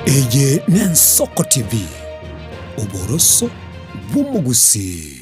Eye n'Ensoko TV, oboroso bw'omogusii.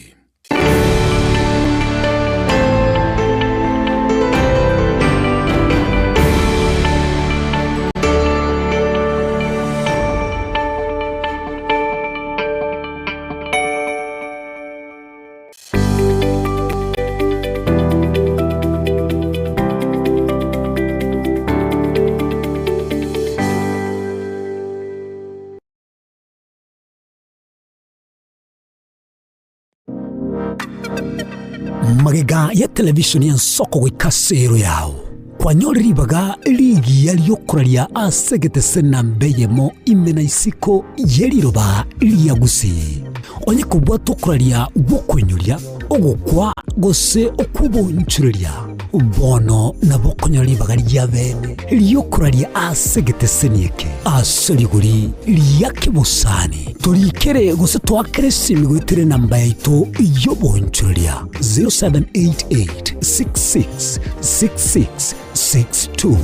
Magega ya televisheni y'ensoko goika ase ero yao, kwanyore ribaga rigiya ri'okoraria ase egetese namba eyemo ime na isiko ye riroba ria Gusii. Onye kobwata okoraria gw'okoinyoria, ogokwa, gose okw'oboonchoreria, bono nabo okonyora ribaga ria bene ri'okoraria ase egeteseni eke ase rigori ria kebosani. Torikere gose toakere esimi goetera enamba yaito y'oboonchoreria 0788 66 66 62.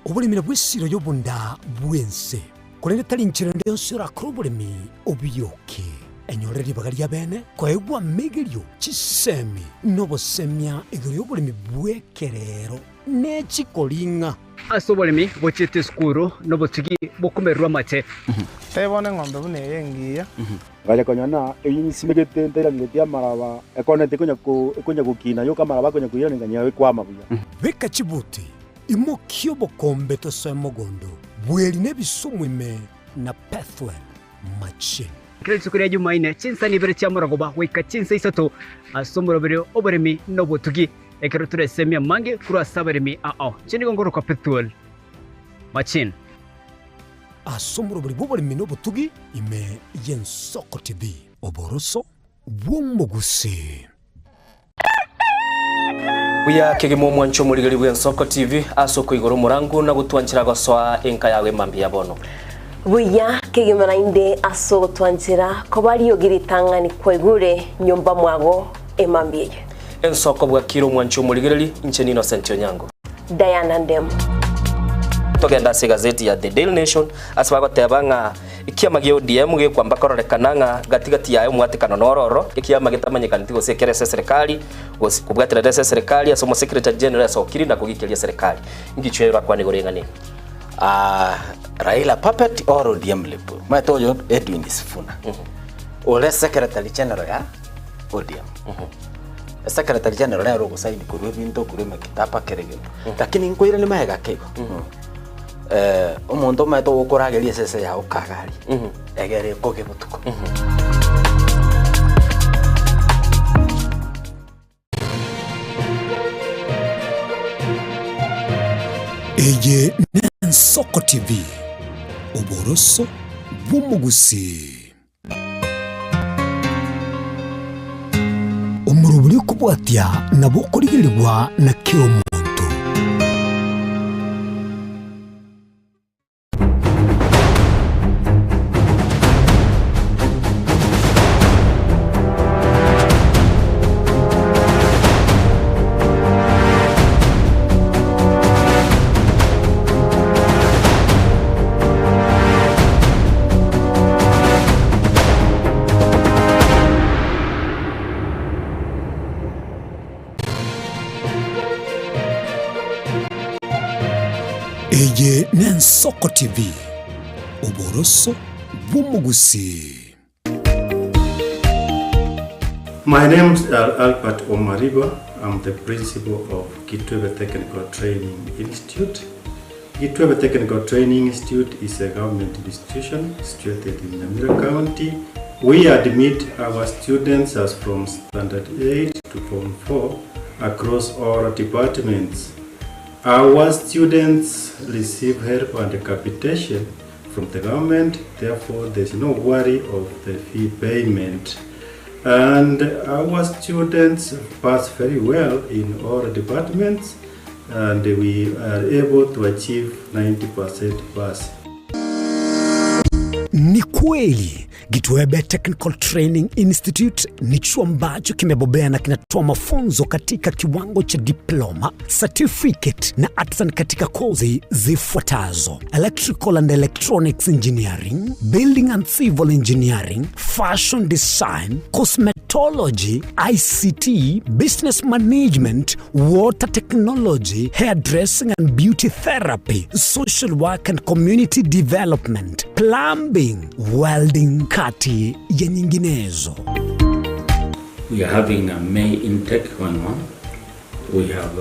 Oboremi nabwo esiro y'obonda bw'ense, korende tari inchera ende yonsi orakore oboremi obioke. Enyore ribaga ria bene koegwa amegerio, chisemi, na obosemia igoro y'oboremi bw'ekerero ne chikoring'a. Ase oboremi bochiete esukuru nobotugi bokomererwa amate. Tebia bono eng'ombe buna eye engiya. Ngacha konyora ng'a eyio nsimegete ntairanereti amaraba, ekoneti ekonya ko ekonya gokina yoka amaraba akonya koirana nkanyora ekwama buya. Beka chibuti, imokia obokombe tosoe mogondo, bweri na ebisumu ime na Pethuel machine. Kera rituko ria Jumaine, chinsa ibere chia morogoba goika chinsa isato ase omoroberio oboremi na obotugi. Ekero toresemie amange korwa ase abaremi ao, inche nigo nkorokwa Pethuel Machine. Ase omorobori bw'oboremi na obotugi ime y'Ensoko TV. Oboroso bw'omogusii. Buya kegima omwanche omorigeri bw'Ensoko TV ase okoigora omorango na gotwanchera gosoa enka yago emambia ya bono. Buya kegima naende ase ogotwanchera koba riogi ritang'ani kwaigure nyomba mwago emambia eye. Ensoko bwakire omwanchi omorigereri, inche n'Innocent Onyango. Diana Ndemo. Togende ase egazeti ya The Daily Nation ase bagoteba ng'a ekiama gia ODM gekwamba kororekana ng'a gati gati yaye omwatekano noro ororo, ekiama getamanyekaneti gose ekere ase eserekari gose kobwaterera ase eserekari ase omosecretary general asokiri na kogikeria eserekari. Ngichwe orakwane igoro y'eng'ana eye. Ah, Raila puppet or ODM lip. Omanyete oyo Edwin Sifuna. Ore secretary general ya ODM. Secretary general nere ogosaini korwa ebinto korwa emekitaba kera egento. Lakini nkoiranie magega ake igo. Omonto omanyete ogokorageria esese yago kagaria, egere ekoge botuko. Eye n'Ensoko TV, oboroso bw'omogusii. Omorobori okobwatia nabo okorigerigwa na kera omonto. Eye n'Ensoko TV, oboroso bw'omogusii. My name is Albert Omariba. I'm the principal of Kitwebe Technical Training Institute. Kitwebe Technical Training Institute is a government institution situated in Nyamira County. We admit our students as from Standard 8 to Form 4 across all departments. Our students receive help and capitation from the government, therefore there's no worry of the fee payment. And our students pass very well in all departments. and we are able to achieve 90% pass. Ni kweli Gitwebe Technical Training Institute ni chuo ambacho kimebobea na kinatoa mafunzo katika kiwango cha diploma, certificate na artisan katika kozi zifuatazo: Electrical and Electronics Engineering, Building and Civil Engineering, Fashion Design, Cosmetology, ICT, Business Management, Water Technology, Hairdressing and Beauty Therapy, Social Work and Community Development, Plumbing, Welding kati ya nyinginezo. We are having a May intake going on. We have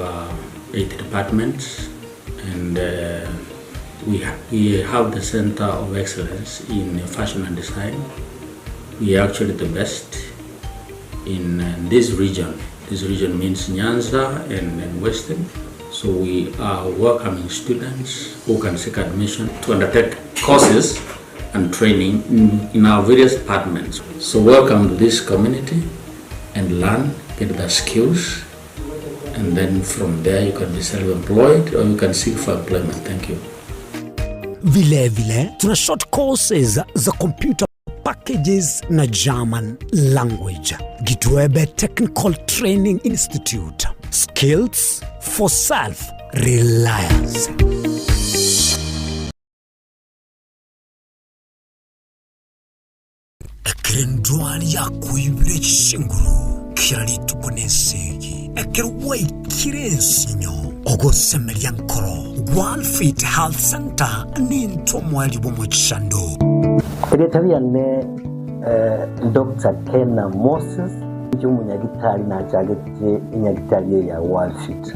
8 departments and we, ha we have the Center of Excellence in Fashion and Design. We are actually the best in this region. This region means Nyanza and Western. So we are welcoming students who can seek admission to undertake courses and training in, in our various departments. So welcome to this community and learn, get the skills, and then from there you can be self-employed or you can seek for employment. Thank you. Vile vile tuna short courses za computer packages na German language. Gitwebe Technical Training Institute. Skills for self-reliance. Ekero endwari yakoibire chinguru kera rituko nesegi, ekero gwaikire ensinyo, ogosemeria nkoro, Walfit Health Center nintwe omoerio bw'omochando. Erieta riane Doctor Kena Moses, inche omonyagitari nachagete enyagitari eye ya Walfit.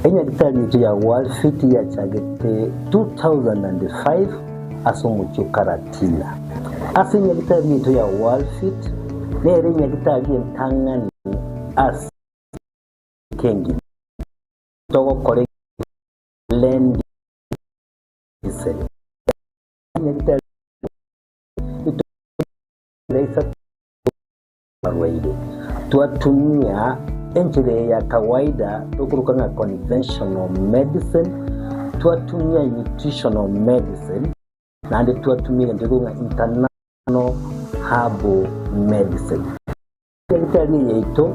Enyagitari yaito ya Walfit yachagete 2005 ase omochie o Karatina. Ase enyagitari yaito ya Walfit nere enyagitari entang'ani ase kengima togokora blend medicine. Enyagitari Abarwaire. Twatumia enchera eye ya kawaida tokoroka ng'a conventional medicine, twatumia nutritional medicine, naende twatumia egento gekorokwa ng'a international herbal medicine. Enyagitari eye yaito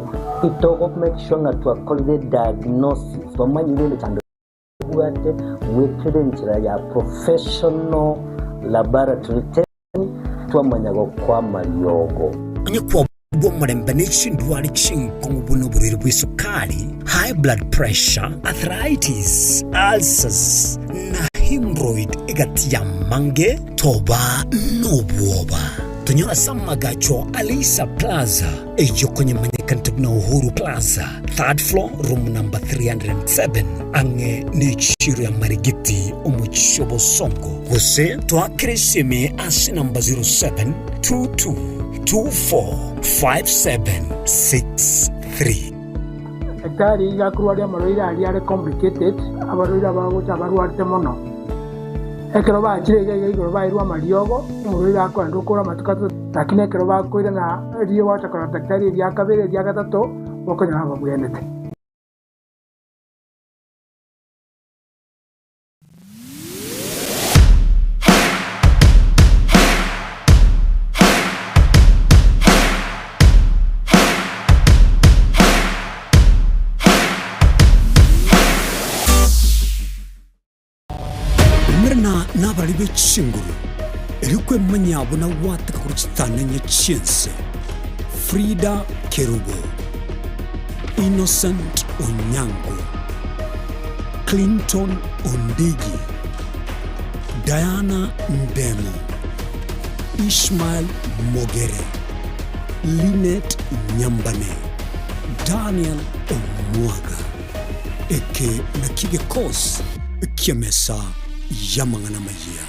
itogo make sure ng'a twakorire diagnosis, twamanyire emechando tobwate goetera enchera ya professional laboratory testing twamanya gokwa amariogo. Onye kwabua omorembe ne chindwari chinkong'u buna oborwaire bw'esukari, high blood pressure, arthritis, ulcers, na hemorrhoid egati y'amange, toba nobwoba. Tonyore ase amagacho a Leisa Plaza, eyio konyemanyekanete buna Uhuru Plaza, third floor, room number 307, ang'e nechiiro ya Marigiti, omochie o Bosongo. Gose toakere esimi ase namba 0722245763. Daktari iga akorwaria amarwaire aria are complicated, abarwaire abagocha abarwarete mono. Ekero bachire iga iga igoro bairwe amariogo, omorwaire akoenda okora amatuko atato, lakini ekero bakoirana erio gwacha korora daktari eria kabere eria gatato, bokonyora babwenete. Umerana nabarari be chinguru, erio kwemanyia buna gwateka korwa chitanenye chi'ense. Frida Kerubo, Innocent Onyango, Clinton Ondigi, Diana Ndemo, Ishmael Mogere, Linet Nyambane, Daniel Omwaga. Eke nakio gekosi ki'emesa y'amang'ana amayia.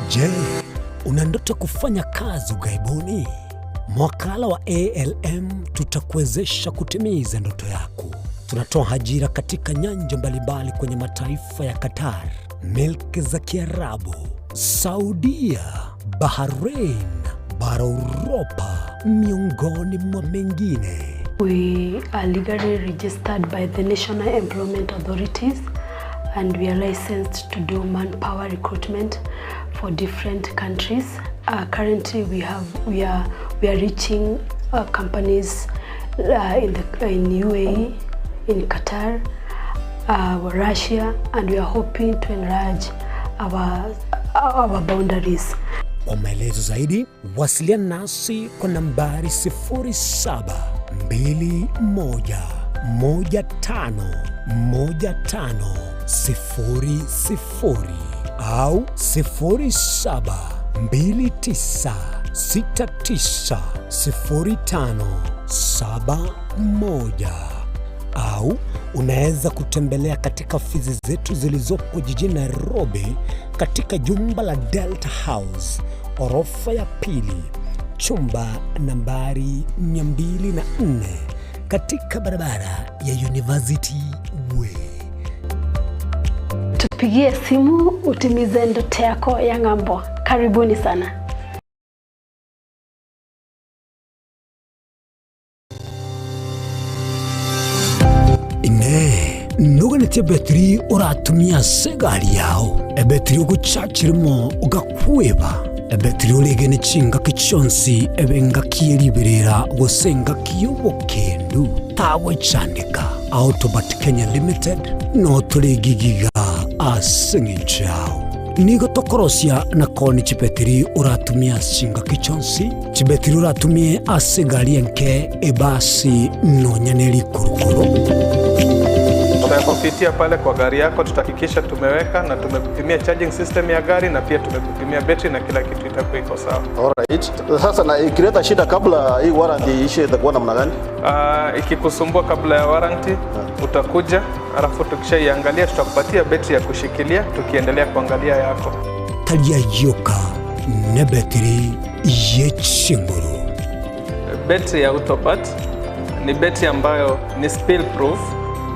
Je, una ndoto kufanya kazi ughaibuni? Mwakala wa ALM tutakuwezesha kutimiza ndoto yako. Tunatoa ajira katika nyanja mbalimbali kwenye mataifa ya Qatar, milki za Kiarabu, Saudia, Bahrain, bara Uropa, miongoni mwa mengine. We are legally registered by the National Employment Authorities and we are licensed to do manpower recruitment for different countries. Uh, currently we have we are we are reaching uh, companies uh, in the in UAE, in Qatar, uh, Russia, and we are hoping to enlarge our our boundaries. Kwa maelezo zaidi wasiliana nasi kwa nambari 0721151500 au 0729690571 au unaweza kutembelea katika ofisi zetu zilizopo jijini Nairobi katika jumba la Delta House orofa ya pili chumba nambari 204 katika barabara ya University Way. Tupigie simu utimize ndoto yako ya ng'ambo. Karibuni sana. Inee! Noganetie ebetiri oratumie ase egari yao, ebetiri ogochachirimo ogakweba, ebetiri oregene chingaki chionsi ebe engaki ye riberera gose engaki y'obokendu? Tagwechandeka. Autobat Kenya Limited notore gigiga ase eng'encho yao. Nigo tokorosia na koonia chibetiri oratumie ase chingaki chionsi, chibetiri oratumie ase egari enke, ebasi, nonya ne rikurukuru. Tutakupitia pale kwa gari yako, tutahakikisha tumeweka na tumekupimia charging system ya gari na pia tumekupimia betri na kila kitu itakuwa iko sawa. Alright. Sasa na ikileta shida kabla hii warranty iishe itakuwa namna gani? Uh, ikikusumbua kabla ya warranty utakuja, alafu tukishaiangalia tutakupatia betri ya kushikilia tukiendelea kuangalia yako. Tari ayioka nebetiri ye chinguru. Betri ya Autopat ni betri ambayo ni spill proof,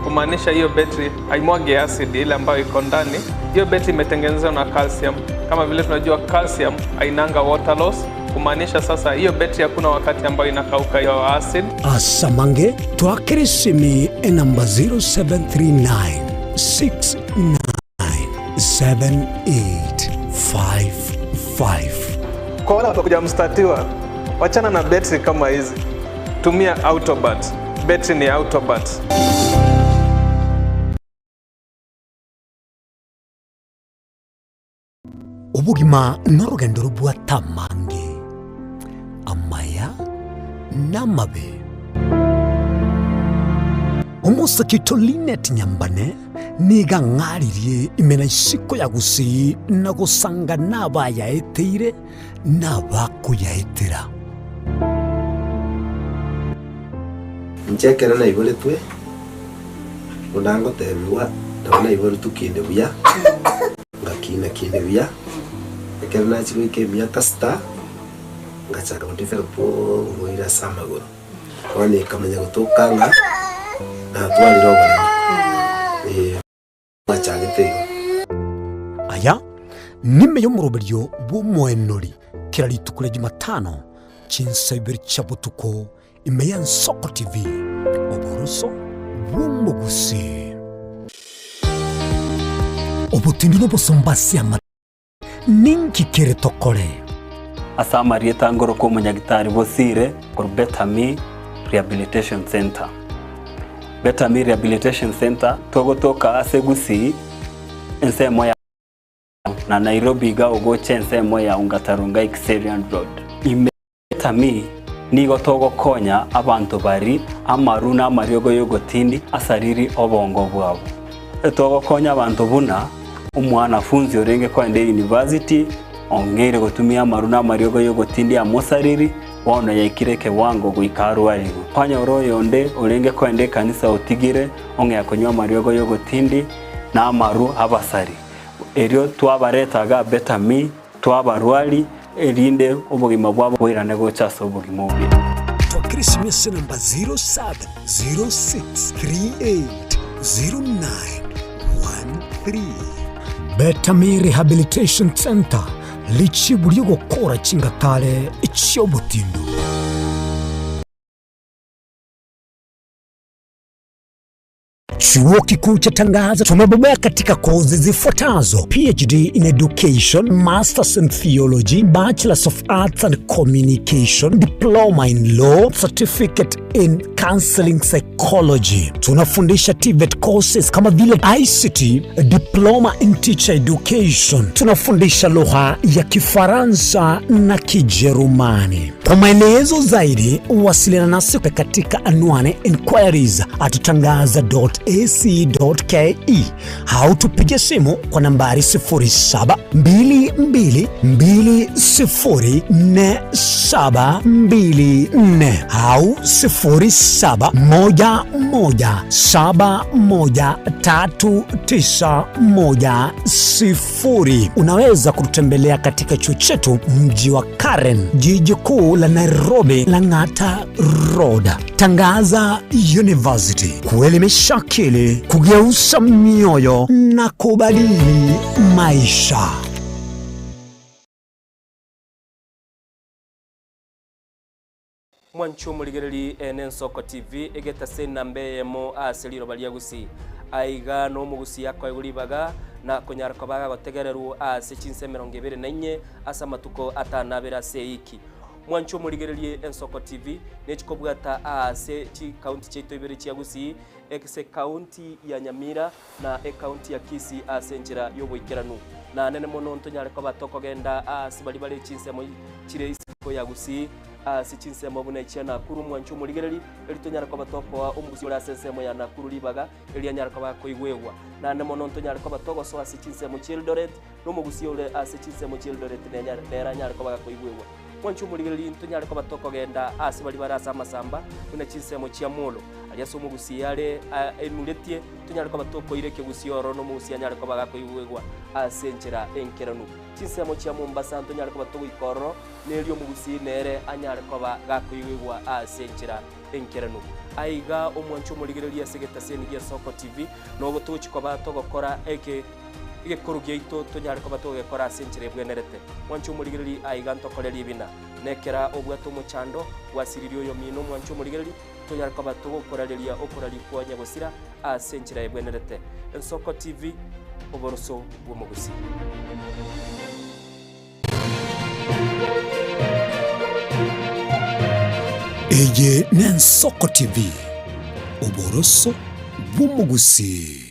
kumaanisha hiyo betri haimwagi acid ile ambayo iko ndani. Hiyo betri imetengenezwa na calcium. Kama vile tunajua calcium hainanga water loss, kumaanisha sasa hiyo betri hakuna wakati ambayo inakauka hiyo acid. Asamange twakere esimi enamba 0739 697855. Kwa wale watakuja mstatiwa, wachana na betri kama hizi, tumia Autobat. Betri ni Autobat. Obogima norogendo robwate amange, amaya na amabe. Omosake oito Linet Nyambane nigo ang'aririe ime na isiko ya Gusii na gosanga nabayaeteire na abakoyaetera. Inche ekero naiboretwe, buna ngotebigwa, nabo naiboretwe kinde buya, ngakina kinde buya, ekero nachia goika emiaka sita, ngachaka godevelop oborwaire ase amagoro. Bono ekamanya gotoka ng'a natwarire oboremo, eh, nachagete igo. Aya nime y'omoroberio bw'omoenori kera rituko ria Jumatano chinsa ibere chia botuko ime y'Ensoko TV, oboroso bw'omogusii. Obotindi nobosomba ase amate, ninki kere tokore? Ase amarieta ngoroka omonyagitari Bosire korwa Betami Rehabilitation Centre. Betami Rehabilitation Centre togotoka ase Gusii ensemo ya na Nairobi iga ogocha ensemo ya Ongata Rongai Kiserian Road. Ime Betami nigo togokonya abanto bari amaru na amariogo y'ogotindi asariri obongo bwabo. Togokonya abanto buna omwanafunzi orenge kogenda eyunivasiti ong'eire gotumia amaru na amariogo y'ogotindi amosariri bono yaikire ekewango goika arwarigwe. Kwanyora oyonde orenge kogenda ekanisa otigire ong'ea konywa amariogo y'ogotindi na amaru abasari. Erio twabareta iga Betami, twabarwari, erinde obogima bwabo boirane gocha ase obogima obuya. Twakera esimi ase enamba 0706380913. Betami Rehabilitation Centre, richibu ri'ogokora chingatare chi'obotindu. Chuo Kikuu cha Tangaza tumebobea katika kozi zifuatazo: PhD in Education, Masters in Theology, Bachelors of Arts and Communication, Diploma in Law, Certificate in Counseling Psychology. Tunafundisha TVET courses kama vile ICT, Diploma in Teacher Education. Tunafundisha lugha ya Kifaransa na Kijerumani. Kwa maelezo zaidi, wasiliana nasi katika anwani inquiries at tangaza.ac.ke au tupige simu kwa nambari 0722204724 au 0711713910. Unaweza kututembelea katika chuo chetu mji wa Karen, jiji kuu la Nairobi, Lang'ata Road. Tangaza University, kuelimisha akili, kugeuza mioyo na kubadili maisha. Mwanche omorigereri ene Ensoko TV egetase enamba eyemo ase riroba ria Gusii. Aiga nomogusii akoegwa ribaga na konyara koba agotegererwa ase chinsa emerongo ebere na inye ase amatuko atano abere ase eiki. Mwanche omorigererie Ensoko TV nechikobwata aase chikaunti chiaito ibere chia Gusii, ase ekaunti ya Nyamira na ekaunti ya Kisii ase enchera y'oboikeranu. Na nene mono ntonyare koba tokogenda aase baria bare chinsemo chire isiko ya Gusii, ase chinsemo buna echia Nakuru mwanche omorigereri, eri tonyare koba tokoa omogusii ore ase ensemo ya Nakuru ribaga eri anyare koba akoigwegwa. Naende mono ntonyare koba togosoa ase chinsemo chi'Eldoret, na omogusii ore ase chinsemo chi'Eldoret nere anyare koba gakoigwegwa. Mwanche omorigereri ntonyare koba tokogenda ase baria bare ase amasamba buna chinsemo chia Molo, aria ase omogusii are enuretie, tonyare koba tokoira ekegusii ororo na omogusii anyare koba gakoigwegwa ase enchera enkeranu. Chinsemo chia Mombasa ntonyare koba togoika ororo, na erio omogusii nere anyare koba gakoigwegwa ase enchera enkeranu. Aiga omwanche omorigereria ase egetaseni gia Soko TV, nobo togochia koba togokora eke egekoro giaito tonyare koba togegekora ase enchera ebwenerete. Mwanche omorigereria aiga ntokore ribina. Nekera obwate omochando, gwasiririe oyomino omwanche omorigereria, tonyare koba togokorareria okoraria kwa nyagosira ase enchera ebwenerete. Ensoko TV, oboroso bw'omogusii. Eye n'Ensoko TV, oboroso bw'omogusii.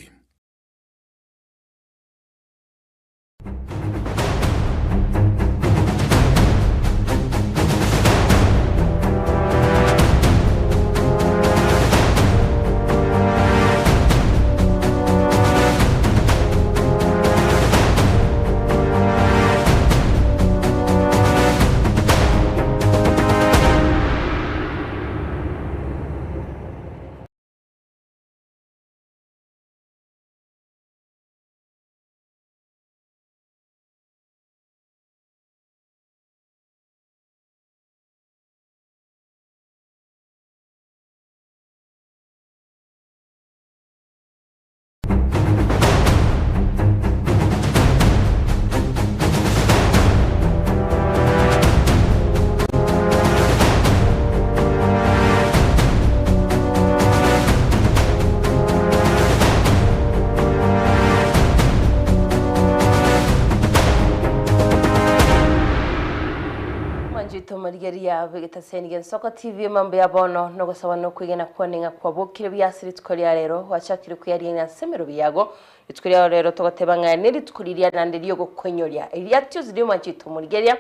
Mwanchete omorigereria bw'egetaseni gi'Ensoko TV mambo ya bono nogosaba nokwegena kwane ng'a kwabokire buya ase rituko ria rero gwachakire koyarigia ase emerobi yago rituko ria rero togoteba ng'a nerituko riria naende riogokoinyoria eria Tuesday omwanchete omorigereria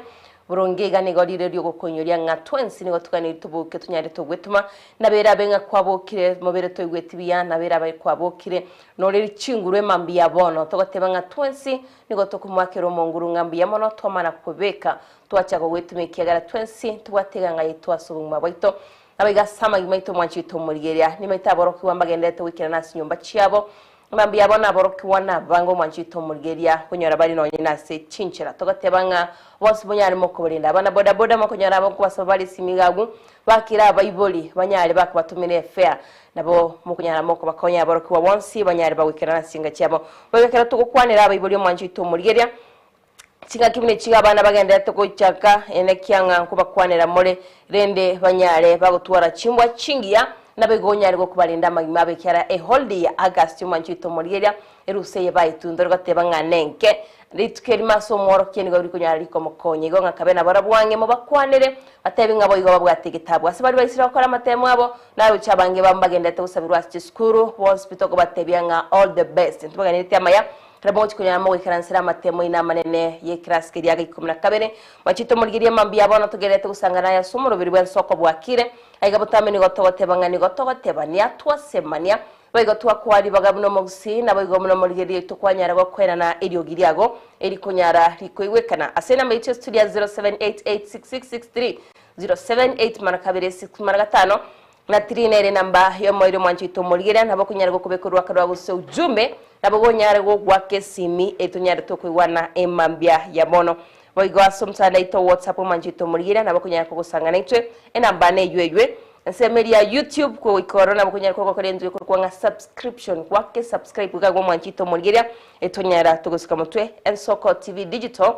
Boronge iga nigo rire riogokoinyoria ng'a twensi nigo toganeiri toboke tonyare togwetoma, nabere abe ng'a kwabokire mobere toigweti buya, nabere abe kwabokire nore chinguru emambia bono. Togoteba ng'a twensi nigo tokomoakera Omonguru ng'a mbuya mono twamana kobeka twachaka gogwetoma ekiagera twensi tobwate eganga yaito ase obogima bwaito. Naboigo ase amagima aito omwanchi oito omorigereria, nimaete aborokigwa mbagendererete goikerana ase chinyomba chiabo, Mambia bono aborokigwa nabange omwancho oito omorigereria, konyora bare nonye nase chinchera. Togoteba ng'a bonsi monyare mokobarenda. Abana bodaboda mokonyora abo nkobasaba bare esimi iga agwo, bakire abaibori banyare bakobatomera efare. Nabo mokonyara mokobakonya aborokigwa bonsi banyare bagoikerana ase chinka chiabo. Boigo ekero togokwanera abaibori omwancho oito omorigereria, Chingaki buna echi abana bagendererete gochaka, enekia ng'a nkobakwanera more, rende banyare bagotwara chimbwa chingiya. Nabo igo onyare gokobarenda amagima abo ekiagera eholiday ya August omwancho oito omorigereria erusa eye baetwe ntore goteba ng'a nenke. Rituko erimo ase omworokia nigo rikonyara rikomokonya igo ng'a kabe nabarabwo ang'e mobakwanere batebi ng'a boigo babwate egetabu. Ase baria baisire gokora amatemo abo naroche abange babo mbagenderete gosabirwa ase chisukuru bonsi pi tokobatebia ng'a all the best. Ntobaganiereti amaya ekero mogochia konyora mogoikaransera amatemo aino amanene y'ekerasi keria ga ikomi na kabere. Machete omorigereria mambia bono togenderete gosangana aye ase omoroberi bw'ensoko bwakire. Aiga botambe nigo togoteba ng'a nigo togotebania, twasemania, boigo twakoa ribaga buna omogusii, naboigo buna omorigereria oito kwanyara gokoenana eriogi riago erikonyara rikoigwekana. Ase enamba yaito ya studio ya 07886663 078 mara kabere 6 mara gatano na 3 nere enamba y'omoerio omwancho oito omorigereria nabo okonyara gokobeka orwaka rwa gose ujumbe nabo gonyare gogoaka esimi etonyare tokoigwana emambia ya bono. Boigo ase omotandao oito o WhatsApp omwanchete omorigereria nabo okonyara kogosanga naintwe enamba neywe eywe. Ensemo eria ya YouTube kogoika ororo nabo okonyara kogokora entwe ekorokwa ng'a subscription gwake subscribe iga omwanchete omorigereria etonyara togosika motwe Ensoko TV Digital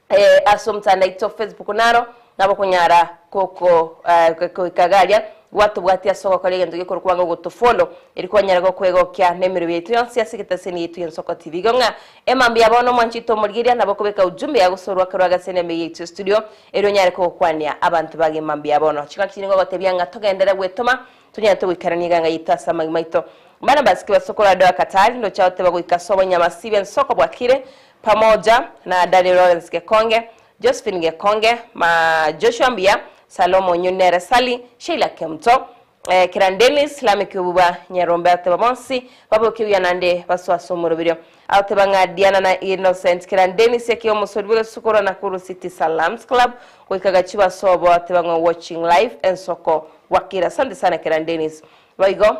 eh, ase omotandao oito Facebook naro nabo okonyara koko eh, goika iga aria Gwatobwatia ase ogokora egento gekorokwa ng'a ogotofollow, erio kwanyara gokwegokia nemeremo yaito yonsi ase egetaseni yaito y'Ensoko TV. Igo ng'a emambia bono omwanchete omorigeria nabo okobeka ujumbe yago ase orwake rwa gase neme yaito estudio erio onyare kogokwania abanto bage mambia bono. Chingaki chinde ngogotebia ng'a togenderere gwetoma tonyare togoikerania eganga yaito ase amagima aito. Barnabas Kibasokoro Adoa Katari ndoche agoteba goika ase obonyamasi b'ensoko bwakire pamoja na Daniel Lawrence Gekonge Josephine Gekonge, ma Joshua Mbuya, Salomo Nyunere Sally, Sheila Kemuto, eh, Kiran Dennis, Lameck Obuba, Nyarombe agoteba bonsi baboke buya nande basoe ase omoroberio. Agoteba ng'a Diana na Innocent Kiran Dennis eke omosori bw'egesusu korwa Nakuru City Salams Club goika Gachibo ase obo agoteba ng'a watching live ensoko bwakire. Asante sana Kiran Dennis. Boigo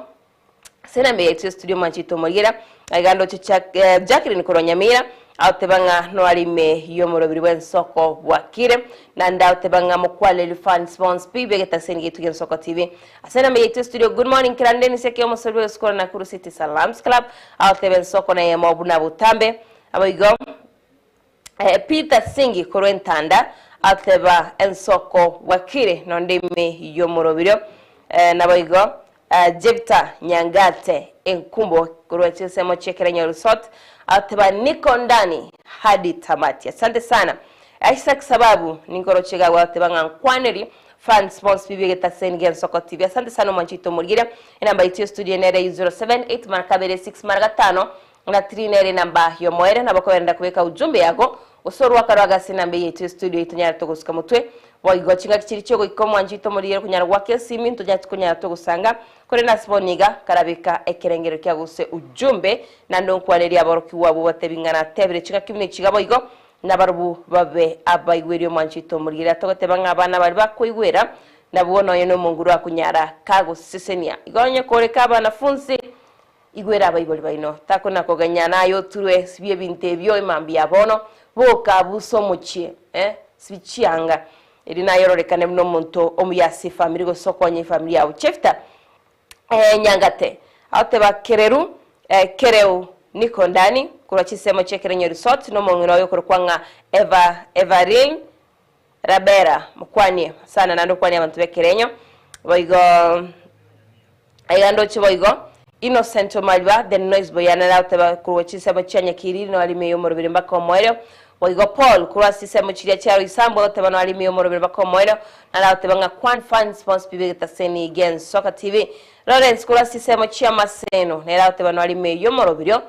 Ase enamba yaito ya studio mwanchete omoriera aiga ndoche Jack, eh, Jacqueline korwa Nyamira agoteba ng'a noare ime y'omorobiri bw'ensoko bwakire naende agoteba ng'a mokwareri fans bonsi pi b'egetaseni giaito gi'ensoko TV. Ase enamba yaito ya studio good morning Kirande Niseke omosori bw'egesuku korwa Nakuru City Salams Club agoteba ensoko neyemo buna botambe aboigo eh, Peter Singi korwa Entanda agoteba ensoko bwakire nonde ime y'omorobirio eh, naboigo Jepta Nyangate enkumbo korwa chinsemo chia Kerenyo Resort agoteba niko ndani hadi tamati. Asante sana. Isaac Sababu ninkoroche iga agoteba ng'a nkwaneri fans bonsi pi begetaseni gia Nsoko TV. Asante sana omwanchi oito omorigeria. Enamba yaito ya studio nere 078 mara kabere 6 mara gatano na 3 nere enamba yomoerio nabo okoberenda kobeka ujumbe yago Gose orwaka rw'agase enamba eye yaito y'estudio eyio tonyare togosuka motwe. Boigo chingaki chiria chi'ogoika omwancho oito omorigere konyara goaka esimi, ntonyare tikonyara togosanga, korende ase bono iga karabeka ekerengererio kia gose ujumbe, naende onkwanerie aborokigwa abwo batebi ng'a natebire chingaki buna echi iga boigo, nabarobwo babe abaigweri omwancho oito omorigere. Atogoteba ng'a abana baria bakoigwera, nabwo nonye nomonguru akonyara kagosesenia. Igo onye koreka abanafunsi, Igwera abaibori baino, takona kogenya naye oturwe, sibia ebinto ebio emambia ya bono, boka abusa omochie, eh, sibia chianga, erio naye ororekane buna omonto omuya ase efamiri gose okonye efamiri yao. Jefta, eh, Nyangate, agoteba kereru, eh, kereu niko ndani, korwa chinsemo chia Ekerenyo Resort, na omong'ina oye okorokwa ng'a Eva, Evarine Rabera, mokwanie sana naende okwanie abanto b'Ekerenyo, boigo. Aiga ndoche boigo Innocent Omariba, the noise boy nere agoteba korwa chinsemo chia Nyakiriri no arime y'omorobiri mpaka omoerio. Boigo Paul korwa ase chinsemo chiria chia Roysambu agoteba no arime y'omorobiri mpaka omoerio. Nare agoteba ng'a Kwan fans bonsi pi b'egetaseni gi'Ensoka TV. Lawrence korwa ase chinsemo chia Maseno nere agoteba no arime y'omorobirio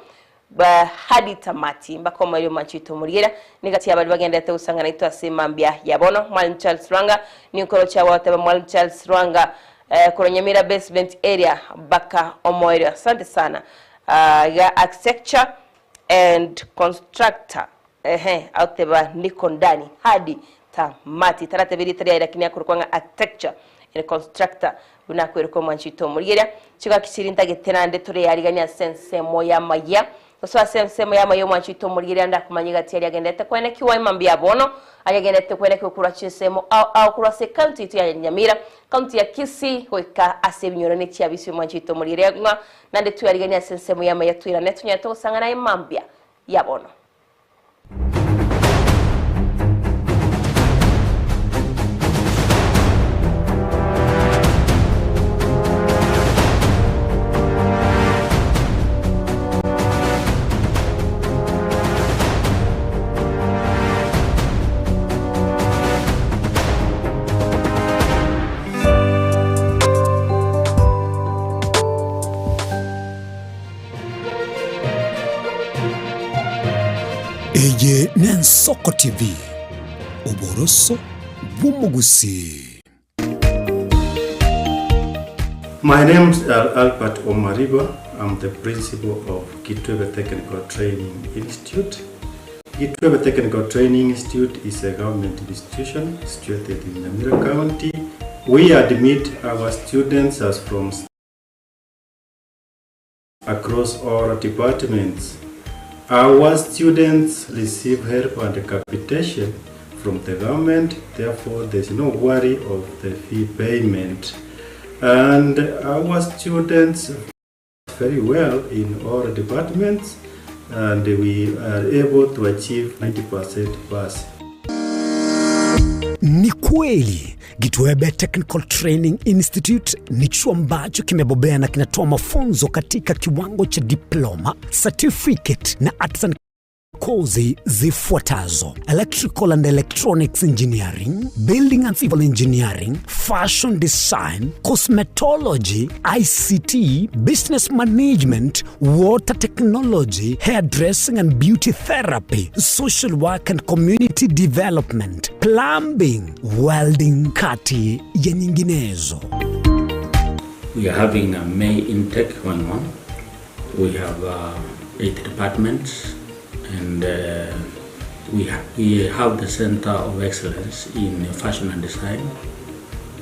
Ba hadi tamati mpaka omoerio omwanchi oito omorigeria, nigati y'abaria bagenderete gosang'ana naitwe ase mambia ya bono. Mwalimu Charles Lwanga, ninkoroche agwo agoteba Mwalimu Charles Lwanga eh, korwa Nyamira Basement area mpaka omoerio. Asante sana. Ah, iga architecture and constructor ehe agoteba niko ndani hadi tamati tarateba erieta riaye lakini akorokwa ng'a architecture and constructor Buna akwerokwa omwanchi oito omorigeria, chigaki chiria ntagete naende toreariganie ase ensemo y'amayia, gose ase ensemo y'amayia omwanchi oito omorigeria ande akomanya egati aria agenderete koenekigwa emambia ya bono, aria agenderete koenekigwa korwa chinsemo ao ao korwa ase ecounty yaito ya Nyamira, county ya Kisii, goika ase ebinyoro ne chiabisi omwanchi oito omorigeria ng'a naende tweariganie ase ensemo y'amayia toirane tonyare togosang'ana emambia ya bono. Eye n'Ensoko TV, oboroso bw'omogusii. My name is Albert Omariba. I'm the principal of Kitwebe Technical Training Institute. Kitwebe Technical Training Institute is a government institution situated in Nyamira County. We admit our students as from across all departments. Our students receive help and capitation from the government, therefore there's no worry of the fee payment. And our students very well in all departments and we are able to achieve 90% pass. Ni kweli Gitwebe Technical Training Institute ni chuo ambacho kimebobea na kinatoa mafunzo katika kiwango cha diploma, certificate na artisan kozi zifuatazo: electrical and electronics engineering, building and civil engineering, fashion design, cosmetology, ICT, business management, water technology, hairdressing and beauty therapy, social work and community development, plumbing, welding, kati ya nyinginezo. We are having a May intake going on. We have 8 departments and we, ha we have the Center of Excellence in Fashion and Design.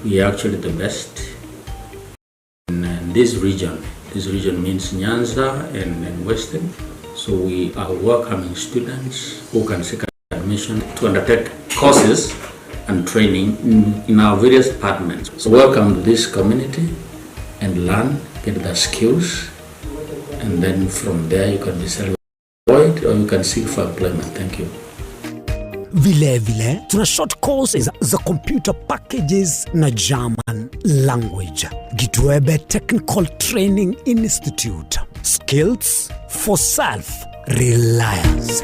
We are actually the best in this region. This region means Nyanza and, and Western. So we are welcoming students who can seek admission to undertake courses and training in, in our various departments. So welcome to this community and learn, get the skills, and then from there you can be self-employed or you can seek for employment. Thank you. Vile vile tuna short courses za computer packages na German language. Gitwebe Technical Training Institute. Skills for self reliance.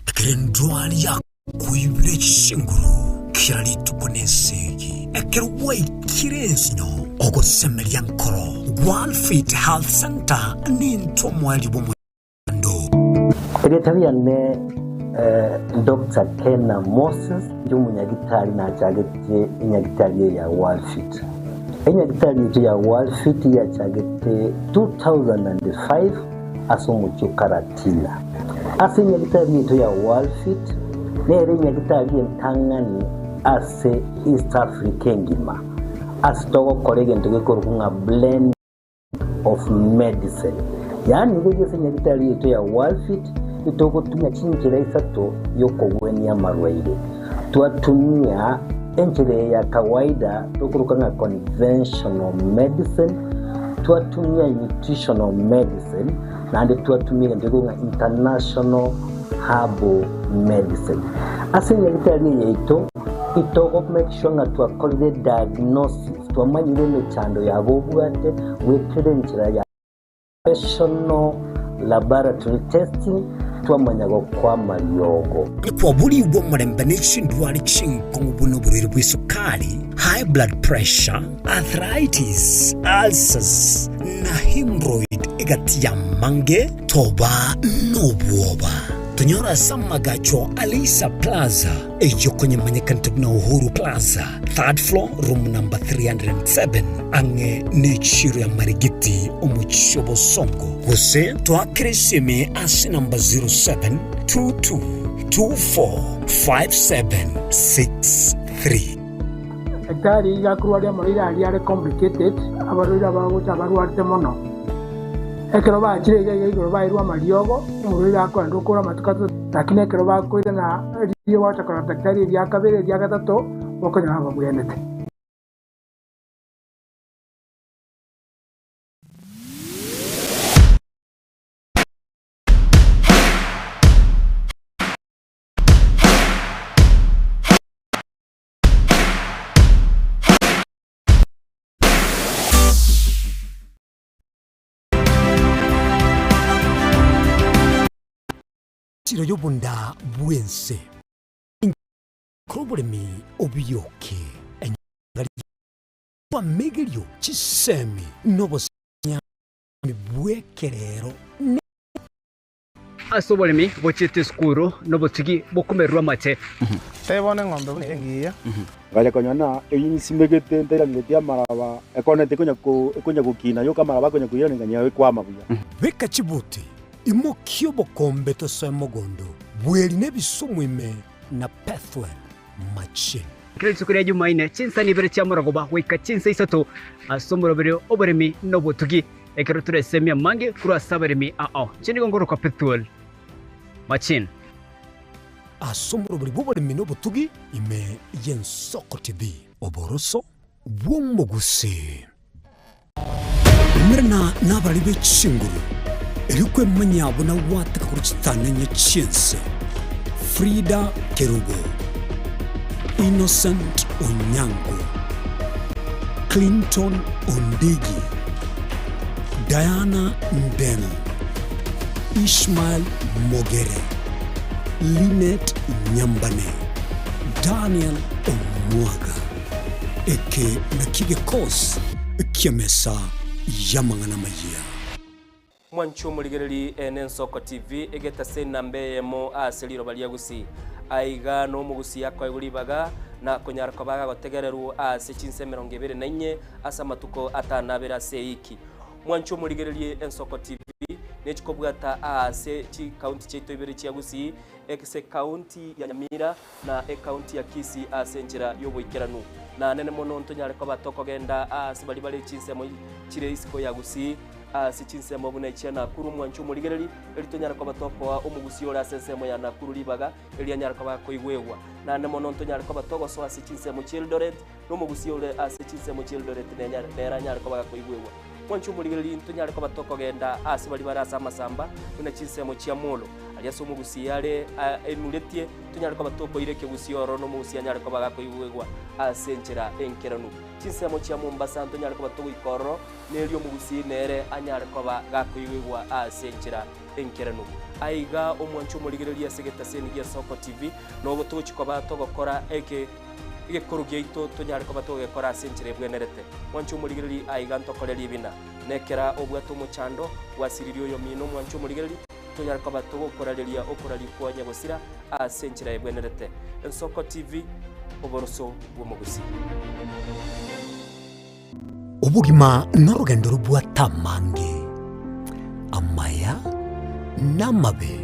Kerendwari yakoibire chinguru kera rituko nesegi ekero gwaikire ensinyo ogosemeria nkoro World Health Center nintwe omoerio bw'omochando. Erieta riane Doctor Kena Moses, ndi omonyagitari nachagete enyagitari eye ya Worldfit. Enyagitari yaito ya Worldfit yachagete 2005 ase omochie o Karatina. Ase enyagitari yaito ya Worldfit nere enyagitari entang'ani ase East Africa engima ase togokora egento gekorokwa ng'a blend of medicine. Yaani riria ase enyagitari yaito ya Worldfit itogotumia chinchera isato yokogwenia amarwaire. Twatumia enchera eye ya kawaida tokoroka ng'a conventional medicine, twatumia nutritional medicine, naende twatumia egento gekorokwa ng'a international herbal medicine. Ase enyagitari eye yaito itogo make sure ng'a twakorire diagnosis, twamanyire emechando yabo obwate goetera enchera ya Professional laboratory testing twamanya gokwa amariogo. Kwaborigwe omorembe ne chindwari chinkong'u buna oborwaire bw'esukari, high blood pressure, arthritis, ulcers, na hemorrhoid egati y'amange, toba nobwoba. Tonyore ase amagacho a Leisa Plaza, eyio konyemanyekanete buna Uhuru Plaza, third floor, room number 307, ang'e nechiiro ya Marigiti, omochie o Bosongo, gose toakere esimi ase namba 0722245763. Daktari iga akorwaria amarwaire aria are complicated, abarwaire abagocha abarwarete mono. Ekero bachire iga iga igoro bairwe amariogo, omorwaire akoenda okora amatuko atato, lakini ekero bakoirana riria gwacha korora daktari eria kabere eria gatato, bokonyora babwenerete. Chiro y'obonda bw'ense. Inkore oboremi obuyoke, enyangari y'amamegerio, chisemi, na obosanya. ekerero. Ase oboremi bochiete esukuru nobotugi bokomererwa amache. Tebia bono eng'ombe buna engiya. Ngacha konyora ng'a eyio nsimegete ntairaneretie amaraba, ekonete ekonya ko ekonya gokina yoka amaraba akonya koirana nganyora ekwama buya. Beka chibuti, imokia obokombe tosoe mogondo, bweri na ebisumu ime na Pethuel machine. Kera rituko ria Jumaine, chinsani ibere chia morogoba goika chinsa isato ase omoroberi oboremi na obotugi. Ekero toresemie amange korwa ase abaremi ao, inche nigo ngorokwa Pethuel Machin. Ase omoroberi bw'oboremi na obotugi ime y'Ensoko TV. Oboroso bw'omogusii. Umerana nabarari be chinguru, erio kwemanyia buna gwateka korwa chitananya chi'ense. Frida Kerubo, Innocent Onyango, Clinton Ondigi, Diana Ndemo, Ishmael Mogere, Linet Nyambane, Daniel Omwaga. Eke nakio gekosi ki'emesa y'amang'ana amayia. Mwanche omorigereri ene Ensoko TV egetase enamba eyemo ase riroba ria Gusii. Aiga nomogusii akoegwa ribaga na konyara koba agagotegererwa ase chinsa 24 ase amatuko atano abere ase eiki. Mwanche omorigererie Ensoko TV nechikobwata aase chikaunti chiaito ibere chia Gusii ase ekaunti ya Nyamira na ekaunti ya Kisii ase enchera y'oboikeranu. Na nene mono ntonyare koba tokogenda aase baria bare chinsemo chire isiko ya Gusii Ase chinsemo buna echia Nakuru omwancho omorigereri, erio tonyare koba tokoa omogusii ore ase ensemo ya Nakuru ribaga, erio anyare koba akoigwegwa. Naende mono ntonyare koba togosoa ase chinsemo chi'Eldoret, na omogusii ore ase chinsemo chi'Eldoret nere anyare koba gakoigwegwa. Mwanche omorigereri, ntonyare koba tokogenda ase baria bare ase amasamba, buna chinsemo chia Molo, aria ase omogusii are enuretie, tonyare koba tokoira ekegusii ororo na omogusii anyare koba gakoigwegwa ase enchera enkeranu. Chinsemo chia Mombasa ntonyare koba togoika ororo, Nerio omogusii nere anyare koba gakoigwegwa ase enchera enkeranu. Aiga omwanche omorigereria ase egetaseni gia Soko TV, nobo togochia koba togokora eke egekoro giaito tonyare koba togegekora ase enchera ebwenerete. Mwanche omorigereria aiga ntokore ribina. Nekera obwate omochando, gwasiririe oyomino omwanche omorigereria, tonyare koba togokorareria okoraria kwa nyagosira ase enchera ebwenerete. Ensoko TV, oboroso bw'omogusii. Obogima norogendo robwate amange, amaya na amabe.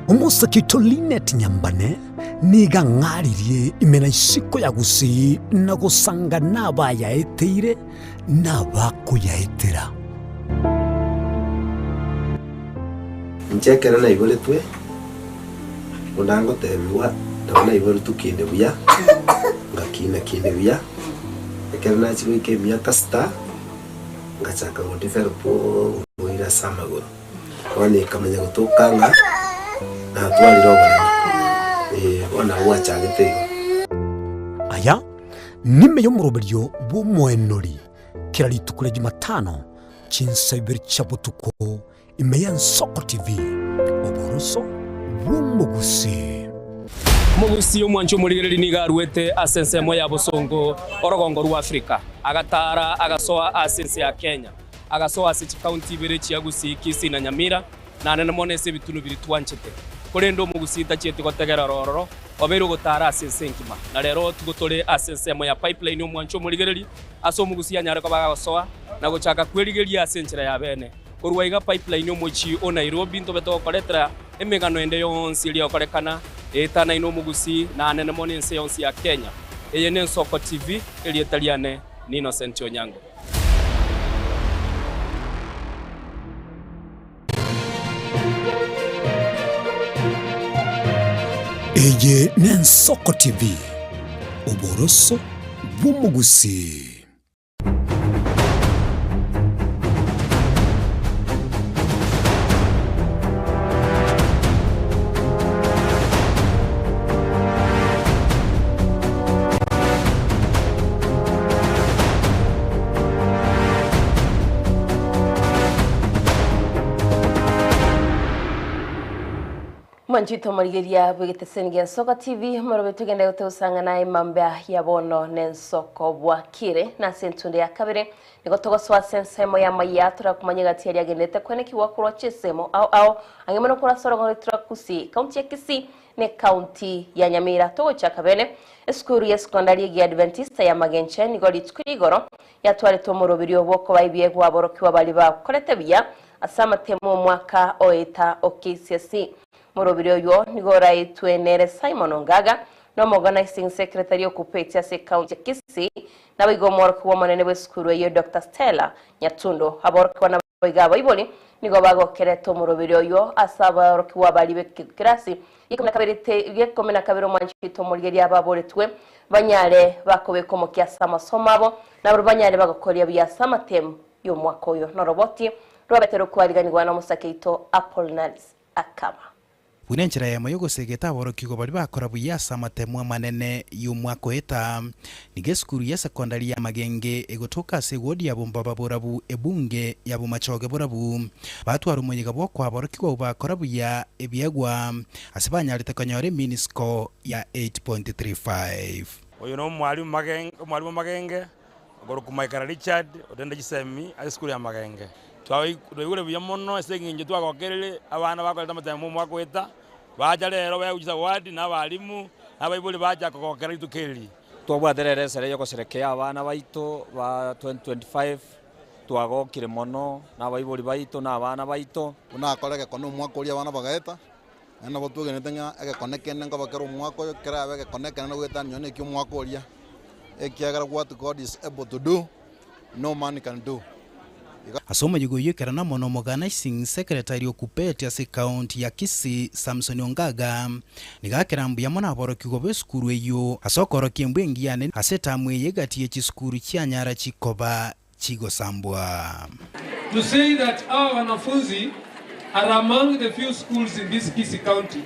Omosake oito Linet Nyambane nigo ang'aririe ime na isiko ya Gusii na gosanga nabayaeteire na abakoyaetera. Inche ekero naiboretwe, buna ngotebigwa, nabo naiboretwe kinde buya, ngakina kinde buya, ekero nachia goika emiaka sita, ngachaka go develop oborwaire ase amagoro. Bono ekamanya gotoka ng'a natwarire oboremo, eh, bono nabo bwachagete igo. Aya nime y'omoroberio bw'omoenori kera rituko ria Jumatano chinsa ibere chia botuko ime y'Ensoko TV, oboroso bw'omogusii. Omogusii omwanchi omorigereri nigo aruete ase ensemo ya bosongo orogongo rwa Afrika, agataara agasoa ase ense ya Kenya, agasoa ase chikaunti ibere chia Gusii, Kisii na Nyamira, na nene mono ase ebitunu biria twanchete. Korende omogusii tachieti gotegerera ororo, obeire ogotaara ase ense engima. Na rero tigo tore ase ensemo ya Pipeline omwanchi omorigereri, ase omogusii anyare koba agagosoa na gochaka kwerigeria ase enchera ya bene. Korwa iga Pipeline omochie o Nairobi ntobe togokoretera emegano ende yonsi eria egokorekana eetanaine omogusii na anene mono ense yonsi ya Kenya. Eye n'Ensoko TV, erieta riane ni Innocent Onyango. Eye n'Ensoko TV, oboroso bw'omogusii. Mwanchito morigeria bw'egeteseni gia Nsoko TV, morobe togende gotogosang'ana emambia ya bono nensoko bwakire na ase entunde ya kabere nigo togosoa ase ensemo ya maiya torakumanya egati aria agenderete kwenekigwa korwa chisemo ao ao ang'e mono korwa ase orogongo rwaito rwa Kisii, county ya Kisii ne county ya Nyamira. Togochaka bene esukuru ya sekondari egiadventista ya Magenche nigo rituko ria igoro yatwarete omoroberio bw'okoba ebiegwa aborokigwa baria bakorete buya ase amatemo omwaka oeta o KCSE. Morobiri oywo nigo oraetwe nere Simon Ongaga, na omoorganising secretary o KUPPET ase ecounty ya Kisii, naboigo omworokigwa omonene bw'esukuru eyio Doctor Stella Nyatundo. Aborokigwa naboigo abaibori nigo bagokerete omorobiri oywo ase aborokigwa baria b'ekerasi gi'ekomi na kabere omwanchete omorigereria ababoretwe banyare bakobeka omokia ase amasomo abo, nabarabwo banyare bagokoria buya ase amatemo y'omwaka oyo noroboti rwabete rokwariganigwa nomosake oito Apollinaris Akama. Buna enchera eyemo y'ogosegeta aborokigwa baria bakora buya ase amatemo amanene y'omwaka oeta, nigo esukuru ya sekondari ya Magenge egotoka ase ewodi ya Bombaba Borabu ebunge ya Bomachoge Borabu. Batwara omoyega bw'okoa aborokigwa abwo bakora buya ebiegwa ase banyarete konyora emean score ya 8.35. Oyo nomwalimu Magenge, omwalimu Magenge. Okorokwa Maikara Richard, otende chisemi ase esukuru ya Magenge. Twaigure buya mono ase eng'encho twagokerire abana bakorete amatemo omwaka oeta, bacha rero baegwe chisawadi na abalimu, na abaibori bacha kogokera rituko eri. Twabwate rero esere y'ogoserekea abana baito ba 2025, twagokire mono na abaibori baito na abana baito. Buna akore egekone omwaka oria abana bagaeta, naende nabo twegenete ng'a egekone kende nkoba kere omwaka oyo, kerabe egekone ekenene goetania nonya na ekio omwaka oria, ekiagera what God is able to do, no man can do. Iga. Ase omoyega oyio ekero namo nomoganising secretary o KUPPET ase ecounty ya Kisii Samson Ongaga nigo akera mbuya mono aborokigwa b'esukuru eyio ase okorokia embwa engiya ase etamu eye egati ye chisukuru chianyara chikoba chigosambwa. To say that our wanafunzi are among the few schools in this Kisii County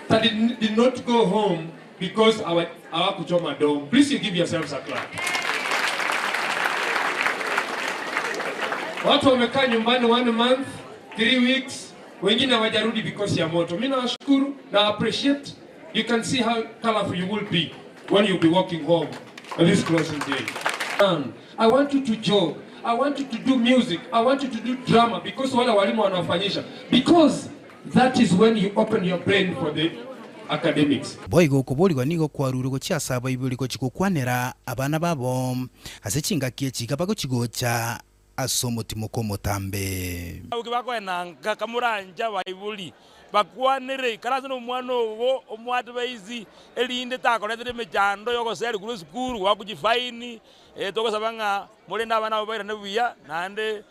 that did, did not go home because our hawakuchoma dome. Please you give yourselves a clap. Watu wamekaa nyumbani one month, 3 weeks, wengine hawajarudi because ya moto. Mimi nawashukuru na appreciate. You can see how colorful you will be when you'll be walking home on this closing day. I want you to jog. I want you to do music. I want you to do drama because wale walimu wanafanyisha. Because that is when you open your brain for the academics. Boigo okoborigwa nigo kwarure gochia ase abaibori gochia gokwanera abana babo ase chingaki echi iga bagochigocha ase omotimoko omotambe. Nabo bakoenanka kamoranche abaibori bakwanere, ikaranse nomwana ogo omoadvise erinde takoretera emechando y'ogoseria korwa esukuru goakwa chifaini, togosaba ng'a morende abana abo bairane buya naende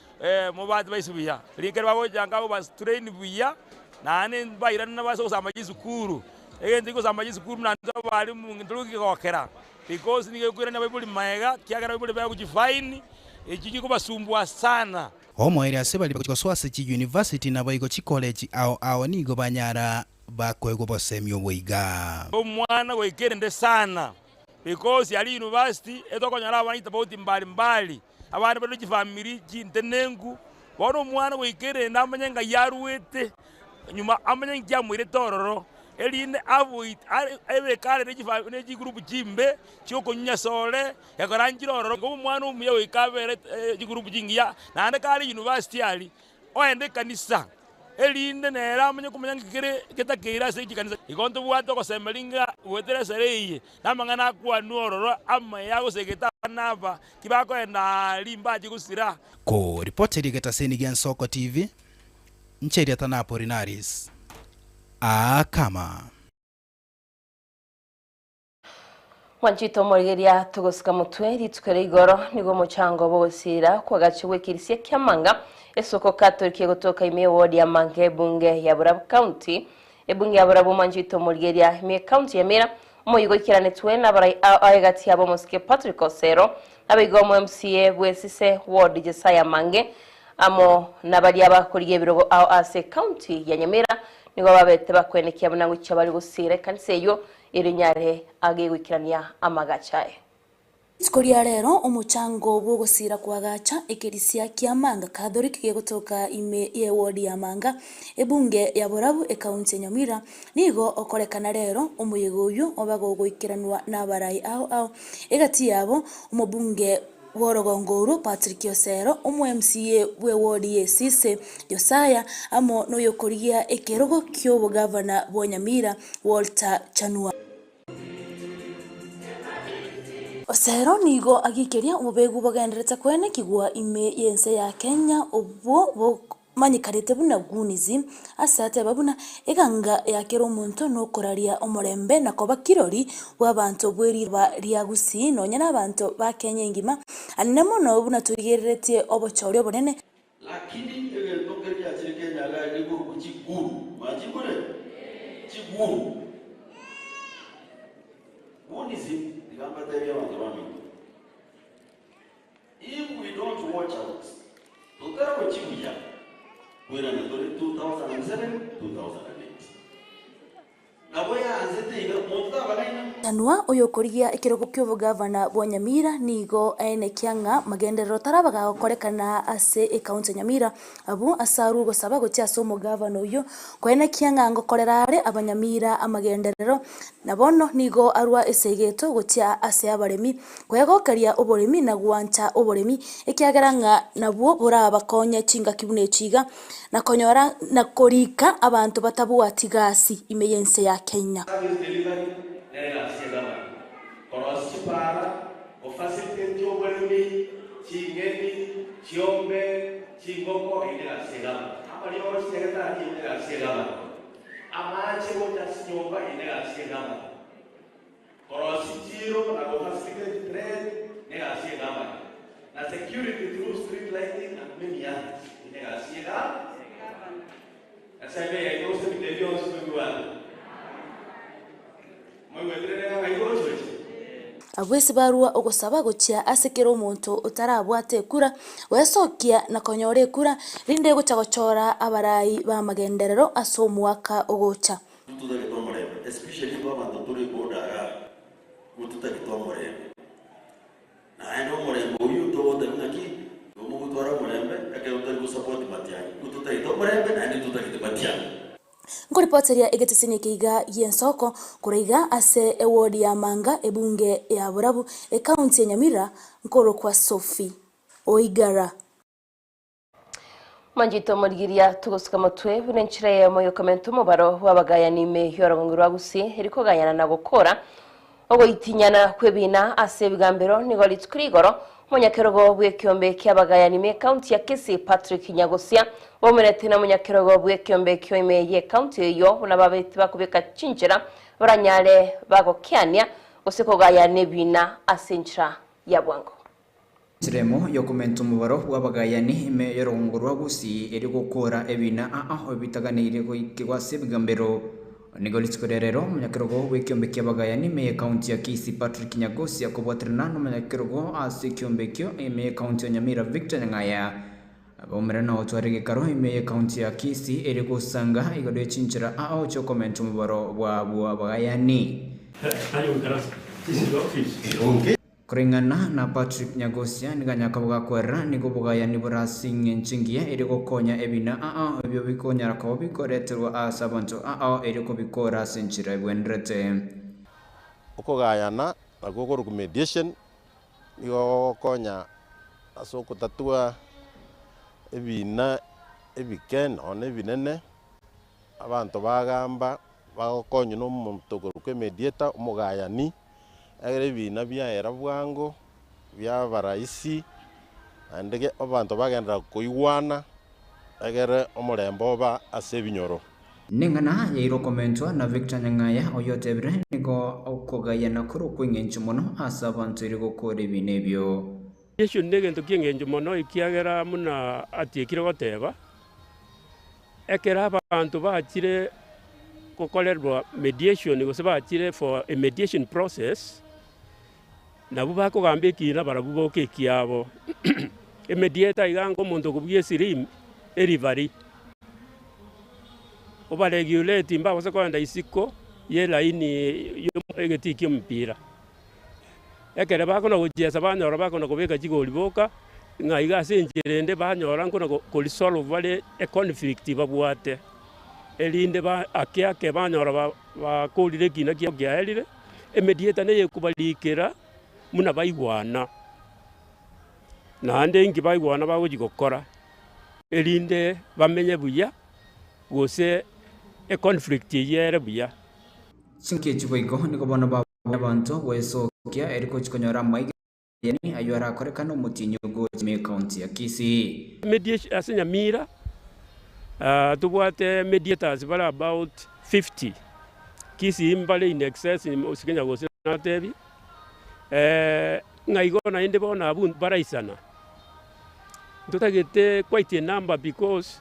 mobaadvise buya. Riria ekero bagocha nka obatrain buya naende bairane nabo ase ogosamba chisukuru, egento gosamba chisukuru buna intwe abalimu ntori kogokera because nigo ekoirania abaibori maega ekiagera abaibori baegwa chifaini, echio chikobasumbua sana. Omoerio ase baria bagochia gosoa ase chiyunivasiti naboigo chikoleji ao ao nigo banyara bakoegwa obosemi obo iga. Omwana goikerende sana because aria university etokonyora abana tofauti mbalimbali, abande bare ne chifamiri chintenenku, bono omwana goikerende amanye ng'ai arwete, nyuma amanye nki amoirete ororo, erinde avoid ebeke are ne chigroup chimbe chiokonywa sore, ekoranchire ororo. Igo omwana omuya goika abere chigroup chingiya, naende kare university aria, oende ekanisa, erinde nere amanye komanya ng'aki kere getakeire ase chikanisa. Igo ntobwate ogosemeria ng'a goetera esere eye, na amang'ana akwanwe ororo amaya agosegete abana aba, tibakoenda aria mbache gosira. Ko ripoteri egetaseni gia Nsoko TV, Ncheriata na Apolinaris Akama. Mwanchito omorigeria togosika motwe rituko ria igoro nigo omochango bogosira kwagacha gwekirisia kiamanga esoko Catholic egotoka ime eward ya Manga ebunge ya Burabu County ebunge ya Burabu mwanchito omorigeria ime county ya Mira omoyigo oikeranetwe nabarai aegati abo omosike Patrick Osero nabaigo omo MCA bwesise ward Jesaya Mange amo nabaria bakorigia ebirogo ao ase county ya Nyamira nigo babete bakwenekia buna gochia bari gosira ekanisa eyo ere nyare age goikerania amagacha aye. Rituko ria rero omochango bw'ogosiira koagacha ekerisia kia Manga Catholic gegotoka ime y'eward ya Manga, ebunge ya Borabu ekaunti ya Nyamira, nigo okorekana rero omoyega oyio obe gogoikeranwa nabarai ao ao. Egati yabo omobunge bw'orogongo orwo Patrick Osero, omo-MCA bw'eward y'Esise Josiah, amo noyokorigia ekerogo ki'obogavana bwa Nyamira Walter Chanua. Osero nigo agikeria obobegu bogenderete koenekigwa ime y'ense ya Kenya obwo bomanyekanete buna Goonies, ase ateba buna eganga ya kera omonto nokoraria omorembe na koba kirori bw'abanto bw'eriroba ria Gusii nonya nabanto ba Kenya engima, anene mono buna torigereretie obochori obonene. Lakini egento nkeria giachire Kenya iga gekorokwa chiguru, mwachigure? Chiguru. Goonism, tiga mbatebie abanto baminto, if we don't watch out, totarochi buya, koirana tore 2007, 2008. Nabo yaanzete iga, monto tabagaina. Chanua, oyokorigia ekerogo ki'obogavana bwa Nyamira, nigo aenekia ng'a magenderero taraba gagokorekana ase ekaunti ya Nyamira, abwo ase arwe ogosaba gochia ase omogavana oyio koenekia ng'a ngokorera are abanyamira amagenderero, na bono nigo arwa esegeto gochia ase abaremi, koegokeria oboremi na gwancha oboremi, ekiagera ng'a nabwo borabakonye chingaki buna echi iga. na konyora na korika abanto batabwati gasi ime y'ense ya Kenya. Service delivery nere egasi y'egavana, korosia chipara, gofacilitate oboremi, ching'eni, chiombe, chingoko, eyio negasi y'egavana. Amariogo chinyagetari eyio negasi y'egavana. Amache gocha ase chinyomba eyio negasi y'egavana. Korosia chichiiro na gofacilitate trade negasi y'egavana. Na security through street lighting and many others eyio negasi y'egavana. Nyasae yaito gose ebinto ebi bionsi toigwate. Moigwetire neng'a ng'ai gochocha? Abwo ase barua ogosaba gochia ase kera omonto otarabwate ekura, gwesokia na konyora ekura, rinde gocha gochora abarai b'amagenderero ase omwaka ogocha. Ntotagete omorembe especially intwe abanto tore eboda igaa, ntotagete omorembe. Naende omorembe oyio togoteba ng'aki, igo mogotwara omorembe ekero otari gosupport matiang'i. Ntotagete omorembe naende ntotagete matiang'i. Nkoripoteria egeteseni eke iga gi'ensoko korwa iga ase eward ya Manga ebunge ya Borabu ekaunti ya Nyamira nkorokwa Sophie Oigara. Manchete omorigeria togosuka motwe buna enchera eyemo y'okomenta omobaro bw'abagayani ime y'orogongo rwa Gusii eri kogayana na gokora ogoitinyana kw'ebiina ase ebigambero nigo rituko rigoro omonyakerogo bw'ekiombe ki'abagayani ime ekaunti ya Kisii Patrick Nyagosia baumerete na omonyakerogo bw'ekiombe ekio ime y'ekaunti eyio buna babete bakobeka chinchera baranyare bagokiania gose kogayana ebiina ase enchera ya bwango. Enchera emo y'okomenta omobaro bw'abagayani ime y'orogongo rwa Gusii erio gokoora ebiina aa ebitaganeire goikigwa ase ebigambero. Nigo rituko ria rero omonyakerogo bw'ekiombe ki'abagayani ime y'ekaunti ya Kisii Patrick Nyagosi akobwaterana n'omonyakerogo ase ekiombe ekio ime y'ekaunti ya Nyamira Victor Nyang'aya baumera na gotwara egekaro ime y'ekaunti ya Kisii erio gosanga igoro ye chinchera ao chi'okomenta omobaro bw'abwo abagayani. Koreng'ana na Patrick Nyagosia, nigo anyare gakwerera nigo obogayani bore ase eng'encho engiya erio gokonya ebina ao ebio bikonyara koba bikoreterwa ase abanto ao erio kobikora ase enchera ebwenerete. Okogayana nakwo okorokwa mediation nigo gogokonya ase okotatua ebina ebike nonya na ebinene, abanto bagamba bagokonywa na omonto okorokwa emediator omogayani. Ekero ebiina biaera bwango, biaba rahisi, naende ge abanto bagenderera koigwana, egere omorembe oba ase ebinyoro. Neng'ana yairwe komentwa na Victor Nyang'aya oyio otebire nigo okogayana kore okw'engencho mono ase abanto erio gokora ebiina ebio. Ekio negento ki'engencho mono ekiagera buna atiekire goteba, ekero abanto bachire gokorerwa mediation gose bachire for a mediation process, nabwo bakogamba ekina barabwo boka ekiabo. Emediator iga nigo omonto okobugia esirimu, eribari, obaregulate mbagose kogenda isiko ya elaini ya egetii kia omopira. Ekere bakona gochiesa banyora bakona kobeka chigori boka, ng'a iga ase enchera ende banyora nkona koresolve bare econflict babwate, erinde ba ake ake banyora ba bakorire ekina kiabo kiaerire, emediator neye ekobarikera buna baigwana, naende inki baigwana bagochi gokora, erinde bamenye buya, gose econflict eyio ere buya. Chingaki echi boigo nigo bono babwate abanto gwesokia eri gochia konyora amaiga ayio arakorekane omotienyi ogocha ime ekaunti ya Kisii. Mediation ase Nyamira tobwate mediators bare about 50, Kisii mbare in excess osike Nyagosi natebie, ng'a igo naende bono abwo baraisana. Ntotagete quite a number because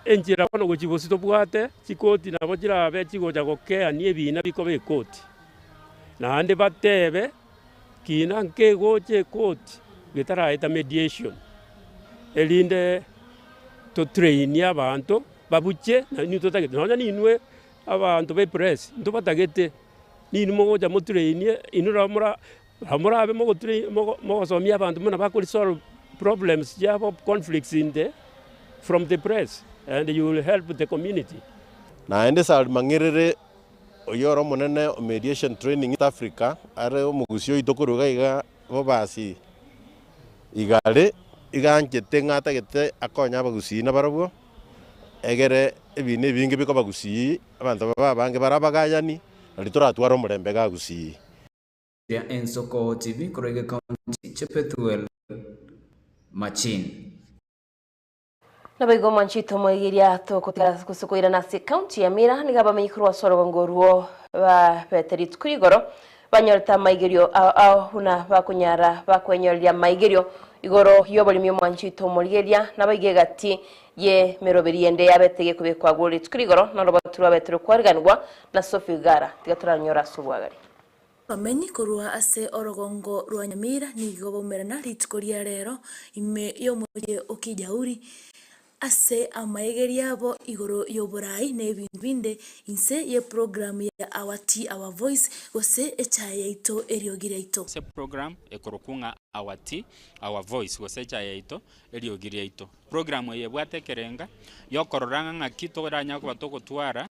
enchera bono gochia bosio tobwate chikoti nabo chirabe chigocha gokeania ebina bikoba ekoti, naende batebe kina nkegocha ekoti getaraeta mediation, erinde totrainie abanto babuche nainwe totagete nonya ninwe abanto ba epress ntobatagete, ninwe mogocha motrainie inwe nabo mora nabo morabe mogotrain mogo mogosomia abanto buna bakoresolve problems chiabo conflicts in the from the press and you will help the community. Naende Salma Ng'erere, oyio ore omonene o Mediation Training East Africa, are omogusii oito korwa iga iga bobasi igare, iga anchete ng'a atagete akonye abagusii nabarabwo, egere ebina ebinge bikoba gusii, abanto babe abange bare abagayani, nario toratware omorembe igaa gusii. Ria Ensoko TV korwa iga ekaunti Chepethuel Machin. Naboigo omwanchete omoegeria togotiga gose koirana ase ekaunti ya Mira nigo abamenyi korwa ase orogongo orwo babete rituko rigoro banyorete amaigerio ao ao buna bakonyara bakwenyoreria amaigerio igoro y'oboremi omwanchete omorigeria naboigo egati ye meroberi ende yabete gekobekwa agwo rituko rigoro norobato rwabete rokwariganigwa na Sophie Gara tiga toranyore ase obwagare. Abamenyi korwa ase orogongo rwa Nyamira nigo baumerana rituko ria rero ime y'omochie o Kijauri ase amaegeria abo igoro y'oborai na ebinto binde inse y'eprogramu ya Our Tea Our Voice gose echae yaito eriogi riaito. Ase program ekorokwa ng'a Our Tea Our Voice gose echae yaito eriogi riaito. Program eye ebwate ekerenga yokorora ng'a ng'aki toranyare koba togotwara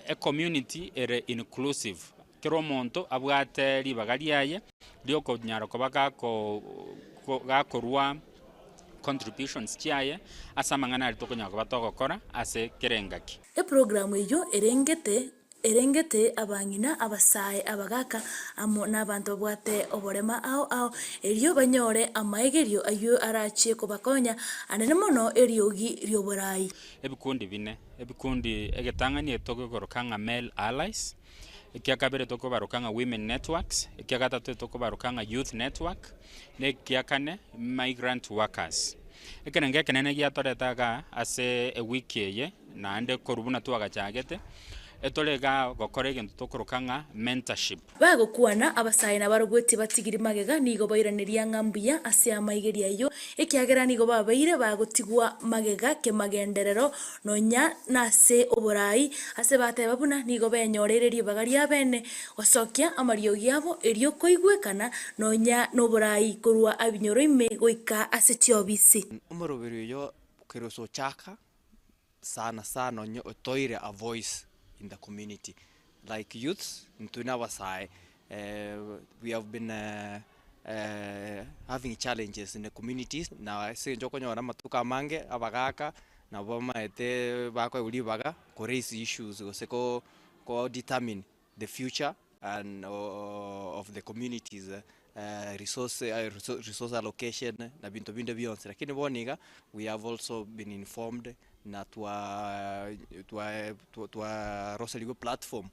ecommunity ere inclusive, kera omonto abwate ribaga riaye riokonyara koba gako gakorwa contributions chiaye ase amang'ana aria tokonyara koba togokora ase kera engaki. Eprogramu eyio erengete erengete abang'ina, abasae, abagaka, amo nabanto babwate oborema ao ao, erio banyore amaegerio ayio arachie kobakonya anene mono eriogi ri'oborai. Ebikundi bine. Ebikundi egetang'ani etogokoroka ng'a Male Allies, ekia kabere tokobaroka ng'a Women Networks, ekia gatato tokobaroka ng'a Youth Network, na ekia kane Migrant Workers. Ekerengo ekenene giatoreta igaa ase ewiki eye naende korwa buna twagachagete, etore igaa gokora egento tokoroka ng'a mentorship. Bagokwana, abasae nabarobwo tibatigiri magega, nigo bairaneria ng'a mbuya ase amaigerio ayio, ekiagera nigo babeire bagotigwa magega kemagenderero nonya nase oborai, ase bateba buna nigo benyoreire ribaga riabene gosokia amariogi abo erio koigwekana nonya noborai korwa abinyoro ime goika ase chiobisi. Omoroberi oyo kerose ochaka sana sana onye otoire a voice in the community like youths intwe na abasae we have been having challenges in the communities na ase eng'encho okonyora amatuko amange abagaka nabo bamaete bakoegwa ribaga ko raise issues gose ko ko determine the future and of the communities resource resource allocation na binto binde bionsi lakini bono iga we have also been informed na twa twa twaroserigwe platform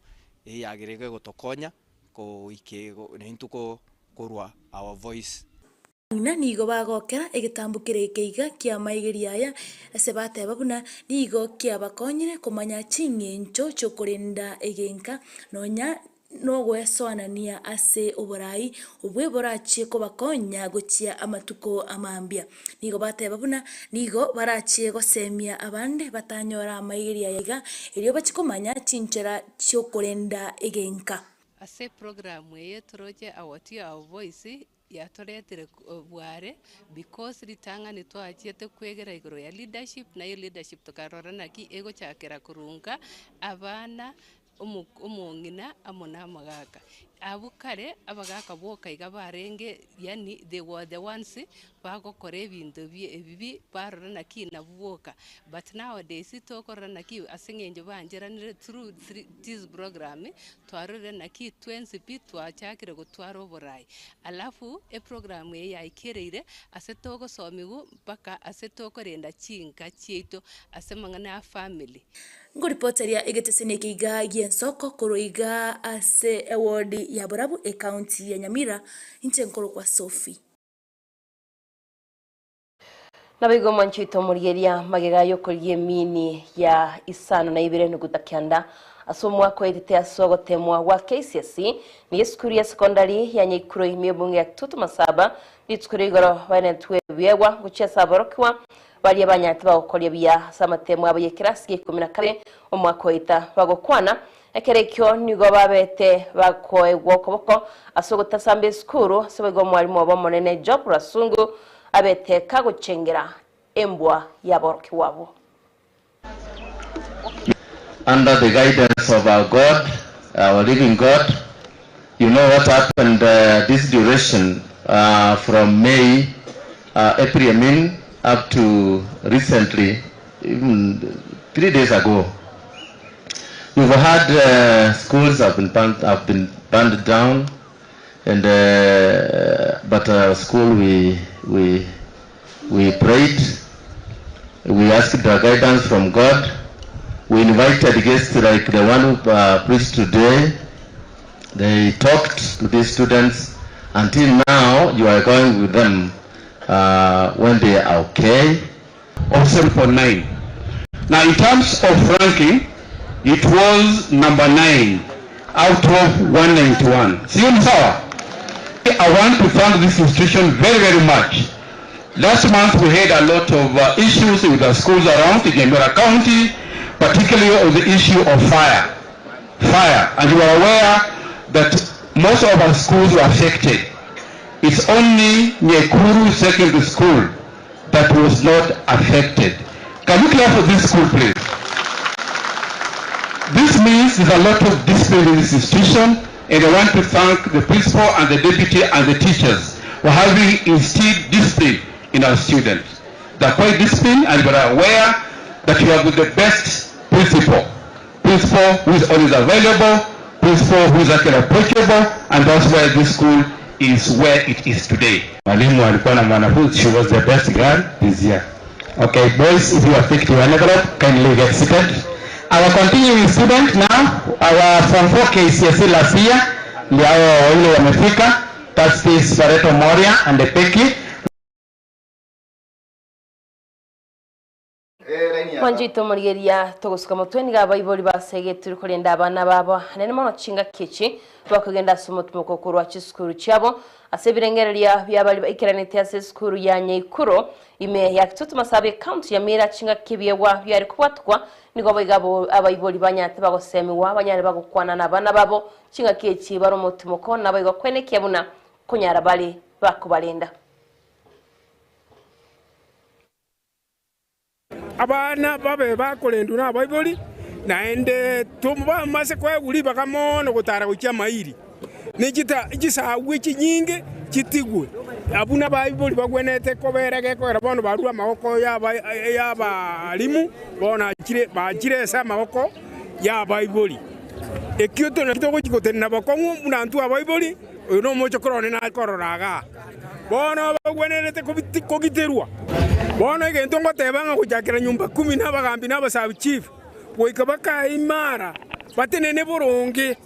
eye yagera iga egotokonya goike naintwe ko korwa our voice. Ng'ina nigo bagokera egetambo kere ekeiga ki'amaigerio aya, ase bateba buna nigo kiabakonyire komanya ching'encho chi'okorenda egenka, nonya nogwesoanania ase oborai obwe borachie kobakonya gochia amatuko amambia. Nigo bateba buna nigo barachie gosemia abande batanyora amaigerio aya iga, erio bachie komanya chinchera chi'okorenda egenka. Ase eprogram eye toroche our tea our voice yatoretire bware because ritang'ani twachiete kwegera igoro ya leadership naye leadership tokarora naki egochakera korunga abana omo omong'ina amo na amagaka. Abwo kare abagaka boka iga barenge yaani they were the ones bagokora ebinto bi ebibi barora naki nabwo boka. But nowadays tokorora naki ase eng'encho bancheranire through this program, twarorire naki twensi pi twachakire gotwara oborai. Alafu eprogram eye yaikereire ase togosomiwa mpaka ase tokorenda chinka chiaito ase amang'ana a family. Nkoripoteria egeteseni eke iga gi'ensoko korwa iga ase ewodi ya Borabu, ekaunti ya Nyamira, inche nkorokwa Sophie. Naboigo omwancho oito omorigereria magega y'okorigia emiini ya isano na ibere nuguta kianda ase omwaka oetete ase ogotemwa gwa KCSE nigo esukuru ya sekondari ya Nyaikuro ime ebunge ya Kitutu Masaba rituko ria igoro baenetwe ebiegwa gochia ase aborokigwa baria banyarete bagokoria buya ase amatemo abo y'ekerasi gia ikomi na kabere omwaka oeta bagokwana Ekero ekio nigo babete bakoegwa okoboko ase ogotasamba esukuru, ase boigo omwalimu obo omonene Job Rasungu abete kagochengera embwa y'aborokigwa abwo. Under the guidance of our God, our living God, you know what happened this duration from May, April I mean, up to recently, even 3 days ago. We've had schools have been burned down, and but our school we prayed, we asked the guidance from God. We invited guests like the one who preached today. They talked to these students. Until now, you are going with them when they are okay. Of 7.9. Now, in terms of ranking, it was number 9 out of 191. Sio ni sawa? I want to thank this institution very, very much. Last month we had a lot of issues with the schools around in Nyamira County, particularly on the issue of fire. Fire. And you are aware that most of our schools were affected. It's only Nyekuru Secondary School that was not affected. Can you clap for this school, please? This means there's a lot of discipline in this institution, and I want to thank the principal and the deputy and the teachers for having instilled discipline in our students. They're quite disciplined and we are aware that you have the best principal. Principal who is always available, principal who is actually approachable, and that's why this school is where it is today. Mwalimu alikuwa na mwanafunzi, she was the best girl this year. Okay, boys, if you have picked your envelope, kindly get seated. Our continuing student now, our Form 4 KCSE last year, ndio hao wawili wamefika. That's this Barreto Moria and Peki. Mwanchito omorigeria togosuka motwe niga abaibori basege korenda abana babo anene mono chingaki echi bakogenda ase omotumoko korwa chisukuru chiabo ase ebirengereria biabari baikeranete ase esukuru ya Nyaikuro ime ya Kitutu Masaba ekaunti ya Nyamira chingaki ebiegwa biare kobwatwa nigo boiga abaibori banyate bagosemiwa banyare bagokwana na abana babo chingaki echi bare omotumoko naboigo kwenekia buna konyara bare bakobarenda. Abana babe bakorendwa na abaibori naende bamase koegwa ribaga mono gotara gochia amairi nechita chisagwe chinyinge chitigwe abwo na abaibori bagwenerete kobera gekogera bono barure amagoko yaba ya abarimu bono achire bachire ase amagoko ya abaibori ekio togochi gotenena bokong'u buna intwe abaibori oyo na omochokoro one nakorora igaa bono bagwenerete kogiterwa bono egento ngoteba ng'a gochakera nyumba kumi na abagambi na abasabu chief goika bakaimara batenene boronge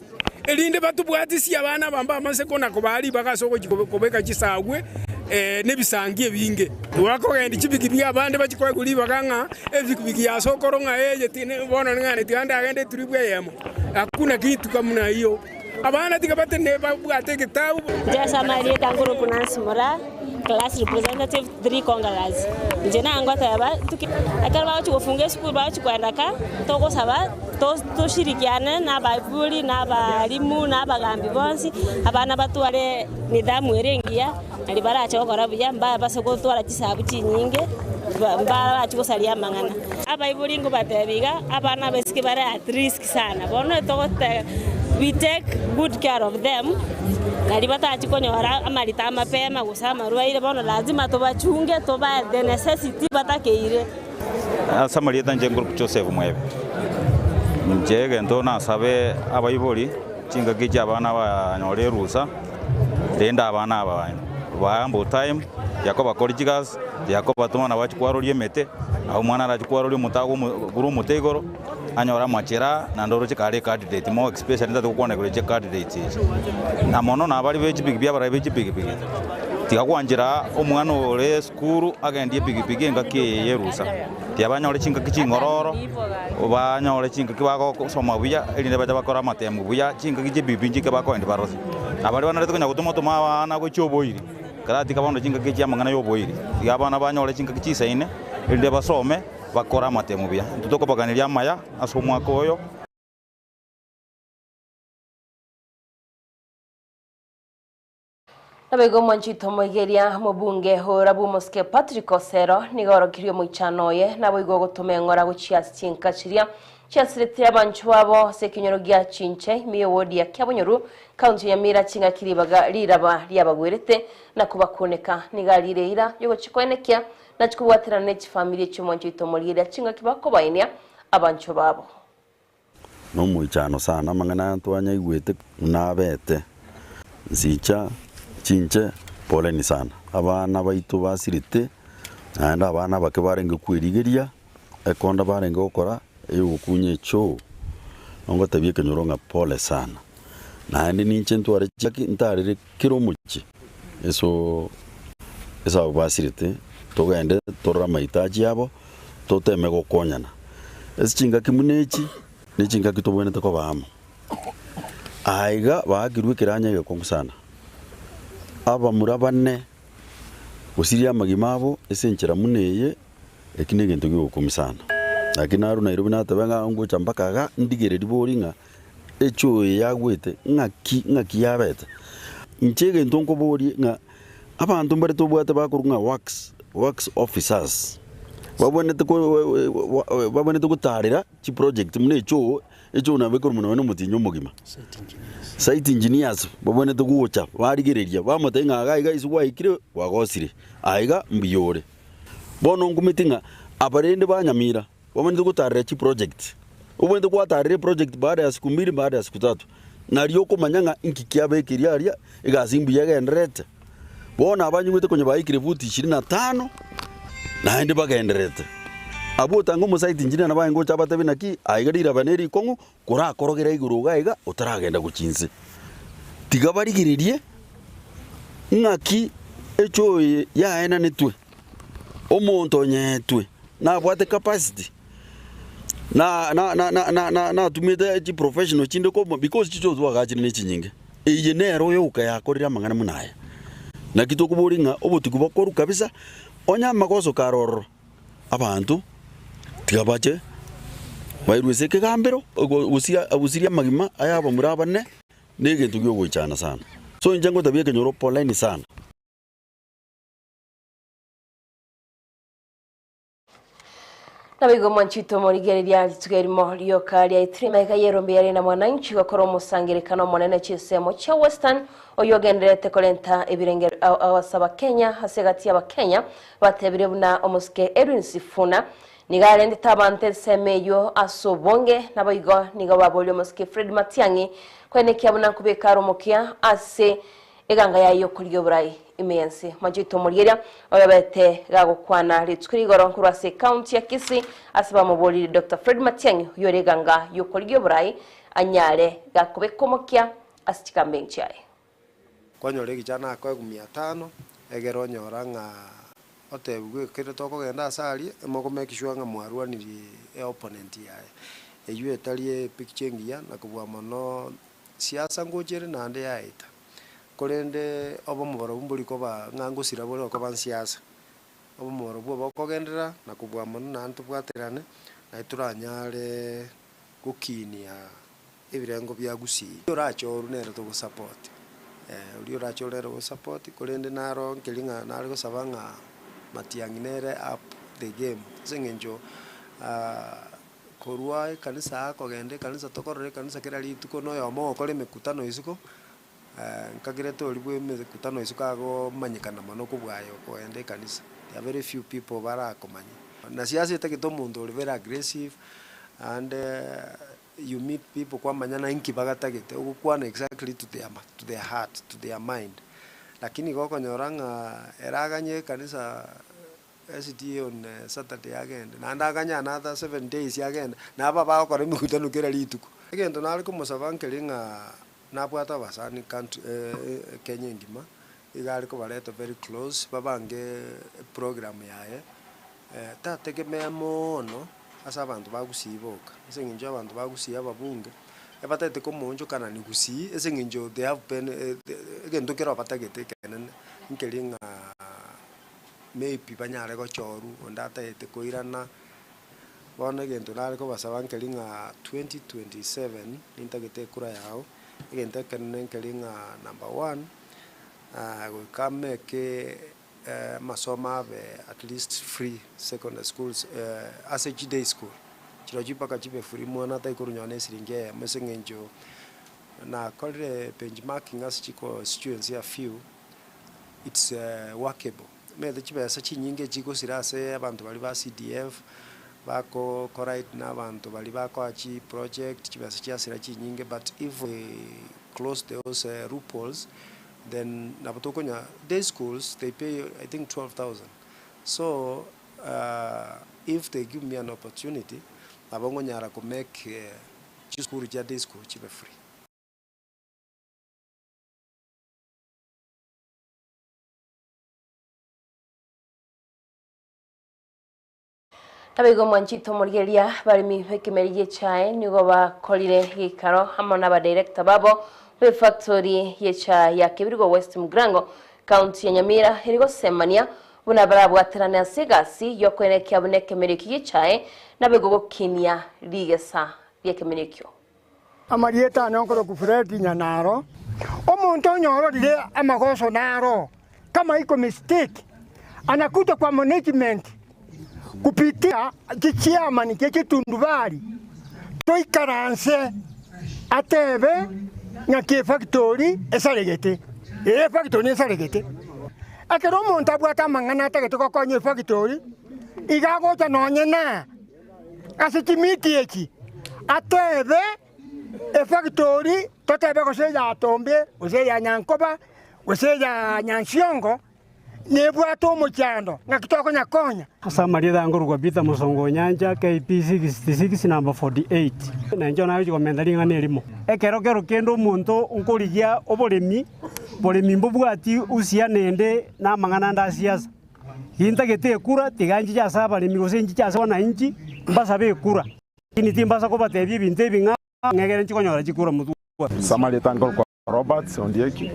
erinde batobwatisi abana aba mbamase kona kobaa ribaga ase ogochi kobeka chisagwe na ebisangi ebinge. Twakogendi chipikipiki abande bachie koegwa ribaga ng'a epikipiki yasokoro ng'a eye bono ng'a tiga ndagende etrip eyemo hakuna kitu kama hiyo. Abana tiga batenene babwate egetabu. Njasama erieta nguru Nancy Mura, class representative 3 Congress. Nje nangoteba ekero bagochi gofunga esukuru bagochi kwenda ka togosaba. Toshirikiane na abaibori, na abalimu, na abagambi bonsi, abana batware nidhamu ere engiya, nario barache gokora buya, mbabase gotwara chisabu chinyinge, mbarache gosaria amang'ana. Abaibori nkobatebia iga, abana abaiseke bare at risk sana, bono togote we take good care of them, nario batachi konyora amarito amapema gose amarwaire, bono lazima tobachunge tobae the necessity batakeire. Ase amarieta inche nkorokwa Joseph Mwebe. Inche egento nasabe abaibori, chingaki chia abana banyore erusa, rende abana aba bae ample time ya kobakori chigasi, ya kobatoma nabo bachie kwaroria emete, nabo omwana arachie kwaroria omote agwo korwa omote igoro, anyore amachera naende oroche kare ecandidate more especially ntagete gokwana igoro ya chicandidates echi. Na mono nabaria be chipikipiki abarai be chipikipiki, tiga gwanchera omwana ore esukuru agendie epikipiki engaki eye ya erusa. Tiga banyore chingaki ching'ororo, banyore chingaki bagosoma buya erinde bache bakore amatemu buya, chingaki chia epikipiki nchike bakoendia barose. Na baria banarete konya gotoma toma abana gochia oboiri, ekero bono chingaki chia amang'ana ya oboiri, tiga abana banyore chingaki chisaine, erinde basome. Bakore amatemo buya. Intwe tokobaganeria amaya ase omwaka oyo. Naboigo omwanchete omoigeria omobunge ora bw'omosike Patrick Osero nigo aorokirie omoichano oye naboigo ogotoma eng'ora gochia ase chinka chiria chiasirete abanchwa babo ase ekenyoro gia Chinche ime y'ewodi ya Kiabonyoru county ya Nyamira chingaki ribaga riraba riabagwerete na kobakuneka nigo arire eira yogochia koenekia Nachia kobwaterana ne chifamiri echi'omwancho oito omorieria chingaki bakobainia abanchwa babo. Nomoichano sana amang'ana aya twanyaigwete buna abete. Nsicha chinche poleni sana. Abana baito basirete naende abana abake barenge kwerigeria ekonda barenge gokora eyogokunya echoo. Nogotebia ekenyoro ng'a pole sana. Naende ninche ntware chiaki ntarere kera omochie eso ase abwo basirete togende torore amahitaji abo toteme gokonyana. Ase chingaki buna echi ne chingaki tobwenerete koba amo. Aiga baakirwe ekeranya egekong'u sana, abamura bane gosiria amagima abo ase enchera buna eye. Eki negento gi'ogokumia sana. Lakini narue Nairobi natebe ng'a ngocha mpaka iga ndigererie bori ng'a echoo eye yagwete ng'aki ng'aki yabete. Inche egento nkoborie ng'a abanto mbare tobwate bakorwa ng'a works works officers babwenerete ko babwenerete gotarera chiproject buna echoo, echoo nabo ekorwa nonye na omotienyi omogima. Site engineers babwenerete gocha barigereria bamotebia ng'a iga iga ase gwaikire gwagosire, aiga mbuya ore. Bono nkumeti ng'a abarende ba Nyamira bamanyete gotarera chiproject. Obwenerete gwatarera eproject baada ya siku mbili, baada ya siku tatu, nario okomanya ng'a inki kiabekeire aria, egasi mbuya egendererete. Bono abanyigwete konya baikire futi ishirini na tano, naende bagendererete. Abwo otanga omosaiti engineer nabo aye ngocha abatebie naki, aiga riraba ne rikong'u, korakorogera igoro iga iga otaragenda gochia inse. Tiga barigererie ng'aki echoo eye yaenanetwe, omonto onyeetwe nabwate capacity, na na na na na na natumete chiprofessional chinde komo because chichoo twagachire ne chinyinge. Eye nero yoka yakorire amang'ana buna aya. Naki tokoboria ng'a obotuki bokorwa kabisa, onye amagoso kare ororo. Abanto tiga bache bairwe ase ekegambero, gosiria amagima aya abamura abane negento gi'ogoichana sana. So inche ngotabia ekenyoro poleni sana. Naboigo mwanchete omorigereria rituko erimo rioka riaetire magega y'erombe yare na mwananchi gokora omosangerekano omonene chinsemo chia Western oyio ogendererete korenta ebirengero ase abakenya ase egati y'abakenya Batebire buna omosike Edwin Sifuna nigo arentete abanto ensemo eyio ase obonge, naboigo nigo baboria omosike Fred Matiang'i koenekia buna nkobeka are omokia ase eganga yaye y'okorigia oborai ime y'ense. Mwanchoito omorieria oyobete gagokwana rituko rigoro nkorwa ase ecounty ya Kisii ase bamoboririe Doctor Fred Matiang'i oyore eganga y'okorigia oborai anyare gakobeka omokia ase chikambeini chiaye. Kwanyora ekichana akoegwa mia tano, egere onyora ng'a otebigwe ekere tokogenda ase aria, emoko make sure ng'a mwarwanirie e opponent yaye. Eywo etari epicture engiya na kobua mono siasa ngocha ere naende yaeta. Korende obomo barobwo mbori koba ng'a ngosira bore okoba nsiasa, obomo barobwo bokogenderera na kobua mono naende tobwaterane, naye toranyare. gokinia ebirengo bia Gusii. Orachoru nere togosupport, oria orachoru nere ogosupport, korende naro nkeri ng'a nare gosaba ng'a Matiang'i nere up the game ase eng'encho korwa ekanisa akogenda ekanisa tokorora ekanisa kera rituko na oyomo ogokora emekutano isiko, nkagerete oria bwa emekutano isiko agomanyekana mono kobua aye okogenda ekanisa. There are very few people barakomanye. Na siasa etagete omonto ore very aggressive, naende you meet people kwamanyana inki bagatagete, ogokwana exactly to their to their heart, to their mind. Lakini igo okonyora ng'a ere aganye ekanisa SDA on Saturday agende, naende aganye another 7 days agende, nabo bagokora emekutano kera rituko. Egento nare komosaba nkeri ng'a nabwate abasani country Kenya engima, iga are kobareta very close, babange program yaye, tategemea moono ase abanto ba Gusii boka, ase eng'encho abanto ba Gusii ababunge, ebatagete komoonchokana ni Gusii ase eng'encho they have been egento kero batagete ekenene, nkeri ng'a maybe banyare gochorwa onde atagete koirana, bono egento nare kobasaba nkeri ng'a 2027 nintagete ekura yago, egento ekenene nkeri ng'a number one, goika make amasomo abe at least free secondary schools ase chiday school, chirochio mpaka chibe free mwana atari nonye na esiringi eyemo ase eng'encho nakorire benchmarking ase chiconstituency a few, it's workable. Omanyete chibesa chinyinge chigosira ase abanto baria ba CDF, bako collide na abanto baria bakoa chiproject, chibesa chiasira chinyinge but if we close those loopholes, then nabo tokonya day schools they pay I think 12,000. So if they give me an opportunity, nabo nkonyara komake chisukuru chia day school chibe free. Nabaigo mwanchito omorigereria baremi b'ekemeri gi'echae nigo bakorire geikaro amo na abadirector babo b'efactory y'echae ya Kebirigo West Mugirango county ya Nyamira eri gosemania buna barabwaterane ase egasi y'okoenekia buna ekemeri eki gi'echae nabaigo gokinia rigesa ri'ekemeri ekio. Amarieta ane nkorokwa Fred Nyanaro, omonto onyororire amagoso naro kama iko mistake anakuja kwa management kupitia chichairman chie chitundubari toikaranse atebe ng'aki efactory esaregete, ee efactory nesaregete. Ekero omonto abwate amang'ana atagete gokonya efactory, iga agocha nonye na ase chimiti echi, atebe efactory totebe gose eya Tombe, gose eya Nyankoba, gose eya Nyansiongo, nebwate omochando ng'aki tokonyakonya. Ase amarieta aya nkorokwa Peter Mosongo Onyancha, KP 66 number 48. Na inche nagochia komenta ring'ana erimo. Ekero kero kende omonto nkorigia oboremi, boremi mbobwati uhusiano ende na amang'ana ande a siasa. Gintagete ekura, tiga nchiche ase abaremi gose nchiche ase wananchi, mbasabe ekura. Lakini timbasa kobatebia ebinto ebi ng'a ng'egere nchikonyora chikura motwe. Ase amarieta nkorokwa Roberts Ondieki,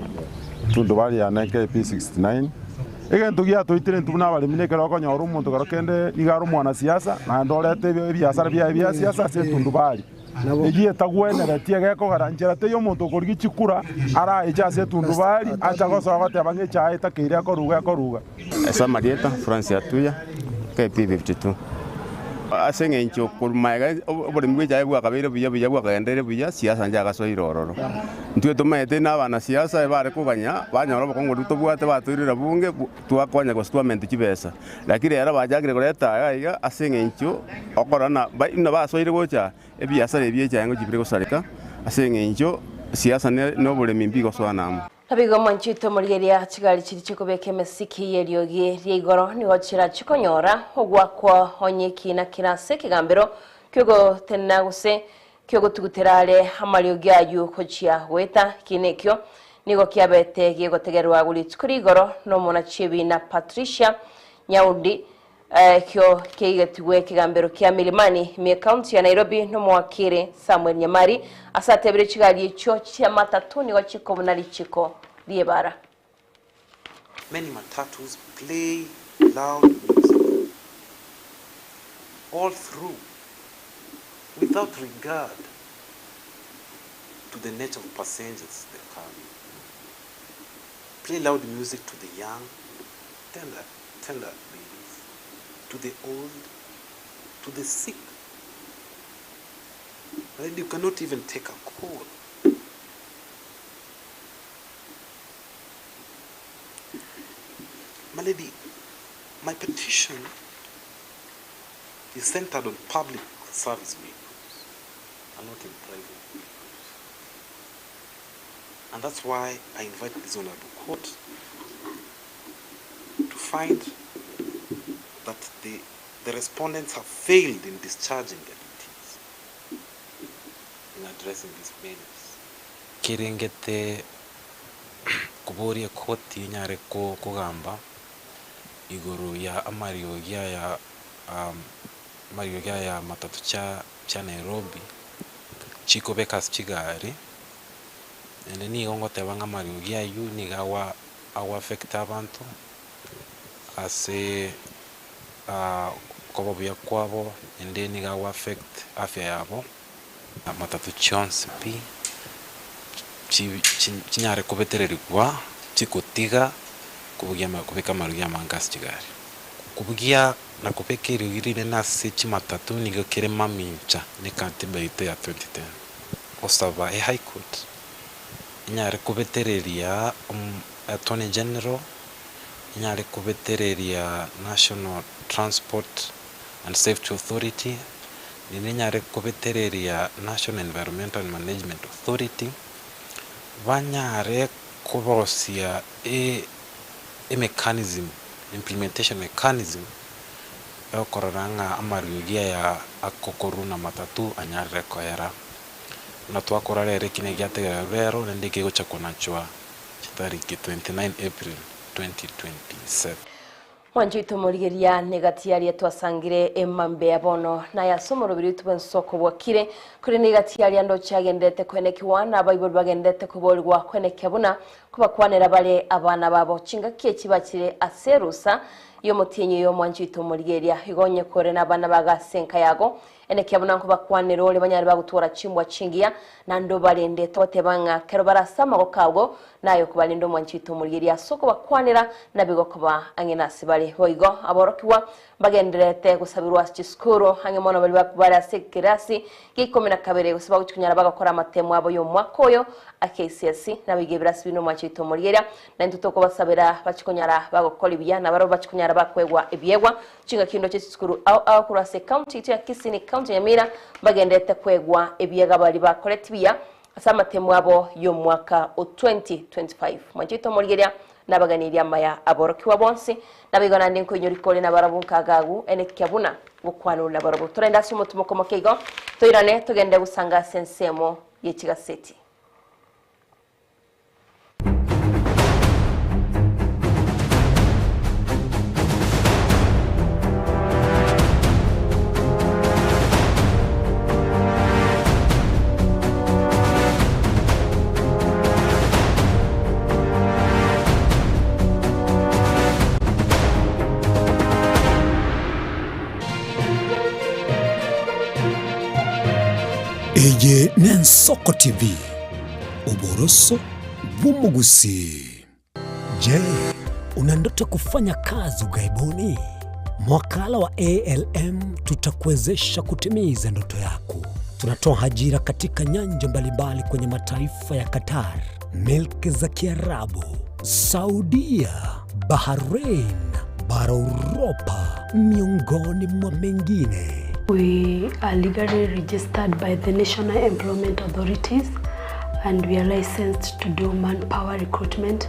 tundubari yane KP 69. Egento giatoitire intwe buna abaremi nekero okonyora omonto kero kende nigo are omwanasiasa naende orete ebiasara biaye bia siasa ase etundubari. Eyio etagwenereti egekogera nchera teiyo omonto okorigia chikura araeche ase etundubari acha gosoa goteba ng'a echae etakeire ekoruga ekoruga. Ase amarieta, Francis Atuya, KP 52. Ase eng'encho korwa magega oboremi bw'echae bwakabeire buya buya bwakagendereire buya, siasa nchiagasoire ororo. Intwe tomaete na abanasiasa ebare koganya banyora obokong'u boria tobwate batoirera bunge twakonya gose twamenta chibesa. Lakini rero bachakire koreta aya iga ase eng'encho okorora ng'a buna basoire gocha ebiasara ebi echae ngochia bire gosareka ase eng'encho siasa na oboremi mbigosoana amo. Naboigo mwanchete omorigereria chigari chiria chikobeka emesiki y'eriogi ria igoro nigo chirache konyora ogwakwa onye ekiina kere ase ekegambero ki'ogotenena gose ki'ogotugutera are amariogi ayio gochia goeta. Ekiina ekio nigo kiabete gegotegerwa agwo rituko rigoro n'omonachi ebiina Patricia Nyaundi Ekio keigetigwe ekegambero kia Milimani ime ekaunti ya Nairobi nomowakiri Samuel Nyamari ase atebire chigari echio chiamatatu nigo chikobuna richiko ri'ebara. Many matatus play loud music all through. without regard to the nature of passengers they carry. Play loud music to the young, tender, tender babies, to the old, to the sick. Right? You cannot even take a call. My lady, my petition is centered on public service vehicles and not in private vehicles. And that's why I invite this honorable court to find that the, the respondents have failed in discharging their duties in addressing these menace. Kerengete koboria ekoti enyare kogamba igoro ya amariogi aya amariogi aya matatu chia chia Nairobi chikobeka ase chigari, naende nigo ngoteba ng'a amariogi aywo nigo agoa ago affect abanto ase okoba buya kwabo, naende nigo ago affect afya yabo. Matatu chionsi pi chi chinyare kobetererigwa chikotiga kobugia ama kobeka amarugi amange ase chigari. Kobugia na kobeka eriogi rinene ase chimatatu nigo kere mamincha ne katiba yaito ya 2010. Gosaba e high court enyare kobetereria attorney general, enyare kobetereria National Transport and Safety Authority, naende enyare kobetereria National Environmental and Management Authority, banyare korosia e emechanism, implementation mechanism, yokorora ng'a amariogi aya agokorwa na matatu anyarire koera. Buna twakora rero eki nigo giategererwa rero naende kegocha konachwa chitariki 29 April 2027. Mwancho oito morigeria negati yaria twasangire emambea bono naye ase omoroberi oito bw'ensoko bwakire, korende egati yaria ndoche agenderete koenekiwa na abaibori bagenderete koborigwa koenekia buna kobakwanera bare abana babo chingaki echi bachire ase erusa y'omotienyi oyo mwancho oito morigeria igo onye kore nabana bago ase enka yago Enekia buna nkobakwanera ore banyare bagotwora chimbwa chingiya, naende obarende, togoteba ng'a ekero bare ase amagoko agwo, naye okobarenda omwanchi oito omorigereria ase okobakwanera, nabigo koba ang'e nase bare. Boigo aborokigwa mbagendererete gosaberwa ase chisukuru, ang'e mono baria bare ase ekerasi gia ikomi na kabere, gose bagochia konyara bagokora amatemo abo y'omwaka oyo a KCSE, nabaiga ebirasi binde omwanchi oito omorigereria, naintwe tokobasabera bachie konyara bagokora ebiya, nabarabwo bachie konyara bakoegwa ebiegwa. Chingaki ndoche chisukuru ao ao korwa ase ekaunti yaito ya Kisii na ekaunti ya Nyamira mbagenderete kwegwa ebiega baria bakoreti buya ase amatemo abo y'omwaka o 2025. Mwanche oito omorigeria nabaganirie amaya aborokigwa bonsi, naboigo naende nkoinyori kore nabarabwo nkagagu enekia buna gokwanwa nabarabwo. Torende ase omotumoko moke igo, toirane togende gosanga ase ensemo ye chigaseti. Eye n'Ensoko TV. Oboroso bw'omogusii. Je, una ndoto ya kufanya kazi ughaibuni? Mwakala wa ALM tutakuwezesha kutimiza ndoto yako. Tunatoa ajira katika nyanja mbalimbali kwenye mataifa ya Qatar, milki za Kiarabu, Saudia, Bahrain, bara Uropa, miongoni mwa mengine. We are legally registered by the National Employment Authorities and we are licensed to do manpower recruitment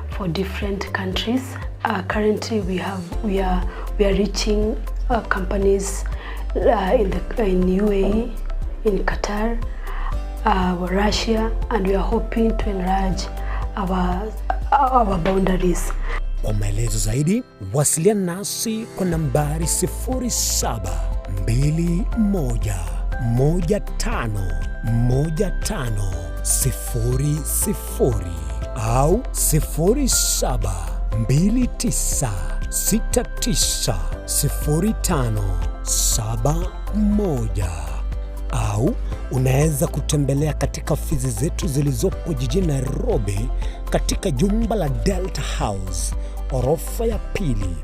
for different countries. Uh, currently we have we are we are reaching uh, companies uh, in the in UAE, in Qatar, uh, Russia and we are hoping to enlarge our our boundaries. Kwa maelezo zaidi wasiliana nasi kwa nambari 0721151500 au 0729690571. Au unaweza kutembelea katika ofisi zetu zilizopo jijini Nairobi katika jumba la Delta House, orofa ya pili,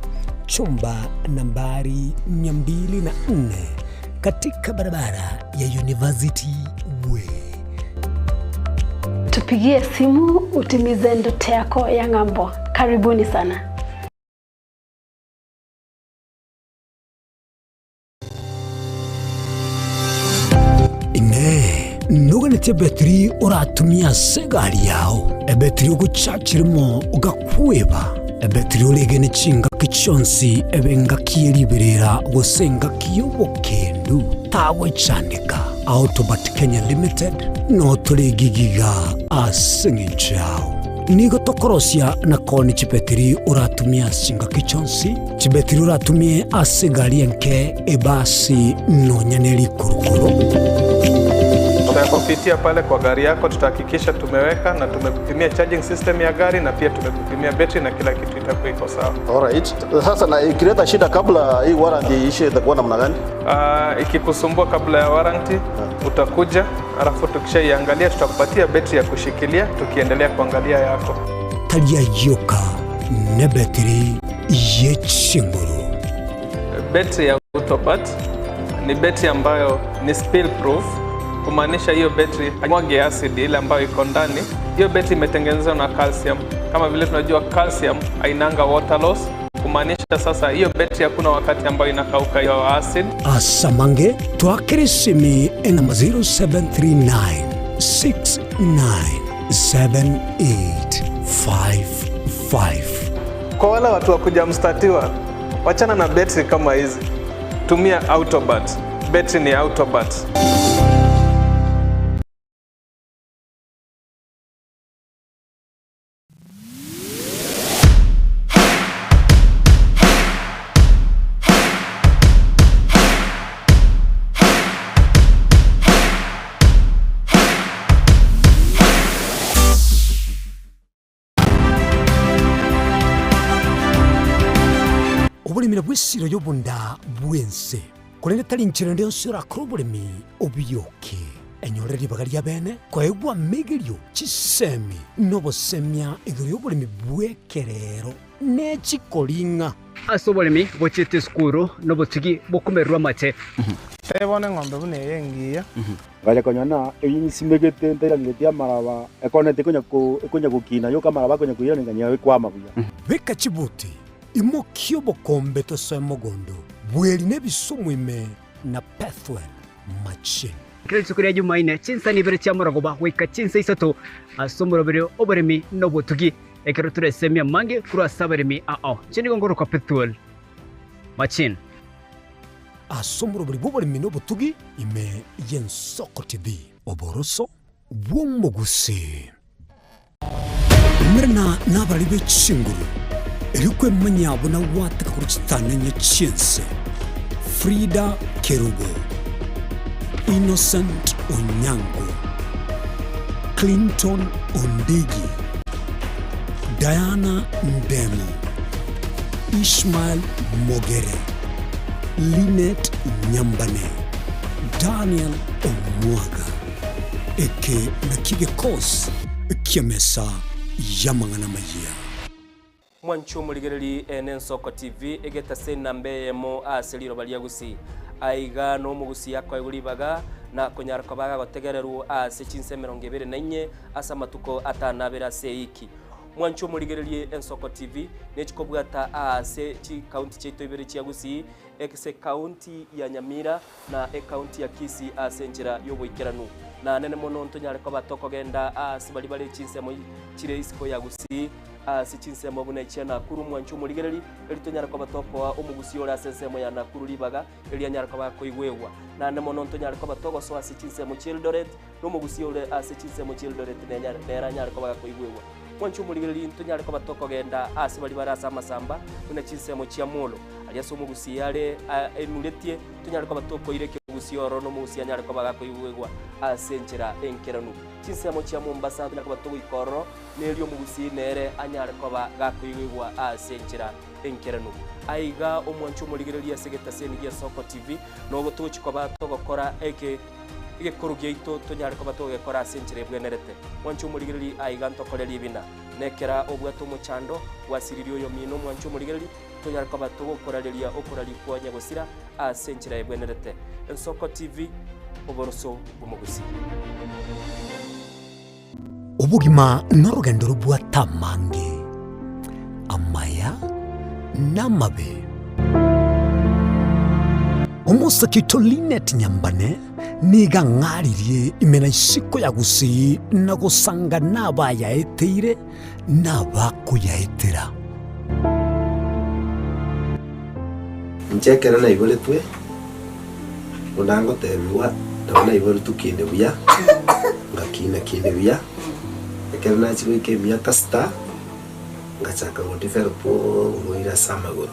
chumba nambari 204 katika barabara ya University Way. Tupigie simu utimize ndoto yako ya ng'ambo. Karibuni sana. Inee! Noganetie ebetiri oratumie ase egari yao, ebetiri ogochachirimo ogakweba, ebetiri oregene chingaki chionsi ebe engaki ye riberera gose engaki y'obokendu? Tagwechandeka. Autobat Kenya Limited notore egigiga ase eng'encho yao. Nigo tokorosia na koonia chibetiri oratumie ase chingaki chionsi, chibetiri oratumie ase egari enke, ebasi, nonya ne rikurukuru. Tutakupitia pale kwa gari yako, tutahakikisha tumeweka na tumekupimia charging system ya gari na pia tumekupimia betri na kila kitu itakuwa iko sawa. Alright. Sasa na ikileta shida kabla hii warranty iishe itakuwa namna gani? Ikikusumbua kabla ya warranty utakuja, alafu tukishaiangalia tutakupatia betri ya kushikilia tukiendelea kuangalia yako. Tari ayio oka, nebetiri ye chinguru. Betri ya Autobat ni betri ambayo ni spill proof, kumaanisha hiyo betri haimwagi acid ile ambayo iko ndani. Hiyo betri imetengenezwa na calcium. Kama vile tunajua calcium hainanga water loss, kumaanisha sasa hiyo betri hakuna wakati ambayo inakauka hiyo acid. Asamange twakere esimi enamba 0739 697855. Kwa wale watu wa kuja mstatiwa, wachana na betri kama hizi, tumia Autobat. Betri ni Autobat. Oboremi nabwo esiro y'obonda bw'ense, korende tari nchera ende yonsi orakore oboremi obiyoke. Enyore ribaga ri'abeene koegwa amegerio, chisemi, na obosemia igoro y'oboremi bw'ekerero ne chikoring'a. Ase oboremi bochiete esukuru nobotugi bokomererwa amache. Tebia bono eng'ombe buna eye engiya. Ngacha konyora ng'a eyio nsimegete ntairaneretie amaraba, ekona tekonya ko ekonya gokina yoka amaraba akonya koiraneria ng'a ekwama buya. Beka chibuti, imokia obokombe tosoe mogondo, bweri na ebisumu ime na Pethuel machine. Kera rituko ria Jumaine, chinsa nibere chiamorogoba goika chinsa isato ase omoroberi oboremi na obotugi, ekero toresemie amange korwa ase abaremi ao. Inche nigo ngorokwa Pethuel Machine. Ase omoroberi bw'oboremi na obotugi ime y'Ensoko TV. Oboroso bw'omogusii. Umerana nabarari be chinguru, erio kwemanyia buna gwateka korwa chitanenye chi'ense. Frida Kerubo, Innocent Onyango, Clinton Ondigi, Diana Ndemo, Ishmael Mogere, Linet Nyambane, Daniel Omwaga. Eke nakio gekosi ki'emesa y'amang'ana amayia. Mwanche omorigereri ene Ensoko TV egetase enamba eyemo ase riroba ria Gusii. Aiga nomogusii akoegwa ribaga na konyara koba agagotegererwa ase chinsa emerongo ebere na inye ase amatuko atano abere ase eiki. Mwanche omorigererie Ensoko TV nechikobwata aase chikaunti chiaito ibere chia Gusii ase ekaunti ya Nyamira na ekaunti ya Kisii ase enchera y'oboikeranu. Na nene mono ntonyare koba tokogenda aase baria bare chinsemo chire isiko ya Gusii, ase chinsemo buna echia Nakuru mwanche omorigereri, erio tonyare koba tokoa omogusii ore ase ensemo ya Nakuru ribaga, erio anyare koba akoigwegwa. Naende mono ntonyare koba togosoa ase chinsemo chi'Eldoret, na omogusii ore ase chinsemo chi'Eldoret nere anyare koba gakoigwegwa. Mwanche omorigereri ntonyare koba tokogenda aase baria bare ase amasamba, buna chinsemo chia Molo, aria ase omogusii are enuretie, tonyare koba tokoira ekegusii ororo na omogusii anyare koba gakoigwegwa ase enchera enkeranu. Chinsemo chia Mombasa ntonyare koba togoika ororo, na erio omogusii nere anyare koba gakoigwegwa ase enchera enkeranu. Aiga omwanche omorigereria ase egetaseni gia Soko TV, nogo togochia koba togokora eke. Egekoro giaito tonyare koba togekora ase enchera ebwenerete. Mwanche omorigereria aiga ntokore ribina. Nekera obwate omochando, gwasiririe oyomino mwanche omorigereria, tonyare koba togokorareria okoraria kwa nyagosira ase enchera ebwenerete. Ensoko TV, oboroso bw'omogusii. Obogima norogendo robwate amange, amaya na amabe. Omosake oito Linet Nyambane nigo ang'aririe ime na isiko ya Gusii na gosanga nabayaeteire na abakoyaetera. Inche ekero naiboretwe, buna ngotebigwa, nabo naiboretwe kinde buya, ngakina kinde buya, ekero nachia goika emiaka sita, ngachaka go develop oborwaire ase amagoro.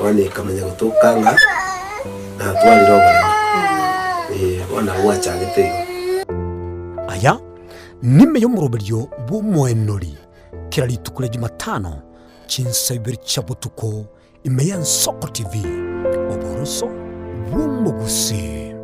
Bono ekamanya gotoka ng'a natwarire oboremo, eh, bono nabo gwachagete igo. Aya nime y'omoroberio bw'omoenori kera rituko ria Jumatano chinsa ibere chia botuko ime y'Ensoko TV, oboroso bw'omogusii.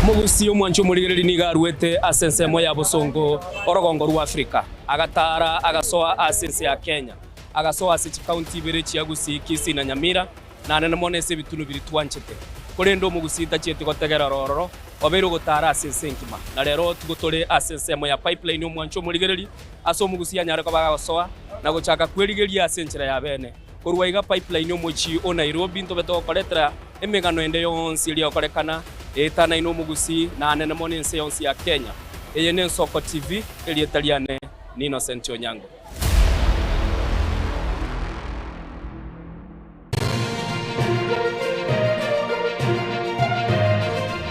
Omogusii omwanchi omorigereria nigo aruete ase ensemo ya bosongo orogongo rwa Afrika, agataara agasoa ase ense ya Kenya, agasoa ase chikaunti ibere chia Gusii, Kisii na Nyamira, na mono ase ebitunu biria twanchete. Korende omogusii tachieti gotegerera ororo, obeire ogotaara ase ense engima. Na rero tigo tore ase ensemo ya Pipeline omwanchi omorigereria, ase omogusii anyare koba agagosoa na gochaka kwerigeria ase enchera ya bene. Korwa iga Pipeline omochie o Nairobi ntobe togokoretera emegano ende yonsi eria egokorekana eetanaine omogusii na anene mono ense yonsi ya Kenya. Eye n'Ensoko TV, erieta riane ni Innocent Onyango.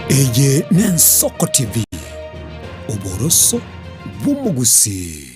Eye n'Ensoko TV, oboroso bw'omogusii.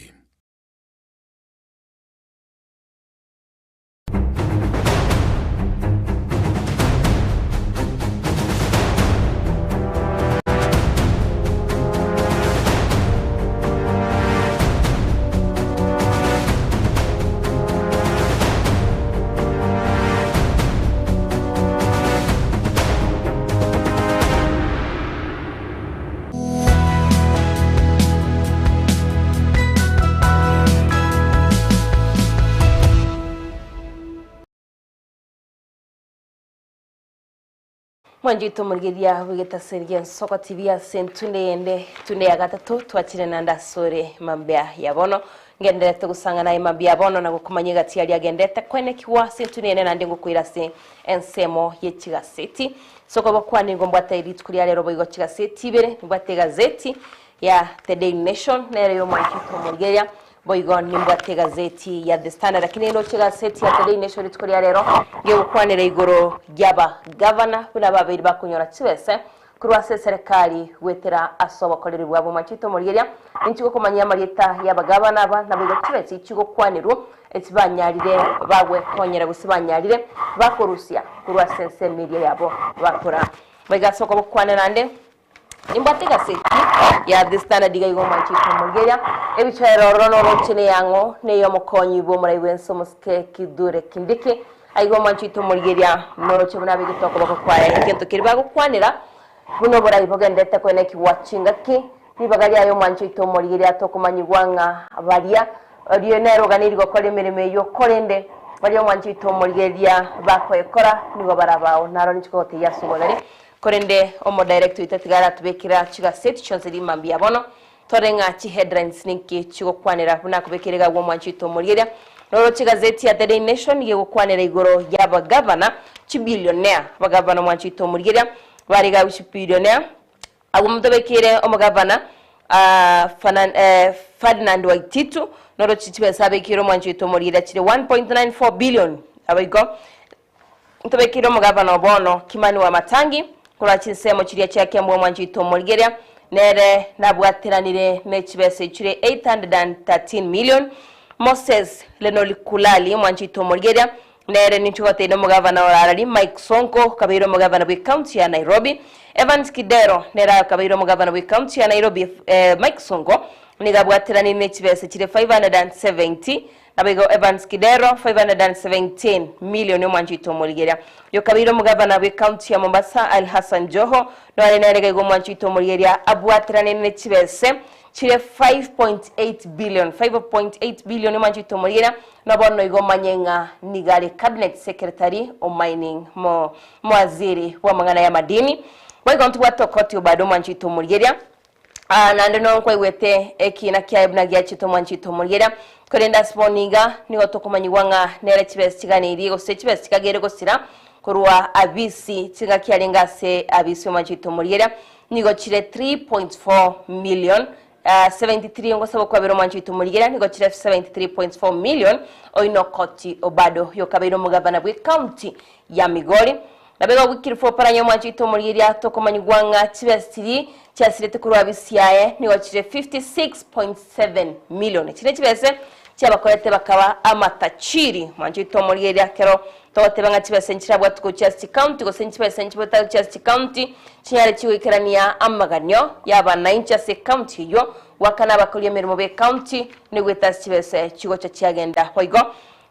Mwanchete omorigereria bw'egetaseri gi'ensoko TV ase entunde eyende, entunde ya gatato, twachire naende asore mambia ya bono. Ngendererete gosang'ana aye mambia ya bono na gokomanya egati aria agenderete koenekigwa ase entunde eyende naende ngokoira ase ensemo ye chigaseti. Ase okoba kwane nigo mbwate rituko ria rero boigo chigaseti ibere, nimbwate egazeti ya The Daily Nation nere y'omwanchete omorigereria, Boigo nimbwate egazeti ya The Standard, lakini ndoche egazeti ya The Daily Nation rituko ria rero ngegokwanera igoro y'abagavana buna babeire bakonyora chibese korwa ase eserekari goetera ase obokoreri bwabo. Machete omorigeria, ninchi gokomanyia amarieta y'abagavana aba naboigo chibese chigokwanerwa echibanyarire bagwekonyera gose banyarire bakorusia korwa ase ensemo eria yabo bakora. Boigo ase okobokwanera naende Nimbwate egaseti ya The Standard iga igo omwanchete omorigereria. Ebichwa ororo noroche neyang'o neyomokonyi bw'omorai bwense omosike Kithure Kindiki. Aiga omwanchete omorigereria noroche buna abegete okoboko kwaye egento keria bagokwanera buna oborai bogenderete koenekigwa chingaki ribaga riaye omwanchete omorigereria tokomanyigwa ng'a baria orio nere oganeiri gokora emeremo eyio korende baria omwanchete omorigereria bakoyekora nigo barabao naro ninche kogotebia ase obwagare Korende omodirector oito tiga aratubekera chigaseti chionsi rimambia bono, tore ng'a chiheadlines ninki chigokwanera buna akobekera iga agwo omwanchi oito omorigeria. Roro chigazeti ya The Daily Nation nigo egokwanera igoro y'abagavana chibillionaire. Abagavana omwanchi oito omorigeria bare iga agwo chibillionaire, agwo motobekeire omogavana Ferdinand Waititu noroche chibesa abekeire omwanchi oito omorigeria chire 1.94 billion aboigo Ntobekire omogabana o bono, Kimani Wamatangi, korwa chinsemo chiria chia Kiambu omwanchi oito omorigeria, nere nabwateranire ne chibesa echire 813 million. Moses Lenolikulali omwanchi oito omorigeria, nere ninche goteina omogabana orarari Mike Sonko okabeire omogabana bwe county ya Nairobi. Evans Kidero nere akabeire omogabana bwe county ya Nairobi Mike Sonko. Nigo abwateranire ne chibesa chire 570, naboigo Evans Kidero 517 million omwancho oito omorigeria. Oyokabeire omogavana bwe county ya Mombasa Ali Hassan Joho nore nere gaiga omwancho oito omorigeria abwateranire ne chibese chire 5.8 billion, 5.8 billion omwancho oito omorigeria na bono igo omanye ng'a nigo are cabinet secretary o mining mo mowaziri bw'amang'ana y'amadini. Boigo ntobwate Okoth Obado omwancho oito omorigeria. Aa, naende nonya nkwaigwete ekiina kiaye buna giachete omwanchete omorigeria, korende ase bono iga nigo tokomanyigwa ng'a nere chibesa chiganeirie gose chibesa chikagere gosira korwa abisi chingaki arenge ase abisi omwanchete omorigeria nigo chire 3.4 million, aa, 73 ngosaba okwabera omwanchete omorigeria nigo chire 73.4 million oino Koti Obado oyokabeire omogavana bw'ecounty ya Migori. Nabo igo Wycliffe oparanya omwancho oito omorigeria tokomanyigwa ng'a chibesa chiria chiasirete korwa abisi aye nigo chire 56.7 million. Echi nechibese chiabakorete bakaba amatachiri. Omwancho oito omorigeria kero togoteba ng'a chibesa nchirabwatwe gochia ase chicounty gose nchibesa nchibwate gochia ase chicounty chinyare chigoikerania amaganio y'abanainchi ase ecounty eyio goakana abakori emeremo b'ecounty nigo ase chibesa chigocha chiagenda boigo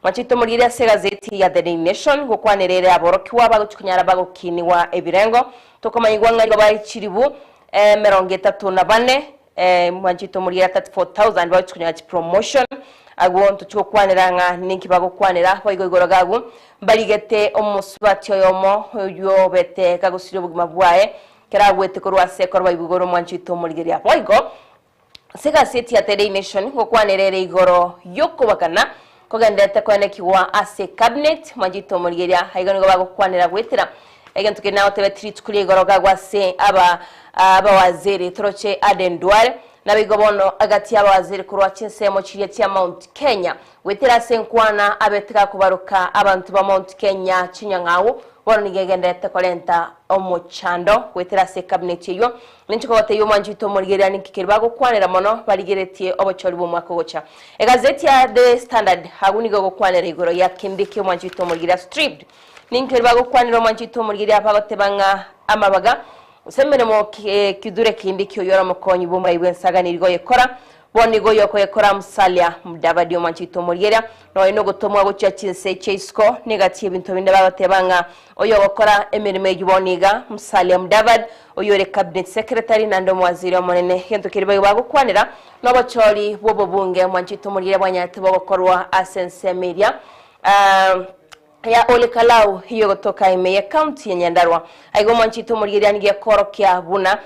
Machete omoriri ase egazeti ya The Daily Nation gokwanera ere aborokigwa bagochia konyara bagokinigwa ebirengo. Tokomanyigwa ng'a nigo bare chilibu emerongo etato na bane mwanchete omoriri 34,000 bagochia konyora chipromotion. Agwo ntochia gokwanera ng'a ninki bagokwanera boigo igoro iga agwo mbarigete omosubati oyomo oyio obete gagosiria obogima bwaye kero agwete korwa ase ekoroba igoro mwanchete omorigeria boigo Ase egaseti ya The Daily Nation ngokwanera ere igoro y'okobagana kogendererete koenekigwa ase Cabinet, Mwanchito Omorigeria aiga nigo bagokwanera goetera egento keria nagotebeti rituko ria igoro gagwa ase aba abawaziri toroche Aden Duale naboigo bono agati y'abawaziri korwa chinsemo chiria chia Mount Kenya goetera ase enkwana abete gakobaroka abanto ba Mount Kenya chinyang'au Bono nigo egendererete korenta omochando goetera ase ekabinet eyio. Ninche kogotebia omwanchi oito omorigereria ninki keria bagokwanera mono barigeretie obochori bw'omwaka ogocha. Egazeti ya The Standard agwo nigo egokwanera igoro ya Kindiki omwanchi oito omorigereria stripped. Ninki keria bagokwanera omwanchi oito omorigereria bagoteba ng'a amabaga gose emeremo Kithure Kindiki oyio ore omokonyi bw'omorai bw'ensagani rigo oyekora Bono nigo oyokoyekora Musalia Mudavadi omwanchete omorigeria, nonya nogotomwa gochia chinse chia isiko, negati y'ebinto binde bagoteba ng'a oyogokora emeremo eyio bono iga, Musalia Mudavadi, oyore Cabinet Secretary naende omowaziri omonene. Egento keria baigo bagokwanera nobochori bw'obobunge omwanchete omorigeria bwanyarete bogokorwa ase ensemo eria ya Ole Kalau eyio egotoka ime ye county ya Nyandarua. Aiga omwanchete omorigeria nigo ekorokia buna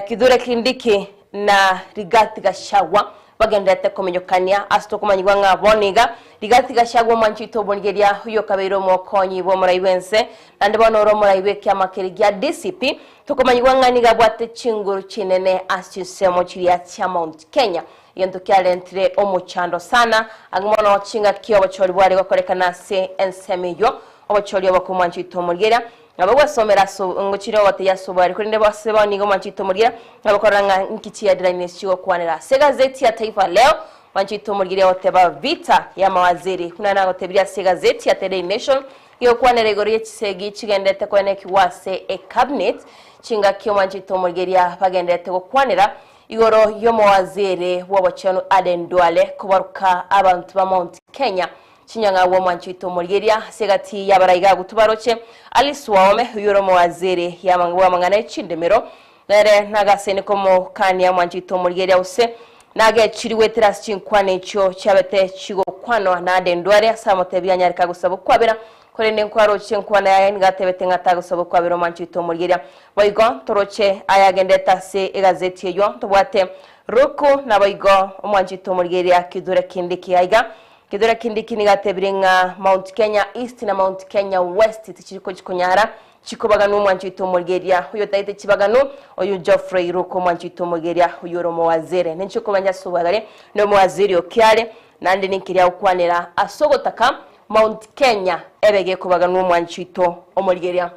Kithure Kindiki na Rigathi Gachagua bagendererete komenyokania ase tokomanyigwa ng'a bono iga Rigathi Gachagua omwanchete omorigeria oyio okabeire omokonyi bw'omorai bw'ense naende bono ore omorai bw'ekiama keria gia DCP tokomanyigwa ng'a nigo abwate chinguru chinene ase chinsemo chiria chia Mount Kenya. Egento kiarentire omochando sana ang'e mono chingaki obochori bware gokorekana ase ensemo eyio, obochori obo komwanchete omorigeria, nabo gwesomera ase ngochire ogotebia ase obware, korende ase bono nigo mwanchete omorigeria, nabo korora ng'a inki chiheadlines chigokwanera. Ase egazeti ya Taifa Leo, mwanchete omorigeria ogoteba vita ya mawaziri, buna nagotebirie ase egazeti ya The Daily Nation, gegokwanera igoro ye chisegi chigenderete koenekigwa ase ecabinet, chingaki omwanchete omorigeria bagenderete gokwanera Igoro y'omowaziri bw'obochenu Aden Duale kobaruka abanto ba Mount Kenya chinyang'au omwancho oito omorigeria ase egati y'abaraiga agwo tubaroche Alice Wahome oyio ore omowaziri bw'amang'ana e chindemero nere nagaseni komokania omwancho oito omorigeria gose nagechiri goetera ase chinkwana echio chiabete chigokwanwa na Aden Duale ase amotebia anyareka gosaba okwabera Korende nkwaroche enkwana yaye nigo atebete ng'a tagosaba okwabera omwancho oito omorigeria. Boigo ntoroche ayagenderete ase egazeti eyio ntobwate Ruku naboigo omwancho oito omorigeria Kithure Kindiki. Aiga Kithure Kindiki nigo atebire ng'a Mount Kenya East na Mount Kenya West tichiri konyara chikobaganwa omwancho oito omorigeria oyotagete chibaganu oyo Geoffrey Ruku omwancho oito omorigeria oyio ore omowaziri. Ninche okomanya ase obwagare nomowaziri okiare naende ninki riagokwanera ase ogotaka Mount Kenya ebe gekobaganwa omwanchi oito omorigeria.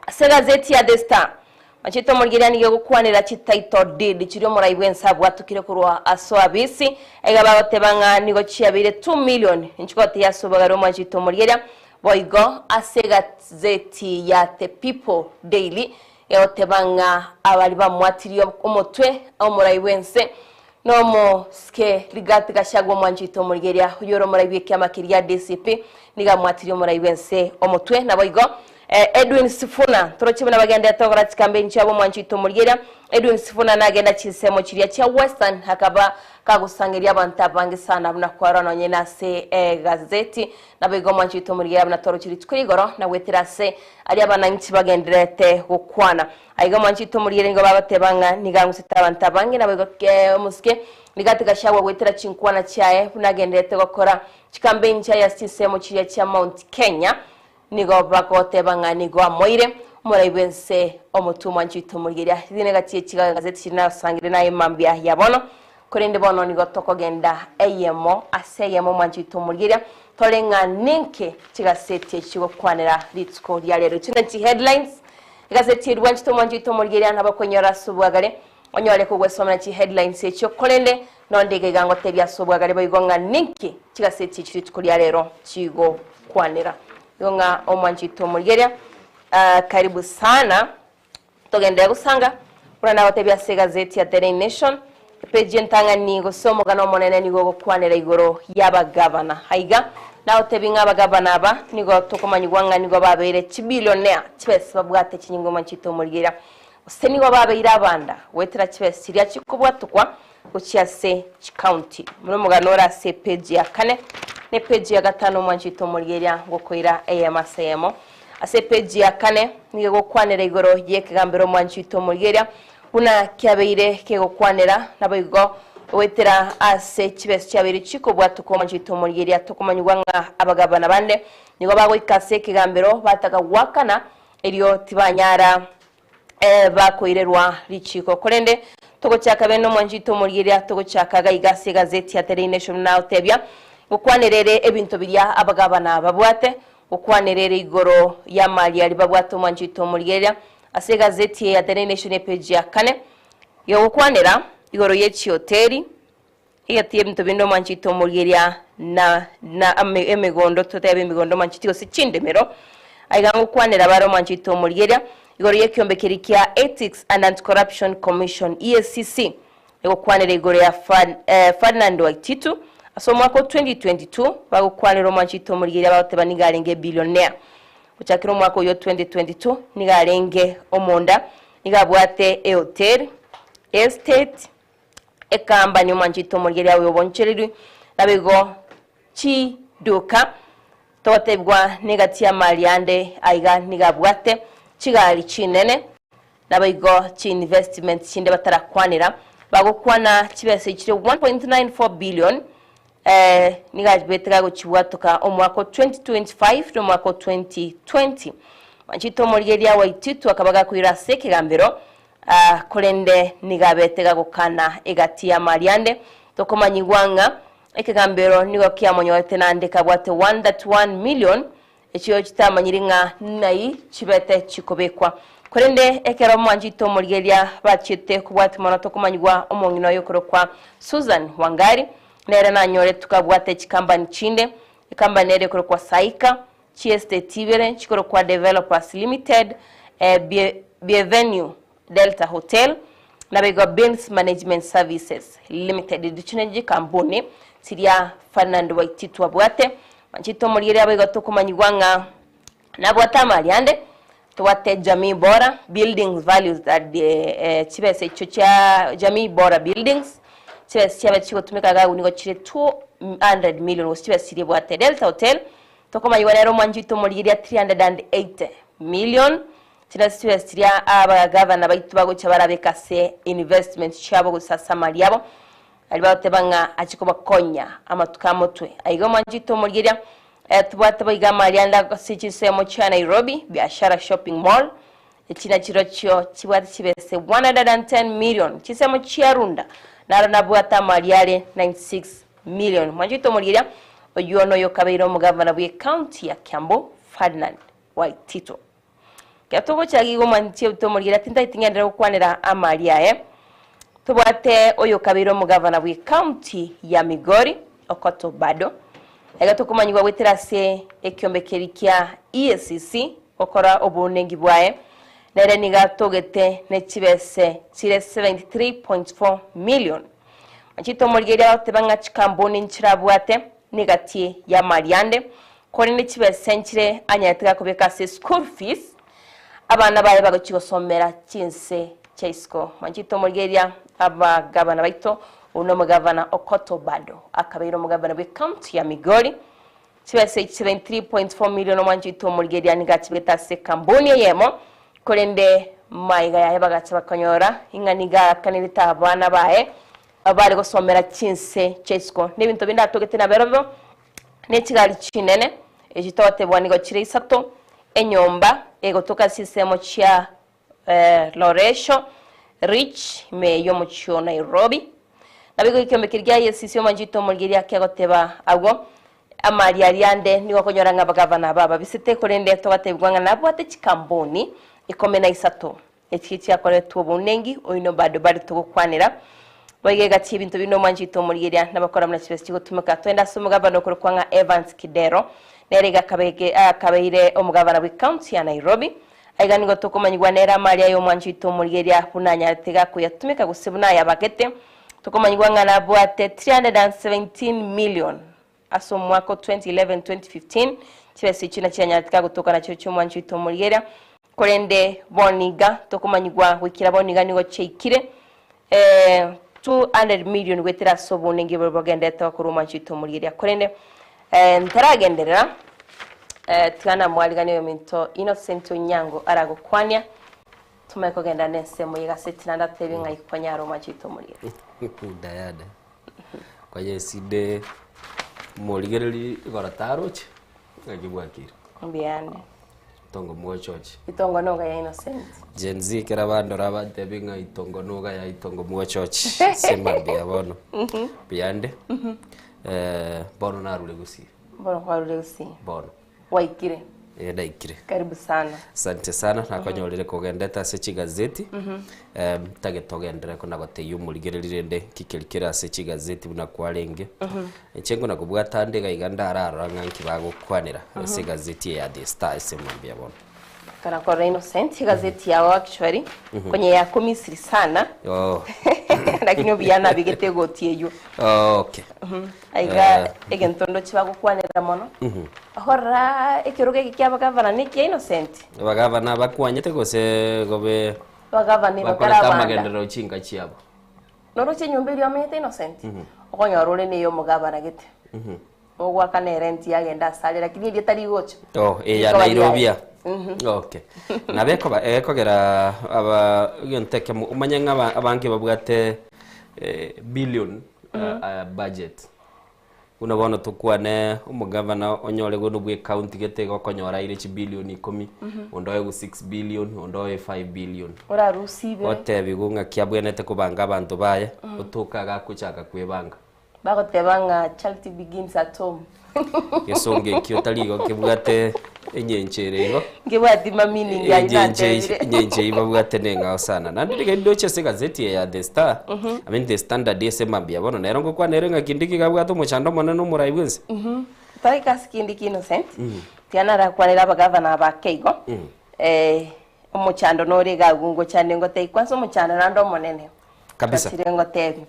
Ase egazeti ya The Star, omwanchi oito omorigeria nigo egokwanera chititle deed chiria omorai bwense abwatukire korwa ase oabisi, aiga bagoteba ng'a nigo chiabeire 2 million inchigoteyia ase obogare omwanchi oito omorigeria. Boigo ase egazeti ya The People Daily egoteba ng'a abari bamwatirie omotwe omorai bwense. Nomosike Rigathi Gachagua omwanchete omorigeria oyio ore omorai bw'ekiama keria DCP nigo amwatirie omorai bw'ense omotwe. Naboigo Edwin Sifuna toroche buna bagenderete gokora chikampeni chiabo omwanchete omorigeria Edwin Sifuna nagenda chinsemo chiria chia Western akaba kagosangeria abanto abange sana buna kwarora nonye nase egazeti. Naboigo omwanchete omorigeria buna toroche rituko rigoro na goetera ase aria abananchi bagendererete gokwana. Aiga mwanchete omoriere nigo bagoteba ng'a nigo ang'usete abanto abange, naboigo omosike nigo atiga Gachagua goetera chinkwana chiaye buna agendererete gokora chikampeini chiaye ase chinsemo chiria chia Mount Kenya. Nigo bagoteba ng'a nigo amoire omorai bw'ense omotwe omwanchete omorigeria. Riria egati ye chigazeti chiria nasangire naye mambia ya bono, korende bono nigo tokogenda eyemo ase eyemo omwanchete omorigeria tore ng'a ninki chigaseti echi chigokwanera rituko ria rero. Echio nachi headlines. Egaseti eria bwanchete omwancho oito omorigereria nabo okwenyora ase obwagare, onyore kogwesomera chiheadlines echio, korende nonde iga iga ngotebia ase obwagare boigo ng'a ninki chigaseti echi rituko ria rero chigokwanera. Igo ng'a omwancho oito omorigereria, ah, karibu sana, togenderere gosanga, buna nagotebia ase egazeti ya The Daily Nation, Epeji entang'ani gose omogano omonene nigo ogokwanera igoro y'abagavana. Aiga nagotebi ng'a abagavana aba nigo tokomanyigwa ng'a nigo babeire chibilionea, chibesa babwate chinyinga omanchete omorigeria, gose nigo babeire abanda goetera chibesa chiria chikobwatokwa gochia ase chikaunti. Buna omogano ore ase epeji ya kane na epeji ya gatano omwanchete omorigeria ngokoira eyemo ase eyemo. Ase epeji ya kane nigo egokwanera igoro y'ekegambero omwanchete omorigeria Buna kiabeire kegokwanera, naboigo goetera ase chibesa chiabeire chikobwatoka omonto omorigeria tokomanyigwa ng'a abagabana bande nigo bagoika ase ekegambero bataka goakana erio tibanyara bakoirerwa richiko. Korende togochaka bene omwanchito omorigeria togochaka gaiga ase egazeti ya The Daily Nation buna agotebia gokwanera ere ebinto biria abagabana babwate, gokwanera ere igoro y'amari aria babwate omwanchito omorigeria Ase egazeti eye ya The Daily Nation epeji ya kane, gegokwanera igoro ye chihoteli, egati y'ebinto binde omwanchete omorigeria na na emegondo totebe emigondo omwancheti gose chindemero. Aiga ngokwanera bare omwanchete omorigeria igoro y'ekiombe keria kia Ethics and Anti-Corruption Commission, EACC, egokwanera igoro ya Ferdinand Waititu ase omwaka o 2022 bagokwanera omwanchete omorigeria bagoteba nigo arenge ebillionaire. Gochakera omwaka oyio 2022 nigo arenge omonda, nigo abwate ehoteli, estate, ekambani omwanchete omorigereria oyo obonchererwe, naboigo chiduka, togotebigwa negati y'amari ande aiga nigo abwate chigari chinene, naboigo chiinvestment chinde batarakwanera, bagokwana chibesa echire 1.94 billion Nigo abete gagochibwatoka omwaka o 2025 na omwaka o 2020. Mwanchete omorigereria Waititu akaba gakoirwa ase ekegambero, korende nigo abete gagokana egati y'amari ande. Tokomanyigwa ng'a ekegambero nigo kiamonyorete naende kabwate 131 million Echio chitamanyiri ng'a ng'ai chibete chikobekwa. Korende ekero omwanchete omorigereria bachiete kobwatia mono tokomanyigwa omong'ina oyo okorokwa Susan Wangari, nere nanyore tukabwate chikambani chinde, ekambani ere ekorokwa Saika, chiestate ibere chikorokwa Developers Limited, Bienvenue Delta Hotel, naboigo Beans Management Services Limited. Echi nigo chikampuni chiria Ferdinand Waititu abwate. Manchete omorigereria boigo tokomanyigwa ng'a nabwate amari ande, tobwate Jamii Bora Buildings Values that chibesa echio chia Jamii Bora Buildings, chibesa chiabe chigotumeka iga nigo chire 200 million gose chibesa chiria ebwate. Delta Hotel, tokomanyigwa nere omwanchete omorigereria 380 million. Chire chibesa chiria abagavana baito bagocha barabeke ase investment chiabo gose ase amari abo, aria bagoteba ng'a achie kobakonya amatuko amotwe. Aiga omwanchete omorigeria, tobwate boigo amari ande ase chinsemo chia Nairobi, Biashara Shopping Mall, echi nachirochio chibwate chibesa 110 million. Chinsemo chia Runda naro nabwate amari are 96 million. Omwanchete omorigeria, oyio noyo okabeire omogavana bwe county ya Kiambu, Ferdinand Waititu. Ekero togochaka igo omwanchi oito omorigereria tintageti ng'enderere gokwanera amari aye. Tobwate oyokabeire omogavana bwe county ya Migori, Okoth Obado. Iga tokomanyigwa goetera ase ekiombe keria kia EACC gokora obounengi bwaye. Nere nigo atogete ne chibese chire 73.4 million. Manchete omorigereria agoteba ng'a chikambuni nchirabwate negati y'amariande, korende chibesa nchire anyarete gakobeka ase school fees abana baye bagochia gosomera chinse chia isiko. Manchete omorigereria abagavana baito, oyio nomogavana Okoth Obado akabeire omogavana bw'ecounty ya Migori, Chibesa echi 73.4 million omwancho oito omorigereria nigo achibegete ase ekambuni eyemo, korende maiga yaye bagacha bakanyora ing'a nigo aakanerete abana baye abare gosomera chinse chia isiko. Na ebinto binde atogete naberobio ne chigari chinene, echi togotebwa nigo chire isato, enyomba egotoka ase chinsemo chia Loresho Ridge ime y'omochie o Nairobi. Naboigo ekiombe keria gia Yesisi omanchete omorigereria akegoteba agwo, Amari aria ande nigo okonyora ng'a abagavana aba babisete, korende togatebigwa ng'a nabwate chikambuni ikomi na isato echi chiakoretwe obounengi, oino bado bare togokwanera. Boigo egati y'ebinto binde omwanchete omorigereria nabakora buna chibesa chigotumeka. Toende ase omogavana okorokwa ng'a Evans Kidero, nere iga akabeire omogavana bw'ecounty ya Nairobi. Aiga nigo tokomanyigwa nere amari aye omwancho oito omorigereria buna anyarete gakoyatumeka gose buna ayabagete. Tokomanyigwa ng'a nabwate 317 million ase omwaka o 2011-2015 chibesa echio nachio anyarete gagotoka nachio chi'omwancho oito omorigereria. Korende bono iga tokomanyigwa goikera bono iga nigo chiaikire 200 million goetera ase obonenge boria bogenderete gokorwa omwancho oito omorigereria. Korende ntaragenderera. Tiga namwariganie oyominto Innocent Onyango aragokwania, tomanye kogenda nensemo y'egaseti naende atebie ng'ai kwanyara omwanchete omorero. Diana, konya eside morigereri igoro taroche, ng'aki bwakire? Mbuya ande. Itongo mwochoche. Itongo noga ya Innocent. Gen Z ekero bandora bantebie ng'a itongo noga ya itongo mwochoche, sema mbuya bono. Mbuya ande, bono narure gusii. Bono kwarure gusii. Bono. Gwaikire. Eh, naikire. Karibu sana. Asante sana, nakonyorire kogendete ase chigazeti. Em, ntagete ogenderere kona gotebia omorigereri rende nki keri kere ase chigazeti buna kwarenge. Inche nkona kobwata ande iga iga ndararora ng'a nki bagokwanera ase egazeti eye ya The Star ase mambia bono. Kana korora Innocent, egazeti yao actually, konya yakomisiri sana. Oh. Lakini obuya nabegete egoti eywo. Oh, okay. Aiga Eh. egento ndoche bagokwanera mono. Horora ekerogo eke kia abagavana ne ekia Innocent. Abagavana bakwanyete gose gobe Abagavana bakorete bakarabanda. amagenderero chinka chiabo. Noroche enyomba eria omenyete Innocent? Okonyora ore na ey'omogavana gete. Ogoakana erenti yagenda asare lakini eria tari gocha. Oh, eya Rikoba Nairobi riaye. a. Okay. Nabo ekoba ekogera aba egento ekemo omanye ng'a aba- abange babwate eh, billion budget. Buna bono tokwane omogavana onyore bono bwa ecounty gete iga okonyora aire chibillion ikomi, onde oegwe 6 billion, onde oe 5 billion. Orarusie ibere. Otebigwe ng'aki abwenerete kobanga abanto baye, otoke agagochaka kwebanga. Bagoteba ng'a charity begins at home. Gesongo ekio tari igo kebwate enyencho ere igo. Nkebwati ma meaning ayio Enyencho eye natebire. enyencho eyio babwate neng'ao sana. Naende nigo ndoche ase egazeti eye ya The Star, I mean The Standard ase mambia bono nero ngokwana ere ng'a Kindiki iga abwate omochando omonene omorai bwensi. Tari gasi Kindiki Innocent, tiga narakwanere abagavana aba ake igo, omochando nore iga agwo ngochande ngotebie kwanza omochando naende omonene. Kabisa. Twachire ngotebie.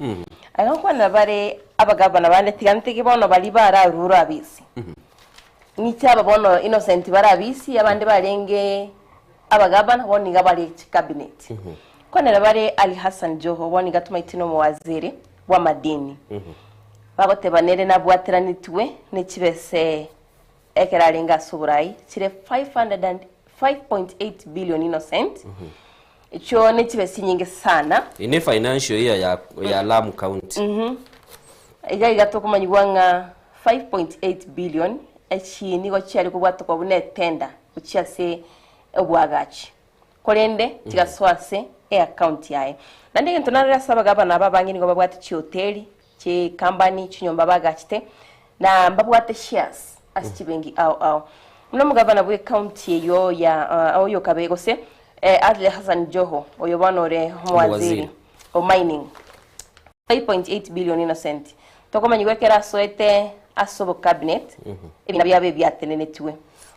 Aiga nkwanera bare abagavana bande tiga ntige bono baria bararure abisi. Ng'iche aba bono Innocent bare abisi abande barenge abagavana bono niga bare chicabinet. Nkwanera bare Ali Hassan Joho bono iga tomaeti na omowaziri bw'amadini. Bagoteba nere nabwateranetigwe ne chibese ekero arenge ase oborai chire 505.8 billion Innocent. Echio ne chibesa chinyinge sana. Eye ne financial year ya, ya Lamu County. Iga iga tokomanyigwa ng'a 5.8 billion echi nigo chiare kobwatokwa buna etender gochia ase obwagachi. Korende chigasoa ase eaccount yaye. Naende egento narore ase abagabana aba abange nigo babwate chihoteli, chikambani, chinyomba bagachete na mbabwate shares ase chibenki ao ao. Buna omogabana bwe county eyio ya oyo kabe gose Ali Hassan Joho oyo bono ore omowaziri Omowaziri. o mining 5.8 billion Innocent tokomanyigwa ekero asoete ase obo cabinet ebina biabo ebiatenenetigwe.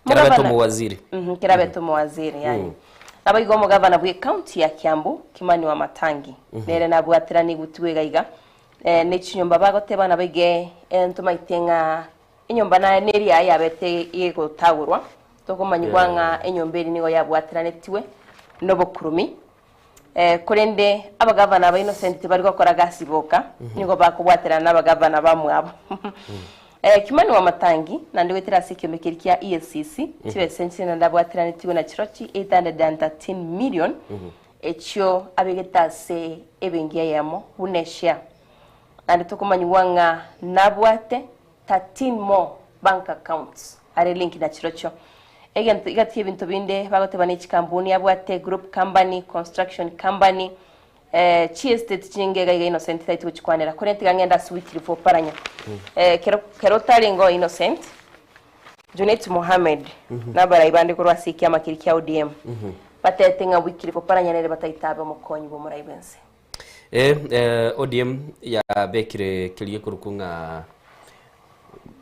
Kera abete Omogabana- omowaziri. Kera abete omowaziri yani. Naboigo omogabana bwe county ya Kiambu Kimani Wamatangi nere nabwateranigwe iga iga. Eh, ne chinyomba bagoteba nabo ige ntomaete ng'a enyomba naye neri yaye yabete egotagorwa tokomanyigwa ng'a enyomba eri nigo yabwateranetiwe nobokurumi eh, korende abagavana aba Innocent tibari gokora gasi boka nigo bakobwaterana na abagavana bamwabo Eh, Kimani Wamatangi naende goetera ase ekiombe keria kia EACC chibesa enchire naende abwateranetigwe na chirochi 813 million echio abegete ase ebenki eyemo buna eshare. Naende tokomanyigwa ng'a nabwate 13 more bank accounts are link na chirochio. Egento igati y'ebinto binde bagoteba ne chikampuni abwate group company, construction company, eh, chiestate chinge iga iga Innocent taiti gochikwanera korende tiga ng'ende ase Wycliffe Oparanya. Eh, kero kero otarenge oo Innocent, Junet Mohammed nabarai bande korwa ase ekiama keria kia ODM batete ng'a Wycliffe Oparanya nere bataite abe omokonyi bw'omorai bw'ense. Eh, eh, ODM yabekire keria gekorokwa ng'a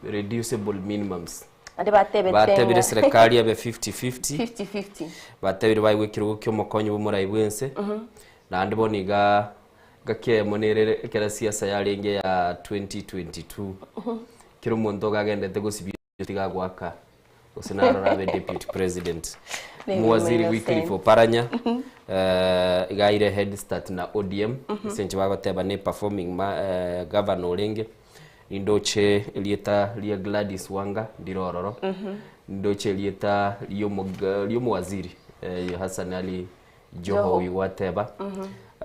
reducible minimums. Naende batebete Batebire ng'a serikali ebe 50-50, 50-50. batebire baigwe ekerogo kia omokonyi bw'omorai bw'ense, naende bono iga ngaki eyemo nere ekero siasa yarenge ya 2022, kera omonto iga agendete gosibia tiga agoaka gose narora abe deputy president. Nere Muwaziri Innocent. Wycliffe Oparanya eh, iga aire head start na ODM ase eng'encho bagoteba ne performing ma, eh, governor orenge nindoche erieta ria Gladys Wanga ndire ororo nindoche erieta riomo- riomowaziri eh, Hassan Ali Joho Joho. oyio gwateba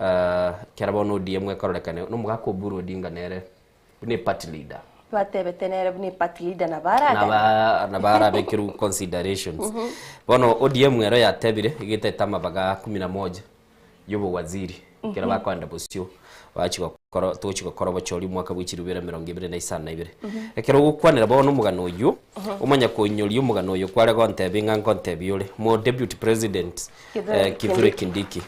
Ah, kera bono ODM ekororekana nomogaka Oburu Odinga nere buna eparty leader Batebete nere buna eparty leader nabo aragane. naba nabarabekerwe considerations bono ODM ero yatebire egetaete amabaga kumi na moja yobowaziri ekero bakoenda bosio bachi gokora togochi gokora obochori omwaka bwa chiribu bire emerongo ebere na isano na ibere ekero ogokwanera bono omogano oywo omanya konyoria omogano oyo kware gontebia ng'a nkontebia ore mo deputy president Kithure eh, Kithure Kindiki. Kindiki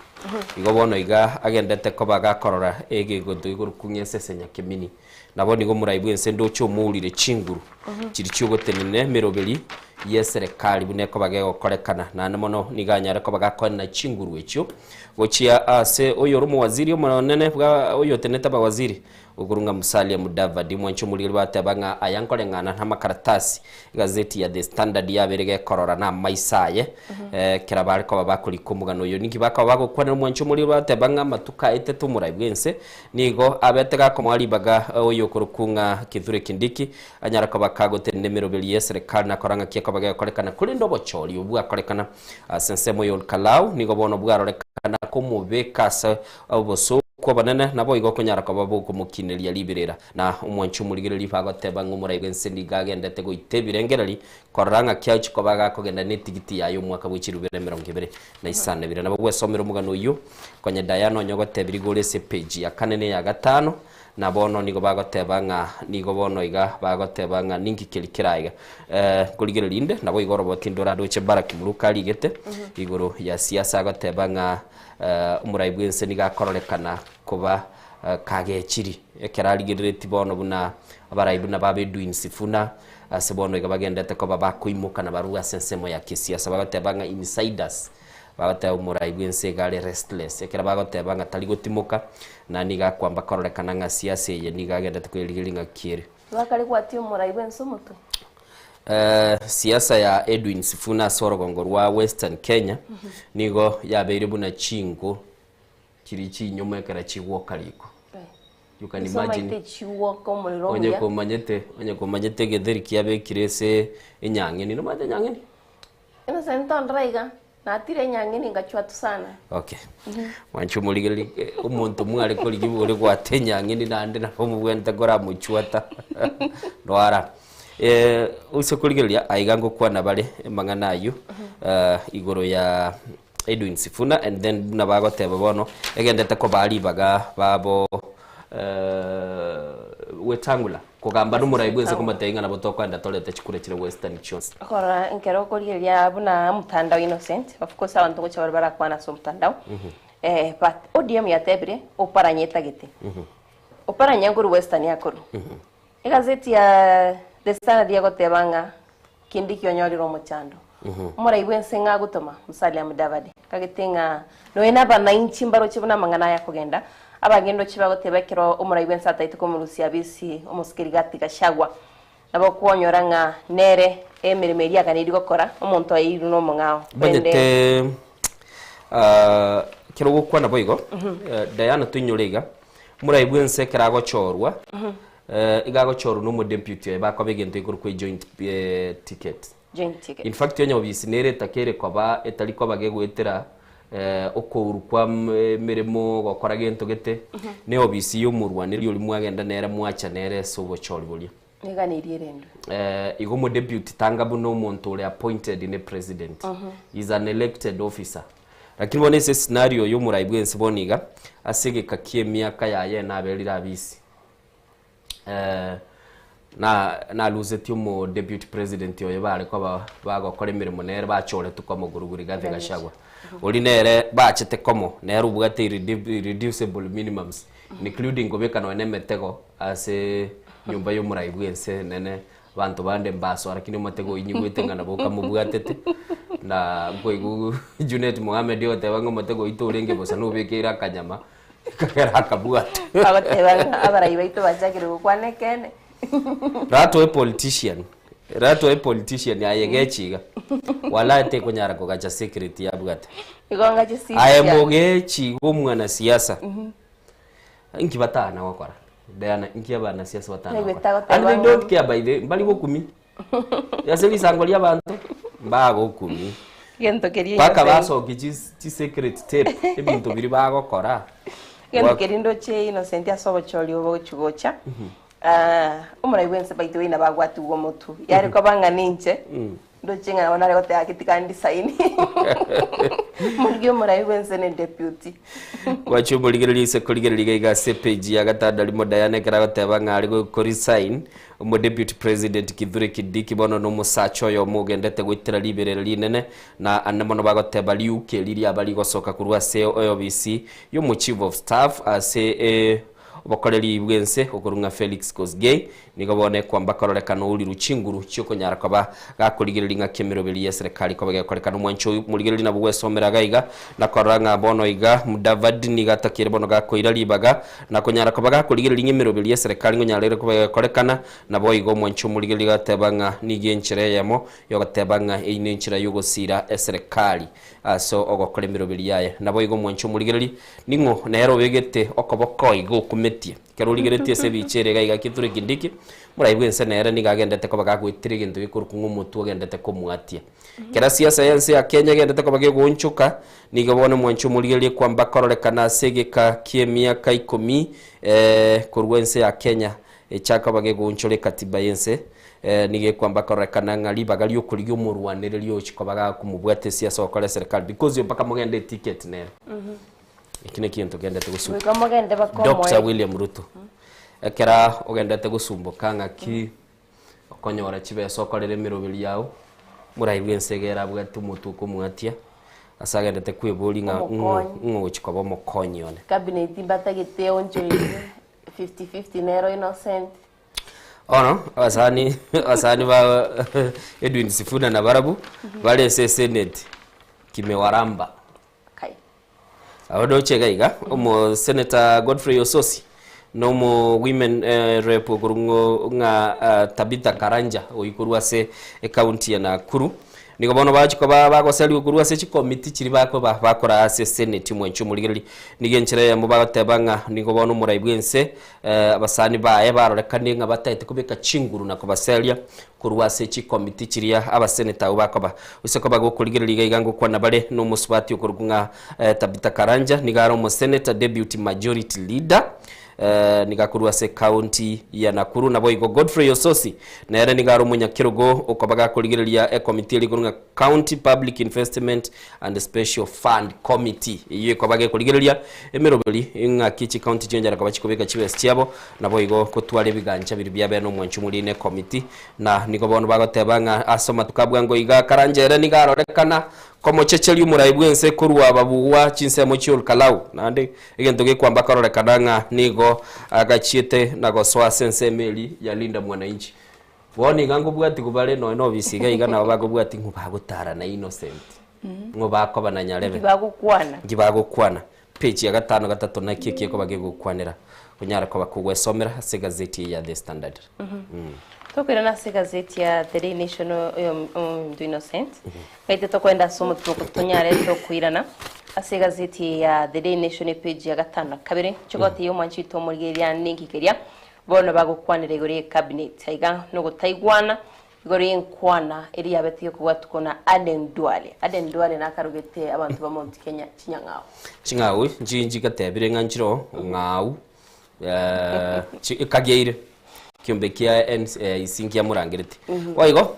igo bono iga agendete koba gakorora egegonto igoro kung'ia esese nyakemini nabo nigo omorai bwense ndoche omourire chinguru chiri chiogotenena emeroberi ya eserekari buna ekoba gegokorekana naende mono nigo anyare koba gakoenena chinguru echio gochia ase oyore omowaziri omonene bwa oyotenenete abawaziri okorwa ng'a Musalia Mudavadi omwanchi omorigeri bateba ng'a aya nkoreng'ana na amakaratasi egazeti ya The Standard yabere gekorora na amaiso aye eh, ekero bare koba bakorika omogano oyo ninki bakoba bagokwanera omwanchi omorigeri bateba ng'a amatuko aetete omorai bwense nigo abete gakomoa ribaga oyo okorokwa ng'a Kithure Kindiki anyare koba kagotenena emeroberi ya eserekari na korora ng'aki ekoba gegokorekana korende obochori obwo bwakorekana ase ensemo ya Olkalau nigo bono bwarorekana komobeka ase obosooku obonene naboigo okonyara koba bokomokineria riberera na omwanchi omorigereria bagoteba ng'a omorai bw'ense nigo agendete goita ebirengereri korora ng'aki agochia koba gakogenda netigiti yaye omwaka bwe chirubere emerongo ebere na isano na ibere. Nabo gwesomera omogano oyio konya Diana onye ogotebia rigoro ase epeji ya kane na eya gatano na bono nigo bagoteba ng'a nigo bono iga bagoteba ng'a ninki keri keraiga eh, nkorigereria inde nabo igo oroboti ndoradoche Baraki Muruka arigete igoro ya siasa agoteba ng'a eh, omorai bw'ense nigo akororekana koba eh, kagechiri ekero arigereretie bono buna abarai buna ba Edwin Sifuna ase bono iga bagendete koba bakoimoka na barwa ase ensemo ya kisiasa bagoteba ng'a insiders bagoteba omorai bw'ense iga are restless ekero bagoteba ng'a tari gotimoka na nigo akwamba kororekana ng'a siasa eye nigo agendete koyerigereria ng'aki ere. Bakare gwatia omorai bw'ense omotwe. Eh, siasa ya Edwin Sifuna ase orogongo rwa Western Kenya nigo yabeire buna chinko chiri chinyumu ekero chigwoka riko. You can imagine Nisomaite chiwoka omorero onye omuya. komanyete onye komanyete egetheri kiabekire ase enyang'eni nomanyete enyang'eni? Innocent tondora iga, natire enyang'eni ngachwatu sana. Okay. Mwanche omorigereria eh, omonto mware korigia ore gwata enyang'eni naende nabo omobwenerete koramochwata rwara. Eh, ase korigereria aiga ngokwana bare amang'ana aywo eh, igoro ya Edwin Sifuna and then buna bagoteba bono egendete kobaa ribaga babo eh, Wetangula kogamba nomorai bwense komotebia ng'a nabo tokoenda torete chikura chire Western chionsi. Korora nkero okorigereria buna omotandao Innocent, of course abanto ngocha bare barakwana ase omotandao, eh, but ODM yatebire oparanye etagete. Oparanye nkorwa Western akorwa. Egazeti ya The Standard egoteba ng'a Kindiki onyorire omochando. Omorai bw'ense ng'a agotoma Musalia Mudavadi, kagete ng'a nonya na abanainchi mbaroche buna amang'ana aya akogenda. Abange ndoche bagoteba ekero omorai bwense ataete komorusia abisi omosike Rigathi Gachagua, nabo okwonyora ng'a nere emeremo eria aganeirie gokora, omonto aeirwe nomong'ao. Rende. Banyete ekero ogokwana boigo, Diana toinyore iga, omorai bwense ekero agochorwa, iga agochorwa na omodeputy oye bakoba egento gekorokwa ejoint ticket. Joint ticket. In fact onye obisi nere etakeire koba etari koba gegoetera okouru kwa emeremo gokora gento gete, ne obisi ya omorwaneri oria mwagenda nere mwacha nere ase obochori boria. Niganeirie erendwe. Igo omodeputy tanga buna omonto ore appointed ne president, is an elected officer. Lakini bono ase escenario ya omorai bwensi bono iga, ase egeka kia emiaka yaye naberire abisi. Na nalusetie omo deputy president oyo bare koba bagokora emeremo nere bachoretwe komo korwa Rigathi Gachagua. Oria nere bachete komo nere obwate irreducible minimums including kobeka nonya na emetego ase nyomba ya omorai bwa ense nene abanto bande mbasoa lakini omotego oyio nyigwete ng'a nabo okamobwatete na nkoigwa Junet Mohamed ogoteba ng'a omotego oyio torenge bosa nobekeire akanyama. Ekagera akabwata. Bagoteba ng'a abarai baito bachakire gokwana ekeene. Ratoe politician, ratoe politician aye gechi iga. Walai tekonyara kogacha secret yabwate. Igo ngache siri Aye chia- mogechi iga omwanasiasa. Inki batana gokora? Diana, inki abanasiasa batana Naigwete gokora? agoteba And they ng'a- don't care by the mbari gokumi. Ase risango ri'abanto mbagokumi. Gento keria Mpaka Innocent. basokie chi- chi secret tape ebinto biria bagokora. Gento Gwa- keria ndoche Innocent ase obochori obo gochi gocha. Ah, omorai bwense by the way nabo agwatigwe omotwe. Yare koba ng'a ninche, ndoche ng'a nabo nare goteba gaki tiga ndisaini. Morigie omorai bwense ne deputy. Gwachia omorigereria ase korigereria iga iga ase epage ya gatandari Diana ekero agoteba ng'a are go resign Omo Deputy President Kithure Kindiki bono nomosacha oyomo ogendete goitera riberera rinene na ande mono bagoteba riuke riria rigosoka korwa ase eobisi yomo Chief of Staff ase obokoreri bwense okorwa ng'a Felix Kosgei nigo bono ekwamba kororekana ouriru chinguru chiokonyara koba gakorigereria ng'aki emeroberi yeserekari koba gekorekana omwancho oyo morigereria nabo gwesomera iga iga na korora ng'a bono iga Mudavadi nigo atakeire bono gakoira ribaga Na konyara koba gakorigereria ng'a emeroberi y'eserekari ngonyara ere koba egokorekana, naboigo omwanchi omorigereria agateba ng'a nigo enchera eyemo y'ogoteba ng'a eyio nenchera y'ogosiira eserekari ase ogokora emeroberi yaye. Naboigo omwanchi omorigereria ning'o nere obegete okoboko iga okumetie. Ekero origeretie ase ebicha ere iga iga Kithure Kindiki, morai bw'ense nere nigo agendete koba gagoetera egento gekorokwa ng'a omotwe ogendete komwatia. Kera siasa y'ense ya Kenya egendete koba gegoonchoka, Nigo bono omwancho omorigererie kwamba kororekana ase egeka ki'emiaka ikomi korwa ense ya Kenya echaka koba gegoonchora ekatiba y'ense. Nigo ekwamba kororekana ng'a ribaga ri'okorigia omorwanereria ochi koba gakomobwata esiasa gokora eserekari because oyo mpaka mogende eticket nere. Eki nakio egento kendete gosumboka. Goika mogende bakomoe. Doctor William Ruto. Ekera ogendete gosumboka ng'aki Okonyora chibesa okorere emeroberi yao, morai bw'ense iga ere abwate omotwe okomwatia, ase agendete kweboria ng'a ng'o Omokonyi. ng'o ogochia koba omokonyi one. Cabinet mbatagete eonchoirwe 50-50 nero Innocent. Bono abasani abasani ba Edwin Sifuna nabarabwo bare ase eseneti kimewaramba. Kai. Abwo ndoche iga iga, omo Senator Godfrey Osotsi na omo women rep okorwa ng'o ng'a Tabitha Karanja oyio korwa ase ecounty ya Nakuru, nigo bono bachia koba bagoseriwa korwa ase chikomiti chiria bakoba bakoraa ase senate omwanchi omorigereria. Nigo enchera eyemo bagoteba ng'a nigo bono omorai bwense abasani baye barorekanie ng'a bataete kobeka chinguru na kobaseria Korwa ase chikomiti chiria abaseneta abwo bakoba. Gose koba gokorigereria iga iga ngokwana bare nomosubati okorokwa ng'a Tabitha Karanja, nigo are omoseneta deputy majority leader, nigo akorwa ase ecounty ya Nakuru. Naboigo Godfrey Osotsi nere nigo are omonyakerogo okoba gakorigereria ekomiti eria ekorokwa ng'a County Public Investment and Special Fund Committee, eyio ekoba gekorigereria emeroberi ng'aki chicounty chionchara koba chikobeka chibesa chiabo Naboigo gotwara ebigancha biria biabe nomwancho omoria ne ekomiti, na nigo bono bagoteba ng'a ase amatuko a bwango iga Karanja ere nigo arorekana komochecheria omorai bw'ense korwa ababugwa chinsemo chi'Olkalau, naende egento gekwamba kororekana ng'a nigo agachiete na gosoa ase ensemo eria ya Linda Mwananchi. Bono iga nkobwatigwa bare nonya na obisi iga iga nabo bakobwatia ng'o bagotara na Innocent, ng'o bakoba na Nyarebe, Nki bagokwana. nki bagokwana. Page ya gatano gatato naki eki ekoba gegokwanera onyare koba kogwesomera ase egazeti eye ya The Standard. Tokoirana ase egazeti ya The Daily Nation oyo ominto Innocent. Gaite tokoenda ase omotwe oko tonyare tokoirana ase egazeti eye ya The Daily Nation epage ya gatano na kabere. Chigoti ya omwanchi oito omorigereria ninki keria bono bagokwanera igoro ye cabinet. Aiga nogotaigwana Igoro y'enkwana eria yabetie kobwatwa na Aden Duale. Aden Duale nakarogete abanto ba Mount Kenya chinyang'au. Ching'au nchigatebire ng'a nchiro ng'au eh, ekageire kiombe kia NIC nkiamorangereti. Boigo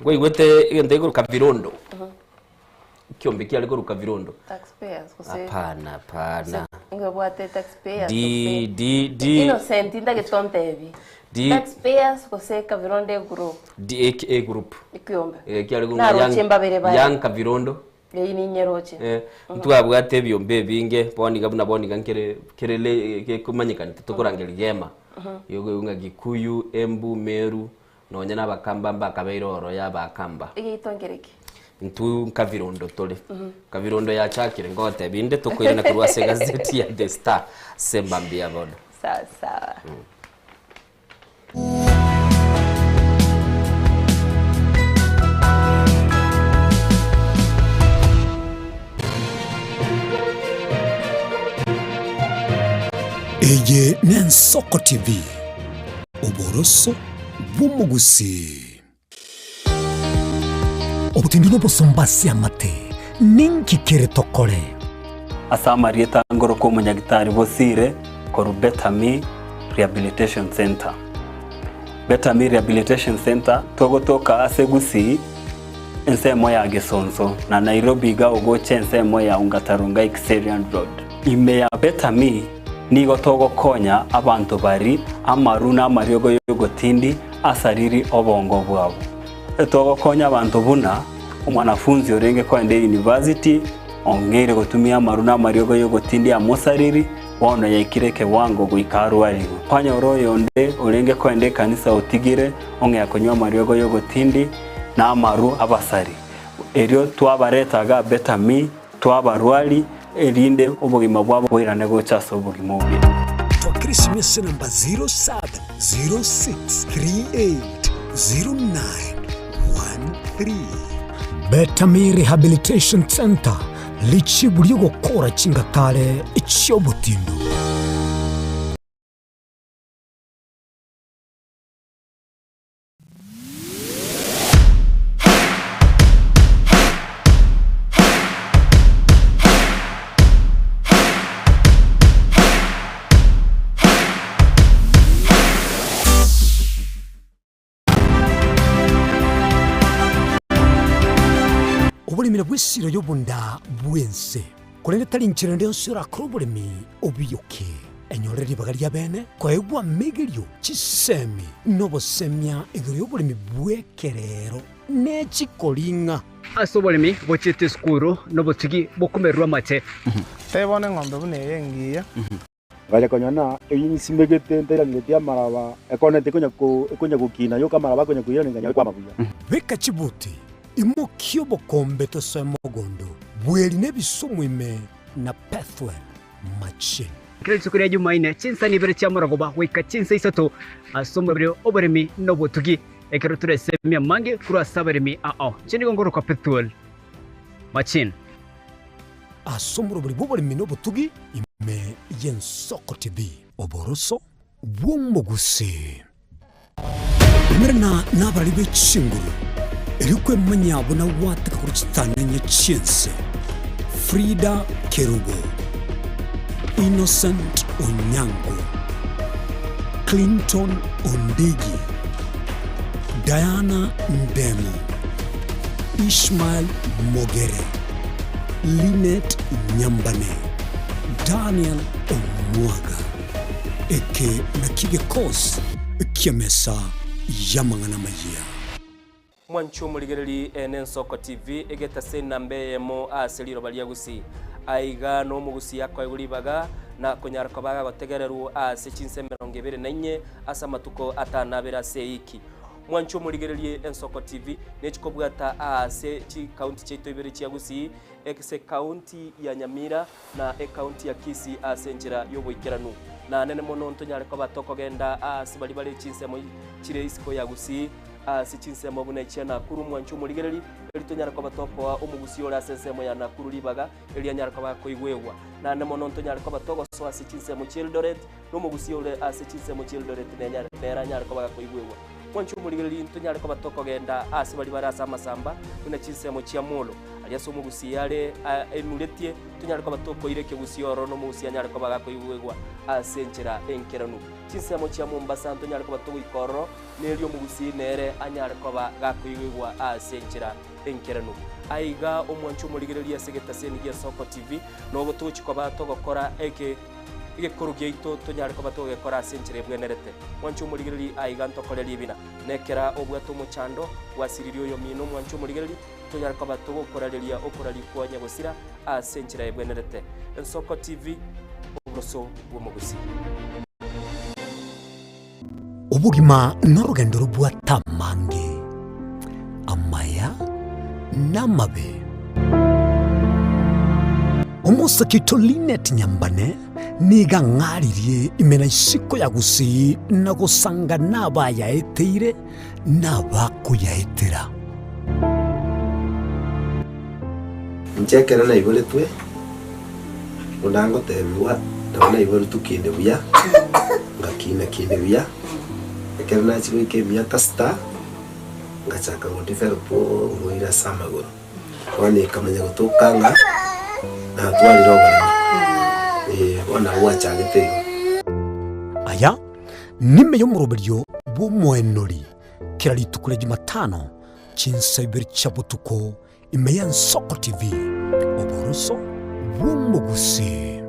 nkwaigwete egento gekoroka virondo, kiombe kiare koroka virondo. Taxpayers gose Hapana, hapana. Ngobwate taxpayers D D D Innocent ndagete ontebi. D Taxpayers gose Kavirondo egroup. D A A group. Ekiombe. Eh, kiare kong'a Naroche Young mbabere baye. Young Kavirondo. Eyio ninyeroche. Eh, ntwabwate ebiombe ebinge bono iga buna bono iga nkere kere le gekomanyekanete tokorangeria gema. Igo ng'a Gikuyu, Embu, Meru, Nonya nabakamba mbakabeire oro y'abakamba. Egeito nkereki? Intwe nkabirondo tore. Kabirondo yachakire ngotebia inde tokoirana korwa ase egazeti ya The Star ase embambi ya bono. Sawa sawa. Eye n'Ensoko TV, oboroso bw'omogusii. Obotindi n'obosomba ase amate, ninki kere tokore? Ase amarieta ngorokwa omonyagitari Bosire korwa Betami Rehabilitation Centre. Betami Rehabilitation Centre togotoka ase Gusii ensemo ya Gesonso na Nairobi iga ogocha ensemo ya Ongata Rongai Kiserian Road. Ime ya Betami Nigo togokonya abanto bari amaru na amariogo y'ogotindi asariri obongo bwabo. Togokonya abanto buna omwanafunzi orenge koenda eyunivasiti ong'eire gotumia amaru na amariogo y'ogotindi amosariri, bono yaikire ekewango goika arwarigwe. Kwanyora oyonde orenge koenda ekanisa otigire ong'ea konywa amariogo y'ogotindi na amaru abasari. Erio twabareta iga Betami Twabarwari, erinde obogima bwabo boirane gocha ase obogima obuya. Twakire esimi ase enamba 0706380913. Betami Rehabilitation Centre, richibu ri'ogokora chingatare chi'obotindu. Oboremi nabwo esiro y'obonda bw'ense, korende tari nchera ende yonsi orakore oboremi obiyoke. Enyorere ribaga ri'abeene koegwa amegerio, chisemi, na obosemia igoro y'oboremi bw'ekerero ne chikoring'a. Ase oboremi bochiete esukuru nobotugi bokomererwa amache. Tebia bono eng'ombe buna eye engiya. Ngacha konyora na eyio nsimegete ntairaneretie amaraba, ekonete ekonya ko ekonya gokina yoka amaraba akonya koirana nkanyora kwama buya. Beka chibuti, imokia obokombe tosoe mogondo, bweri nebisumu ime na Pethuel. Machine. Kera rituko ria Jumaine, chinsani ibere chi'amarogoba goika chinsa isato ase omobere oboremi na obotugi, ekero toresemie amange korwa ase abaremi ao. Inche nigo ngorokwa Pethuel Machine. Ase omorobori bw'oboremi na obotugi ime y'Ensoko TV. Oboroso bw'omogusii. Umerana nabarari be chinguru, erio kwemanya buna gwateka korwa chitanenye chi'ense. Frida Kerubo, Innocent Onyango, Clinton Ondigi, Diana Ndemo, Ishmael Mogere, Linet Nyambane, Daniel Omwaga. Eke nakio gekosi ki'emesa y'amang'ana amayia. Mwanche omorigereri ene Ensoko TV egetase enamba eyemo ase riroba ria Gusii. Aiga nomogusii akoegwa ribaga na konyara koba agagotegererwa ase chinsa emerongo ebere na inye ase amatuko atano abere ase eiki. Mwanche omorigererie Ensoko TV nechikobwata aase chikaunti chiaito ibere chia Gusii, ase ekaunti ya Nyamira na ekaunti ya Kisii ase enchera y'oboikeranu. Na nene mono ntonyare koba tokogenda aase baria bare chinsemo chire isiko ya Gusii, ase chinsemo buna echia Nakuru. Mwanche omorigereri, eri tonyare koba tokoa omogusii ore ase ensemo ya Nakuru ribaga eri anyare koba akoigwegwa. Naende mono ntonyare koba togosoa ase chinsemo chia Eldoret, na omogusii ore ase chinsemo chia Eldoret nenyare nere anyare koba gakoigwegwa. Mwanche omorigereri, ntonyare koba tokogenda ase baria bare ase amasamba, buna chinsemo chia Molo, aria ase omogusii are enuretie, tonyare koba tokoira ekegusii ororo na omogusii anyare koba gakoigwegwa ase enchera enkeranu. Chinsemo chia Mombasa ntonyare koba togoika ororo, na erio omogusii nere anyare koba gakoigwegwa ase enchera enkeranu. Aiga omwanche omorigereria ase egetaseni gia Soko TV, nobo togochia koba togokora eke egekoro giaito tonyare koba togegekora ase enchera ebwenerete. Mwanche omorigereria aiga ntokore ribina, na ekera obwate omochando gwasiririe oyomino omwanche omorigereria, tonyare koba togokorareria okoraria kwa nyagosira ase enchera ebwenerete. Ensoko TV, oboroso bw'omogusii. Obogima norogendo robwate amange, amaya na amabe. Omosake oito Linet Nyambane nigo ang'aririe ime na isiko ya Gusii na gosanga nabayaeteire na abakoyaetera. Inche ekero naiboretwe, buna ngotebigwa, nabo naiboretwe kinde buya, ngakina kinde buya, ekero nachia goika emiaka sita, ngachaka go develop oborwaire ase amagoro. Bono ekamanya gotoka ng'a natwarire oboremo, eh, bono nabo gwachagete igo. Aya nime y'omoroberio bw'omoenori kera rituko ria Jumatano chinsa ibere chia botuko ime y'Ensoko TV, oboroso bw'omogusii.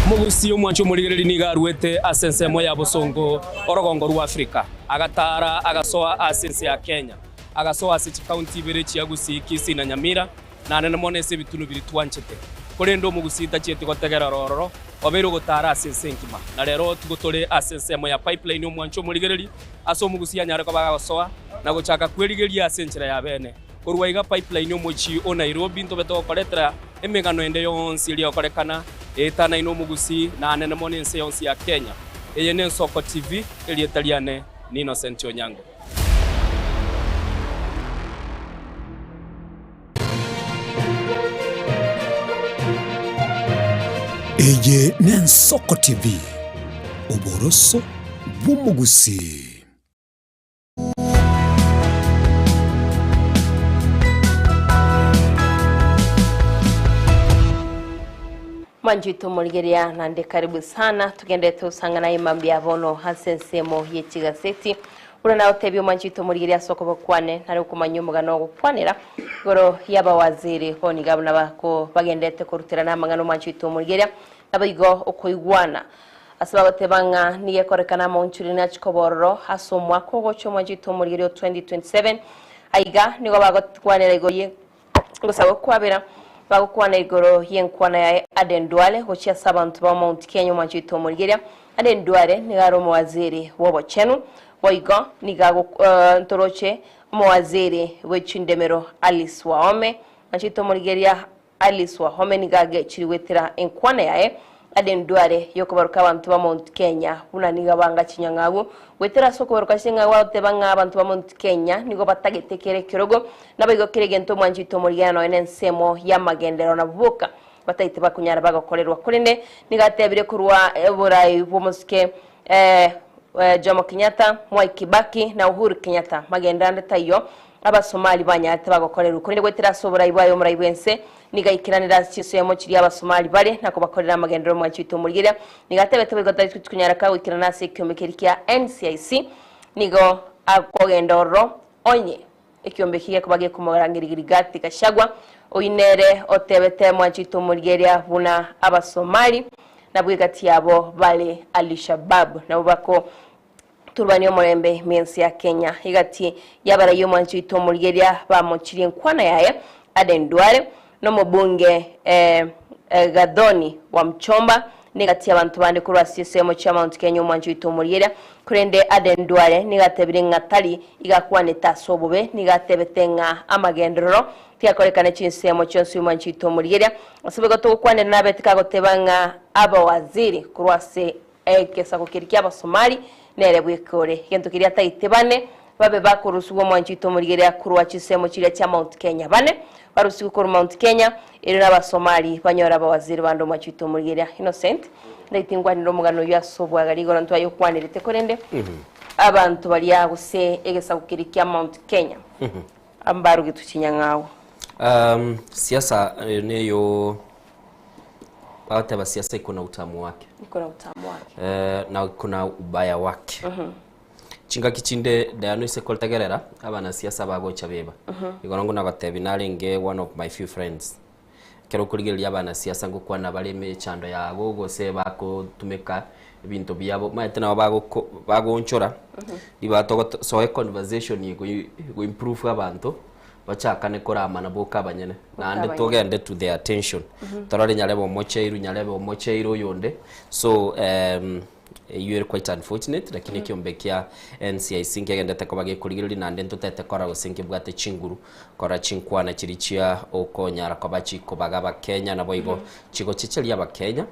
Omogusii omwanchi omorigereria nigo aruete ase ensemo ya bosongo orogongo rwa Afrika, agataara agasoa ase ense ya Kenya, agasoa ase chikaunti ibere chia Gusii, Kisii na Nyamira, na nene mono ase ebitunu biria twanchete. Korende omogusii tachieti gotegerera ororo, obeire ogotaara ase ense engima. Na rero tigo tore ase ensemo ya Pipeline omwanchi omorigereria, ase omogusii anyare koba agagosoa na gochaka kwerigeria ase enchera ya bene. Korwa iga Pipeline omochie o Nairobi ntobe togokoretera emegano ende yonsi eria egokorekana eetanaine omogusii na anene mono ense yonsi ya Kenya. Eye n'Ensoko TV, erieta riane ni Innocent Onyango. Eye n'Ensoko TV, oboroso bw'omogusii. Mwanchito morigeria nande karibu sana tugendete osang'ana imambia bono ase ensemo ye chigaseti buna naotebia omwanchito morigeria ase okobokwane nare okomanya omogano ogokwanera igoro y'abawaziri bono iga buna bako bagendete koruterana amang'ana omwanchito omorigeria naboigo okoigwana Ase bagoteba ng'a nigo ekorekana amaunchuri nachie koba ororo ase omwaka ogocha omwanchete omorigerio o 2027. Aiga nigo bagokwanera igoro ye gosaba okwabera, bagokwana igoro y'enkwana yaye Aden Duale gochia ase abanto ba Mount Kenya omwanchete omorigeria. Aden Duale nigo are omowaziri bw'obochenu, boigo nigo ago ntoroche omowaziri bwe chindemero Alice Wahome. Omwanchete omorigeria Alice Wahome nigo agechire goetera enkwana yaye Aden Duale yokobaruka abanto ba Mount Kenya buna nigo banga chinyang'agu. Goetera ase okobaruka chinyang'agu agoteba ng'a abanto ba Mount Kenya nigo batagete kera ekerogo naboigo kera egento omwanchete omorigena nonya nensemo y'amagenderero nabwo boka bataete bakonyara bagokorerwa korende nigo atebire korwa oborai bw'omosike Jomo Kenyatta, Mwai Kibaki na Uhuru Kenyatta magenderero ande taiyo Abasomali banyarete bagokorerwa, korende goetera ase oborai bwaye omorai bw'ense nigo aikeranire ase chinsemo chiria Abasomali bare na kobakorera amagenderero omwanchi oito omorigereria. Nigo atebete boigo tari konyara kagoikerana ase ekiombe keria kia NCIC nigo akogenda ororo onye ekiombe eki gekoba gekomorangeria Rigathi Gachagua oyio nere otebete mwanchi oito omorigereria buna Abasomali nabwo egati yabo bare Alishabab nabwo bako Turwanie omorembe mense ya Kenya. Egati y'abaraiyo omwanchi oito omorigeria bamochirie enkwana yaye Aden Duale, na omobunge Gathoni Wamuchomba. Negati y'abanto bande korwa ase chinsemo chia Mount Kenya omwancho oito omorieria, korende Aden Duale nigo atebire ng'a tari iga akwanete ase obobe, nigo atebete ng'a amagenderero tiakorekane chinsemo chionsi omwancho oito omorieria. Ase boigo togokwanera nabete kagoteba ng'a abawaziri korwa ase egesaku keria ki'Abasomali nere bweka ore egento keria atagete bane babe bakorusigwa omwancho oito omorigereria korwa chinsemo chiria chia Mount Kenya. Bane barusigwe korwa Mount Kenya, erio n'Abasomali banyore abawaziri bande omwancho oito omorigereria. Innocent, ndaiti ngwanere omogano oyio ase obwagare igoro ntwayokwanerete korende abanto baria gose egesaku keria kia Mount Kenya mbarugetwe chinyang'au. Siasa neyo bagoteba siasa iko na utamu wake. Iko na utamu wake. Na kuna ubaya wake. Chingaki chinde Diana ase kotegerera abanasiasa bagocha beba. Igoro ngonagotebi narenge one of my few friends. Ekero okorigereria abanasiasa ngokwana bare emechando yabo gose bakotumeka ebinto biabo omanyete nabo bagoko bagoonchora ribaga togosoa econversation ego go improve abanto bachakane koramana boka abanyene naende togende to their attention torore nyarebe omocheiru nyarebe omocheiru oyonde so Eyio ere quite unfortunate lakini ekiombe kia NCIC nkegendete koba gekorigereria naende ntotete kora gose nkebwate chinguru kora chinkwana chiria chia okonyara koba chikobaga abakenya naboigo chigochecheria abakenya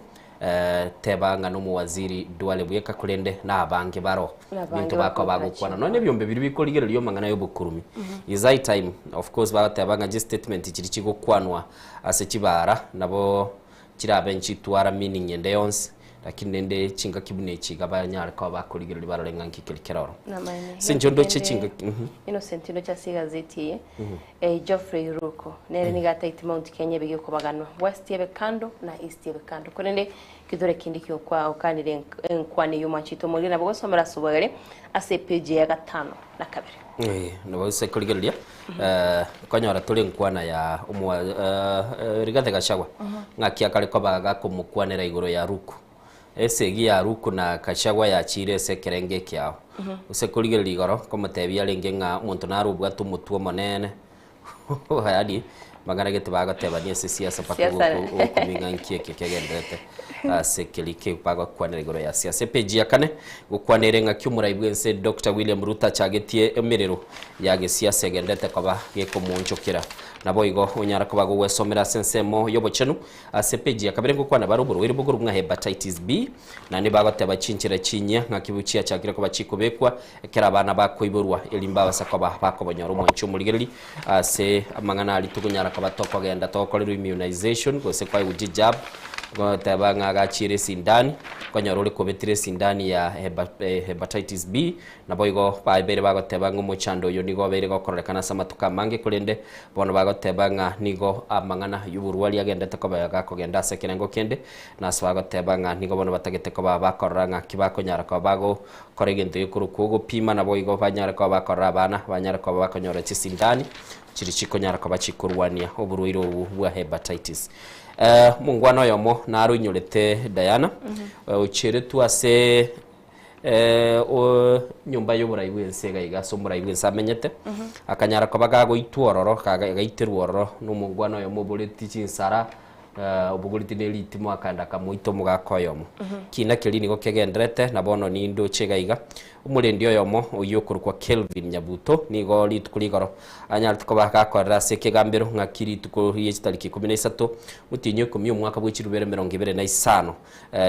teba ng'a nomowaziri Duale bweka korende na abange baro Nabange binto bakoba bakobora bagokwana chinkwana. nonya ebiombe biria bikorigereria amang'ana ya obokurumi is high time of course bagoteba ng'a chistatement chiria chigokwanwa ase chibara nabo Chirabe nchitwara meaning ende yonsi, lakini rende chingaki buna echi iga banyare koba bakorigereria barore ng'a nki keri kere oro. Namaene. Ase inche ndoche Kende chingaki mhm. Innocent ndoche ase egazeti eye Mhm. eh, Geoffrey Ruku nere nigo ataiti Mount Kenya ebe gekobaganwa West ebe kando na East ebe kando korende kithure kende kiokwa okanire enkwana eyio omwanchete omorire nabo gosomera ase obwagare ase epage ya gatano na kabere. Eh, nabo ase korigereria Nkonyora tore enkwana ya omoa Rigathi Gachagua ng'aki akare koba gakomokwanera igoro ya Ruku. Esegi ya Ruku na Gachagua yachiire ase ekerengo ekiao. Gose korigereria igoro nkomotebia arenge ng'a omonto nare obwate omotwe omonene yaani mang'ana gete bagotebania ase siasa mpaka Siasa. ogokumia ng'a nki eke kegendererete ase keria ke bagokwanera igoro ya siasa. Epage ya kane gokwana ere ng'aki omorai bw'ense Doctor William Ruto achagetie emerero ya gesiasa egenderete koba gekomoonchokera. Naboigo onyara koba gogwesomera ase ensemo y'obochenu ase epeji ya kabere ngokwana bare oborwaire bokorokwa ng'a Hepatitis B, naende bagoteba chinchera chinyia ng'aki chiachakire koba chikobekwa ekero abana bakoiborwa eri mbabasa koba bakobonyora omwanchi omorigereri ase amang'ana aria tokonyara koba tokogenda togokorerwa immunization gose koegwa chijab goteba ng'a agachiire esindani okonyora ore kobetire esindani ya Hepatitis B Naboigo babeire bagoteba ng'a omochando oyo nigo obeire gokororekana ase amatuko amange, korende bono bagoteba ng'a nigo amang'ana y'oborwari agendete koba gakogenda ase ekerengo kende, na ase bagoteba ng'a nigo bono batagete koba bakorora ng'a kibakonyara koba bagokora egento gekorokwa ogopima, naboigo banyare koba bakorora abana banyare koba bakonyora chisindani chiria chikonyara koba chikorwania oborwaire obwo bwa hepatitis. Omongwana oyomo naro oinyorete Diana, ocheretwe ase nyomba y'oborai bw'ense iga iga ase omorai bw'ense amenyete, akanyara koba gagoitwa ororo, gaiterwa ororo na omongwana oyomo oboreti chinsara, obogoretie ne ritimo akaenda akamoita omogaka oyomo. Kina keria nigo kegenderete, na bono nindoche iga iga, omorendi oyomo oyio okorokwa Kelvin Nyabuto, nigo rituko rigoro anyarete koba gakorera ase ekegambero ng'aki rituko rie chitariki ikomi na isato, omotienyi o ikomi omwaka bwe chirubere emerongo ebere na isano.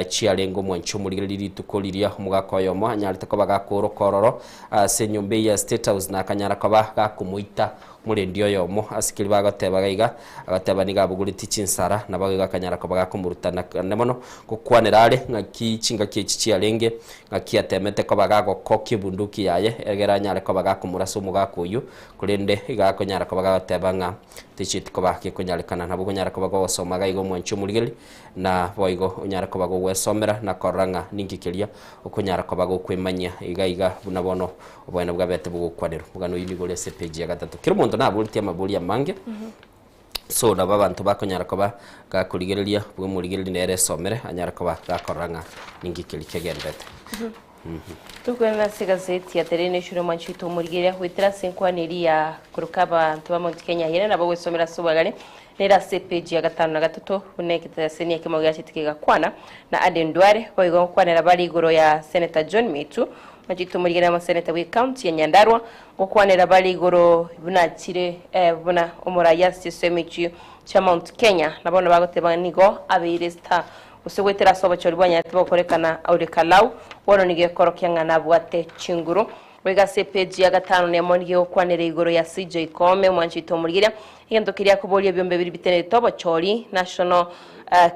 Chiarenge omwancho omorigereria rituko riria omogaka oyomo anyarete koba gakooroka ororo ase enyomba eyio ya State House na akanyara koba gakomoita omorendi oyomo. Ase keria bagoteba iga iga, agateba nigo abogoretie chinsara nabo igo akanyara koba gakomoruta naende mono gokwanera are ng'aki chingaki echi chiarenge ng'aki atemete koba gagokokia ebunduki yaye egere anyare koba gakomorasa omogaka oyio korende iga akonyara koba gagoteba ng'a techieti koba gekonyarekana. Nabo okonyara koba gogosoma iga iga omwancho omorigereria. Na boigo onyare koba gogwesomera na korora ng'a ninki keria okonyara koba gokwemanyia iga iga buna bono oboene bwabete bogokwanerwa. Omogano oyio nigo ore ase epeji ya gatato. Kera omonto naboretie amaborio amange, so nabo abanto bakonyara koba gakorigereria buna omorigereria nere esomere anyare koba gakorora ng'a ninki keria kegenderete. Tokwerana ase egazeti ya The Daily Nation omwanchi oito omorigereria goetera ase enkwana eria ya koroka abanto ba Mount Kenya ayere nabo ogwesomera ase obwagare nere ase epeji ya gatano na gatato buna egetaseni ekemo giachete kegakwana na Aden Duale boigo gokwanera bare igoro ya Senator John Metu omwanchi oito omorigereria omoseneta bwe county ya Nyandarua gokwanera bare igoro buna achire buna omorai ase chisemi echio chia Mount Kenya na bono bagoteba ng'a nigo abeire star Gose goetera ase obochori bwanyarete bogokorekana ore Kalau, bono nigo ekorokia ng'a nabwate chinguru. Goika ase epeji ya gatano nemo nigo egokwanera igoro ya CJ Koome, omwanchi oito omorigeria, egento keria akoboria ebiombe biria bitenerete obochori, National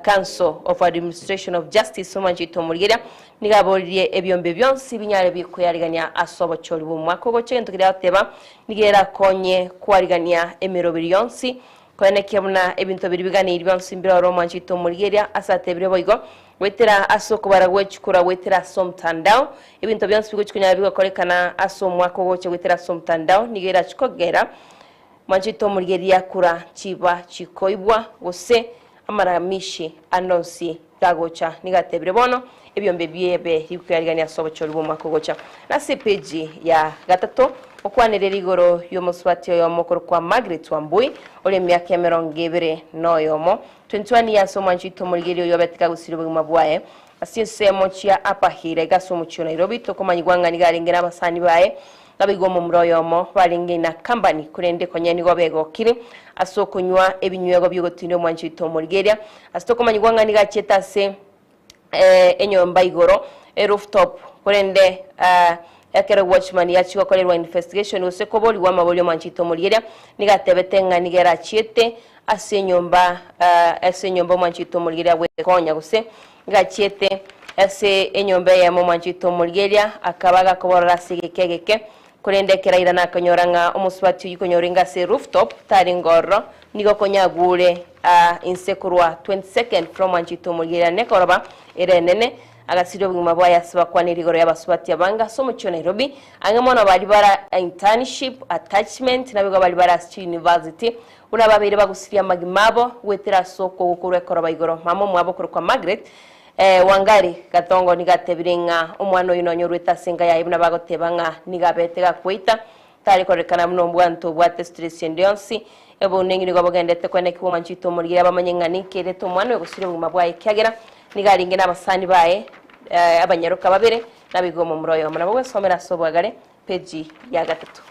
Council of Administration of Justice, omwanchi oito omorigeria, nigo aboririe ebiombe bionsi binyare bikoyarigania ase obochori bw'omwaka ogocha. Egento keria agoteba nigo erakonye kwarigania emeroberi yonsi Koenekia buna ebinto biria biganeirie bionsi mbire ore omwanchete omorigeria ase atebire boigo, goetera ase okobara gwe chikura goetera ase omotandao, ebinto bionsi bigochi konyara bigokorekana ase omwaka ogocha goetera ase omotandao nigo erachi kogera mwanchete omorigeria kura chiba chikoibwa gose amaramishi ande onsi gagocha. Nigo atebire bono ebiombe biebe rikoyarigania ase obochori bw'omwaka ogocha. Nase epeji ya gatato okwanereria igoro y'omosubati oyomo okorokwa Margaret Wambui ore emiaka emerongo ebere na oyomo, 21 years, omwanchi oito omorigereria oyio obete kagosiria obogima bwaye ase ensemo chia Upper Hill aiga ase omochie o Nairobi. Tokomanyigwa ng'a nigo arenge nabasani baye Naboigo omomura oyomo barenge na company, korende konya nigo begokire ase okonywa ebinywego bi'ogotinda omwanchi oito omorigeria. Ase tokomanyigwa ng'a nigo achiete ase enyomba igoro, erooftop, korende ekero watchman yachia gokorerwa investigation gose koborigwa amaborio omwanchi oito omorigeria, nigo atebete ng'a nigo ere achiete ase enyomba ase enyomba omwanchi oito omorigeria gwekonya gose nigo achiete ase enyomba eyemo omwanchi oito omorigeria akaba agakoborora ase egeka egeke, korende ekero airana akanyora ng'a omosubati oyio konyora orenge ase rooftop tarenge ororo, nigo konya agure inse korwa 22nd floor omwanchi oito omorigeria nekoroba ere enene, agasiria obogima bwaye ase bakwanire igoro y'abasubati abange ase omochie o Nairobi, ang'e mono baria bara internship, attachment, naboigo baria bare ase chiuniversity Buna babeire bagusirie amagima abo goetera ase okogokorwa ekoroba igoro. Mama omwabo okorokwa Margaret Wangari Gatongo nigo atebire ng'a omwana oyio nonya orwete ase enka yaye buna bagoteba ng'a nigo abete gakweita, tari kororekana buna obwanto obwate stress ende yonsi. Obounengi nigo bogendete koenekigwa omwanchi oito omorigereria bamanye ng'a ninki erete omwana oyo gosiria obogima bwaye ekiagera nigo arenge nabasani baye abanyaroka babere naboigo omomura oyomo. Nabo gwesomera ase obwagare Peji ya gatato.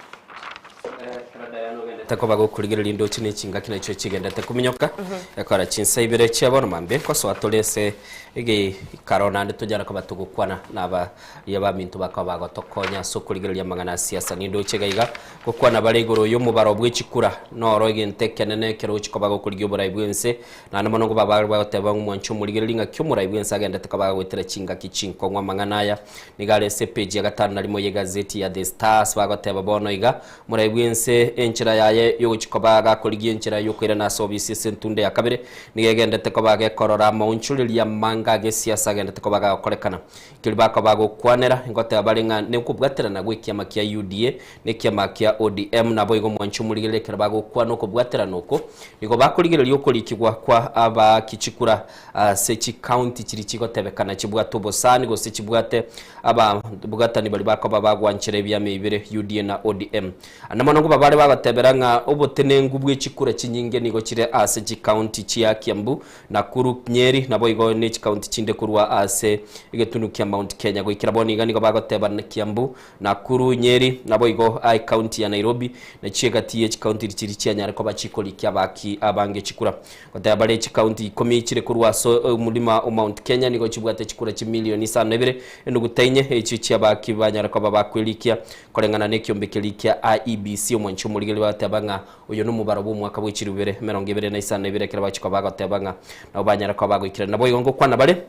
Ogendete koba gokorigereria indoche ne chingaki nachio chigendete kominyoka ekora chinsa ibere chia bono mambia nkosoa tore ase egeikaro naende tonyara koba togokwana na abaria baminto bakoba bagotokonya ase okorigereria amang'ana a siasa. Nindoche iga iga gokwana bare igoro y'omobaro bwe chikura noro egento ekenene ekero ogochia koba gokorigia oborai bw'ense naende mono ngoba bare bagoteba ng'a omwanche omorigereria ng'aki omorai bw'ense agendete koba agoetera chingaki chinkong'u amang'ana aya Nigo are ase epeji ya gatano na rimo y'egazeti ya The Star ase bagoteba bono iga, Morai bw'ense enchera yaye y'ogochia koba gakorigia enchera y'okoirana ase obisi ase entunda ya kabere nigo egendete koba gekorora amaonchoreria amange ag'esiasa agendete koba gagokorekana. Keria bakoba bagokwanera, ngoteba bare ng'a nokobwaterana gw'ekiama kia UDA na ekiama kia ODM naboigo omwanchi omorigereria ekero bagokwana okobwaterana oko nigo bakorigereria okorikigwa kwa abaaki chikura Ase chikaunti chiria chigotebekana chibwate obosani gose chibwate ababwatani baria bakoba bagwanchera ebiama ebibere UDA na ODM. Ande mono nkoba bare bagotebera ng'a obotenenku bwe chikura chinyinge nigo chire ase chikaunti chia Kiambu, Nakuru, Nyeri naboigo ne chikaunti chinde korwa ase egetunu kia Mount Kenya. Goikera bono iga nigo bagoteba Kiambu, Nakuru, Nyeri naboigo ekaunti ya Nairobi nachio egati ye chikaunti chiria chianyare koba chikorikia abaaki abange chikura. Goteba bare chikaunti ikomi chire korwa ase omorima o Mount Kenya nigo chibwate chikura chimilioni isano na ibere enuguta inye, echio chi'abaaki banyare koba bakwerikia koreng'ana nekiombe keria kia IEBC. Omwanchi omorigereria bagoteba ng'a oyo nomobaro bw'omwaka bwe chilifu ibere emerongo ebere na isano na ibere ekero bachia koba bagoteba ng'a nabo banyare koba bagoikerana. Naboigo ngokwana bare.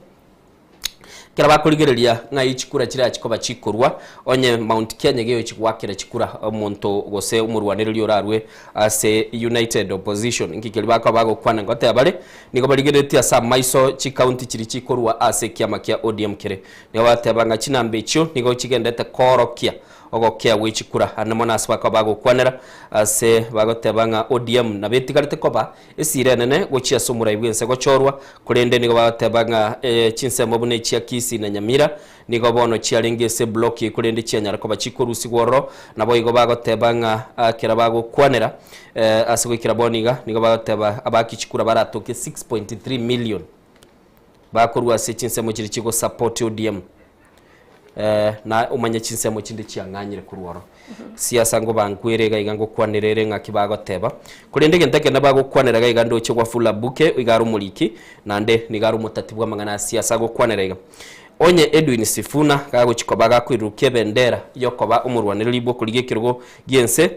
Ekero bakorigereria ng'ai chikura chirachi koba chikorwa, onye Mount Kenya geochi goakera chikura omonto gose omorwanereria orarwe ase United Opposition, inki keria bakoba bagokwana ngoteba bare, nigo barigereretie ase amaiso chikaunti chiria chikorwa ase ekiama kia ODM kere. Nigo bagoteba ng'a chinamba echio nigo chigendete koorokia. Ogokea gwe chikura ande mono ase bakoba bagokwanera ase bagoteba ng'a ODM nabo etigarete koba esira enene gochia ase omorai bw'ense gochorwa, korende nigo bagoteba ng'a chinsemo buna echia Kisii na Nyamira nigo bono chiarenge ase ebloki eye korende chianyara koba chikorusigwa ororo. Naboigo bagoteba ng'a ekero bagokwanera ase goikera bono iga nigo bagoteba abaaki chikura baratoke 6.3 million bakorwa ase chinsemo chiria chigosupport ODM. Na omanye chinsemo chinde chiang'anyire korwa oro. Siasa ngobankwere iga iga ngokwanera ere ng'aki bagoteba. Korende egento ekende bagokwanera iga iga ndoche Wafula Buke iga are omoriki naende nigo are omotati bw'amang'ana a siasa agokwanera iga. Onye Edwin Sifuna gagochi koba gakoirurukia ebendera yokoba omorwanereri bw'okorigia ekerogo gi'ense,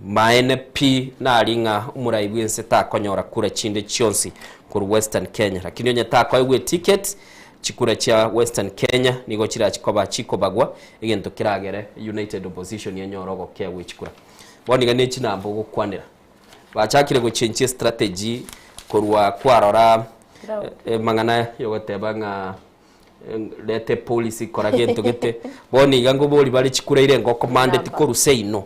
Maene pi nari ng'a omorai bw'ense takonyora kura chinde chionsi korwa Western Kenya. Lakini onye takoegwa eticket, chikura chia Western Kenya nigo chirachi koba chikobagwa, egento keragere United Opposition enyore ogokea gwe chikura. Bono iga ne chinamba ogokwanera. Bachakire gochenchia estrategy korwa kwarora amang'ana yogoteba ng'a Reta epolisi kora gento gete bono iga ngobori bare chikura ire engoko mande tikorwa seino.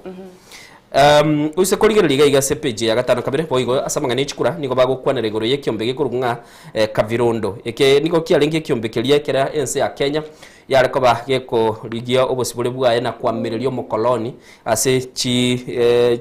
Oise korigereria iga iga ase epage ya gatano kabere boigo ase amang'ana e chikura nigo bagokwanera igoro ya ekiombe gekorokwa ng'a Kavirondo. Eke nigo kiarenge ekiombe keria ekere ense ya Kenya yare koba gekorigia obosibore bwaye na koamereria omokoloni ase chi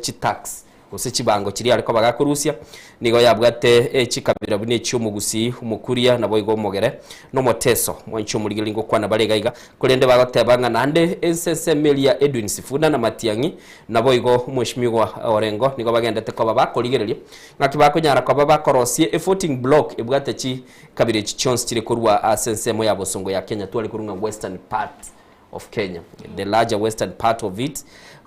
chitax. Gose chibango chiria are koba gakorusia, nigo yabwate chikabira buna echi'omogusii, omokuria, naboigo omogere, na omoteso. Mwanche omorigereria ngokwana bare iga iga, korende bagoteba ng'a naende ense ensemo eria Edwin Sifuna na Matiang'i, naboigo omweshimiwa Orengo nigo bagendete koba bakorigereria ng'aki bakonyara koba bakorosia evoting block ebwate chikabira echi chionsi chire korwa ase ensemo ya bosongo ya Kenya tware korwa ng'a western part of Kenya, the larger western part of it,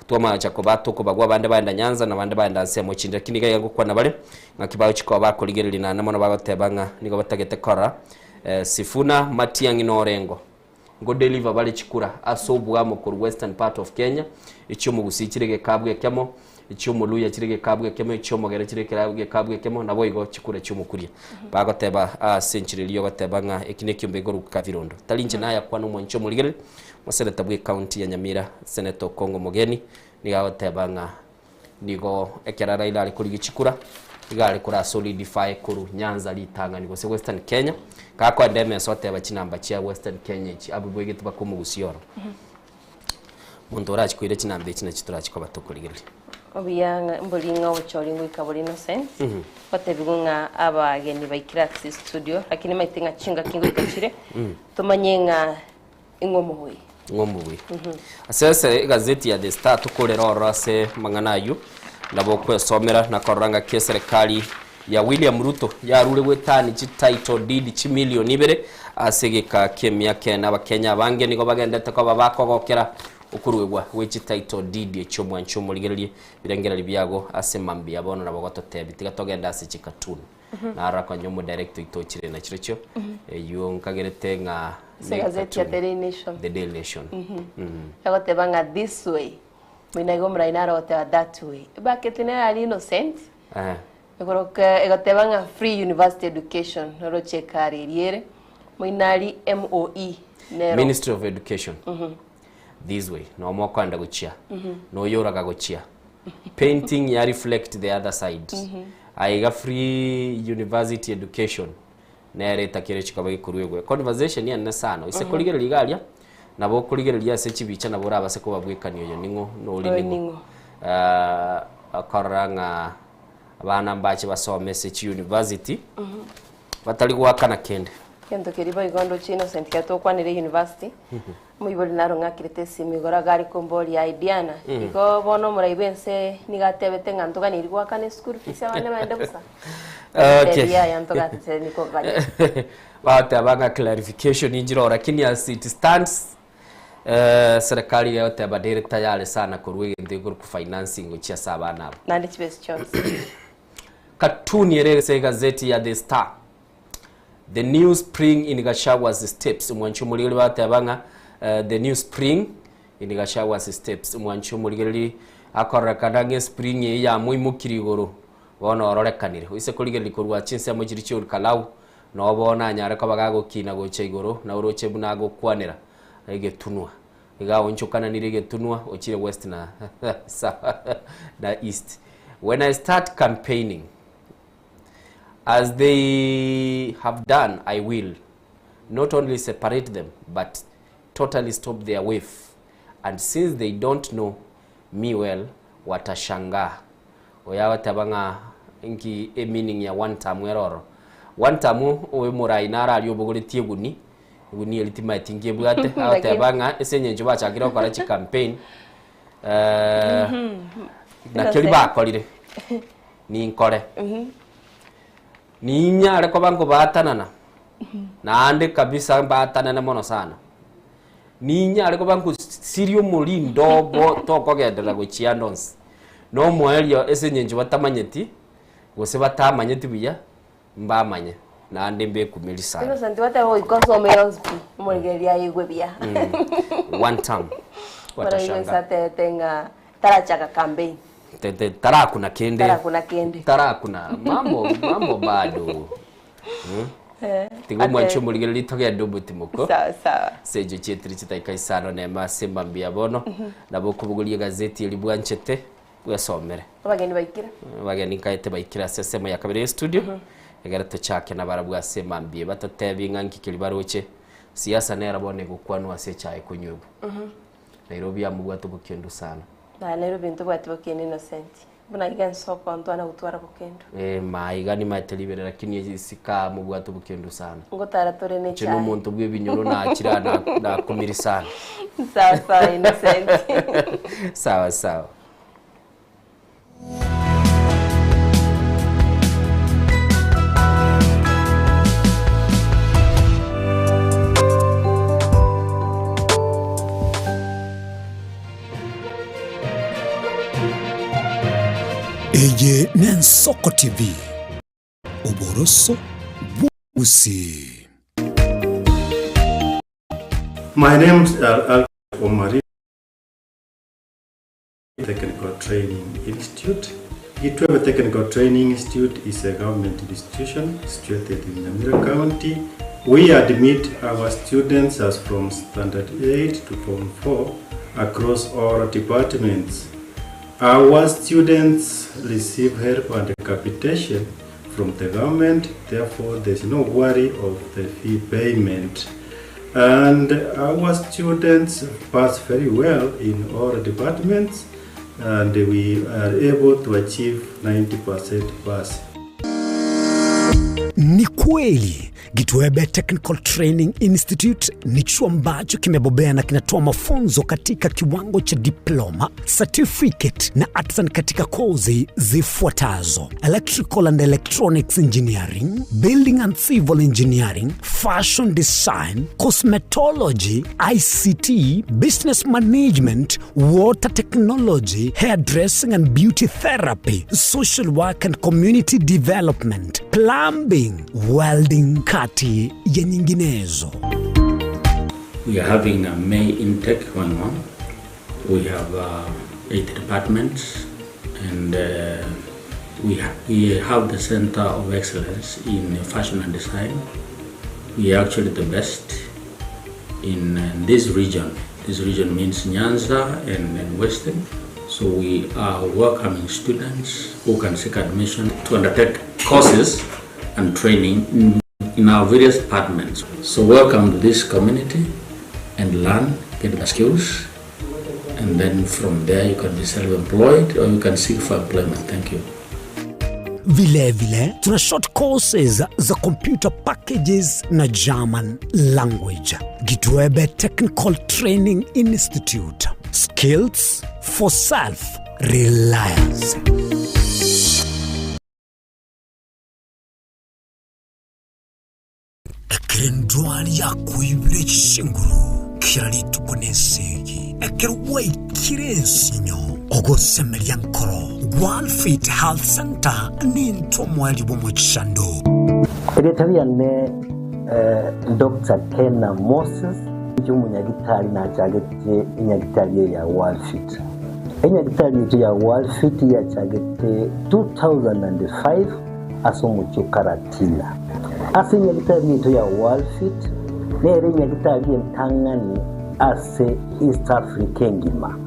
twamacha koba tokobagwa abande baenda Nyanza na abande baenda nsemo chinde, lakini iga iga ngokwana bare ng'aki bagochia koba bakorigereria naende mono bagoteba ng'a nigo batagete korora Sifuna, Matiang'i na Orengo ngo deliver bare chikura ase oboamo korwa western part of Kenya, echi'omogusii chire egekabu ekemo, echi'omoluya chire egekabu ekemo, echi'omogere chire egekabu ekemo, naboigo chikura chi'omokuria. Bagoteba ase enchera eria ogoteba ng'a eki nekiombe gekorokwa Kavirondo. Tari inche nayakwana omwanchi omorigereria, omoseneta bw'ecounty ya Nyamira, Senator Okong'o Omogeni, nigo agoteba ng'a nigo ekero Raila are korigia chikura, iga are kora solidify korwa Nyanza ritang'ani gose Western Kenya, gakoenda emesa oteba chinamba chia Western Kenya echi abwo bwegete mpaka omogusia oro. Monto orachi koira chinamba echi nachi torachi koba tokorigereria. Obuya ng'a mbori ng'a obochori ngoika bore innocent, gotebigwa ng'a abageni baikire ase studio, lakini maete ng'a chingaki ngoika chire, tomanye ng'a ing'o omobui. Ng'o omobui. Ase ase egazeti ya The Star tokorera ororo ase amang'ana ayio, nabo okwesomera na korora ng'aki eserekari ya William Ruto yarure gwetani chi title deed chimilion ibere ase egeka ki'emiaka ene. Abakenya abange nigo bagendete koba bakogokera okoruegwa gwe chi title deed echio omwanchi omorigererie birengererio biago ase mambia bono nabo gototebia tiga togende ase chi cartoon. Narora konya omodirect oito ochire na chirochio eywo nkagerete ng'a Ase ne egazeti ya cartoon. Daily Nation. The Daily Nation. Egoteba ng'a this way, moino iga omorai naro ogoteba that way. Ebaketi nere aria innocent, Egoroka egoteba ng'a free university education noroche ekare eria ere moino aria MOE nero. Ministry of Education this way noo mokoenda gochia noyoraga gochia painting ya reflect the other side aiga free university education nere etakere chikoba gekoruegwa conversation enene sana ase korigereria iga aria nabo okorigereria ase chibicha nabo orabase kobabwekania oyo ning'o na oria Oyo ning'o ning'o. Okorora ng'a abana mbache basome ase chiuniversity batari goakana kende. Egento keria boigo ndoche Innocent ekero tokwanire university, omoibori naro ng'akerete esimi igoro iga are komboria aye Diana, igo bono omorai bwense nigo atebete ng'a ntoganeiri goakana eschool fees abana baende bosa? Okay. Nkamotebia yaya ntogatereni koganya. Bagoteba ng'a clarification inchire oo lakini as it stands Serikali iga egoteba nere tayari sana korwa egento gekorokwa financing gochia ase abana aba. Naende chibesa chionsi. Cartoon ere ase egazeti ya The Star. The new spring in Gachagua's steps. Omwanchi omorigereria bateba ng'a the new spring in Gachagua's steps. Omwanchi omorigereria akororekana ng'a espring eye yamoimokirie igoro bono ororekanire. Oise korigereria korwa chinsemo chiria chia Olkalau Noo bono anyare koba gagokina gocha igoro, na oroche buna agokwanera egetunwa. Iga aonchokananire egetunwa ochire west na na east. When I start campaigning as they have done I will not only separate them but totally stop their wave and since they don't know me well watashangaa. Oyo agoteba ng'a inki e meaning ya one term ere ororo. One term oyo omorai naro aria obogoretie eguni, eguni eria timaeti inki ebwate, agoteba ng'a ase eng'encho bachakire gokora chicampaign nakio riria bakorire ninkore. Ninyare koba nkobaatanana, naende kabisa mbaatanane mono sana. Ninyare koba nkosiria omorindo obo tokogenderera gochia ande onsi. Na omoerio ase eng'encho batamanyeti, gose batamanyeti buya, mbamanye, naende mbekumerie sana. Innocent gwateba goika osome yonsi pi, omorigereria aigwe buya. One term, Bono igo watashangaa. ase atebete ng'a tarachaka campaign. Te- te- tarakuna kende. Tarakuna kende. Tarakuna. Mambo, mambo bado. Mm. Eh, Tiga omwanche ate- omorigereria togende omotimoko. Sawa sawa. Ase encho chietire chidaika isano na emo ase mambia bono, nabo okobogoria egazeti eria bwanchete, bwesomere. Abageni baikire. Abageni nkaete baikire ase esemo ya kabere y'estudio, egere tochake nabarabwo ase mambia batotebi ng'a nki keria baroche. Siasa nero bono egokwanwa ase echae ekonywegwa. Nairobi amobwate obokendu sana. Naye Nairobi ntobwati bokendu Innocent. Buna iga ensoko ntwana gotwara bokendu. Eh, maiga nimaete ribere lakini esika amobwate obokendu sana. Ngotara tore ne Inche na echae. omonto bwa ebinyoro nachire aa na- nakumiri sana. Sawa sawa Innocent. Sawa sawa. Eye n'Ensoko TV, oboroso bw'Omogusii. My name's Al Omari Technical Training Institute. Gitwebe Technical Training Institute is a government institution situated in Nyamira County. We admit our students as from Standard 8 to Form 4 across all departments. Our students receive help and capitation from the government, therefore there's no worry of the fee payment. And our students pass very well in all departments and we are able to achieve 90% pass. Ni kweli Gitwebe Technical Training Institute ni chuo ambacho kimebobea na kinatoa mafunzo katika kiwango cha diploma, certificate na artisan katika kozi zifuatazo: Electrical and Electronics Engineering, Building and Civil Engineering, Fashion Design, Cosmetology, ICT, Business Management, Water Technology, Hairdressing and Beauty Therapy, Social Work and Community Development, Plumbing, Welding kati ya nyinginezo. We are having a May intake going on. We have 8 departments and we, ha we have the Center of Excellence in Fashion and Design. We are actually the best in this region. This region means Nyanza and, and Western. So we are welcoming students who can seek admission to undertake courses and training in, in our various departments. So welcome to this community and learn, get the skills, and then from there you can be self-employed or you can seek for employment. Thank you. Vilevile tuna short courses za computer packages na German language. Gitwebe Technical Training Institute. Skills for self reliance. Ekero endwari yakoibire chinguru kera rituko nesegi, ekero gwaikire ensinyo, ogosemeria nkoro, Gwalfit Health Centre nintwe omoerio bw'omochando. Erieta riane Doctor Kena Moses, inche omonyagitari nachagete enyagitari eye ya Worldfit. Enyagitari yaito ya Worldfit yachagete 2005 ase omochie o Karatina. Ase enyagitari yaito ya Worldfit nere enyagitari entang'ani ase East Africa engima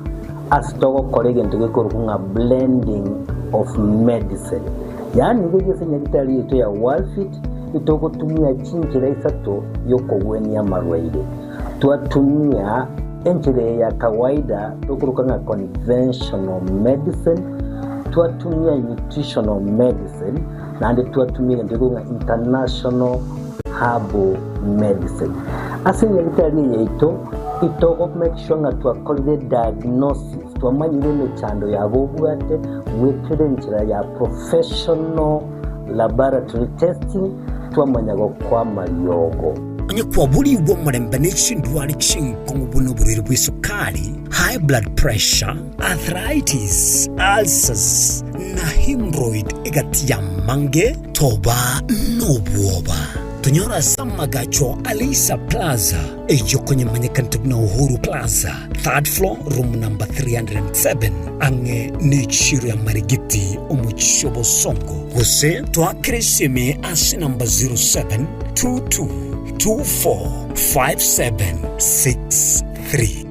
ase togokora egento gekorokwa ng'a blending of medicine. Yaani iga ase enyagitari yaito ya Worldfit itogotumia chinchera isato yokogwenia amarwaire. Twatumia enchera eye ya kawaida tokoroka ng'a conventional medicine, twatumia nutritional medicine, naende twatumia egento gekorokwa ng'a international herbal medicine. Ase enyagitari eye yaito, itogo make sure ng'a twakorire diagnosis, twamanyire emechando yabo obwate goetera enchera ya professional laboratory testing, twamanya gokoa amariogo. Onye kwaborigwe omorembe ne chindwari chinkong'u buna oborwaire bw'esukari, high blood pressure, arthritis, ulcers, na hemorrhoid egati y'amange, toba nobwoba. Tonyore ase amagacho a Leisa Plaza, eyio konyemanyekanete buna Uhuru Plaza, third floor, room number 307, ang'e n'echiro ya Marigiti, omochie o Bosongo. Gose toakere esimi ase namba 0722245763.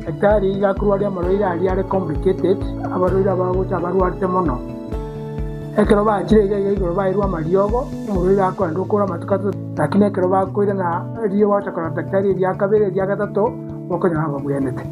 Daktari iga akorwaria amarwaire aria are complicated, abarwaire abagocha abarwarete mono. Ekero bachire iga iga igoro bairwe amariogo, omorwaire akoenda okore amatuko atato, lakini ekero bakoirana erio gwacha korora daktari eria kabere eria gatato, bokonyora babwenete.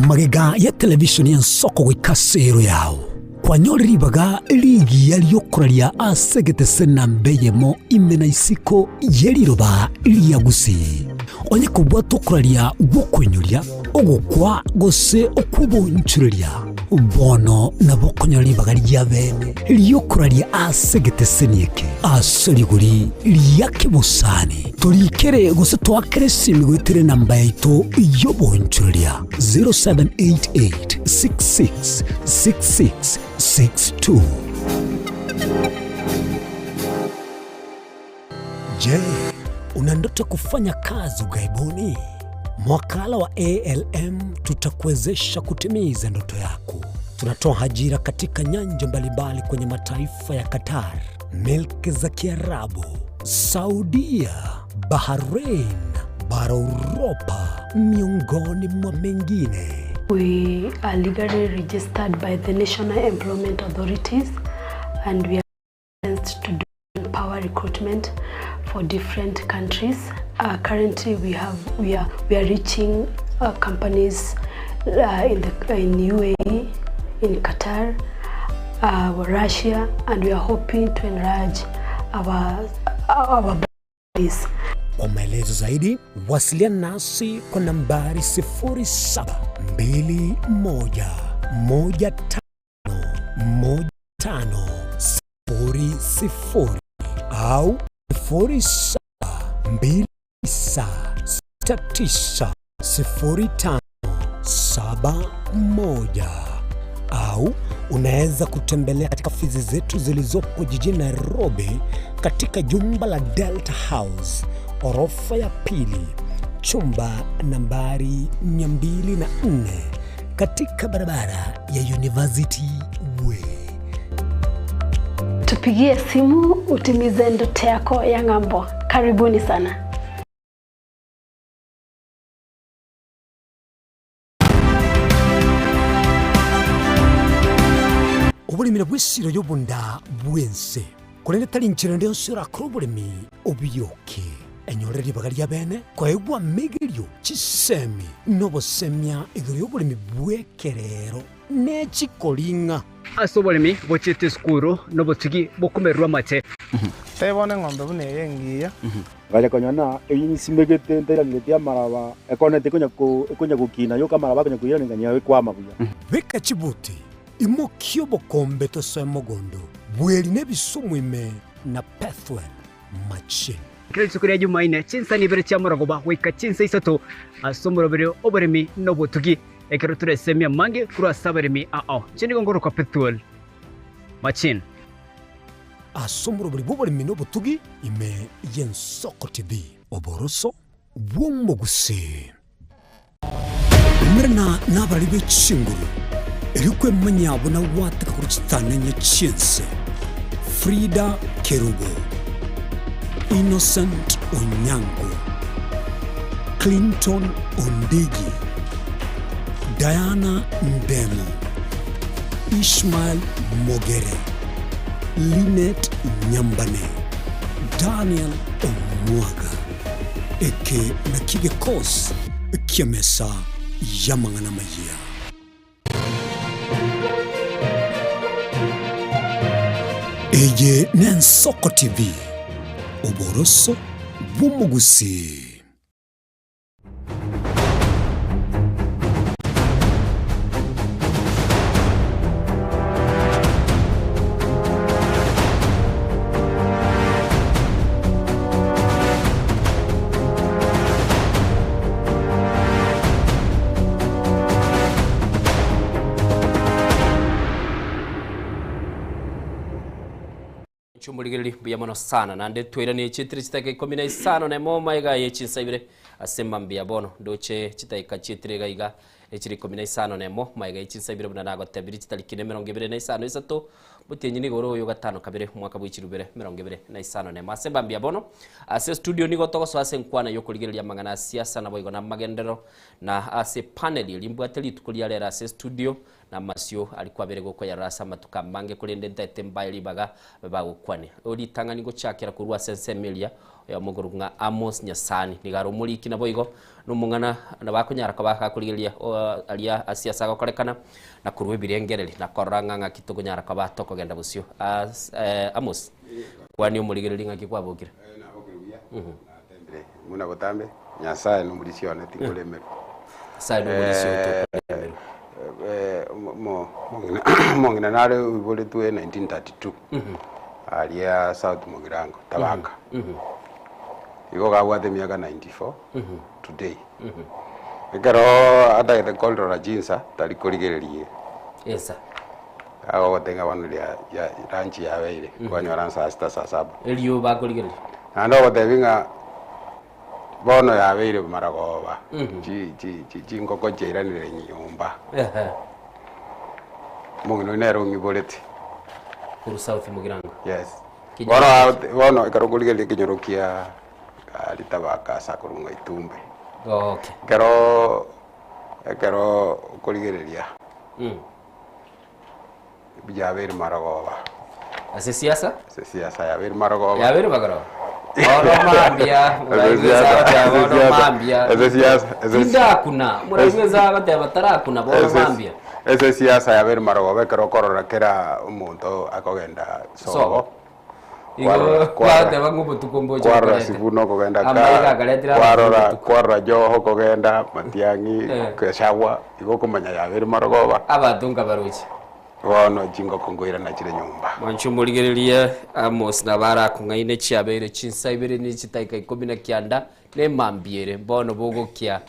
Magega ya televisheni y'ensoko goika ase ero yao, kwanyore ribaga rigiya ri'okoraria ase egetese namba eyemo ime na isiko ye riroba ria Gusii. Onye kobwata okoraria gw'okoinyoria, ogokwa gose okw'obonchoreria, bono nabo okonyora ribaga ria bene ri'okoraria ase egeteseni eke ase rigori ria kebosani. Torikere gose toakere esimi goetera enamba yaito y'obonchoreria 0788 66 66 62. Je, una ndoto ya kufanya kazi ughaibuni? Mwakala wa ALM tutakuwezesha kutimiza ndoto yako. Tunatoa ajira katika nyanja mbalimbali kwenye mataifa ya Qatar, milki za Kiarabu, Saudia, Bahrain, bara Uropa, miongoni mwa mengine. We are legally registered by the National Employment Authorities and we are licensed to do power recruitment for different countries. Currently we have we are we are reaching companies in the in UAE, in Qatar, Russia and we are hoping to enlarge our our base. Kwa maelezo zaidi wasiliana nasi kwa nambari 0721151500 au 0729690571 au unaweza kutembelea katika ofisi zetu zilizopo jijini Nairobi katika jumba la Delta House orofa ya pili chumba nambari 204 katika barabara ya University Way. Tupigie simu utimize ndoto yako ya ng'ambo. Karibuni sana. Oboremi nabwo esiro y'obonda bw'ense, korende tari nchera ende yonsi orakore oboremi obiyoke. Enyore ribaga ria bene koegwa amegerio, chisemi, na obosemia igoro y'oboremi bw'ekerero ne chikoring'a. Ase oboremi bochiete esukuru nobotugi bokomererwa amache. Tebia bono eng'ombe buna eye engiya. Ngacha konyora ng'a eyio nsimegete ntairaneretie amaraba, ekoneti ekonya ko ekonya gokina yoka amaraba akonya koiraneria ekwama buya. Beka chibuti, imokia obokombe tosoe mogondo, bweri na ebisumu ime na Pethuel machine. Kera rituko ria Jumaine, chinsani ibere chi'amorogoba goika chinsa isato ase omoroberi oboremi na obotugi, ekero toresemie amange korwa ase abaremi ao. Inche nigo ngorokwa Pethuel Machine. Ase omoroberi bw'oboremi na obotugi ime y'Ensoko TV. Oboroso bw'omogusii. Umerana nabarari be chinguru, erio kwemanyia buna gwateka korwa chitananya chi'ense. Frida Kerubo, Innocent Onyango, Clinton Ondigi, Diana Ndemo, Ishmael Mogere, Linet Nyambane, Daniel Omwaga. Eke nakio gekosi ki'emesa y'amang'ana amayia. Eye n'Ensoko TV, oboroso bw'omogusii. Chomorigereri mbuya mono sana naende twairanie chietire chidakika ikomi na isano na emo maiga ye chinsa ibere ase mambia bono ndoche chidakika chietire iga iga echire ikomi na isano na emo maiga ye chinsa ibere buna nagotebirie chitariki na emerongo ebere na isano isato Motienyi nigo ore oyo gatano kabere omwaka bwe chirubere 21 Ase mambia bono ase studio nigo togosoa ase enkwana y'okorigereria amang'ana a siasa naboigo na amagenderero na ase panel eria mbwate rituko ria rero ase studio na amasio aria kwabere gokoyarora ase amatuko amange korende ntaete mbae ribaga bagokwane. Ritang'ani gochakera korwa ase ensemo eria oyomo okorokwa ng'a Amos Nyasani nigo are omoriki naboigo nomong'ana nabo akonyara koba gakorigereria aria ase ase agokorekana na korwa ebirengereri na korora ng'a ng'aki tokonyara koba tokogenda bosio. As Amos, kwania omorigereria ng'aki kwabokire. Nabokire buya, natembire buna botambe, Nyasaye nomorisia one tinkoremerwa. Nyasaye nomorisia oo tokoremerwa. Omong'ina nare oiboretwe 1932 aria South Mugirango, Tabaka. Igo iga abwate emiaka 94 today. Ekero atagete korora chinsa tari korigereria Ensa. Agogotebia ng'a bono ria ya lunch yabeire, kwanyora saa sita saa saba. Erio bakorigereria. Naende ogotebia ng'a bono yabeire maragoba, chi chi chi chingoko chiairanire nyomba. Omong'ina oyio nere ong'iborete. Korwa South Mugirango. Yes. Bono bono ekero okorigereria ekenyoro kia aria tabaka ase akorwa ng'a Itumbe. Okay. Ekero ekero okorigereria yabeire marogoba. Ase siasa? Ase siasa yabeire marogoba. Yabeire marogoba. Bono mambia, muraigwesa agoteba bono mambia. Ase siasa, ase Tindakuna, muraigwesa agoteba tarakuna bono mambia. Ase siasa yabeire marogoba ekero okorora kera omonto akogenda sobo. Igo gwateba ng'a obotuko mboche Kwarora bokorete. Sifuna okogenda ka Amaiga akaretire abanto kwarora obotuko. kwarora Joho okogenda Matiang'i Eh. Gachagua igo okomanya yabeire marogoba. Abanto nkabaroche. Bono chingoko nkoirana chire nyomba. Mwanche omorigererie Amos nabo arakong'aine chiabeire chinsa ibere ne chitaika ikomi na kianda na emambia ere bono bogokia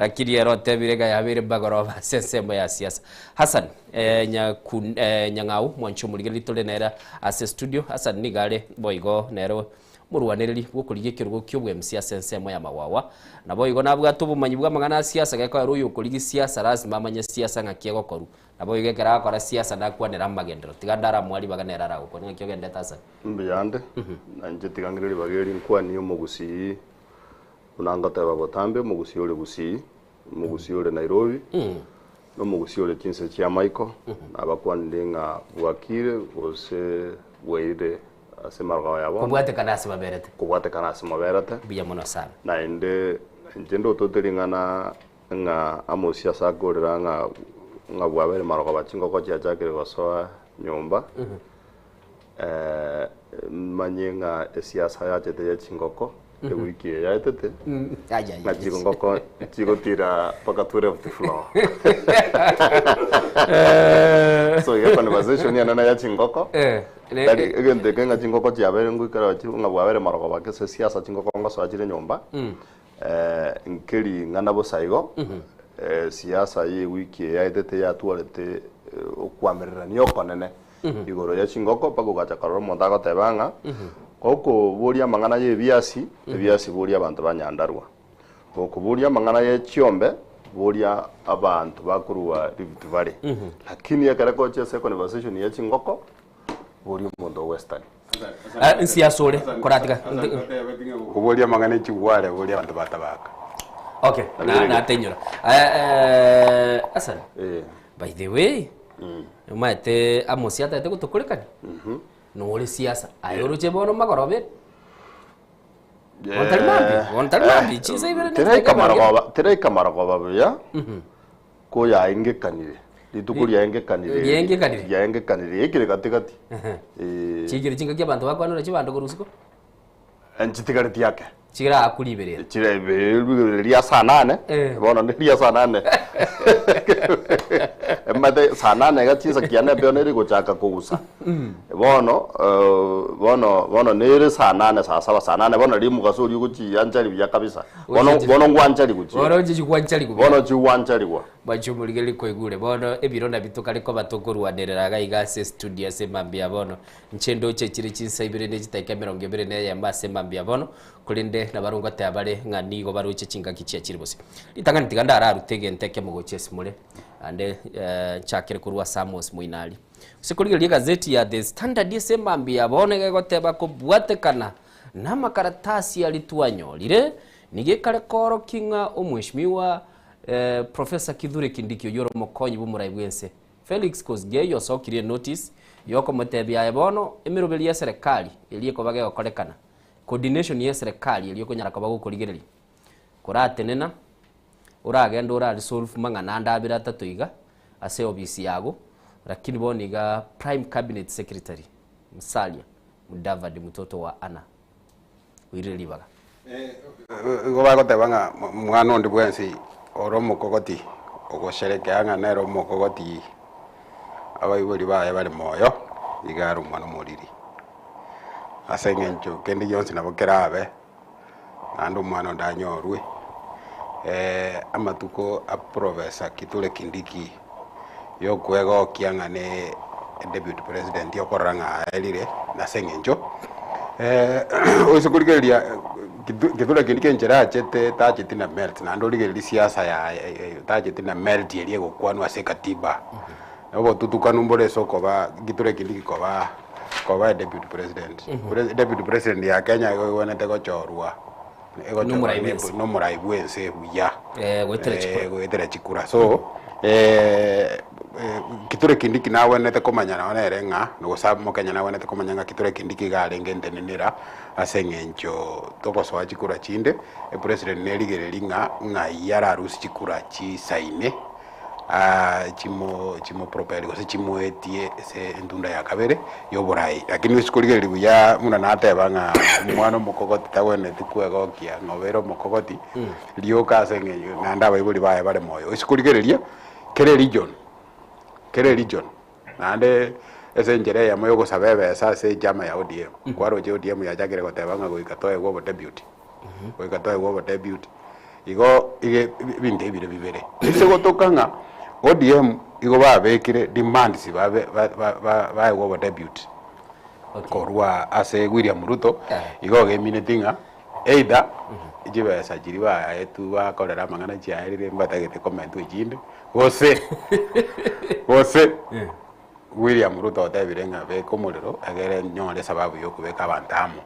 lakini ere otebire ng'a yabeire magoroba ase ensemo ya siasa. Hassan eh, Nyakun, eh, Nyang'au mwanche omorigererie tore nere ase studio. Hassan nigo are boigo nere Omorwanereri bw'okorigia ekerogo ki'obwemsi ase ensemo y'amagwagwa. Naboigo nabwate obomanyi bw'amang'ana a siasa, gekoera oyokorigia siasa lasima amanye siasa ng'aki egokorwa. Naboigo ekero agokora siasa nakwanere amagenderero. Tiga ndaramoa ribaga nere aragokwane ng'aki ogendete ase. Mbuyande, na inche tiga ng'ire ribaga eri nkwanie omogusii buna ngoteba botambe, omogusii ore Gusii, omogusii ore Nairobi, na omogusii ore chinse chi'amaiko, nabakwanire ng'a bwakire gose bwairire ase emarogao ya bono. Kobwatekana ase baberete. Kobwatekana ase moberete. Mbuya mono sana. Naende inche ndotote ring'ana ng'a Amosi ase akorera ng'a ng'a bwabere marogoba chingoko chiachakire gosoa nyomba, manye ng'a esiasa yachete ye chingoko ewiki eye yaetete, ng'a chingoko chigotira mpaka 12th floor. So iga conversation enene ya chingoko, tari egento eke ng'a chingoko chiabeire ngoikera ng'a bwabere marogoba gese siasa chingoko ngosoa chire nyomba, Nkeri ing'ana bosa igo, siasa y'ewiki eye yaetete yatwarete okwamererania okonene igoro ye chingoko mpaka ogacha korora omonto agoteba ng'a gokoboria amang'ana y'ebiasi, ebiasi boria abanto ba Nyandarua, gokoboria amang'ana ye chiombe boria abanto bakorwa Rift Valley. Lakini ekero gocha ase econversation ye chingoko. Boria omonto o Western. Nsiasa ore koratiga. Koboria amang'ana echigware boria abanto ba Tabaka. Okay, na natainyora. Eh, Hassan. By the way, omanyete Amos atagete gotokorekania. Nore siasa. Aye oroche bono magoroba ere. Bono tari mambia, bono tari mambia, chinsa ibere ne Teraika chidakika emerongo ere. marogoba, teraika marogoba buya. Ko yaengekanire, rituko riaengekanire, Riaengekanire? riaengekanire, riaikire gati gati. Eh. Chiikire chingaki abanto bakwanora chibando korwa isiko? Nchitigareti ake. Chiraakuriberera. Chire riria saa nane, bono ne riria saa nane. Emate saa nane iga chinsa kiane embeo nere egochaka kogusa. Bono bono bono nere saa nane saa saba saa nane bono riria omogaso oria ogochianchari buya kabisa. Bono bono ngwanchari gochia. Bono oche chigwanchari buya. Bono chigwanchariwa. Mwanche omorigereria koigure bono ebiro nabio tokare koba tokorwanerera iga iga ase estudio ase emambia bono. Inche ndoche chire chinsa ibere ne chidakika emerongo ebere na eyemo ase emambia bono, korende nabarabwo ngoteba bare ng'a nigo baroche chingaki chiachire bosio. Ritang'ani tiga ndararute egento ekemo gochia ase more, naende nchakere korwa ase Amos moino aria. Ase korigereria egazeti ya The Standard ase emambia ya bono iga egoteba kobwatekana namakaratasi aria twanyorire, nigo ekare koorokia ng'a omweshimiwa Professor Kithure Kindiki oyio ore omokonyi bw'omorai bw'ense Felix Kosgei osokirie enotice yokomotebia aye bono emeroberi y'eserekari eria ekoba gegokorekana, coordination y'eserekari eria okonyara koba gokorigereria, koratenena oragende ora resolve mang'ana ande abere atato iga ase ofisi yago, lakini bono iga Prime Cabinet Secretary Musalia Mudavadi mtoto wa Anna oirire ribaga. Igo bagoteba ng'a mwana onde bwensi ore omokogoti ogosherekea ng'a nere omokogoti abaibori baye bare moyo, iga are omwana omoriri. Ase eng'encho kende gionsi nabo kerabe, naende omwana onde anyorwe, amatuko a Professor Kithure Kindiki yokwegokia ng'a ne deputy president okorora ng'a aerire nase eng'encho oise korigereria Kithure Kindiki enchera achete tacheti na merit naende origererie siasa yaye tacheti na merit eria egokwanwa ase ekatiba. Obotutukanu mbore ase okoba Kithure Kindiki koba koba deputy president. Deputy president ya Kenya igo egwenerete gochorwa Nomorai bwense. nomorai bwense buya Eh, goetera chikura. goetera chikura so Kithure Kindiki nagwenerete komanya nonye nere ng'a gose omokenya nagwenerete komanya ng'a Kithure Kindiki iga arenge ntenenera ase eng'encho togosoa chikura chinde, epresident nerigereria ng'a ng'ai ararusie chikura chisaine chimo chimopropel gose chimoetie ase entunda ya kabere ya oborai. Lakini ase korigereria buya buna nateba ng'a omwana omokogoti tagwenereti kwegokia ng'a obeire omokogoti rioka ase eng'encho naende abaibori baye bare moyo. Ase korigereria kera eregion kera eregion naende ase enchera eyemo ya ogosaba ebesa ase echama ya ODM, kwaroche ODM yachakire goteba ng'a goika toegwe obodeputy. goika toegwe obodeputy. Igo iga ebinto ebire bibere, ase gotoka ng'a ODM igo babekire demands babe ba- ba- ba- baegwe obodeputy korwa ase William Ruto, igo ogemineti ng'a either chibesa chiria baetwe bakorera amang'ana chiaerire mbatagete komentwa echinde, gose gose William Ruto otebire ng'a beka omorero egere nyore esababu ya okobeka abanto amo,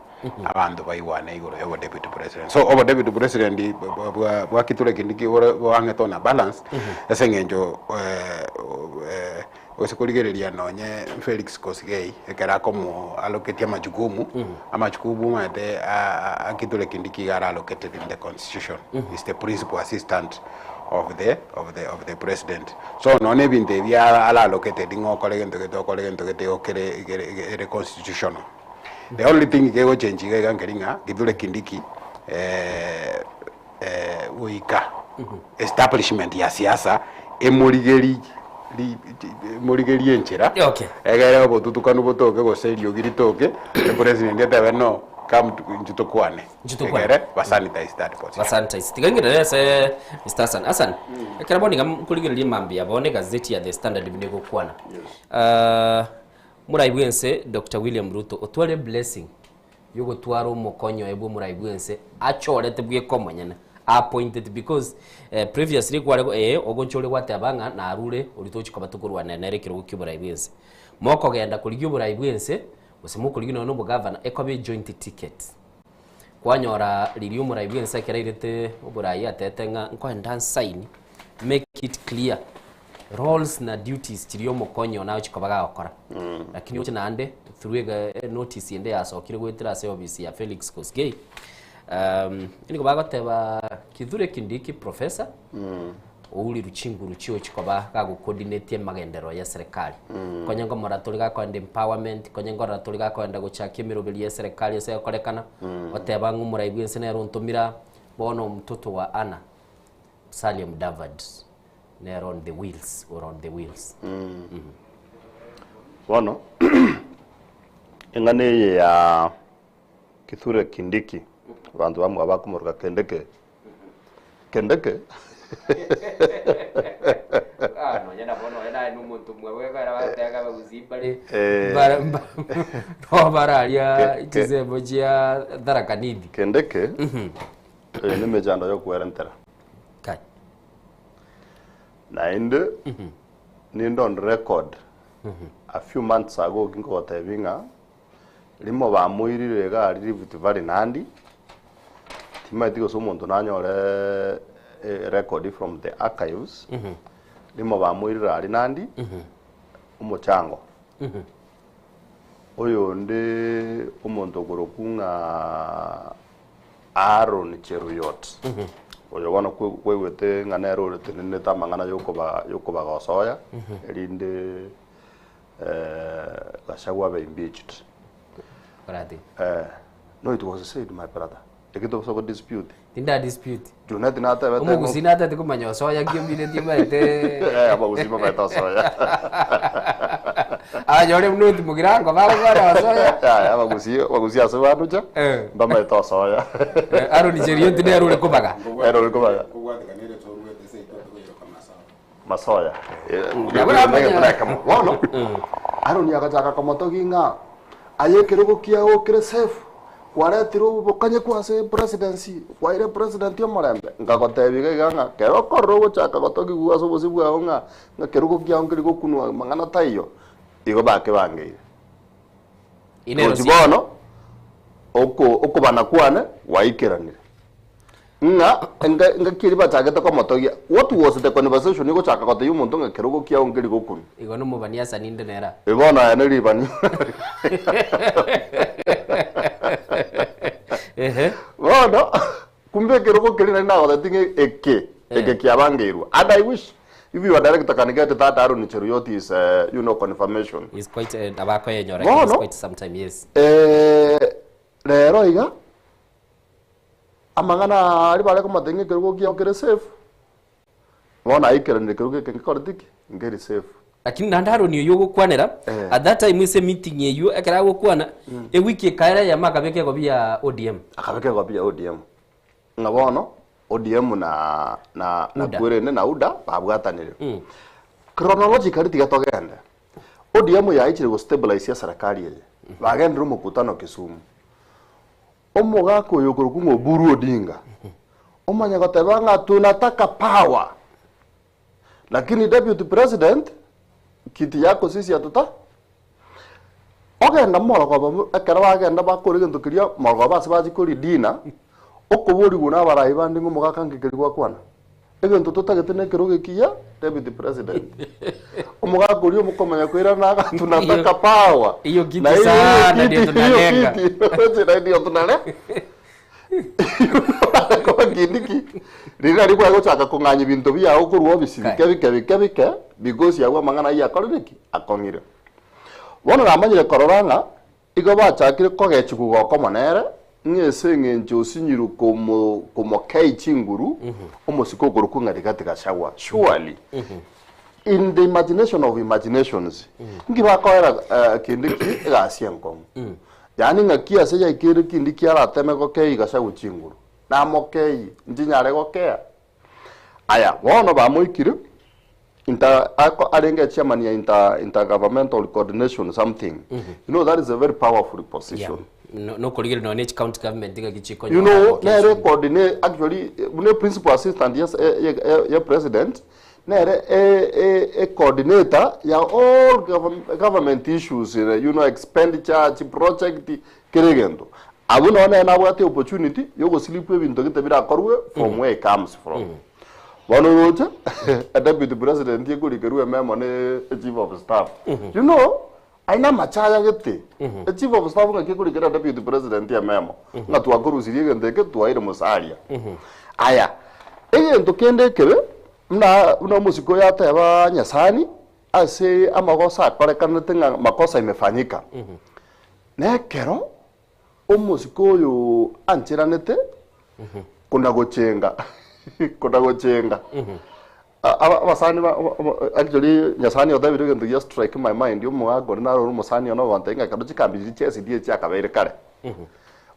abanto baigwane igoro ya obodeputy president. So obodeputy president bwa bwa Kithure Kindiki bore boang'ete on a balance ase eng'encho gose korigereria nonye Felix Koskei ekero akomo allocatia amajukumu, amajukumu omanyete a Kithure Kindiki iga are allocated in the constitution, is the principal assistant. of the of the of the president so nonya ebinto ebi ara ara allocated ng'a okore gento gete okore gento gete igo kere kere ere constitutional. The only thing kegochenji iga iga nkeri ng'a Kithure Kindiki goika establishment ya siasa emorigeri ri emorigerie enchera Okay. egere obotutukanu botoke gose eriogi ritoke, epresident etebe no come to intwe tokwane. Intwe tokwane. Egere basanitize that position. Basanitize. Tiga ngerere ase Mr. Hassan. Hassan, ekero bono iga nkorigereria mambia bono egazeti ya The Standard buna egokwana. Ah, morai bwense Dr. William Ruto otware blessing yogotwara omokonyi oye bwa omorai bwense achorete bweka omonyene Appointed because eh, previously kware eh, ogocha ore gwateba ng'a narure oria tochi koba tokorwana nere ekerogo kia oborai bwense. Mokogenda korigia oborai bwense, gose mokorigia nonya na obogavana, ekoba ejoint ticket. Kwanyora riria omorai bwense ekero airete oborai atebete ng'a nkoenda nsign, make it clear roles na duties chiria omokonyi one agochi koba gagokora. Lakini oche naende through ega enotice ende yasokire goetera ase office ya Felix Kosgei, um, nigo bagoteba Kithure Kindiki professor ouriru chinguru chiochi koba gagocoordinate emagenderero ya eserekari. Konye ngomora tori gakoenda empowerment, konye ngorora tori gakoenda gochakia emeroberi ya eserekari ase egokorekana, oteba ng'a omorai bwense nere ontomira bono omtoto wa Anna, Musalia Mudavadi nere on the wheels or on the wheels. Bono eng'ana eye ya Kithure Kindiki, abanto bamwe bakomoroka Kendeke, Kendeke Ah, nonya nabo nonya naye nomonto omwabo ekero bagoteba abagusii mbare Eh. mbare mba- no bararia Ke- ke- chisemo chia Tharaka Nithi. Kendeke oyo ne emechando ya okwerentera. Kai. Naende ninde on record a few months ago nkogotebi ng'a Rimo bamoirire iga aria Rift Valley Nandi, timaeti gose omonto nanyore record from the archives, rimo bamoirire aria Nandi, omochango. Oyonde omonto okorokwa ng'a Aaron Cheruiyot, oyo bono kwaigwete ng'a nere oretenenete amang'ana yokoba yokobagosoya, erinde Gachagua abe impeached. Orati. Eh, no it was said my brother. Egento gose go dispute. Tinda dispute. Junet natebete Omogusii natete komanya osoya ki omineti omanyete. Eh, abagusii bamaete osoya. Abanyore buna oti mogirango bagokwana osoya. Yaya, abagusii, abagusii ase banducha mbamaete osoya. Aaron Cheriot nere ore kobaga. Nere ore kobaga. Masoya. Nabo namanya. Bono Aroni agachaka komotogia ng'a aye ekerogo kiao kere safe, kwaretire obokanyeku ase presidency, kwaeire president omorembe. Nkagotebia iga iga ng'a kero okorora ogochaka gotogigwa ase obosio bwao ng'a ng'a kerogo kiao nkeri gokunwa mang'ana taiyo, igo bakebangeire. Inero Gochi si- bono oko okobana kwane gwaikeranire. Ng'a enga engaki eria bachagete komotogia, what was the conversation egochaka gotebia omonto ng'a kerogo kiao nkeri gokunwa? Igo nomobani asa ninde nera. Eh, bono aya neribani. Ehe. Bono, kumbe ekerogo keria nari nagotetie ng'a eke, eke kiabangeirwe. And I wish if your director can get that Aaron Cheruiyot is uh, you know, confirmation. Is quite eh, abakoyenyora Bono, is quite some time yes. eh, rero iga Amang'ana aria bare komotebia ng'a ekerogo kiao kere safe, bono aikeranire ekerogo eke ngekoreti ki? Nkeri safe. Lakini naende Aaron oyio ogokwanera at that time ase emeeting eyio ekero agokwana ewiki ekaera eyemo akabeka egobi ya ODM. Akabeka egobi ya ODM ng'a bono ODM na na na UDA. kwerende na UDA babwatanire. Chronologically tiga togende, ODM yaichire gostabilize eserekari eye, bagendire omokutano Kisumu. Omogaka oyo okorokwa ng'a Oburu Odinga omanye goteba ng'a tunataka power lakini deputy president kiti yako sisi hatuta ogenda morogoba ekero bagenda bakora egento keria morogoba ase bachia koria dinner okoborigwa na abarai bande ng'a omogaka nki keria gwakwana egento totagete na ekerogo ekiya deputy president omogaka oria omokomanya koirana ng'a tunataka power Hiyo kiti Na hiyo sana kiti- ndio hiyo tunalenga. kiti, na ndio tunale Kindiki riria nari kwagochaka kong'anya ebinto biago korwa obisi bike bike bike bike because agwo amang'ana ayio akorire ki? Akong'ire. Bono namanyire korora ng'a igo bachakire kogechigwa gokomo nere ng'a ase eng'encho osinyirwe komo komokei chinguru omosike okorokwa ng'a Rigathi Gachagua surely in the imagination of imaginations nki bakoera Kindiki egasi enkong'u Yaani ng'aki ase yaikeire kindi kiarateme gokei Gachagua chinguru? Namokei, nchinyare gokea. Aya, bono bamoikire inter ako arenge echairman ya inter intergovernmental coordination something. You know that is a very powerful position. Nokorigereria nonya ne chicounty government ng'aki chikonyora You know, allocation. nere coordinate actually buna principal assistant ya, ya, ya, ya president nere e, e, e coordinator ya all government issues you know, expenditure chi project kere egento abwo nonye nere nabwate opportunity yogosilipwa ebinto gete birakorwe from where it comes from. Bono oroche a deputy president ekorikerwa ememo ne chief of staff. You know, Aye namachaya gete. A chief of staff ng'aki ekorikera deputy president ememo ng'a twakorusirie egento eke twaire Musalia. Aya, egento kende ekebe buna buna omosike oyo ateba Nyasani ase amagoso akorekanete ng'a makosa imefanyika. Nekero omosike oyo ancheranete kona gochenga kona gochenga abasani ba actually Nyasaye otebire egento gia strike my mind omogaka oria naro ore omosani one ogontebia ng'a ekero chikambi chiria chia SDA chiakabeire kare,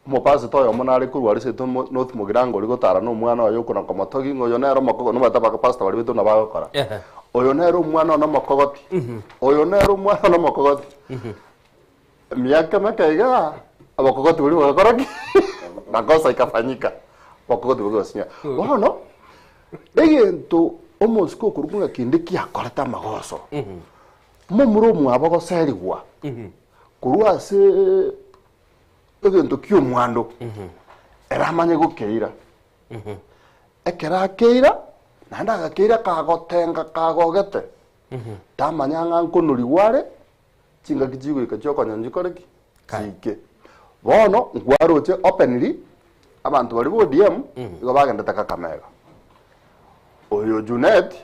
omopastor oyomo nare korwa aria seito North Mugirango oria gotara na omwana oye okona komotogia ng'a oyo nere omokogo nomanyete abapastor baria baito nabo bagokora, oyo nere omwana one omokogoti, oyo nere omwana one omokogoti. Emiaka emeke iga, abokogoti boria bogakora ki? Makosa ikafanyika, abokogoti boria bogasinywa. Bono, egento omosike okorokwa ng'a kende kiakorete amagoso, momura omwabo goserigwa korwa ase egento kia omwando, ere amanye gokeira. Ekero akeira, naende agakeira kagotenga kagogete, tamanya ng'a nkonorigwa are. Chingaki chigoika chi'okonyora nchikore ki? Chiike. Bono nkwaroche openly, abanto baria ba ODM igo bagendete Kakamega. Oyo Junet,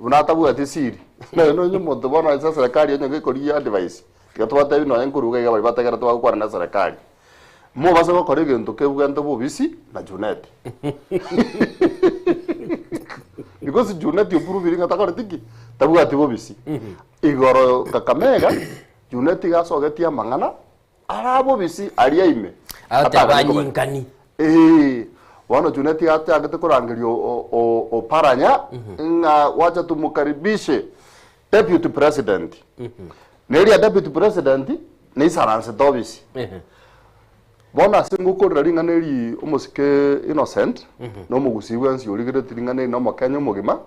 buna atabwati siri, naye nonye omonto bono ase eserekari onye gekorigia advice, tiga tobatebi nonye nkoruga iga baria bategerete bagokwana na eserekari. Mobase gokora egento kebwente bobisi na Junet. Because Junet opruvire ng'a takoreti ki? Tabwati bobisi. Igoro Kakamega, Junet iga asogetie amang'ana ara bobisi aria ime. Agateba Atagane komanya. anyinkani. Ee, bono Junet iga achagete korangeria Oparanya ng'a wacha tumukaribishe deputy president. Neria deputy president neisaransete obisi. Bono ase ngokorera ring'ana eri omosike Innocent, na omogusii bwensi origeretie ring'ana eri na omokenya omogima,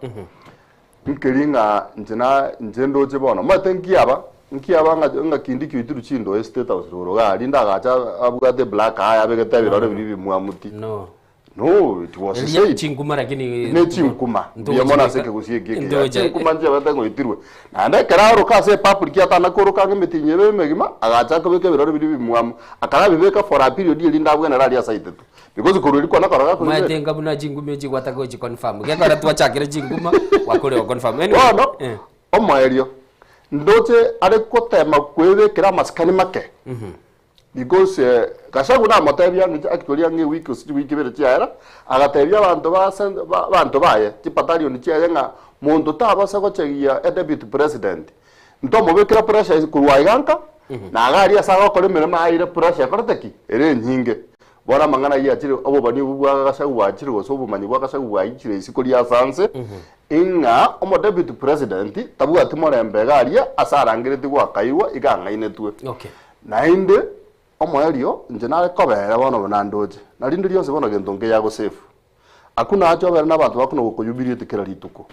Nkeri ng'a inche na inche ndoche bono. Omanyete nkiaba, nkiaba ng'a ng'a kindi kioitirwe chindoe State House roro iga aria ndagache abwate eblack eye abegete ebirore biria ebimwamuti. No. No, it was Eria said. chinkuma lakini Ne chinkuma. Mbuya mono ase ekegusii eke ekiya. Ntogocha- Chinkuma nchiabete ngoitirwe. Naende ekero aoroka ase epublic atana koroka ang'e emetienyi ebe emegima, agacha akabeka ebirore biria ebimwamu. Akarabibeka for a period erinde abwenere aria ase aitete. Because korwa erio kwana korora Omanyete koigwete. enga buna chinguma echi gwataka gochi confirm. Gekogera twachakire chinguma, gwakore go confirm. Anyway, Bono, eh. omoerio, ndoche are gotema kwebekera amasikani make, because eh, Gachagua namotebia ang'e actually ang'e ewiki gose chiwiki ibere chiaera, agatebia abanto ba cent- ba abanto baye, chibattalion chiaye ng'a monto tabasa gochegia edeputy president, ntomobekera pressure ase korwa aiga nka, na iga aria ase agokora emeremo aire pressure ekorete ki? Ere enyinge. Bono amang'ana ayio achire, obobani obwo bwa Gachagua bwachire gose obomanyi bwa Gachagua bwaichire isiko ria ase anse, ing'a omodeputy president tabwati morembe iga aria ase arangeretigwe akairwa iga ang'ainetwe. Okay. Naende omoerio inche nare kobera bono buna ndoche, na rinde rionsi bono gento nkeya gosefu. Akwo nache obere nabanto bakona gokoyumiliate kera rituko.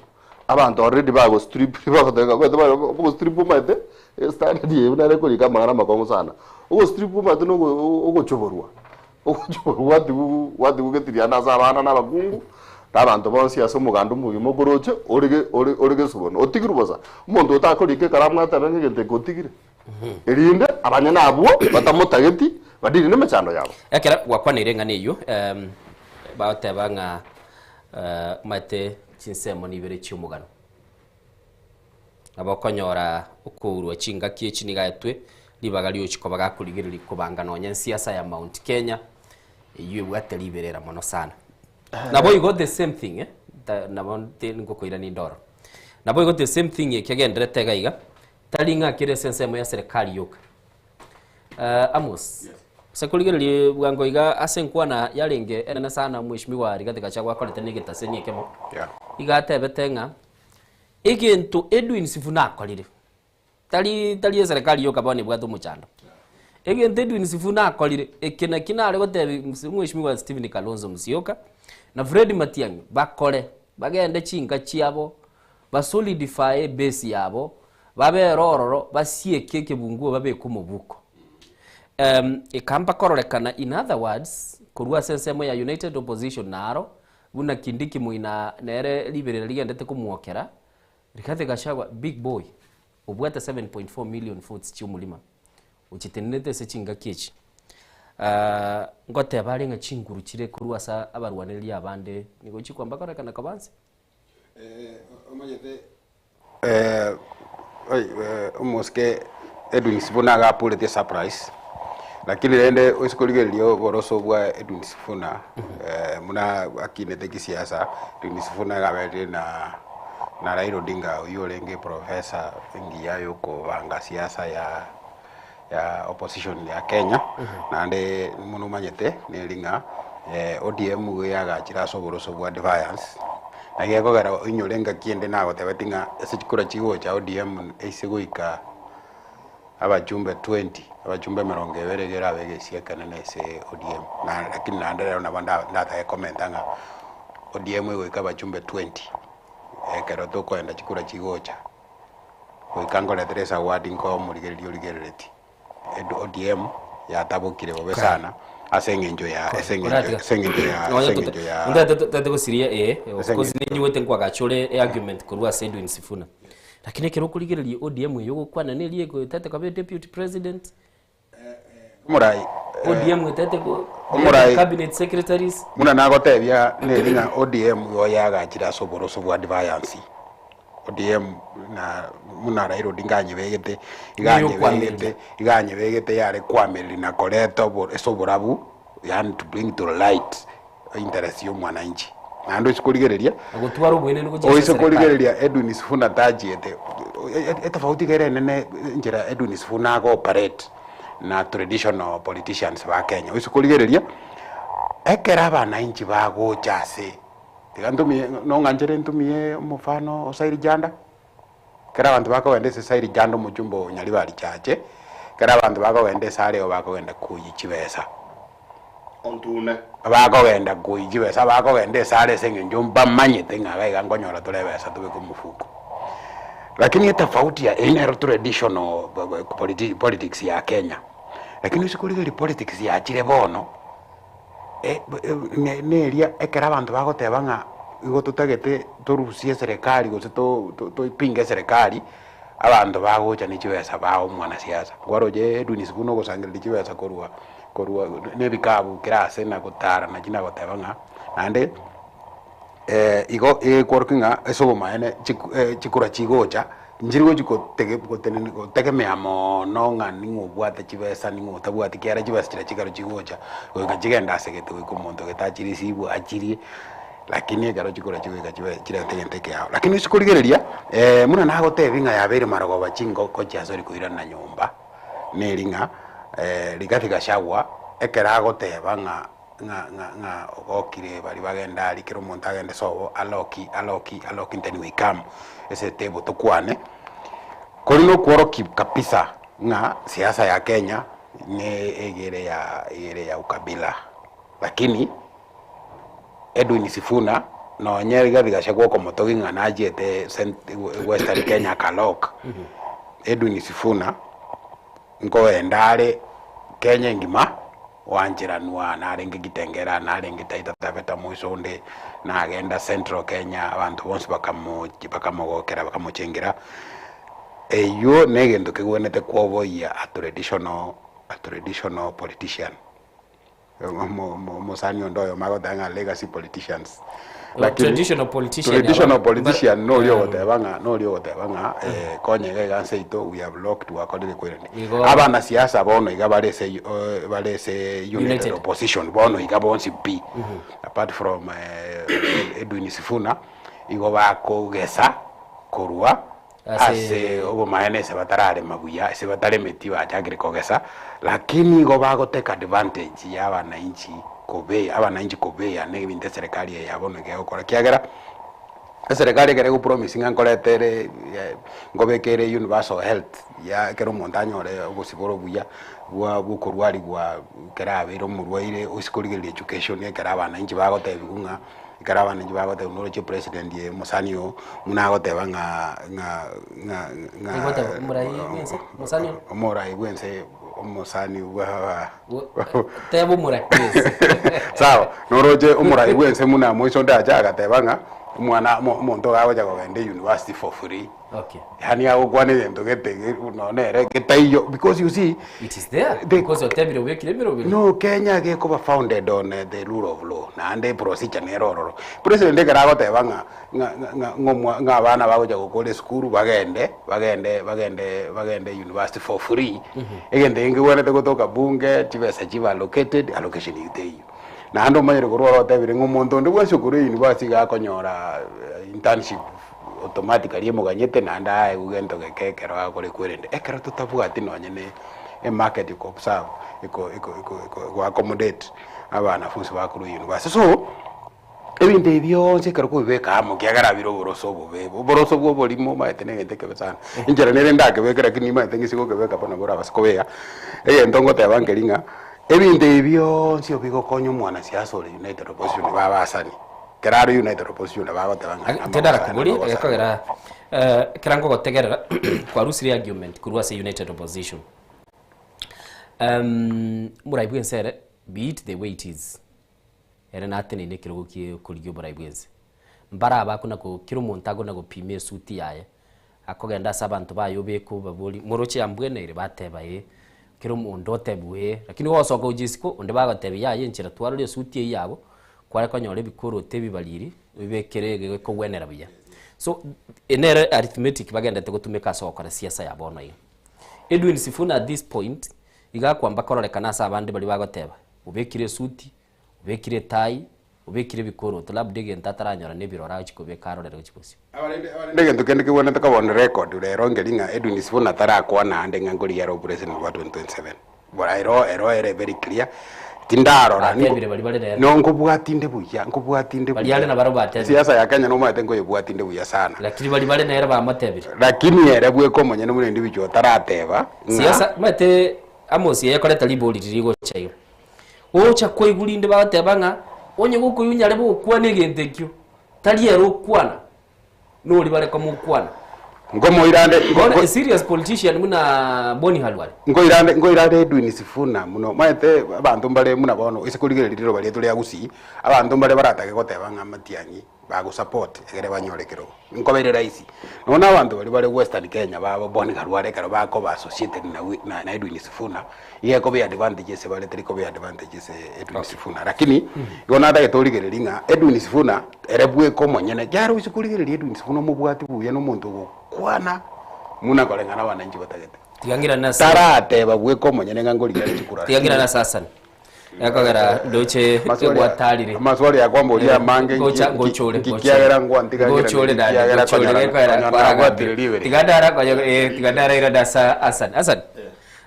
Abanto already bagostrip bagoteba ng'a omanyete bare ogostrip omanyete estandard eye buna ere korika amang'ana amakong'u sana. Ogostrip omanyete na ogochoborwa, ogochoborwa gwatigwa gwatigwa getirianda ase abana na abakungu, na abanto bonsi ase omoganda omogima okoroche ore ge ore ore gesubono, otigirwe bosa. Omonto otakorika ekaramu atebe ng'a egento eke otigire, erinde abanyene abwo batamotageti badiri na emechando yabo. Ekero gwakwaneire eng'ana eyio, bagoteba ng'a omanyete chinsemo nibere chi'omogano. Nabo okonyora okourwa chingaki echi nigo aetwe ribaga riochi koba gakorigereria kobanga nonya ensiasa ya Mount Kenya, eyio ebwate riberera mono sana. Naboigo the same thing eh, ta nabo ngokoirania inde oro. Naboigo the same thing ekegenderete iga iga, tari ng'a kere ase ensemo ya serikali yoka. Amos, ase korigereria bwango iga ase enkwana yarenge enene sana mweshimiwa Rigathi Gachagua akorete na egetaseni ekemo, iga atebete ng'a egento Edwin Sifuna akorire, tari tari eserekari yoka bono ebwate omochando. Egento Edwin Sifuna akorire, eke nakio nare gotebia Mweshimiwa Stephen Kalonzo Musyoka na Fred Matiang'i bakore, bagende chinka chiabo, basolidify ebase yabo, babere ororo, basieke ekebunguo babeke omobuko. Ekampa kororekana in other words, korwa ase ensemo ya United Opposition naro, buna Kindiki moina nere riberera rigendete komwokera, Rigathi Gachagua big boy, obwate 7.4 million votes chi'omorima, ochitenenete ase chingaki echi. Ngoteba are ng'a chinguru chire korwa ase abarwanereria abande nigo chikwamba korekana koba nse. Omanyete omosike Edwin Sifuna iga apuretie surprise, lakini rende oise korigereria oboroso bwa Edwin Sifuna buna akinete kisiasa, Edwin Sifuna iga aberire na na Raila Odinga oywo orenge professor engiya ya okobanga siasa ya ya opposition ya Kenya, naende buna omanyete neri ng'a ODM nigo yagachire ase oboroso bwa defiance, naki gekogera oinyore engaki ende nagotebetie ng'a ase chikura chigocha ODM eise goika abachumbe twenty, abachumbe emerongo ebere iga erabe egesia ekenene ase ODM, na lakini naende rero nabo nda ndatake komenta ng'a ODM egoika abachumbe twenty, ekero tokoenda chikura chigocha. Goika nkoretere esawadi nkoe omorigereria origerereti. ODM yatabokire bobe sana ase eng'encho ya ase eng'encho ase eng'encho ya ase eng'encho ya Totete gosiria ee of Ase course eng'encho- ninyigwete nkwagachore eargument korwa ase Edwin Sifuna. Lakini ekero okorigereria ODM eye ogokwana neria egotete koba deputy president, Omorai ODM etete ko Omorai- cabinet secretaries. Buna nagotebia neri ng'a ODM igo yagachire ase oboroso bwa defiance. ODM na buna Raila Odinga anyebegete, iga anyebegete, iga anyebegete yare koamereri na koreta obo ase oborabu, yaani to bring to light interest ya omwananchi. Naende oise korigereria, Gotwara oboenenu gochia ase oise eserekari. korigereria Edwin Sifuna tachiete, etofauti iga ere enene enchera Edwin Sifuna ago operate na traditional politicians ba Kenya. Oise korigereria, ekero abananchi bagocha ase, tiga ntumie nong'anchere ntumie omofano o Sairi Janda, ekero abanto bakogenda ase Sairi Janda omochumba o Nyaribari Chache, ekero abanto bakogenda ase areo bakogenda koyia chibesa. Ontune. Bakogenda koyia chibesa, bakogenda ase are ase eng'encho mbamanyete ng'a iga iga nkonyora tore ebesa tobeke omofuko. Lakini etofauti ya eyio nero traditional politics ya Kenya, lakini ase korigereria politics yachire bono, neria ekero abanto bagoteba ng'a igo totagete torusie eserekari gose topinge eserekari, abanto bagocha ne chibesa bae omwanasiasa. Nkwaroche Edwin Sifuna ogosangereria chibesa korwa korwa na ebikabu kera ase na gotara nachi na goteba ng'a naende igo ekworokia ng'a ase obomaene chikura chigocha, nchiri gochi gotege gotenena gotegemea moono ng'a ning'o obwate chibesa ning'o otabwati ekiagera chibesa chiria chikero chigocha, goika chigende ase gete goika omonto gete achireceive achirie, lakini ekero chikura chigoika chibe chirete egento ekeao. Lakini ase korigereria, buna nagotebia ng'a yabeire marogoba chingoko chiasori koirana nyomba, neri ng'a Rigathi Gachagua ekero agoteba ng'a ng'a ng'a ng'a ogokire baria bagende aria kera omonto agende sobo aloki aloki aloki then we come ase etable tokwane, kori na okworokia kabisa ng'a siasa ya Kenya ne egere ya egere ya ukabila lakini Edwin Sifuna nonye Rigathi Gachagua okomotogia ng'a nachiete cent western Kenya akaloka, Edwin Sifuna Nkoenda are Kenya engima, gwancheranwa narenge Kitengela, narenge Taita Taveta moiso onde, nagenda Central Kenya, abanto bonsi bakamochi bakamogokera bakamochengera. Eywo negento kegwenerete kwoboyia a traditional a traditional politician. Omosani onde oyomo agoteba ng'a legacy politicians. Lakini Traditional politician traditional politician noria ogoteba ng'a noria ogoteba ng'a konya iga iga nse yaito we have locked gwakorire kwerende. Igo- Abanasiasa bono iga bare ase bare ase united United. opposition bono iga bonsi pi apart from Edwin Sifuna igo bakogesa korwa Ase obomaene ase batararema buya, ase bataremeti bachakire kogesa, lakini igo bago take advantage ya abanainchi kobe abanainchi kobeya na ebinto eserekari eye ya bono iga egokora ekiagera, Eserekari ekero egopromise ng'a nkorete ere nkobeka ere universal health ya ekero omonto anyore obosibore obuya bwa bwokorwarigwa ekero abeire omorwaire ase korigereria education ekero abananchi bagotebiwa ng'a ekero abananchi bagotebiwa noroche president omosani oo buna agoteba ng'a ng'a ng'a ng'a Egoteba omorai bwense, omosani oo? Omorai bwense omosani bwa Teba omorai bwense. Sawa, noroche omorai bwense buna moiso onde acha agateba ng'a omwana omonto iga agocha kogenda university for free. Okay. Yaani agokwana egento gete nonye ere getaiyo because you see It is there because otebire obekire emeroberi. No Kenya gekoba founded on the rule of law naende procedure nere ororo. President ekero agoteba ng'a ng'a ng'a ng'a ng'a abana bagocha gokora esukuru bagende bagende bagende bagende university for free, egento eke nkegwenerete gotoka bunge, chibesa chibe allocated, allocation eyio teiyo. Naende omanyire korwa oro otebire ng'a omonto onde bwensi okorwa university iga akonyora internship automatically emoganyete naende aegwe gento geke ekero agokora ekwerende. Ekero totabwati nonye na emarket eko observe eko eko eko eko accommodate abanafunsi bakorwa university. So, ebinto ebi bionsi ekero kwabibeka amo kiagera bire oboroso obobe, oboroso bwa oborimo omanyete na egento ekebe sana. Enchera nere ndakebeke lakini nimanyete ng'ise gokebeka bono borabase kobea, egento ngoteba nkeri ng'a, ebinto ebi bionsi obigokonya omwanasiasa ore united opposition babasani. Ekero are united opposition bagoteba ng'a Ag- Tindarakoboria egekogera eh, ekero ngogotegerera kwarusirie argument korwa ase united opposition. Um, omorai bwense ere be it the way it is, ere nateneine ekerogo kie okorigia oborai bwense. Mbare aba akona ko kera omonto akona gopima esuti yaye, akogenda ase abanto baye obeke obabori, moroche yambweneire bateba ee, kera omonto otebiwa ee, lakini gosoka gochia isiko onde bagotebia yaya enchera twarora esuti eywo yago, kware konyora ebikoroto ebibariri, obibekere egekogwenera buya. So, eye nere arithmetic bagenderete gotumeka ase ogokora siasa ya bono iga. Edwin Sifuna at this point, iga akwamba kororekana ase abande baria bagoteba, obekire esuti, obekire etai, obekire ebikoroto labda egento ataranyora na ebirore agochia kobeka arorere gochia bosio. Abarende egento kende kebwenerete koba on record rero nkeri ng'a Edwin Sifuna tarakwana ande ng'a nkorigia are opresident bwa 2027. Bora ero ero ere very clear tindarora Batebire baria bare rero. No nkobwati nde buya nkobwati nde Baria are nabarabwo batebire. Siasa ya Kenya nomanyete nkoyebwati nde buya sana. Lakini baria bare nere bamotebire. Lakini ere bweka omonyene buna individual tarateba ng'a. Siasa omanyete Amos eye ekoreta ribori riria rigocha iga. Gocha kwaigwa rinde bagoteba ng'a onye gokoigwa onyare gokwana egento ekio, tari ere okwana, nori bare komokwana. Nkomoirande Bono a serious politician buna Boni Khalwale. Nkoirande nkoirande Edwin Sifuna muno omanyete abanto mbare buna bono ase korigereria riroba riaito ria Gusii, abanto mbare baratake goteba ng'a Matiang'i bagosupport egere banyore ekerogo. Nkobeire rahisi, nonya na abanto baria bare Western Kenya ba Boni Khalwale ekero bakoba associated na wi na Edwin Sifuna, iga ekoba eadvantage ase bare teri koba eadvantage ase Edwin Sifuna. Lakini, igo natagete origereria ng'a Edwin Sifuna ere bweka omonyene, ekiagera oise korigereria Edwin Sifuna omobwati buya na omonto ogokwana buna koreng'ana abananchi batagete. Tiga ng'irane ase Tarateba bweka omonyene ng'a nkorigia are chikura Tiga ng'irane ase Hassan. Ekogera ndoche gwatarire. Amaswali akwamboria amange Ngocha ngochore nkikiagera ngwantiga ngochore naende nkikiagera ngochore konyora gekogera konyora kwaragambire. nabwatire ribere. Tiga ndara konya eh tiga ndarairane ase Hassan. Hassan,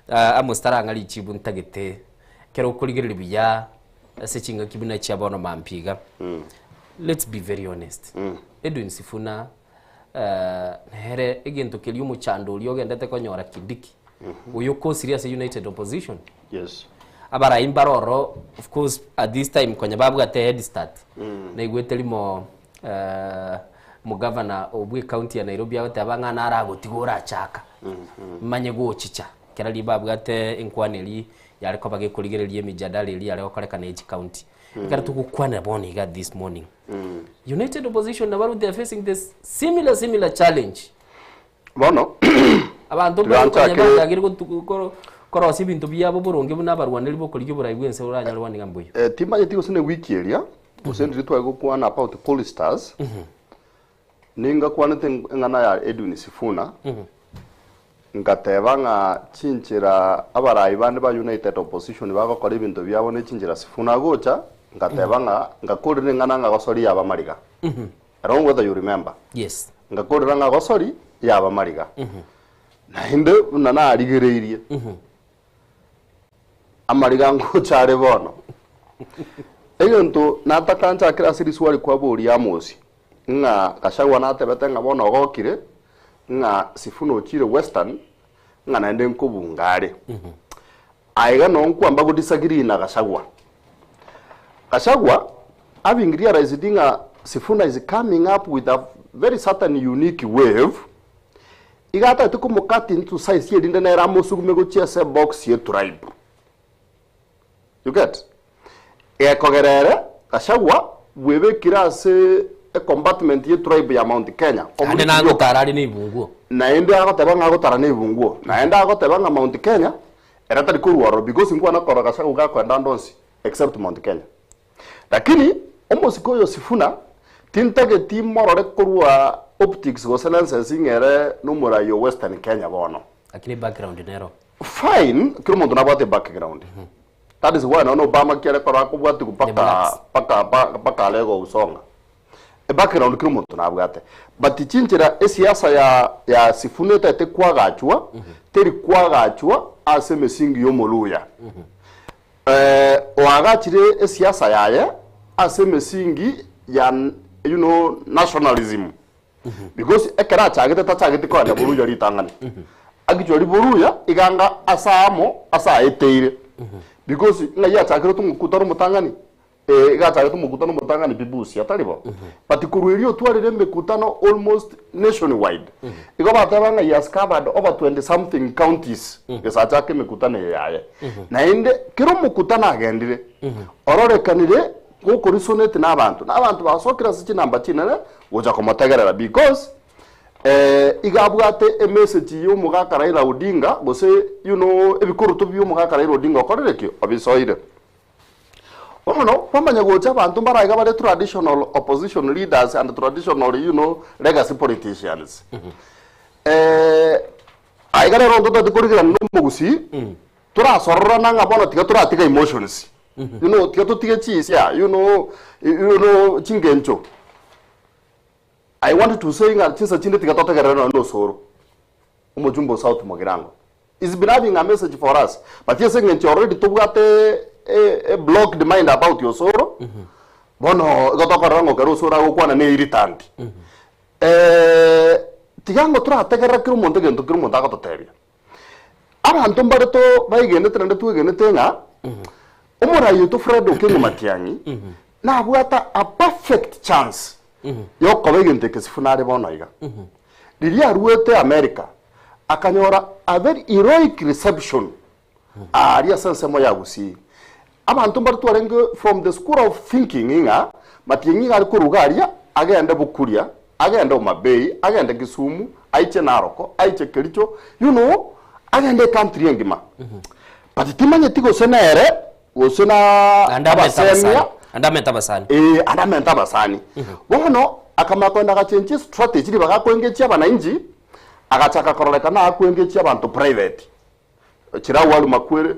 ah, Amos tarang'a richibu ntagete ekero okorigereria buya ase chingaki buna chia bono mambia iga. Let's be very honest. Edwin Sifuna nere egento keria omochando oria ogendete konyora Kindiki, oyo okosirie ase United Opposition. Yes. Abarai mbare ororo of course at this time konya babwate head start. Naigwete rimo omogavana obwe ecounty ya Nairobi agoteba ng'a naragotiga orachaka manye gochicha. Ekero riria babwate enkwana eria yare koba gekorigereria emijadala eria yare gokorekana ye chicounty. Ekero togokwanera bono iga this morning, United Opposition nabarabwo they are facing the similar similar challenge. Bono Abanto mbare konya bachakire korosia ebinto biabo boronge buna abarwaneri bokorigia oborai bw'ense oranyore one iga mbuya. Eh, timanyeti gose ne wiki eria, gose ndiri tware gokwana about pollsters, ningakwanete eng'ana ya Edwin Sifuna, ngateba ng'a chinchera abarai bande ba United Opposition bagokora ebinto biabo ne chinchera Sifuna agocha, ngateba ng'a ngakorera eng'ana ng'a gosori yaba mariga. I don't know whether you remember. Yes. Ngakorera ng'a gosori yaba mariga. Naende buna narigereirie, amariga ngocha are bono. Egento nataka nchakere ase riswali kwaboria Amosi. Ng'a Gachagua natebete ng'a bono ogokire, ng'a Sifuna ochire Western, ng'a naende nkobunga are. Aiga noo nkwamba go disagree na Gachagua. Gachagua having realized ng'a Sifuna is coming up with a very certain unique wave, iga atagete komo cut into size erinde nere amosugume gochia ase ebox ye tribe. You get? Gekogera ere, Gachagua, bwebekire ase ecompartment ye tribe ya Mount Kenya. Naende Community nagotara are nebunguo. Naende agoteba ng'a agotara nebunguo. Naende agoteba ng'a Mount Kenya, ere tari korwa ororo because nkwana korora Gachagua gakoenda ande onsi except Mount Kenya. Lakini omosike oyo Sifuna, tintageti morore korwa optics gose lenses ng'a ere nomorai o Western Kenya bono. Lakini background nero. Fine, kera omonto nabwate background. That is why nonya Obama ki are korora akobwatiwa The mpaka blacks. mpaka mpaka arega ogosonga. Ebackground kera omonto nabwate. But chinchera esiasa ya ya Sifuna etagete kwagachwa, teri kwagachwa ase emisingi ya omoluya. Oagachire esiasa yaye ase emisingi ya you know nationalism. Because ekero achagete tachagete koenda boruya ritang'ani. Agichwa riboruya iga anga ase amo ase aeteire. Because ng'ai achakire tomokutano omotang'ani? Eh, iga achagete omokutano omotang'ani pi Busia, tari bo? But korwa erio otwarire emekutano almost nationwide. Igo bateba ng'a he has covered over 20 something counties gese achake emekutano eye yaye. Naende kera omokutano agendire, ororekanire gokorisoneti na abanto, na abanto basokire ase chinamba chinene gocha komotegerera because eh, iga abwate emessage ya omogaka Raila Odinga gose you know ebikoroto bia omogaka Raila Odinga okorire ki? Obisoire. Bono bamanya gocha abanto mbare iga bare traditional opposition leaders and traditional you know legacy politicians. Eh, aiga rero ntotati korigerana na omogusii torasororana ng'a bono tiga toratiga emotions. You know, tiga totige chisia, you know, you know, chingencho. I want to say ng'a chinsa chinde tiga totegerere nonye na osoro, omochumba o South Mugirango. He's been having a message for us, but ase eng'encho already tobwate a, a blocked mind about osoro, bono igo tokorora ng'a ekero osoro agokwana ne irritant. Eh, tiga ng'o torategerera kera omonto egento kera omonto agototebia. Abanto mbare to baigenete naende twegenete ng'a omorai oito Fred Okengo Matiang'i nabwate a perfect chance yokoba egento eke Sifuna are bono iga. Riria aruete America akanyora a very heroic reception aaria ase ensemo ya Gusii. Abanto mbare twarenge from the school of thinking ng'a Matiang'i iga are koruga aria agende Bukuria, agende Homa Bay, agende Kisumu, aiche Narok, aiche Kericho, you know, agende ecountry engima. But timanyeti gose nere gose na Ande amente abasemia abasani. Ande amente abasani. Eh, ande amente abasani. Bono akamanya kogenda agachenchia estrategy ribaga akoengechia abananchi, agachaka kororekana akoengechia abanto private. Chiragwaru makwere,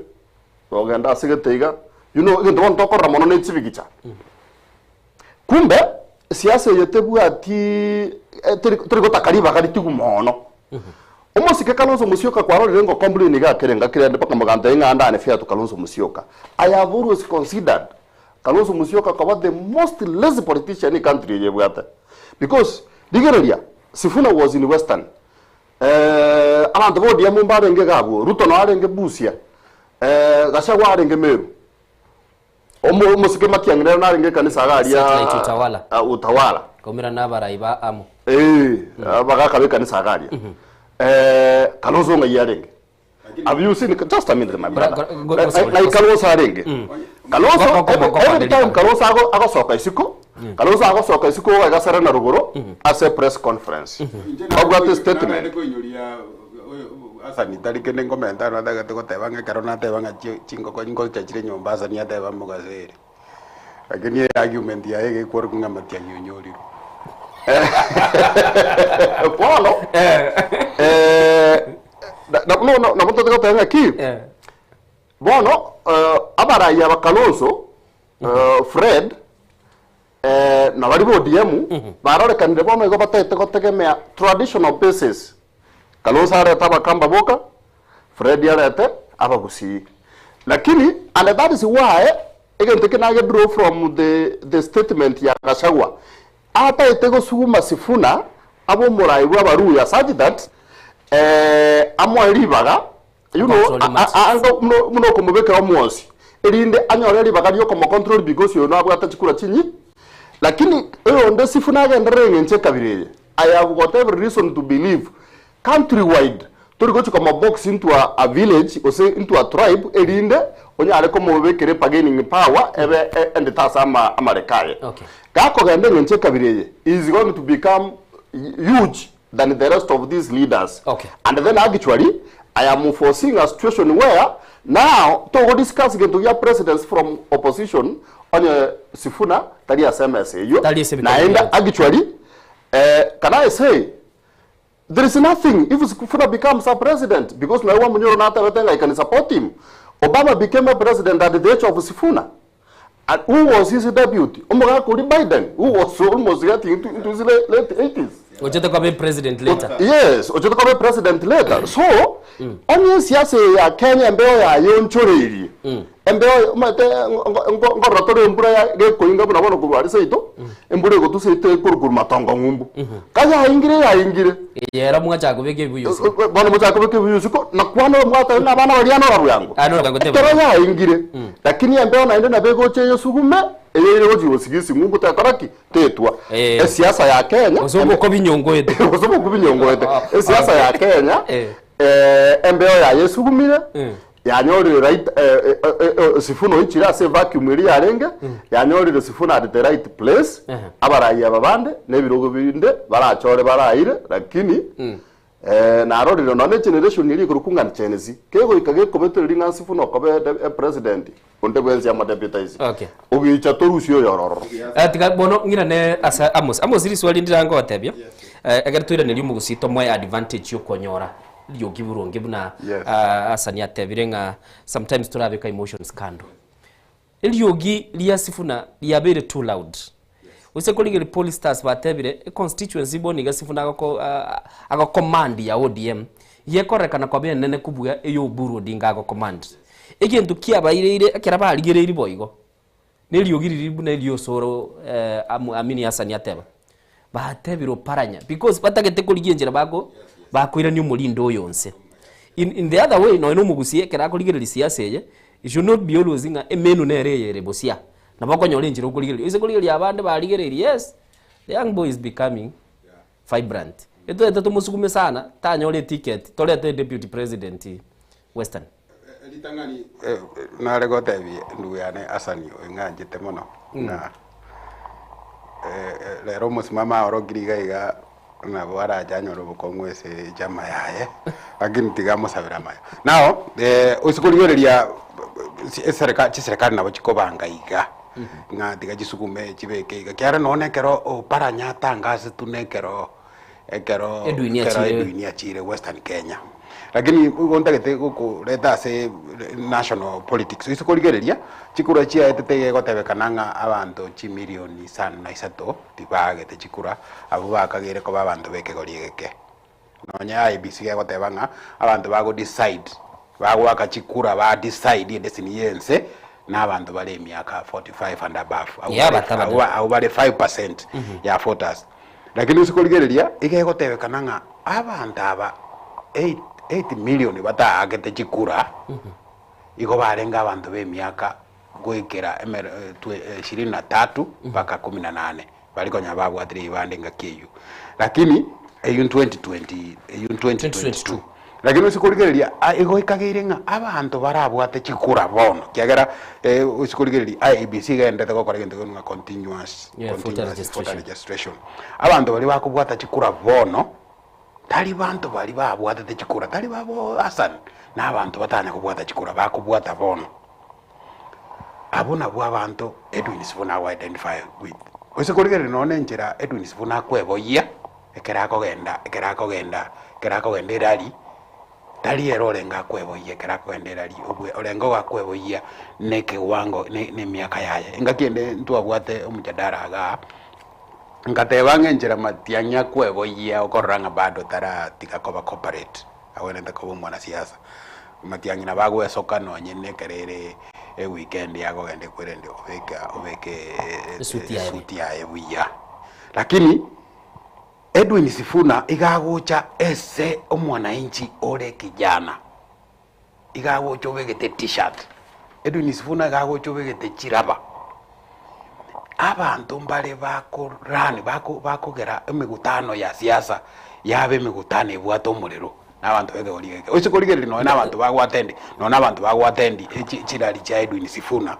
nogenda ase gete iga, you know egento bono tokorora mono ne chibigicha. Kumbe, siasa eye tebwati eh, teri tori gotaka ribaga ritigu mono. Omosike Kalonzo Musyoka kwarorire ngo complain iga akere ngaki rende mpaka mogantebia ng'a ndane fair to Kalonzo Musyoka. I have always considered Kalonzo Musyoka koba the most lazy politician ecountry eye ebwate. Because rigereria, Sifuna was in Western, Eh, abanto ba ODM mbarenge iga abwo, Ruto noo arenge Busia, eh, Gachagua arenge Meru, Omo- omosike Matiang'i nere narenge ekanisa iga aria Satellite Utawala. ah, Utawala. Komera na abarai ba amo. Eh, abagaka b'ekanisa iga aria. Eh, Kalonzo ng'ai arenge? Have you seen just a minute my brother. Ng'ai Kalonzo arenge? Kalonzo every time Kalonzo ago agosoka isiko, Kalonzo agosoka isiko iga Serena rogoro ase press conference. Babwate statement. Hasani tari kende nkomenta aro atagete goteba ng'a ekero nateba ng'a chingoko ngocha chire nyomba Hasani ateba mogaso ere. Lakini argument yaye egekworokwa ng'a Matiang'i onyorirwe. Bono eh, na- na- no- no- nabo tote goteba ng'aki bono eh, abarai aba Kalonzo eh, Fred eh, na baria ba ODM barorekanire bono igo batagete gotegemea traditional basis. Kalonzo arete abakamba boka, Fred arete abagusii. Lakini and that is why egento eke nage draw from the, the statement ya Gachagua. Ataete gosuguma Sifuna abe omorai bw'Abaluya such that eh, amoe ribaga you know, Control matters. anga buna okomobekera omwosi erinde anyore ribaga riokomocontrol because oyo nabwate chikura chinyi lakini oyonde Sifuna agenderere eng'encho ekabira eye I have got every reason to believe country wide tori gochi komobox into a village gose into a tribe erinde onyare komobekera ebargaining power ebe endete ase amareko aye. Okay. Gakogenda eng'encho ekabira eye he is going to become huge than the rest of these leaders. Okay. And then actually I am foreseeing a situation where now togo discuss gento gia presidents from opposition onye Sifuna tari ase emesa eyio Tari ase ebikoro naende biaye. actually eh, can I say There is nothing if Sifuna becomes a president because naye Wamunyoro natabete ng'a I can support him. Obama became a president at the age of Sifuna. And who was his deputy? Omogaka oria Biden who was almost getting into, into his late, late 80s. Ochete koba president later. Yes, ochete koba president later. So, onye siasa eye ya Kenya embeo yaye onchoreirie. Embeo omanyete nkorora tore embura ya gekoinga buna bono korwa aria seito, embura egotwa seito ekorwa matongo ng'umbu. Ka yaingire yaingire. Eye ero mwachaka kobeka ebibuyu isiko. Bono mochake kobeka ebibuyu isiko, na kwana omwate ng'a abana baria nora bwango. Ah, nora bwango teba. Ekero yaingire, lakini embeo naende nabo egocha eyosugume, eyeire gochia gosiga esing'umbu tekora ki? Tetwa. Esiasa ya Kenya. Gose obokobinyongoete. Gose obokobinyongoete. Esiasa ya Kenya, embeo yaye esugumire, Yanyorire right Sifuna oichire ase evacuum eria yarenge, yanyorire Sifuna at the right place, abarai aba bande na ebirogo binde barachore baraire lakini narorire nonya ne generation eria ekorokwa ng'a Gen Z, kegoika gekobetereria ng'a Sifuna okoba epresident onde bwensi amodeputize. Okay. Ogicha torusie oyo ororo. Tiga bono ng'irane ase Amos. Amos riswali ndire ngotebia, ekero toiraneria omogusii tomoe advantage yokonyora riogi boronge buna Yes. Hassan atebire ng'a sometimes torabeka emotions kando. Eriogi ria Sifuna riabeire too loud. Gose korigereria pollsters batebire econstituency bono iga Sifuna agoko agocommand ya ODM gekorekana koba enene kobua eya Oburu Odinga agocommand. Egento kiabaireire ekero barigereirie boigo Neriogi riria buna eri'osoro Amini Hassan ateba, batebire oparanya because batagete korigia enchera bako bakoirania omorindo oyo onse. In, in the other way nonya omogusia ekero akorigereria siasa eye, it should not be always ng'a emenu nere eye ere bosia. Nabo okonyora enchera okorigereria. Oise korigereria abande barigereirie yes, the young boy is becoming vibrant. Etoete tomosugume sana tanyora eticket torete deputy president Western. Ritang'ani nare gotebia ndugu yane Hassan oyo ng'anchete mono ng'a rero omosimamo aorokire iga iga nabo arache anyore obokong'u ase echama yaye lakini tiga amosabere amaya. Now ase korigereria esereka chiserekari nabo chikobanga iga ng'a tiga chisugume chibeke iga ekiagera nonye ekero oparanya atangasetwe na ekero ekero Edwin ekero achire. Edwin achire Western Kenya. Lakini igo ntagete gokoreta ase national politics ase korigereria chikura chiaetete iga egotebekana ng'a abanto chimilioni isano na isato tibaagete chikura abwo bakageire koba abanto ba ekegori egeke. Nonya IEBC gegoteba ng'a abanto bago decide bagoaka chikura ba decide edestiny ya ense na abanto bare emiaka 45 and above abwo Yeah, bare batabana. abwo abwo bare 5% ya voters. Lakini ase korigereria iga egotebekana ng'a abanto aba 8 million bataakete chikura igo barenge abanto b'emiaka goikera ishirini na tatu mpaka kumi na nane baria konya babwatire ebibanda engaki eyio. Lakini eyio 2020 eyio 2022. Lakini ase korigereria igo ekageire ng'a abanto barabwate chikura bono ekiagera ase korigereria IEBC iga egenderete gokora egento keria ng'a continuous Yeah, voter continuous voter registration. registration. Abanto baria bakobwata chikura bono, tari banto baria babwatete chikura, tari babo Hassan, na abanto batanya kobwata chikura bakobwata bono. Abwo nabwo abanto Edwin Sifuna ago identify with. Ase korigereria nonya na enchera Edwin Sifuna akweboyia, ekero akogenda ekero akogenda ekero akogenda erari, tari ere orenge akweboyia ekero akogenda erari, obwe orenge ogakweboyia na ekewango na na emiaka yaye. Engaki ende ntwabwate omojadara igaa, ngateba ng'a enchera matiang'i akweboyia okorora ng'a bado taratiga koba corporate. Agwenerete koba omwanasiasa. Matiang'i nabo agwesoka nonye nekero ere eweekend akogenda ekwerende obeke obeke Esuti yaye esuti yaye buya. Lakini Edwin Sifuna iga agocha ese omwananchi ore kijana, iga agocha obegete t-shirt, Edwin Sifuna iga agocha obegete chiraba. Abanto mbare bako run bako bakogera emegutano ya siasa yabe emegutano ebwate omorero na abanto bekegori egeke. Ose korigereria nonye na abanto bago attend nonye na abanto bago attend echi chirally chia Edwin Sifuna,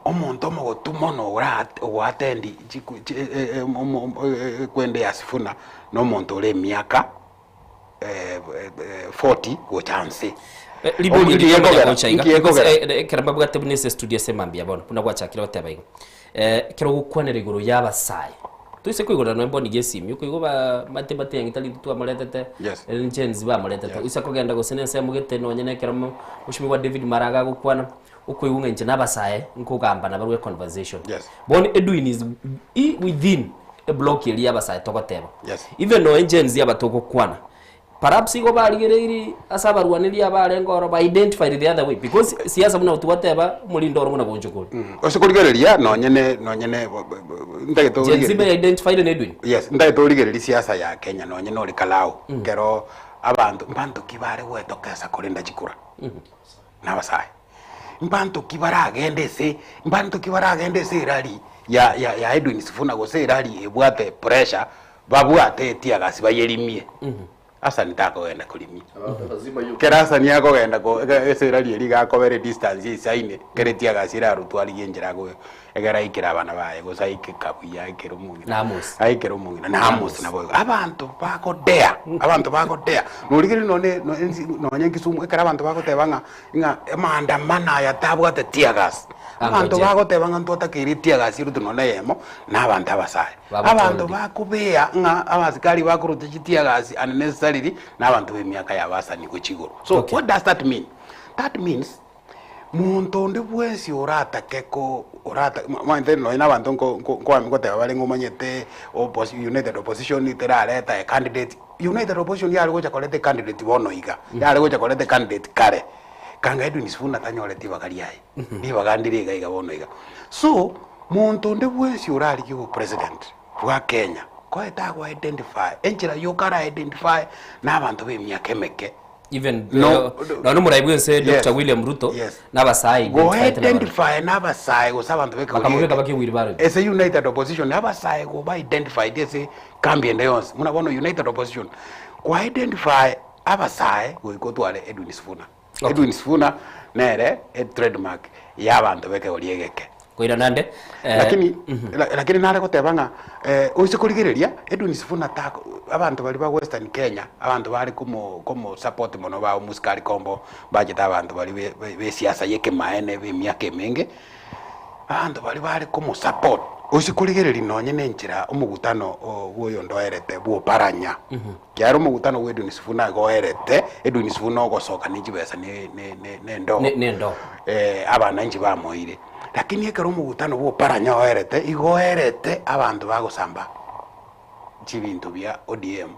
omonto omogotu mono ora ogo attend chiku chi ekwende ya Sifuna na omonto ore emiaka 40 gocha nse. Ribori Nki eri gekogera? gocha iga Nki gekogera? Because, ekero mbabwate buna ase estudio ase mambia bono buna gwachakire goteba igo ekero ogokwanera igoro ya abasae toise koigorera nonya bono iga esimi okoigwa ba mate matiang'i tari intwe twamoretete Yes. Gen Z bamoretete oise kogenda gose na ensemo gete nonya na ekero mo mheshimiwa David Maraga agokwana okoigwa ng'a inche na abasae nkogamba nabarwe econversation Yes. bono Edwin is i within eblock eria ya abasae togoteba Yes. even nonya Gen Z aba togokwana Perhaps igo barigereiri ase abarwaneri abarenge oro ba identified the other way because siasa buna twateba omorinde oro buna gonchokori. Ase korigereria nonye ne nonye ne ntagete Gen Z origererie ba identified na Edwin. Yes, ntagete origererie siasa ya Kenya nonye nore Kalau ekero abanto mbanto ki bare gwetokesa korenda chikura? Na abasae. Mbanto ki baragende ase mbanto ki baragende ase erally ya ya ya Edwin Sifuna gose erally ebwate pressure Babwate etiagasi bayerimie. Hasani takogenda korimia. Kera Hasani akogenda ko ase erari eria iga akobera edistance eisaine, kera etiagasi erarutwe arigie enchera ago egere aikere abana baye gose aike kabuya aikere omong'ina. Na Amos. Aikere omong'ina na Amos nabo igo. Abanto bagodea, abanto bagodea. Norigereria nonye nonye Kisumu ekero abanto bagoteba ng'a ng'a amaandamano aya tabwate teargas, abanto Angojea. bagoteba ng'a ntwatakeire eteargas erutwe nonye eyemo, na abanto abasae. Abanto bakobea ng'a abasikari bakoruta chiteargas unnecessarily na abanto b'emiaka y'abasani gochia igoro. So what does that mean? That means monto onde bwensi oratake ko orata omanyete nonye na abanto nko nko nkoambi goteba bare ng'a omanyete opposi united opposition terareta a candidate, united opposition yare gocha koreta ecandidate bono iga, yare gocha koreta ecandidate kare, kanga Edwin Sifuna tanyoreti ribaga riaye, ribaga ndire iga iga bono iga. So, Monto onde bwensi orarigie obopresident bwa Kenya koe tago identify, enchera yoka ara identify na abanto be emiaka emeke. Even No, nonya omorai bwense Yes. Dr. William Ruto Yes. na abasae Go identified na barabwo. identify na abasae gose abanto be Bakamobeka bake wheelbarrow. Ase United Opposition abasae go ba identified ase kambi ende yonsi. Buna bono United Opposition kwa identify abasae goika otware Edwin Sifuna. Edwin Sifuna nere e trademark ya abanto b'ekegori egeke. Koira nande eh, Lakini la- lakini nare goteba ng'a eh, oise korigereria Edwin Sifuna tako abanto baria ba Western Kenya abanto bare komo komo support mono ba omosikari kombo bachete abanto baria be be b'esiasa ya ekemaene ba emiaka emenge, abanto baria bare komo support oise korigereria nonye na enchera omogutano o bwa oyonde oerete bwa Oparanya. Kiagera omogutano bwa Edwin Sifuna igo oerete, Edwin Sifuna ogosoka ne chibesa ne ne ne nendoo Ne- nendoo. eh, abananchi bamoire. Lakini ekero omogutano bwa Oparanya oerete, igo oerete abanto bagosamba chibinto bia ODM,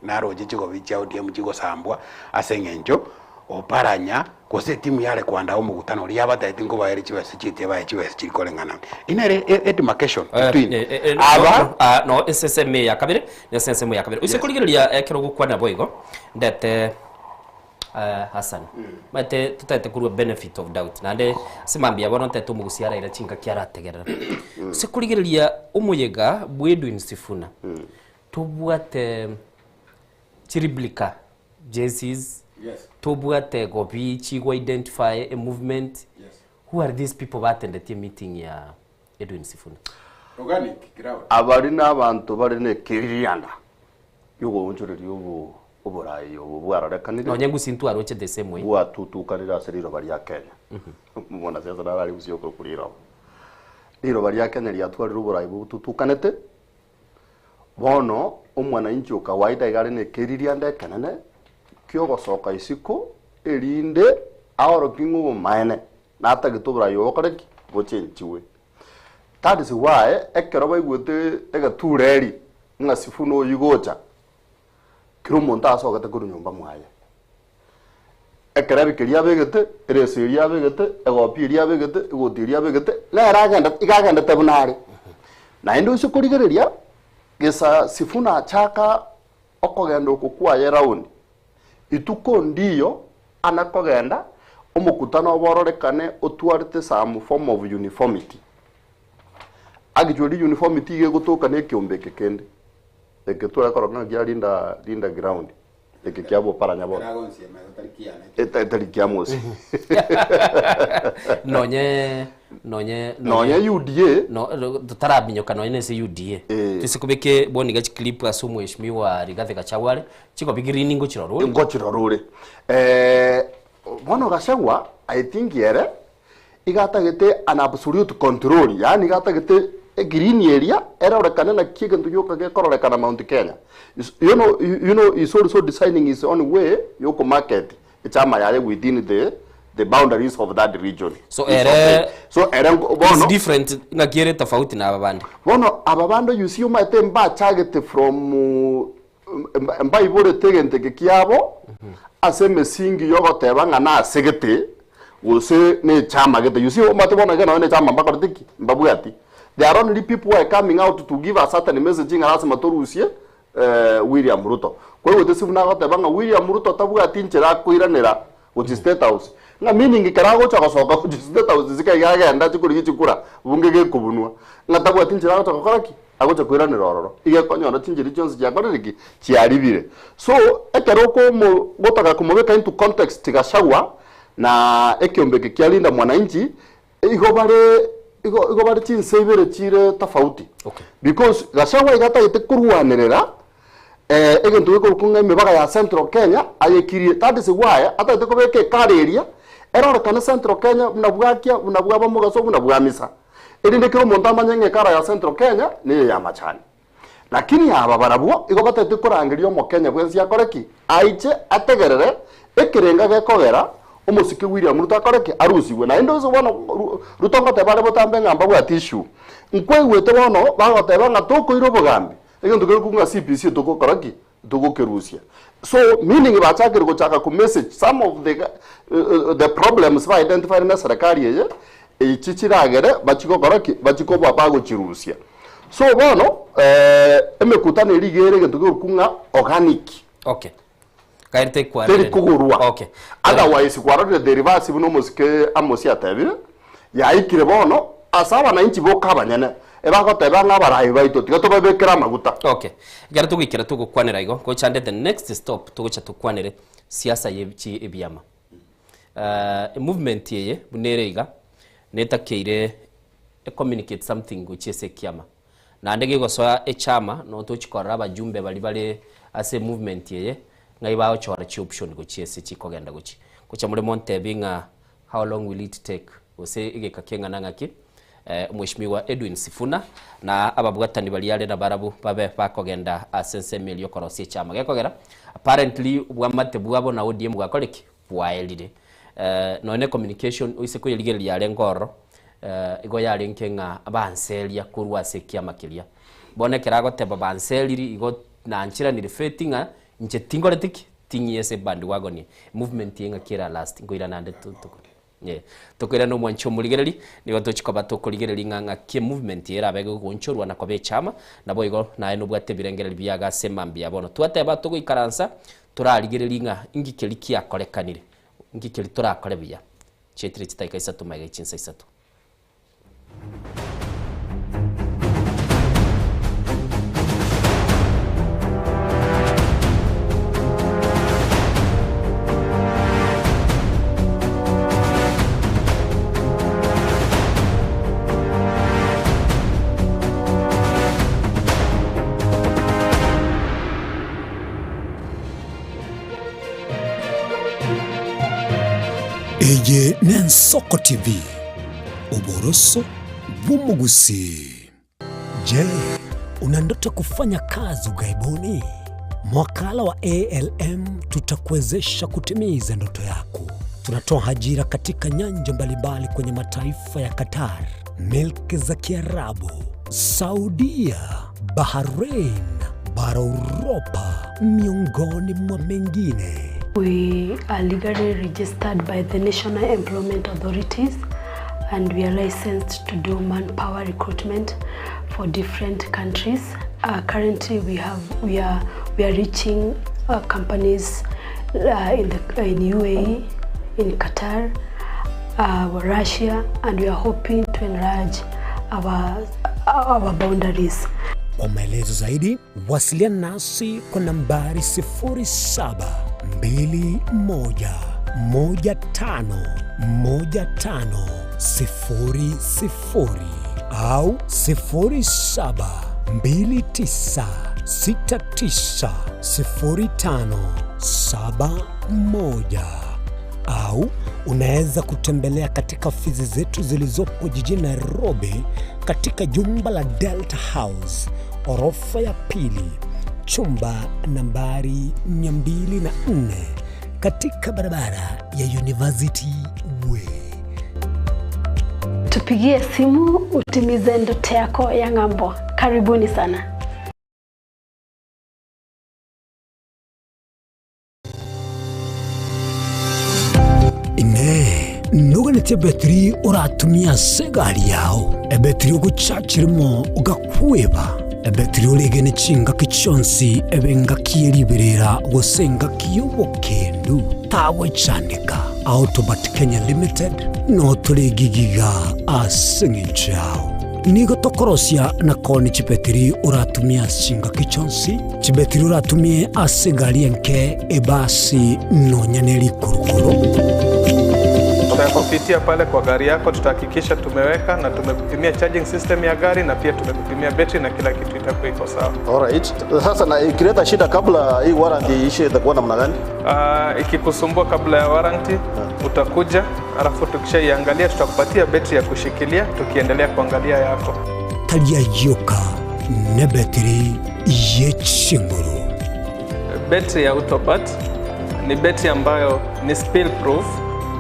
naroche chigobi chia ODM chigosambwa ase eng'encho Oparanya gose etimu yare koandaa omogutano oria yabatebetie nkobaere chibesa chiaito ebae chibesa chiri koreng'ana. Inere e demarcation between aba. Ah, no ase ensemo eye ya kabere na ase ensemo ya kabere. Oise korigereria ekero ogokwana boigo, ndete Hassan, omanyete totaete korwa benefit of doubt naende ase mambia bono ntaete omogusia araira chingaki arategerera. Ase korigereria omoyega bwa Edwin Sifuna, tobwate chiriblika Jerseys, tobwate gobi chigwa identify a movement. Who are these people batendetie meeting ya Edwin Sifuna? Organic crowd. Abari nabanto bare nekerianda gi'ogoonchoreria obo oboraai obo bwarorekanire. Nonye ngusi ntwaroche the same way. Bwatutukanire ase riroba ria Kenya. Mwanasiasa naro are gusii okorokwa riroba. Riroba ria Kenya riatwarire oboraai botutukanete, Bono omwananchi o kawaida iga are nekeririanda ekenene ki'ogosoka isiko, erinde aorokie ng'a obomaene natagete oborai obo bokore ki? Bochenchigwe. That is why ekero baigwete egetureri ng'a Sifuna oyio gocha, kera omonto asogete korwa nyomba mwaye. Ekerebi keria abegete, ereso eria abegete, egopi eria abegete, egoti eria abegete, nere agende iga agendete buna are. Naende oise korigereria. Gesa Sifuna achaka okogenda oko kwaye round, ituko ndiyo ana kogenda, omokutano obororekane otwarete some form of uniformity. Actually uniformity iga egotoka na ekeombe eke kende, eke tware korora ng'a kia linda linda ground, eke kia boparanya bono. Etari kia mosi. Nonye nonye Nonye UDA. No, no, totaraminyoka nonye nese UDA. Twise kobeke bono iga chiclip ase omweshimiwa Rigathi Gachagua are, chikobi green ngochirora ore. Ngochirora ore. Eh, bono Gachagua I think ere iga atagete an absolute control, yaani iga atagete egreen eria erorekane naki egento gioka gekororekana Mount Kenya. Is, you know, you know, is also designing his own way yokomarket echama yaye within the the boundaries of that region. So It's ere okay. So ere nko- is bono different ng'aki ere tofauti na aba bande. bono aba bande you see omanyete mbachagete from Mbaiborete egento eke kiabo ase emesingi y'ogoteba ng'a nasegete gose nechama gete. You see, omanyete bono iga nonye nechama mbakorete ki? Mbabwati. They are only people who are coming out to give a certain message ng'a lasima torusie William Ruto. Kwaigwete Sifuna agoteba ng'a William Ruto tabwati nchera akoiranera gochia State House. Ng'a meaning ekero agocha gosoka gochia State House isiko iga agende ache korigia chikura bunge gekobunwa. Ng'a tabwati nchera agocha gokora ki? Agocha koiranera ororo, iga ekonyora chinchera chionsi chiakorire ki? Chiaribire. So, ekero okomo gotaka komobeka into context Gachagua na ekiombe eke kia Linda Mwananchi, igo bare igo igo bare chinse ibere chire tofauti. Okay. Because Gachagua iga atagete korwanerera egento gekorokwa ng'a emebaga ya Central Kenya ayekirie. That is why atagete kobeka ekara eria erorekane Central Kenya buna bwakia, buna bwaba mogaso, buna bwamisa. Erinde kera omonto amanye ng'a ekara ya Central Kenya neye ya machani. Lakini aba barabwo igo batagete korangeria omokenya bwensi akore ki? Aiche ategerere ekerenga gekogera omosike William Ruto akore ki? Arusigwe. Naende ase bono Ruto ngoteba are botambe ng'a mbabwate issue. Nkwaigwete bono bagoteba ng'a tokoira obogambi, egento keria ng'a CBC togokora ki? Togokerusia. So meaning bachakire gochaka ko message some of the the problems ba identified ne serikali eye, echi chiragere bachie gokora ki? Bachie koba bagochirusia. So bono emekutano eria iga ere egento kegoku ng'a organic. Okay. Kaerete kwarire. Teri kogorwa. Okay. Otherwise kwarorire the reverse buna omosike Amosi atebire, yaikire bono ase abananchi boka abanyene ebagoteba ng'a abarai baito tiga tobabekere amaguta. Okay. Ekero togoikera togokwanera igo, gocha ande the next stop togocha tokwanere siasa ye chi ebiama. Emovement eye buna ere iga, netakeire e communicate something gochia ase ekiama. Naende gegosoa echama no tochi korora abajumbe baria bare ase emovement eye ng'ai bagochora chioption gochia ase chikogenda gochia. Gocha more montebi ng'a how long will it take gose egeka keng'ana ng'aki Mweshimiwa Edwin Sifuna na ababwatani baria are nabarabwo babe bakogenda ase ensemo eria okorosia echama. Gekogera apparently obwamate bwabo na ODM bwakore ki? Bwaerire. Nonya ne communication oise koyerigereria arenge ororo igo yarenge ng'a banseria korwa ase ekiama keria. Bono ekero agoteba banseriri igo nanchiranire fate ng'a inche tingoreti ki? Ting'iya ase ebandwagon eye. Movement eye ng'aki era last nkoirana ande eh. Tokoirana omwanchi omorigereri, nigo tochi koba tokorigereria ng'a ng'aki emovement eye erabe egoonchorwa na koba echama, naboigo naye nobwate ebirengererio biago ase emambia ya bono. Twateba togoikaransa, torarigererie ng'a inki keria kiakorekanire, inki keria torakore buya. Chietire chidakika isato magega chinsa isato. Eye n'Ensoko TV, oboroso bw'omogusii. Je, una ndoto kufanya kazi ughaibuni? Mwakala wa ALM tutakuwezesha kutimiza ndoto yako. Tunatoa ajira katika nyanja mbalimbali kwenye mataifa ya Qatar, milki za Kiarabu, Saudia, Bahrain, bara Uropa, miongoni mwa mengine. We are legally registered by the National Employment Authorities and we are licensed to do manpower recruitment for different countries. Uh, currently we have we are we are reaching uh, companies uh, in the in UAE, in Qatar, uh, Russia, and we are hoping to enlarge our our boundaries. Kwa maelezo zaidi wasiliana nasi kwa nambari 0721151500 au 0729690571 au unaweza kutembelea katika ofisi zetu zilizopo jijini Nairobi katika jumba la Delta House orofa ya pili chumba nambari 204 katika barabara ya University Way. Tupigie simu utimize ndoto yako ya ng'ambo. Karibuni sana. Ine nuganĩtie betri ũratumia ase egari yao ebetri ogochachirimo ogakweba ebetri orege chingaki chionsi ebe engaki eriberera gose engaki ya obokendu tagwechandeka Autobat Kenya Limited no tũrĩgigiga ase ng'encho yao nigo tokorosia na koni chibetiri ũratumia chingaki chionsi chibetiri ũratumie ase egari enke ebasi nonya na erikorokoro. Tutakupitia pale kwa gari yako, tutahakikisha tumeweka na tumekupimia charging system ya gari na pia tumekupimia betri na kila kitu itakuwa iko sawa. Alright. Sasa na ikileta shida kabla hii warranty iishe itakuwa namna gani? Ikikusumbua kabla ya warranty utakuja, alafu tukishaiangalia tutakupatia betri ya kushikilia tukiendelea kuangalia yako. Taria yoka ne betiri yechinguru. Betri ya Autobat ni betri ambayo ni spill proof,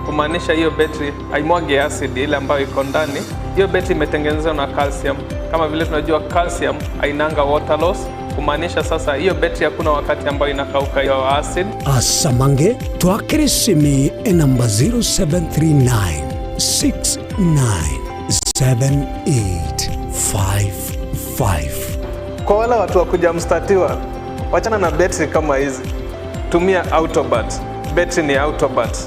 kumaanisha hiyo betri haimwagi acid ile ambayo iko ndani. Hiyo betri imetengenezwa na calcium. Kama vile tunajua calcium hainanga water loss, kumaanisha sasa hiyo betri hakuna wakati ambayo inakauka hiyo acid. Asamange twakere simi enamba 0739 697855. Kwa wale watu wa kuja mstatiwa, wachana na betri kama hizi, tumia Autobat. Betri ni Autobat.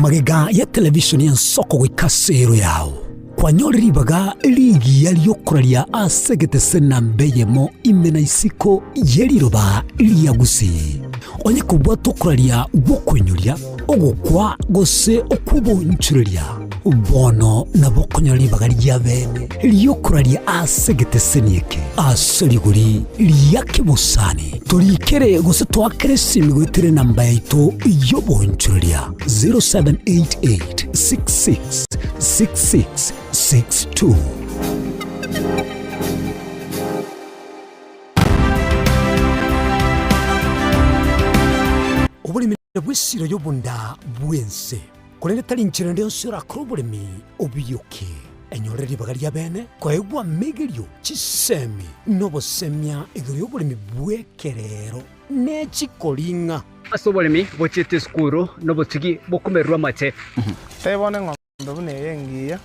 Magega ya televishoni ya nsoko goika sero yao kwanyora ribaga rigiya riokoraria ase egetese namba eyemo ime na isiko ye riroba ria gusii onye kobwata okoraria gwokoinyoria ogokwa gose okwobonchoreria bono nabo okonyora ribaga ria bene riokoraria ase egeteseni eke ase rigori ria kebosani torikere gose twakere esimi goetere namba yaito yobonchoreria 0788 66 66 62. Oboremi bw'esiro y'obonda bw'ense korende tari nchera ende yonsi orakore oboremi obiyoke enyore ribaga ria bene koegwa amigerio chisemi nobosemia igoro y'oboremi bw'ekerero nechikoring'a. Ase oboremi bochete esukuru nobotugi bokomererwa amate. Tebone ng'ombe buna eye engiya.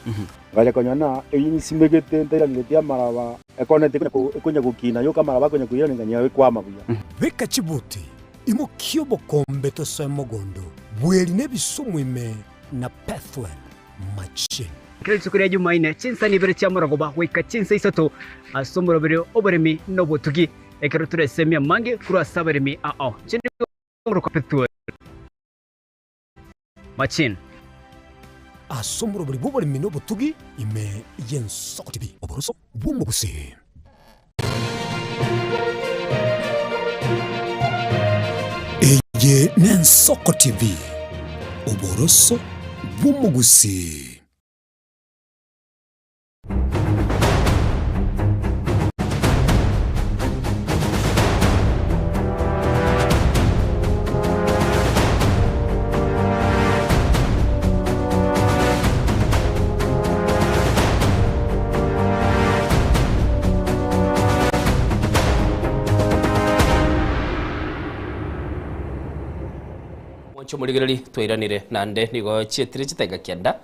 Ngacha konyona eyinsimegete ntairangetie amaraba ekonete ekonya gokina yoka amaraba akonya koiranengania ekwama buya. Beka chibuti imokia obokombe tosoe mogondo bweri na ebisumu ime na Pethuel Machine. Kera rituko ria Jumaine chinsa nibere chia morogoba goika chinsa isato ase omorobere oboremi nobotugi ekero toresemia mange korwa ase abaremi ao. Inche nigo ngoroka Pethuel Machine. Ase omoroberi bw'oboremi na obotugi ime y'Ensoko TV, oboroso bw'omogusii. Eye n'Ensoko TV, oboroso bw'omogusii. Mwancho omorigereri twairanire naende nigo chietire chitaiga kianda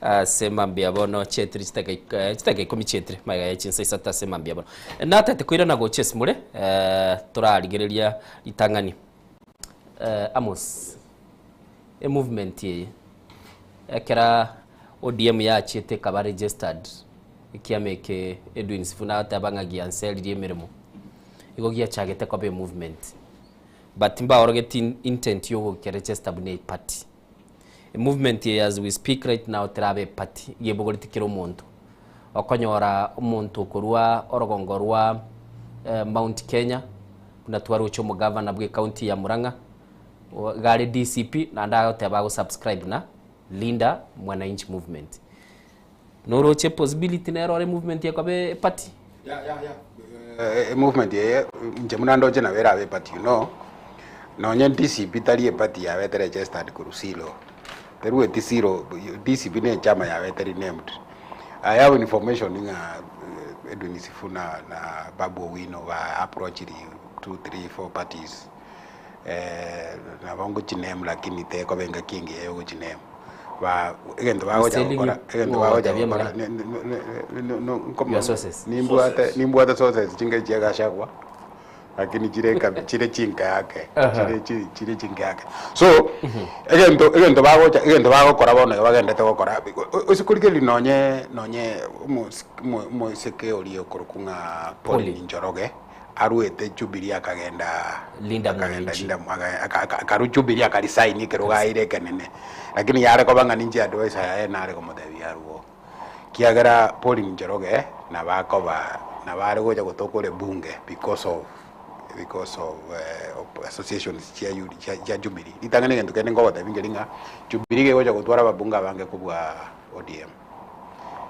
ase mambia bono chietire chitaiga eh, chitaiga ikomi chietire magega ya chinsa isato ase mambia bono. Natete koirana gochia esimore eh, torarigereria ritang'ani eh, Amos emovement eye ekera ODM yachiete ekaba registered ekiama eke Edwin Sifuna agoteba ng'a gianseririe emeremo igo giachagete koba emovement. But mbaorogeti intent yogokeregister buna eparty. Emovement eye as we speak right now teraba eparty, yebogoreti kera omonto. Okonyora omonto okorwa orogongo rwa Mount Kenya, buna twaroche omogavana bwe ecounty ya Murang'a, iga are DCP naende agoteba agosubscribe na Linda Mwananchi Movement. Noroche possibility nere ore movement ekoba eparty? Yeah, yeah, yeah. Eh, movement eye inche buna ndoche nabo erabe eparty you know nonye DCP tari eparty yabete registered korwa zero terueti zero DCP ne echama yabete renamed I have information ng'a eh, Edwin Sifuna na Babu Owino ba approachiri two three four parties eh, nabo ngochiname lakini tekoba engaki engiya ya ogochiname ba egento bagocha Selling gokora you- egento bagocha Ng'ogotebia gokora amang'ana. ne- ne- ne- ne- no- nkoma- Your sources. nimbwate nimbwate sources chinga chia Gachagua lakini chire ekabi chire chinka yake Aha. chire chi- chire chinka yake so egento egento bagocha egento bagokora bono iga bagendete gokora ase korigereria nonye nonye omosi omo- omoiseke oria okorokwa ng'a Pauline Pauline. Njoroge Aruete Jubilee akagenda Linda akagenda Mwananchi. Linda Mwa- aka- aka- aka- akarwa Jubilee akarisaini ekero gaeire ekenene. Lakini yare koba ng'a ninche adviser yaye nare komotebia arwo. Kiagera Pauline Njoroge nabo akoba nabo are gocha gotoka ore bunge because of because of eh, associations chia U chia chia Jubilee. Ritang'ani egento kende nkogotebia nkeri ng'a Jubilee iga egocha gotwara ababunge abange kobua ODM.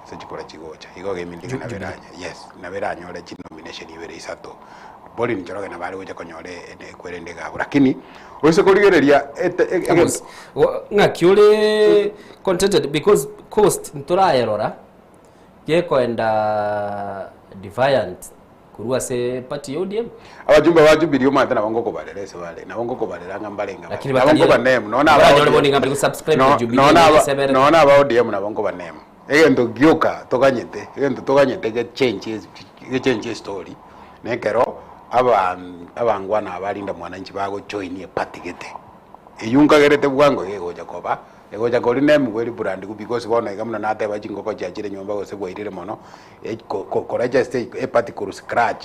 ase chikura chigocha. Igo gemindi ng'a nabo eranye yes, nabo eranyore chinomination ibere isato. Pauline Njoroge nabo are gocha konyora ene ekwerende iga abwo. Lakini oise korigereria ete e- egento Amos, ng'aki ore contented because coast ntorayerora gekoenda defiant Korwa ase party ya ODM. Abachumba ba Jubilee omanyete nabo ngokobarera ase bare, nabo ngokobarera ng'a mbare ng'a Lakini nabo batari nkobaname nonya aba baranyore ODM bono ng'a bari gosubscribe no na Jubilee nonya aba nesebere. nonya aba ODM nabo nkobaname. Egento gioka toganyete, egento toganyete gechange gechange estory nekero aban abangwana aba Linda Mwananchi bagojoin eparty gete. Eywo nkagerete bwango iga egocha koba Egocha kori nemigwe ribrand because bono iga buna nateba chingoko chiachire nyomba gose bwairire mono koregester eparty korwa scratch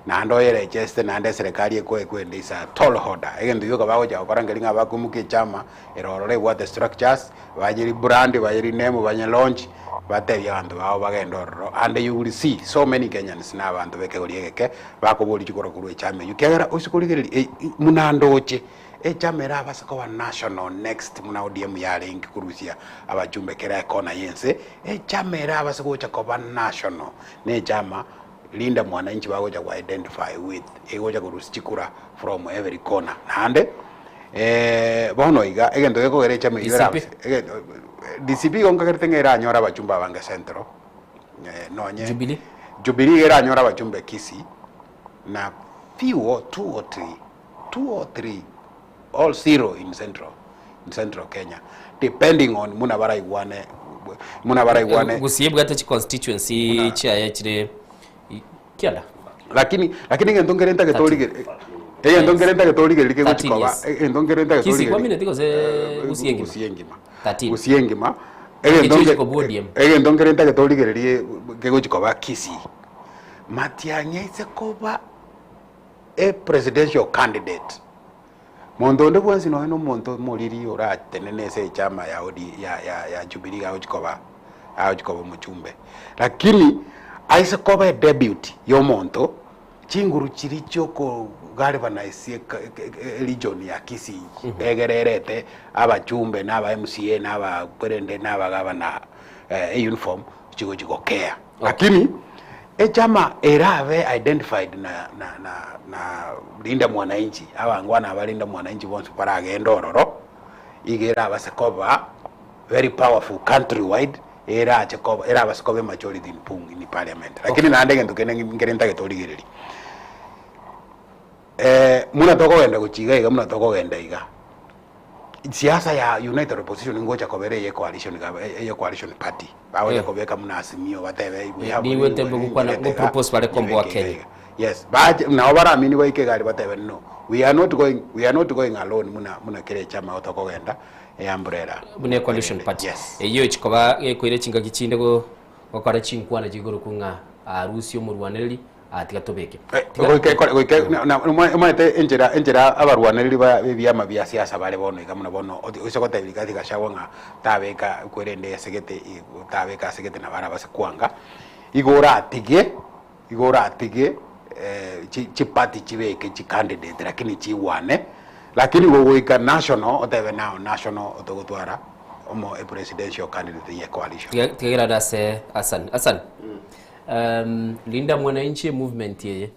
naende oyeregeste naende eserekari ekoe kwende is a tall order. Egento gioka bagocha gokora nkeri ng'a bakoimokia echama ere ororo ebwate structures baye rebrand baye rename baye launch batebie abanto bao bagende ororo and you will see so many Kenyans na abanto ba ekegori egeke bakoboria chikura korwa echama eywo ekiagera ase korigereria buna ndoche. Echama erabase koba national next buna ODM yarenge korusia abachumbe kera ekona yense, echama erabase gocha koba national nechama Linda Mwananchi bagocha go identify with egocha korusia chikura from every corner. Naende bono iga egento gekogera echama eyio DCP. erabase DCP igo nkagerete ng'a eranyore abachumbe abange central nonye Jubilee. Jubilee iga eranyore abachumbe Kisii na few or two or three two or three all zero in central in central Kenya depending on muna baraigwane muna baraigwane Gusii ebwate chi constituency chiaye chire kianda lakini lakini egento nkere ntagete origere egento nkere ntagete origererie kegochi 13 koba yes. egento nkere ntagete Kisii origererie kwamineti gose Gusii engima Gusii engima 13 Gusii engima egento Ekichio nke- chikobua ODM. egento nkere ntagete origererie kegochi koba Kisii Matiang'i aise koba A presidential candidate. Monto onde bwensi nonya na omonto omoriri oratenene ase echama ya OD ya ya ya Jubilee iga agochi koba agochi koba omochumbe. Lakini aise koba edeputy ya omonto, chinguru chiria chia oko galvanize eka e region ya Kisii egererete abachumbe na aba MCA na abakwerende na abagavana euniform chigochi gokea. Lakini echama erabe identified na na na na Linda Mwananchi, abangwana aba Linda Mwananchi bonsi baragende ororo, iga erabase koba very powerful country wide, erache koba erabase koba emajority in pung in parliament. Lakini naende egento kende nkere ntagete origererie, muna tokogenda gochia iga iga muna tokogenda iga. Siasa ya United Opposition ngocha kobera eye coalition gov eye coalition party. Bagocha Eh. kobeka buna Azimio batebe we have Niigwete gokwana go propose bare komboa Kenya. Yes, bache nabo baramini baike egari batebe no, we are not going, we are not going alone muna muna kera echama tokogenda e umbrella. Buna ecoalition party. Eyio chikoba gekoira chingaki chinde go gokora chinkwana chigorokwa ng'a arusie omorwanereri aa tiga tobeke. Tiga Goika ekore goika na na omanyete enchera enchera abarwanereri ba ebiama bia siasa bare bono iga buna bono oti oise gotebia Rigathi Gachagua ng'a tabeka kwerende asegete tabeka asegete nabo arabase kwanga, igo oratige igo oratige chi chiparty chibeke chicandidate lakini chigwane, lakini gogoika national otebe now national togotwara omo epresidential candidate ye coalition. Tiga tiga gerande ase Hassan. Hassan, Linda Mwananchi emovement eye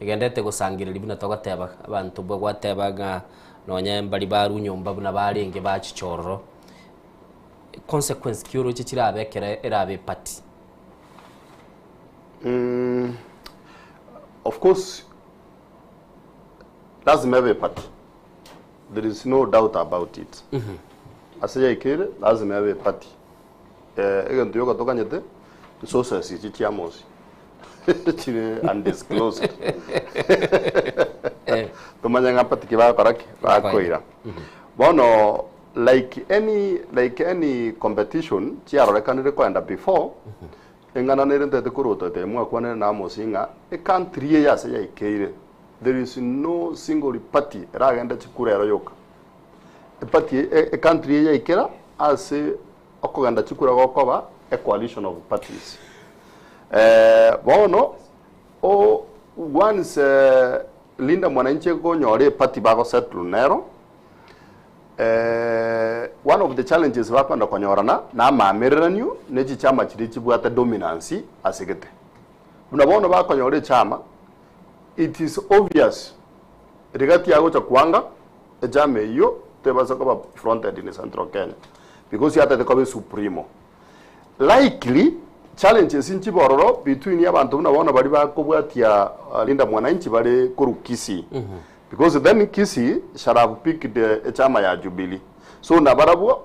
egendete gosangereria buna togoteba abanto bwa gwateba ng'a nonye mbari barwa nyomba buna barenge bachicha ororo, consequence ki oroche chirabe ekero erabe eparty? Of course lazima ebe eparty, there is no doubt about it. Ase yaikire lazima ebe eparty. Egento yoka tokanyete sources echi chia mosi chire undisclosed tomanye ng'a party ki bagokora ki bakoira. Bono like any like any competition chiarorekanire koenda before eng'ana nere ntete korota ete mwakwanire na Amos ng'a ecountry eye ase yaikeire there is no single party eragende chikura ero yoka. Eparty ecountry eye yaikera ase okogenda chikura gokoba a coalition of parties. Bono o once Linda Mwananchi ekonyora eparty bagosettle nero one of the challenges bakwenda konyorana na amaamereranio na echichama chiria chibwate dominance ase gete. Buna bono bakonyora echama it is obvious rigati agocha kwanga echama eyio tebasa koba fronted in Central Kenya because yatete koba supremo. Likely challenges nchibororo between abantu buna bono bari bakobwatia Linda Mwananchi bare koru Kisii because then Kisii shall have picked echama ya Jubilee. So nabarabwo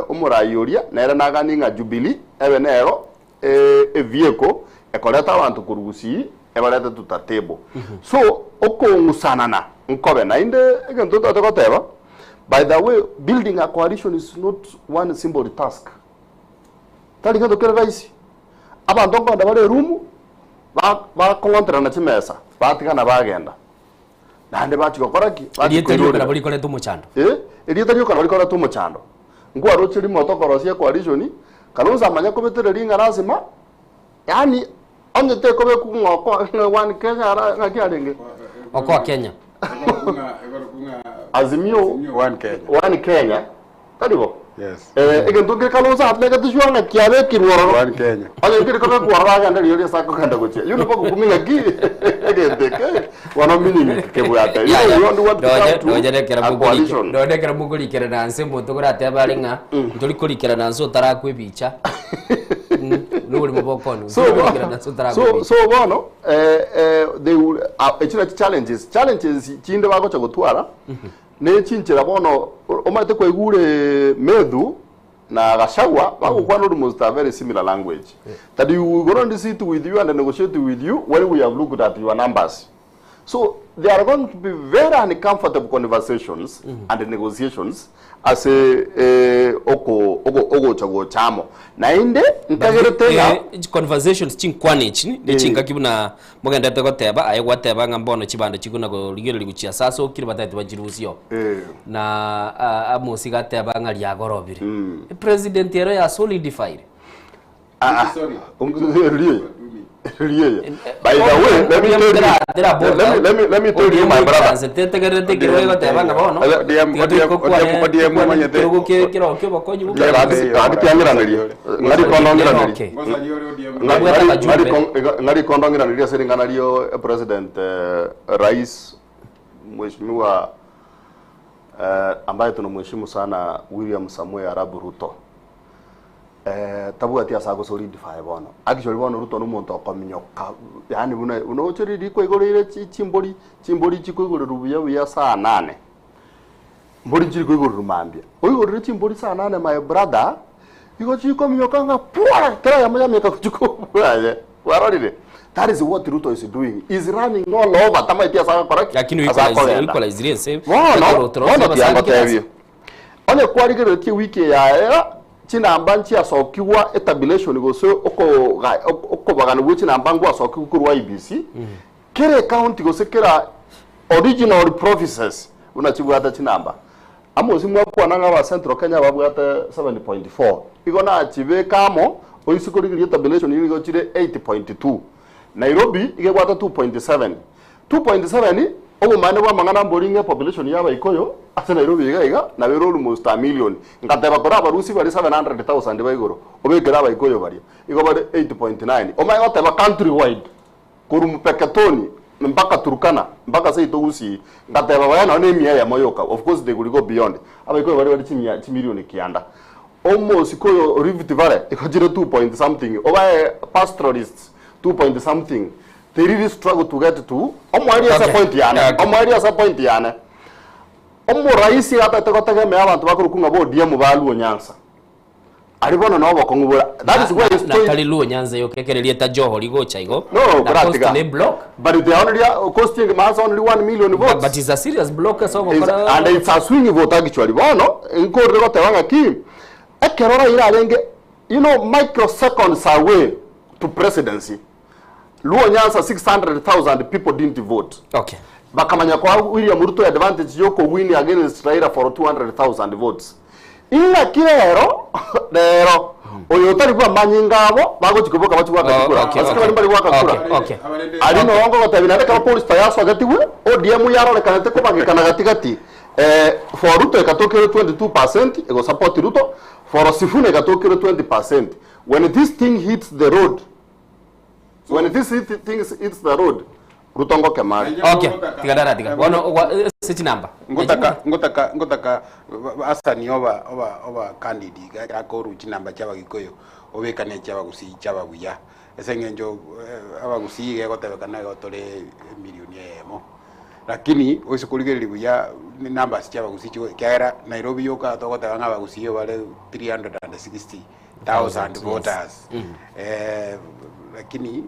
omorai oria nere nagani ng'a Jubilee ebe nero evehicle ekoreta abanto korwa Gusii ebarete to the table. So okong'usanana nkobe naende egento ntagete goteba by the way building a coalition is not one simple task. Tari gento kere rahisi. Abanto nkoenda bare eroom bakong'onterana chimesa batigana bagenda naende bachia gokora ki? Bachia Erieta rioka koirorera. nabo rikoreta omochando. Erieta rioka nabo rikoreta omochando. Nkwaroche rimo tokorosia ecoalition Kalonzo amanya kobetereria ng'a lazima yaani onye tekobeku ng'a oko one Kenya ara ng'aki arenge? Okoa Kenya. Azimio One Kenya. One Kenya tari bo? Yes. Egento nkere Kalonzo atebete sure ng'a kiabekirwe ororo. One Kenya. Onye nkere kobekwa ororo agende riria ase akogenda gochia. You know bagokumi ng'aki egento eke bono meaning kebwate. You know we only want to come to a coalition. Nonye ekero mokorikerana nse omonto okoratebe are ng'a ntori korikerana nse otarakwa ebicha noborimo bokoni So ntori korikerana nse otarakwa so ebicha. so bono they will echio nachi challenges challenges chinde bagocha gotwara ne chinchera bono omanyete kwaigure Methu na Gachagua bagokwana almost a very similar language that you will go and sit with you and negotiate with you when we have looked at your numbers. So there are going to be very uncomfortable conversations and negotiations as a oko oko ogocha gochamo naende nkagerete ng'a Conversations chinkwana echi ne chingaki buna mogendete goteba aye gwateba ng'a mbono chibando chikona korigereria gochia ase asokire batagete bachirusie na Amos gateba ng'a riagorobire president ero ya solidified. Ah, rie by the way, let me tell you, let me tell you, my brother. Tetegerete kero egoteba ng'a bono Gati ng'ari kondong'iraneria ng'ari kondong'iraneria ase ring'ana rio president rais mheshimiwa ambaye tunamheshimu sana William Samoei Arap Ruto tabwati ase agosolidify bono actually bono Ruto nomonto okominyoka yaani buna unocheriri kwaigorire chimbori chimbori chikoigorerwa buya buya saa nane. Mbori nchiri koigorerwa mambia. Oigorere chimbori saa nane my brother, igo chikominyoka ng'a pwa! Kera eyemo yamioka gochia kobua aye. Kwarorire? That is what Ruto is doing. Is running all over tamaeti ase agokora ki? Lakini Ase oikwalize akogenda. oikwalizire ense Bono, ekero bono abasani tiangotebie. Onye kwarigereretie ewiki eye yaera, chinamba nchiasokigwa etabulation gose okoga okobagana gwe chinamba ngwasokigwe korwa IEBC, kera ecounty gose kera original provinces buna chibwate chinamba. Amo ase mwakwana ng'a aba Central Kenya babwate 7.4, igo nachibeka amo oise korigereria etabulation nigo chire 8.2. Nairobi iga ebwate 2.7. 2.7 obomani bwa amang'ana mbori ng'a epopulation ya abaikoyo ase Nairobi iga iga nabo ere almost a million. Ngateba kore abarusia bare 700,000 ba igoro obekere abaikoyo baria igo bare 8.9. Omanye goteba country wide korwa Mpeketoni mpaka Turkana mpaka seito Gusii ngateba baya nonye na emia eyemo yoka of course they could go beyond abaikoyo baria bare chimia chimilioni kianda. Omosiko oyo Rift Valley igo chire 2 point something obae pastoralists 2 point something they really struggle to get to omoerio ase point yane omoerio ase point yane omoraisi atagete gotegemea abanto bakorokwa ng'a ba ODM ba Luo Nyanza aria bono na obokong'u bore that is why he's na tari Luo Nyanza yoka ekere rieta Joho rigocha igo No, na kuratiga. Coast ne block But they only costing mass only 1 million votes. But it's a serious block ase It's, ogokora and it's a swing vote actually. Bono nkorire goteba ng'a ki ekero Raila arenge you know microseconds away to presidency. Luo Nyanza 600,000 people didn't vote. Okay. Bakamanya kwa William Ruto advantage yoko win against Raila for 200,000 votes. Ing'aki rero rero oyo otari bwa manyinga abo bagochikoboka bachigwaka Oh, chikura okay, Asike okay. bari bari gwaka kura Okay, okay. ari nongo gotebi naende ekero Polestar yasogetigwe ODM yarorekanete kobagekana gatigati eh, for Ruto egatokire 22% ego support Ruto for Sifuna egatokire 20% when this thing hits the road when this thing hits the road Ruto ngokemari Okay, tiga ndara tiga bono ase chinamba ngotaka ngotaka ngotaka asani oba oba oba candid akoru chinamba chia abagikuyu obekane chia abagusii chia ababuya ase eng'encho abagusii gegotebekana igo tore emilioni eyemo lakini oise korigereria buya numbers chia abagusii chigo kiagera Nairobi yoka togoteba ng'a abagusii bare 360,000 voters lakini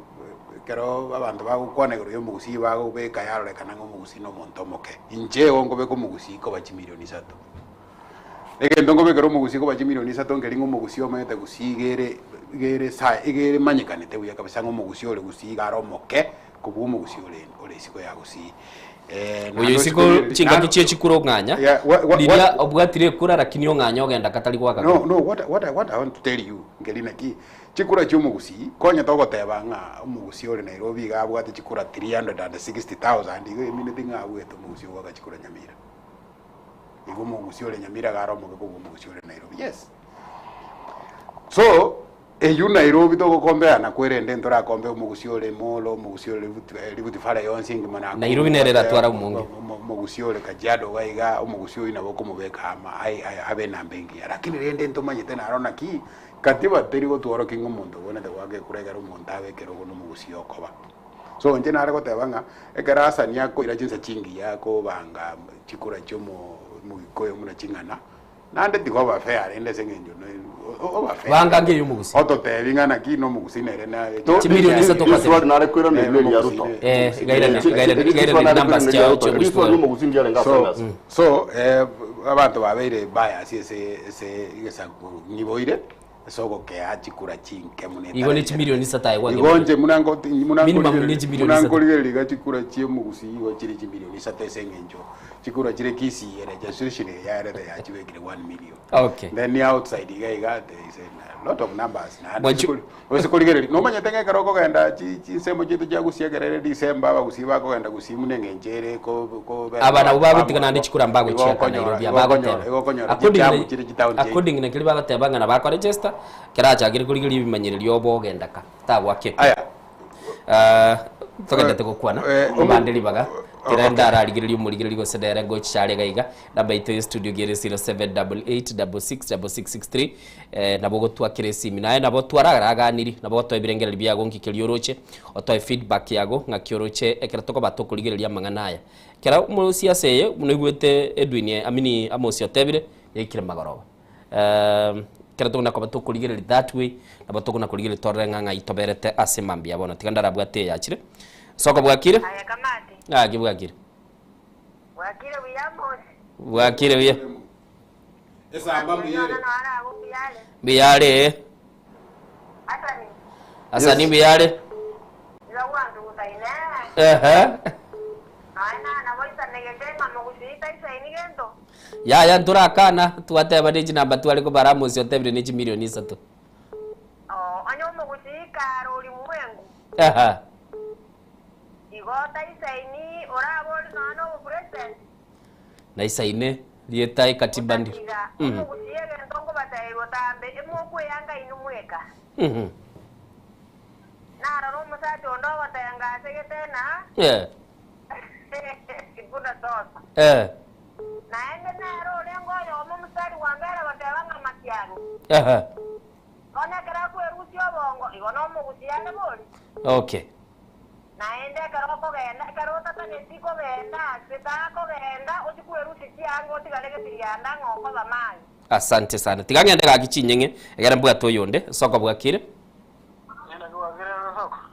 kero abanto bagokwana igoro ya omogusii bagobeka yarorekana ng'a omogusii na omonto omoke inche igo nkobeka omogusii koba chimilioni isato egento nkobekera omogusii koba chimilioni isato nkeri ng'a omogusii omanyete gusii igere igere sa igere manyekanete buya kabisa ng'a omogusii ore gusii iga are omoke kobua omogusii ore ore isiko ya gusii oyo isiko chingaki chie chikura ong'anya Yeah, riria obwatire ekura lakini ong'anya ogenda katari gwaka No, no, what I want to tell you, nkeri naki, chikura chia omogusii, konya togoteba ng'a omogusii ore Nairobi iga abwate chikura 360,000 igo emineti ng'a abwate omogusii ogwaka chikura Nyamira. Igo omogusii ore Nyamira iga are omoke kobua omogusii ore Nairobi. Yes. So, eywo Nairobi togokombeana kwerende ntorakombe omogusii ore Molo, omogusii ore Rift, Rift Valley yonsi engima Nakuru, Nairobi nere eratwara omonge. Omogusii ore Kajiado iga iga omogusii oyio nabo okomobeka ama abe enamba engiya lakini rende ntomanyete naro naki katiba teri gotworokia ng'a omonto obwenerete goaka ekura ekero omonto abe ekerogo na omogusii okoba. So inche nare goteba ng'a ekero Hassan akoira chinsa chingiya akobanga chikura chia omo omogikuyu buna ching'ana naende tiga oba fair rende ase eng'encho oba fair. Banga ngeyo omogusii. Ototebi ng'a naki na omogusii nere na Chimilioni isato This one nare kwirana eri ya Ruto. Igairana numbers chia chia omogusii. So, so abanto babeire bias ase ase egesaku nyiboire ase ogokea chikura chinke muno Igo ne chimilioni isato aye gwake. Igo nche Minimum ne chimilioni isato. munankorigereria iga chikura chia omogusii igo chire chimilioni isato ase eng'encho chikura chire Kisii ere registration yarete yachibekire 1 million. Okay. Then outside iga iga there is a lot of numbers naende ose korigereria nomanyete ng'a ekero okogenda chinsemo chiaito chia Gusii ekero ere December abagusii bakogenda Gusii buna eng'encho ere Aba nabo bagotiga naende chikura mbagochiaka Nairobi abagoteba. igo okonyora According chichamu na chire chitown chiaito. according na keri bagoteba ng'a nabo register kerachakire korigereria ebimanyererio obo ogenda ka tagwake. Aya. Togendete gokwana, obande ribaga, kera ndararigereria omorigereria gose nere ngochicha are iga iga, namba yaito ya studio iga ere 0788666663, eh, nabo ogotwakera esimi. Naye nabo twararaganiri, nabo otoe ebirengererio biago nki keria oroche, otoe feedback yago ng'aki oroche ekero tokoba tokorigereria amang'ana aya. Ekero omosiasa eye buna oigwete Edwin amini Amos otebire, yaikire magoroba. Ekero tokona koba tokorigereria that way, nabo tokona korigereria torore ng'a ng'ai toberete ase mambia bono. Tiga ndarabwate eyachire. Soko bwakire? Aye Kamati. Gaki bwakire. Bwakire buya Amos. Bwakire buya. Esamba mbuya ere. Mbuya are. Asani. Asani mbuya are. Iga gwantuguta inee. Ehe. Nonya nana boisanegete ng'a mogusiita isaini gento. Yaya ntorakana, twateba ne chinamba tware kobara Amosi otebire ne chimilioni isato. Oo, onye omogusii kare orimwengu. Aha. Igo taisaini orabori nonya nobopresident. Naisaine rieta ekatiba ndiro. Iga, omogusii egento nkobateebia botambe, emokweyanga inwe mweka. Narora omosacha onde ogotenga ase getena, buna sosa. Naende nere orenge oyomo omosari bwa mbere goteba ng'a matiang'i. Bono ekero akwerusia obongo, igo nomogusii are bori. Okay. Naende ekero okogenda, ekero otataneti kogenda ase takogenda, ochie kwerusia chianga otigare getirianda ng'a okoba maye. Asante sana. Tiga ng'ende gaki chinyeng'e egere mbwate oyonde. Soko bwakire?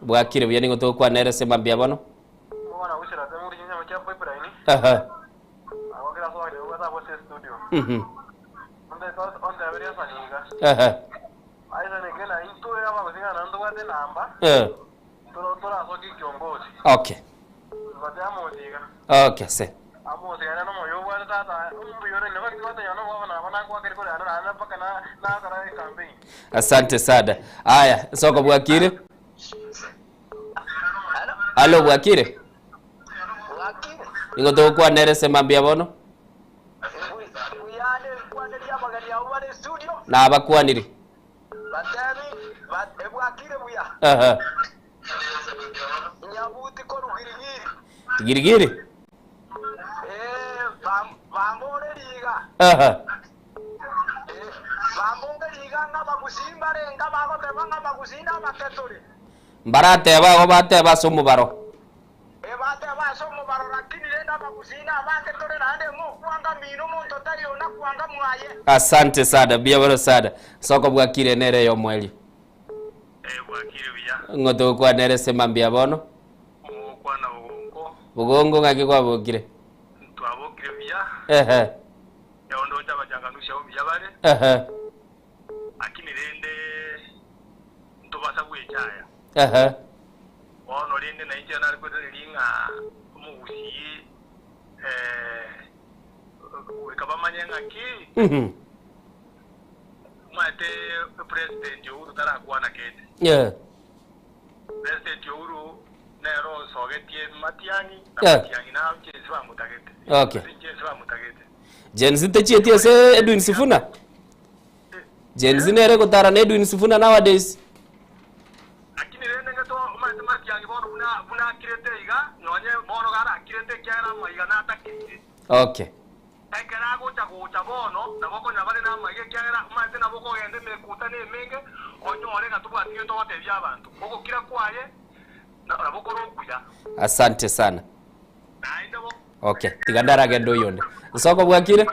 Bwakire buya nigo togokwana ere ase mambia bono. Aha. Aha. Eh. Okay. Okay, se. Asante sana. Aya, soko bwakire? Halo bwakire? Nigo togokwana ere ase mambia bono? Nabakwanire. Aha. Girigiri? Aha. Mbarateba igo bateba ase omobaro. Asante sana, mbuya mono sana. Soko bwakire nere eyomoerio. Ng'o togokwana ere ase mambia bono? Bogongo ng'aki kwabokire? Ehe. Ehe. Ehe. Bono rende nainche nare kwetereria ng'a omogusii goika bamanye ng'aki omanyete president Uhuru tarakwana kende. President Uhuru nere osogetie Matiang'i na Matiang'i na Gen Z bamotagete. Gen Z bamotagete. Gen Z techieti ase Edwin Sifuna? Gen Z nere egotara na Edwin Sifuna nowadays. Lakini rende ngeto omanyete Matiang'i bono buna buna akirete iga, nonye bono garakirete ekiagera amaiga natakirire. Okay. Ekero agocha gocha bono, nabo okonyora bare namaiga ekiagera omanyete nabo okogenda emekutano emenge, onyore ng'a tobwati gento ogotebia abanto. Ogokira kwaye nabo kore okuya. Asante sana. Okay, tiga ndaragende oyonde. Nsoko bwakire?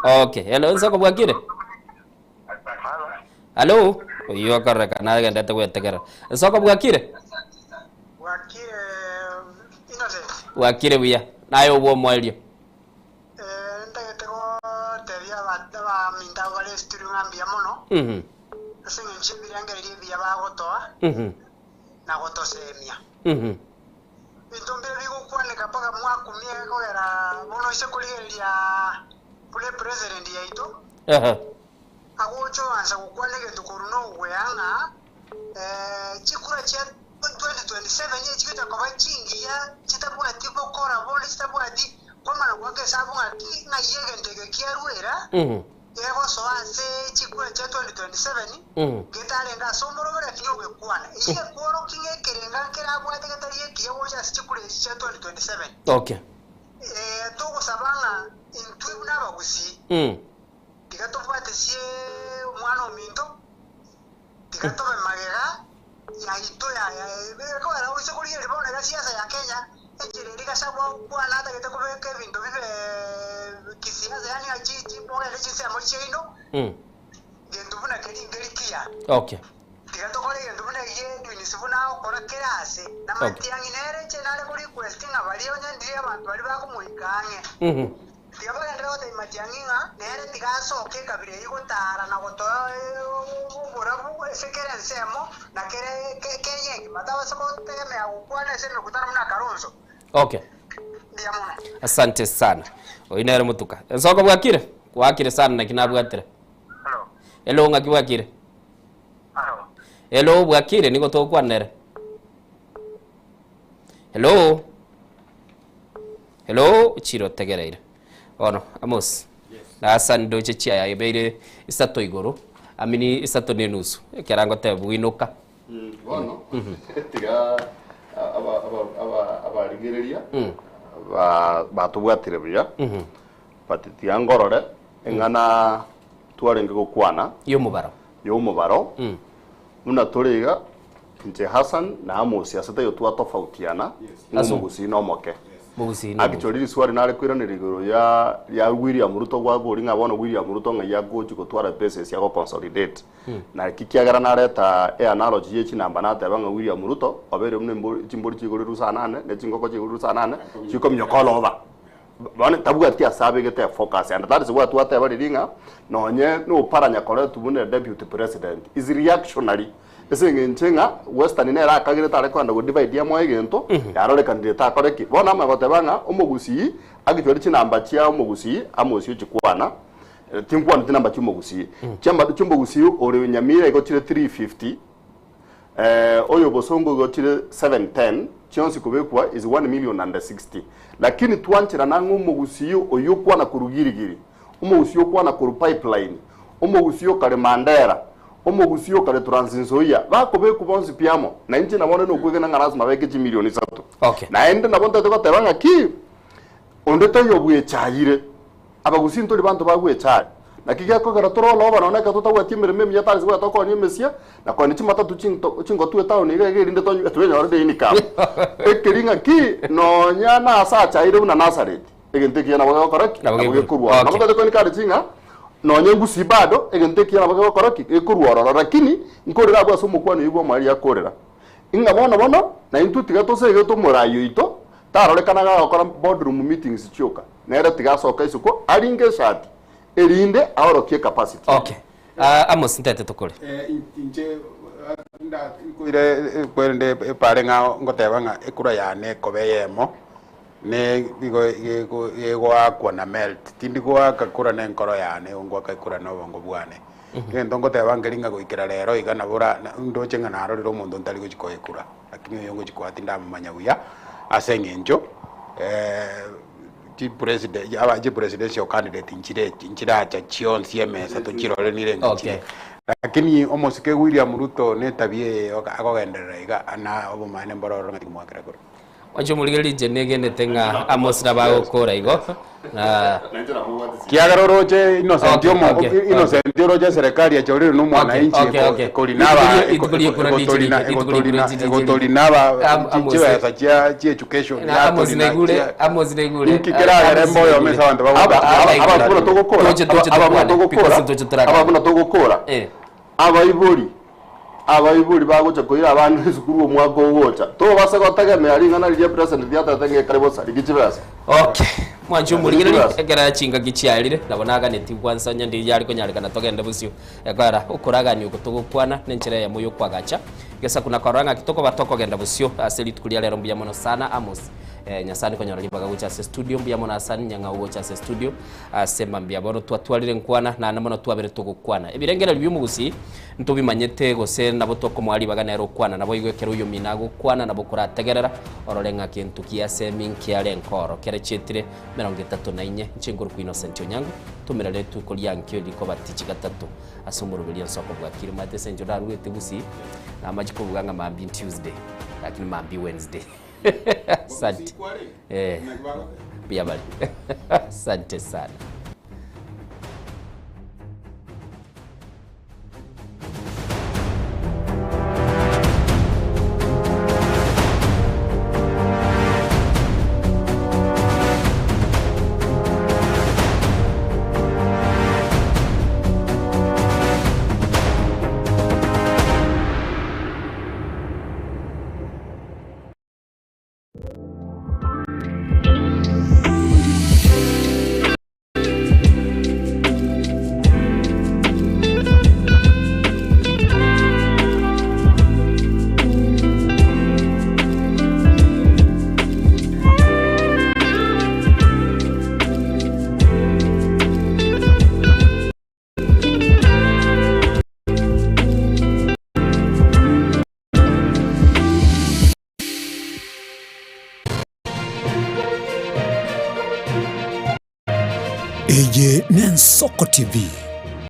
Okay, hello Nsoko bwakire? Hello? Oyio akorekana agendete gwetegera. Nsoko bwakire? Bwakire buya. Naye obwo omoerio. Na gotosemia. Mhm. Ebinto mbire bigokwaneka mpaka mwakumia ekogera bono ase korigereria buna epresident yaito Ehe. agocha oansa gokwana egento korwa na ogwea ng'a eh, chikura chia 2027 echigocha koba chingiya chitabwati bokora bonde chitabwati kwamana goaka esabu ng'aki ng'ai egento eke kiarwera. Gegosoa ase chikura chia 2027, getarenge ase omorobere lakini ogekwana. Eyio ekworokia ng'a ekerenga nkerabwate getari ekiya gocha ase chikura echi chia 2027. Okay. Eh, togosaba ng'a intwe buna abagusii, tiga tobwatesie omwana ominto, tiga tobe magega yaito ya ekogera oise korigereria bono iga siasa ya Kenya, enchera eria Gachagua agokwana atagete kobeka ebinto bibe kisiasa yaani ng'a chi chi mogende chinsemo chiaino, gento buna keria nkeri kiya. Okay. Tiga tokore egento buna eria Edwin Sifuna agokora kera ase, na Matiang'i nere inche nare ko request ng'a baria onye ndiri abanto baria bakomoika ang'e. Tiga bagenderere gotebia Matiang'i ng'a nere tiga asoke ekabira eyio gotaara na gotoa oborabu ase kera ensemo na kera Kenya engima, tabasa gotegemea gokwana ase emekutano buna Kalonzo. Okay. Mbuya mono. Asante sana. Oyio nere motuka. Ensoko bwakire? Gwakire sana naki nabwatire. Hello ng'aki bwakire? Hello bwakire nigo togokwana nere. Hello. Hello chiro tegereire. Bono Amos. Nasa ndoche chiaya ebeire isato igoro. Amini isato ne nusu. Ekera ngoteba bwinoka. Bono tiga aba- aba- aba- abarigereria ba- batobwatire buya but tiga ngorore eng'ana twarenge gokwana Y'omobaro. y'omobaro buna tore iga Inche Hassan na Amosi ase taiyo twatofautiana, ng'a Ase- omogusii nomoke. Mogusii nomoke. Actually riswali nare koiraneria igoro ya ya William Ruto gwabori ng'a bono William Ruto ng'ai agochi gotwara pesa ase ago consolidate. Naki kiagera nareta e analogy ye chinamba nateba ng'a William Ruto obeire buna embori chimbori chigorirwe saa nane ne chingoko chigorirwe saa nane chikominyoka all over. Bono tabwati ase abegete efocus and that is why twateba riria ng'a nonye na Oparanya koretwa buna deputy president is reactionary ase eng'encho ng'a Western nere akagerete are kogenda go divide amoe egento yarorekanire takore ki. Bono amanye goteba ng'a omogusii agichware chinamba chia omogusii amosie ochikwana tinkwaneti chinamba chia omogusii chiamba chia omogusii ore Nyamira igo chire 350 Oyo obosongo igo chire 710 chionsi kobekwa is 1,000,060 lakini twancherana ng'a omogusii oyio okwana korwa Girigiri, omogusii okwana korwa Pipeline, omogusii okare Mandera, omogusii okare Trans Nzoia bakobekwa bonsi pi amo na inche nabo onde nokwegena ng'a lasima beke chimilion isato. Okay. Naende nabo ntagete goteba ng'a ki onde taiyo bwechayire. Abagusii ntori banto ba gwechaya. Naki gekogera tore oroba nonya ekero totabwati emeremo emiya tari goeta tokoonia emesia, na koonia chimatatu chinto chingotu etown iga iga erinde tonywe twenyore income. Ekeri ng'aki nonya nase achaire buna Nazareth, egento ekiya nabo gegokora ki? Nabo Nabo gekorwa. gekorwa ororo. Okay. Nabo tari koencourage ng'a nonya engusii bado, egento ekiya nabo gegokora ki? Gekorwa ororo. Lakini nkorera abwo ase omokwani oyio bw'omoerio akorera, ng'a bono bono naintwe tiga tosegete omorai oito, tarorekana gagokora boardroom meetings chioka. Nere tiga asoke isiko aringe eshati, erinde aorokie capacity. Okay. Ah, Amos ntete tokore. Inche nkoire kwerende epare ng'a ngoteba ng'a ekura yane ekoba eyemo ne igo egoakwa na melt tindi goaka kura na enkoro yane igo ngoaka ekura na obongo bwane. Egento ngoteba nkeri ng'a goikera rero iga nabo ora ndoche ng'a narorire omonto ntari gochi koa ekura lakini oyo ngochi koa tindamomanya buya ase eng'encho. Chipresident aba chipresidential candidate nchire nchiracha chionsi emesa tochirore nire Okay. nchire lakini omosike William Ruto ne etabia eye oka- akogenderera iga na obomaene mbororo ng'a timwakera kura. Mwanche omorigereria inche negenete ng'a Amos nabagokora igo na Kiagera oroche Innocent Okay, omo okay, okay. Innocent oroche eserekari echorire na omwananchi Okay, okay, okay. ekorina aba Rituko rie kura ndiche egotorina rike, rituko rie kura egotorina ndiche rike. egotorina aba Amos- chibesa chia chia education Na Amos yatorina naigure, chia- Amos naigure. Inki keragere Amos mboyo naigure. mesa abanto bagoka- Aba- aba- Naigure. aba buna togokora, Toche- toche aba- aba buna tokwane, togokora, because toche torakane. aba buna togokora, Eh. abaibori abaibori bagocha koira abana esukuru omwaka ogocha tobase gotegemea ring'ana riria president riatete ng'a ekare bosa rigia chibesa. Okay. Mwanche omorigereria Chibesa. ekero chingaki chiarire nabo naganetie kwansa onye ndi yare konyarekana togende bosio ekogera okoragania oko togokwana nenchera eyemo yokwagacha gesaku na korora ng'aki tokoba tokogenda bosio ase rituko ria rero mbuya mono sana Amos. Nyasae konyora ribaga gocha ase studio mbuya mono Hassan Nyang'au gocha ase studio ase mambia bono twatwarire nkwana naende mono twabere togokwana ebirengererio bi'omogusii ntobimanyete gose nabo tokomoa ribaga nere okwana naboigo ekero oyomino agokwana nabo korategerera orore ng'a kento kiasemi nkiare nkoro kere chietire 34 inche nkorokwa Innocent Onyango tomerere rituko ria nkio rikoba tichi gatato ase omoroberio ensoko bwakire omanyete ase enchera narwete gusii namache kobuga ng'a mambia Tuesday lakini mambia Wednesday. Asante. Eh. Mbuya bare. Asante sana. Eye n'Ensoko TV.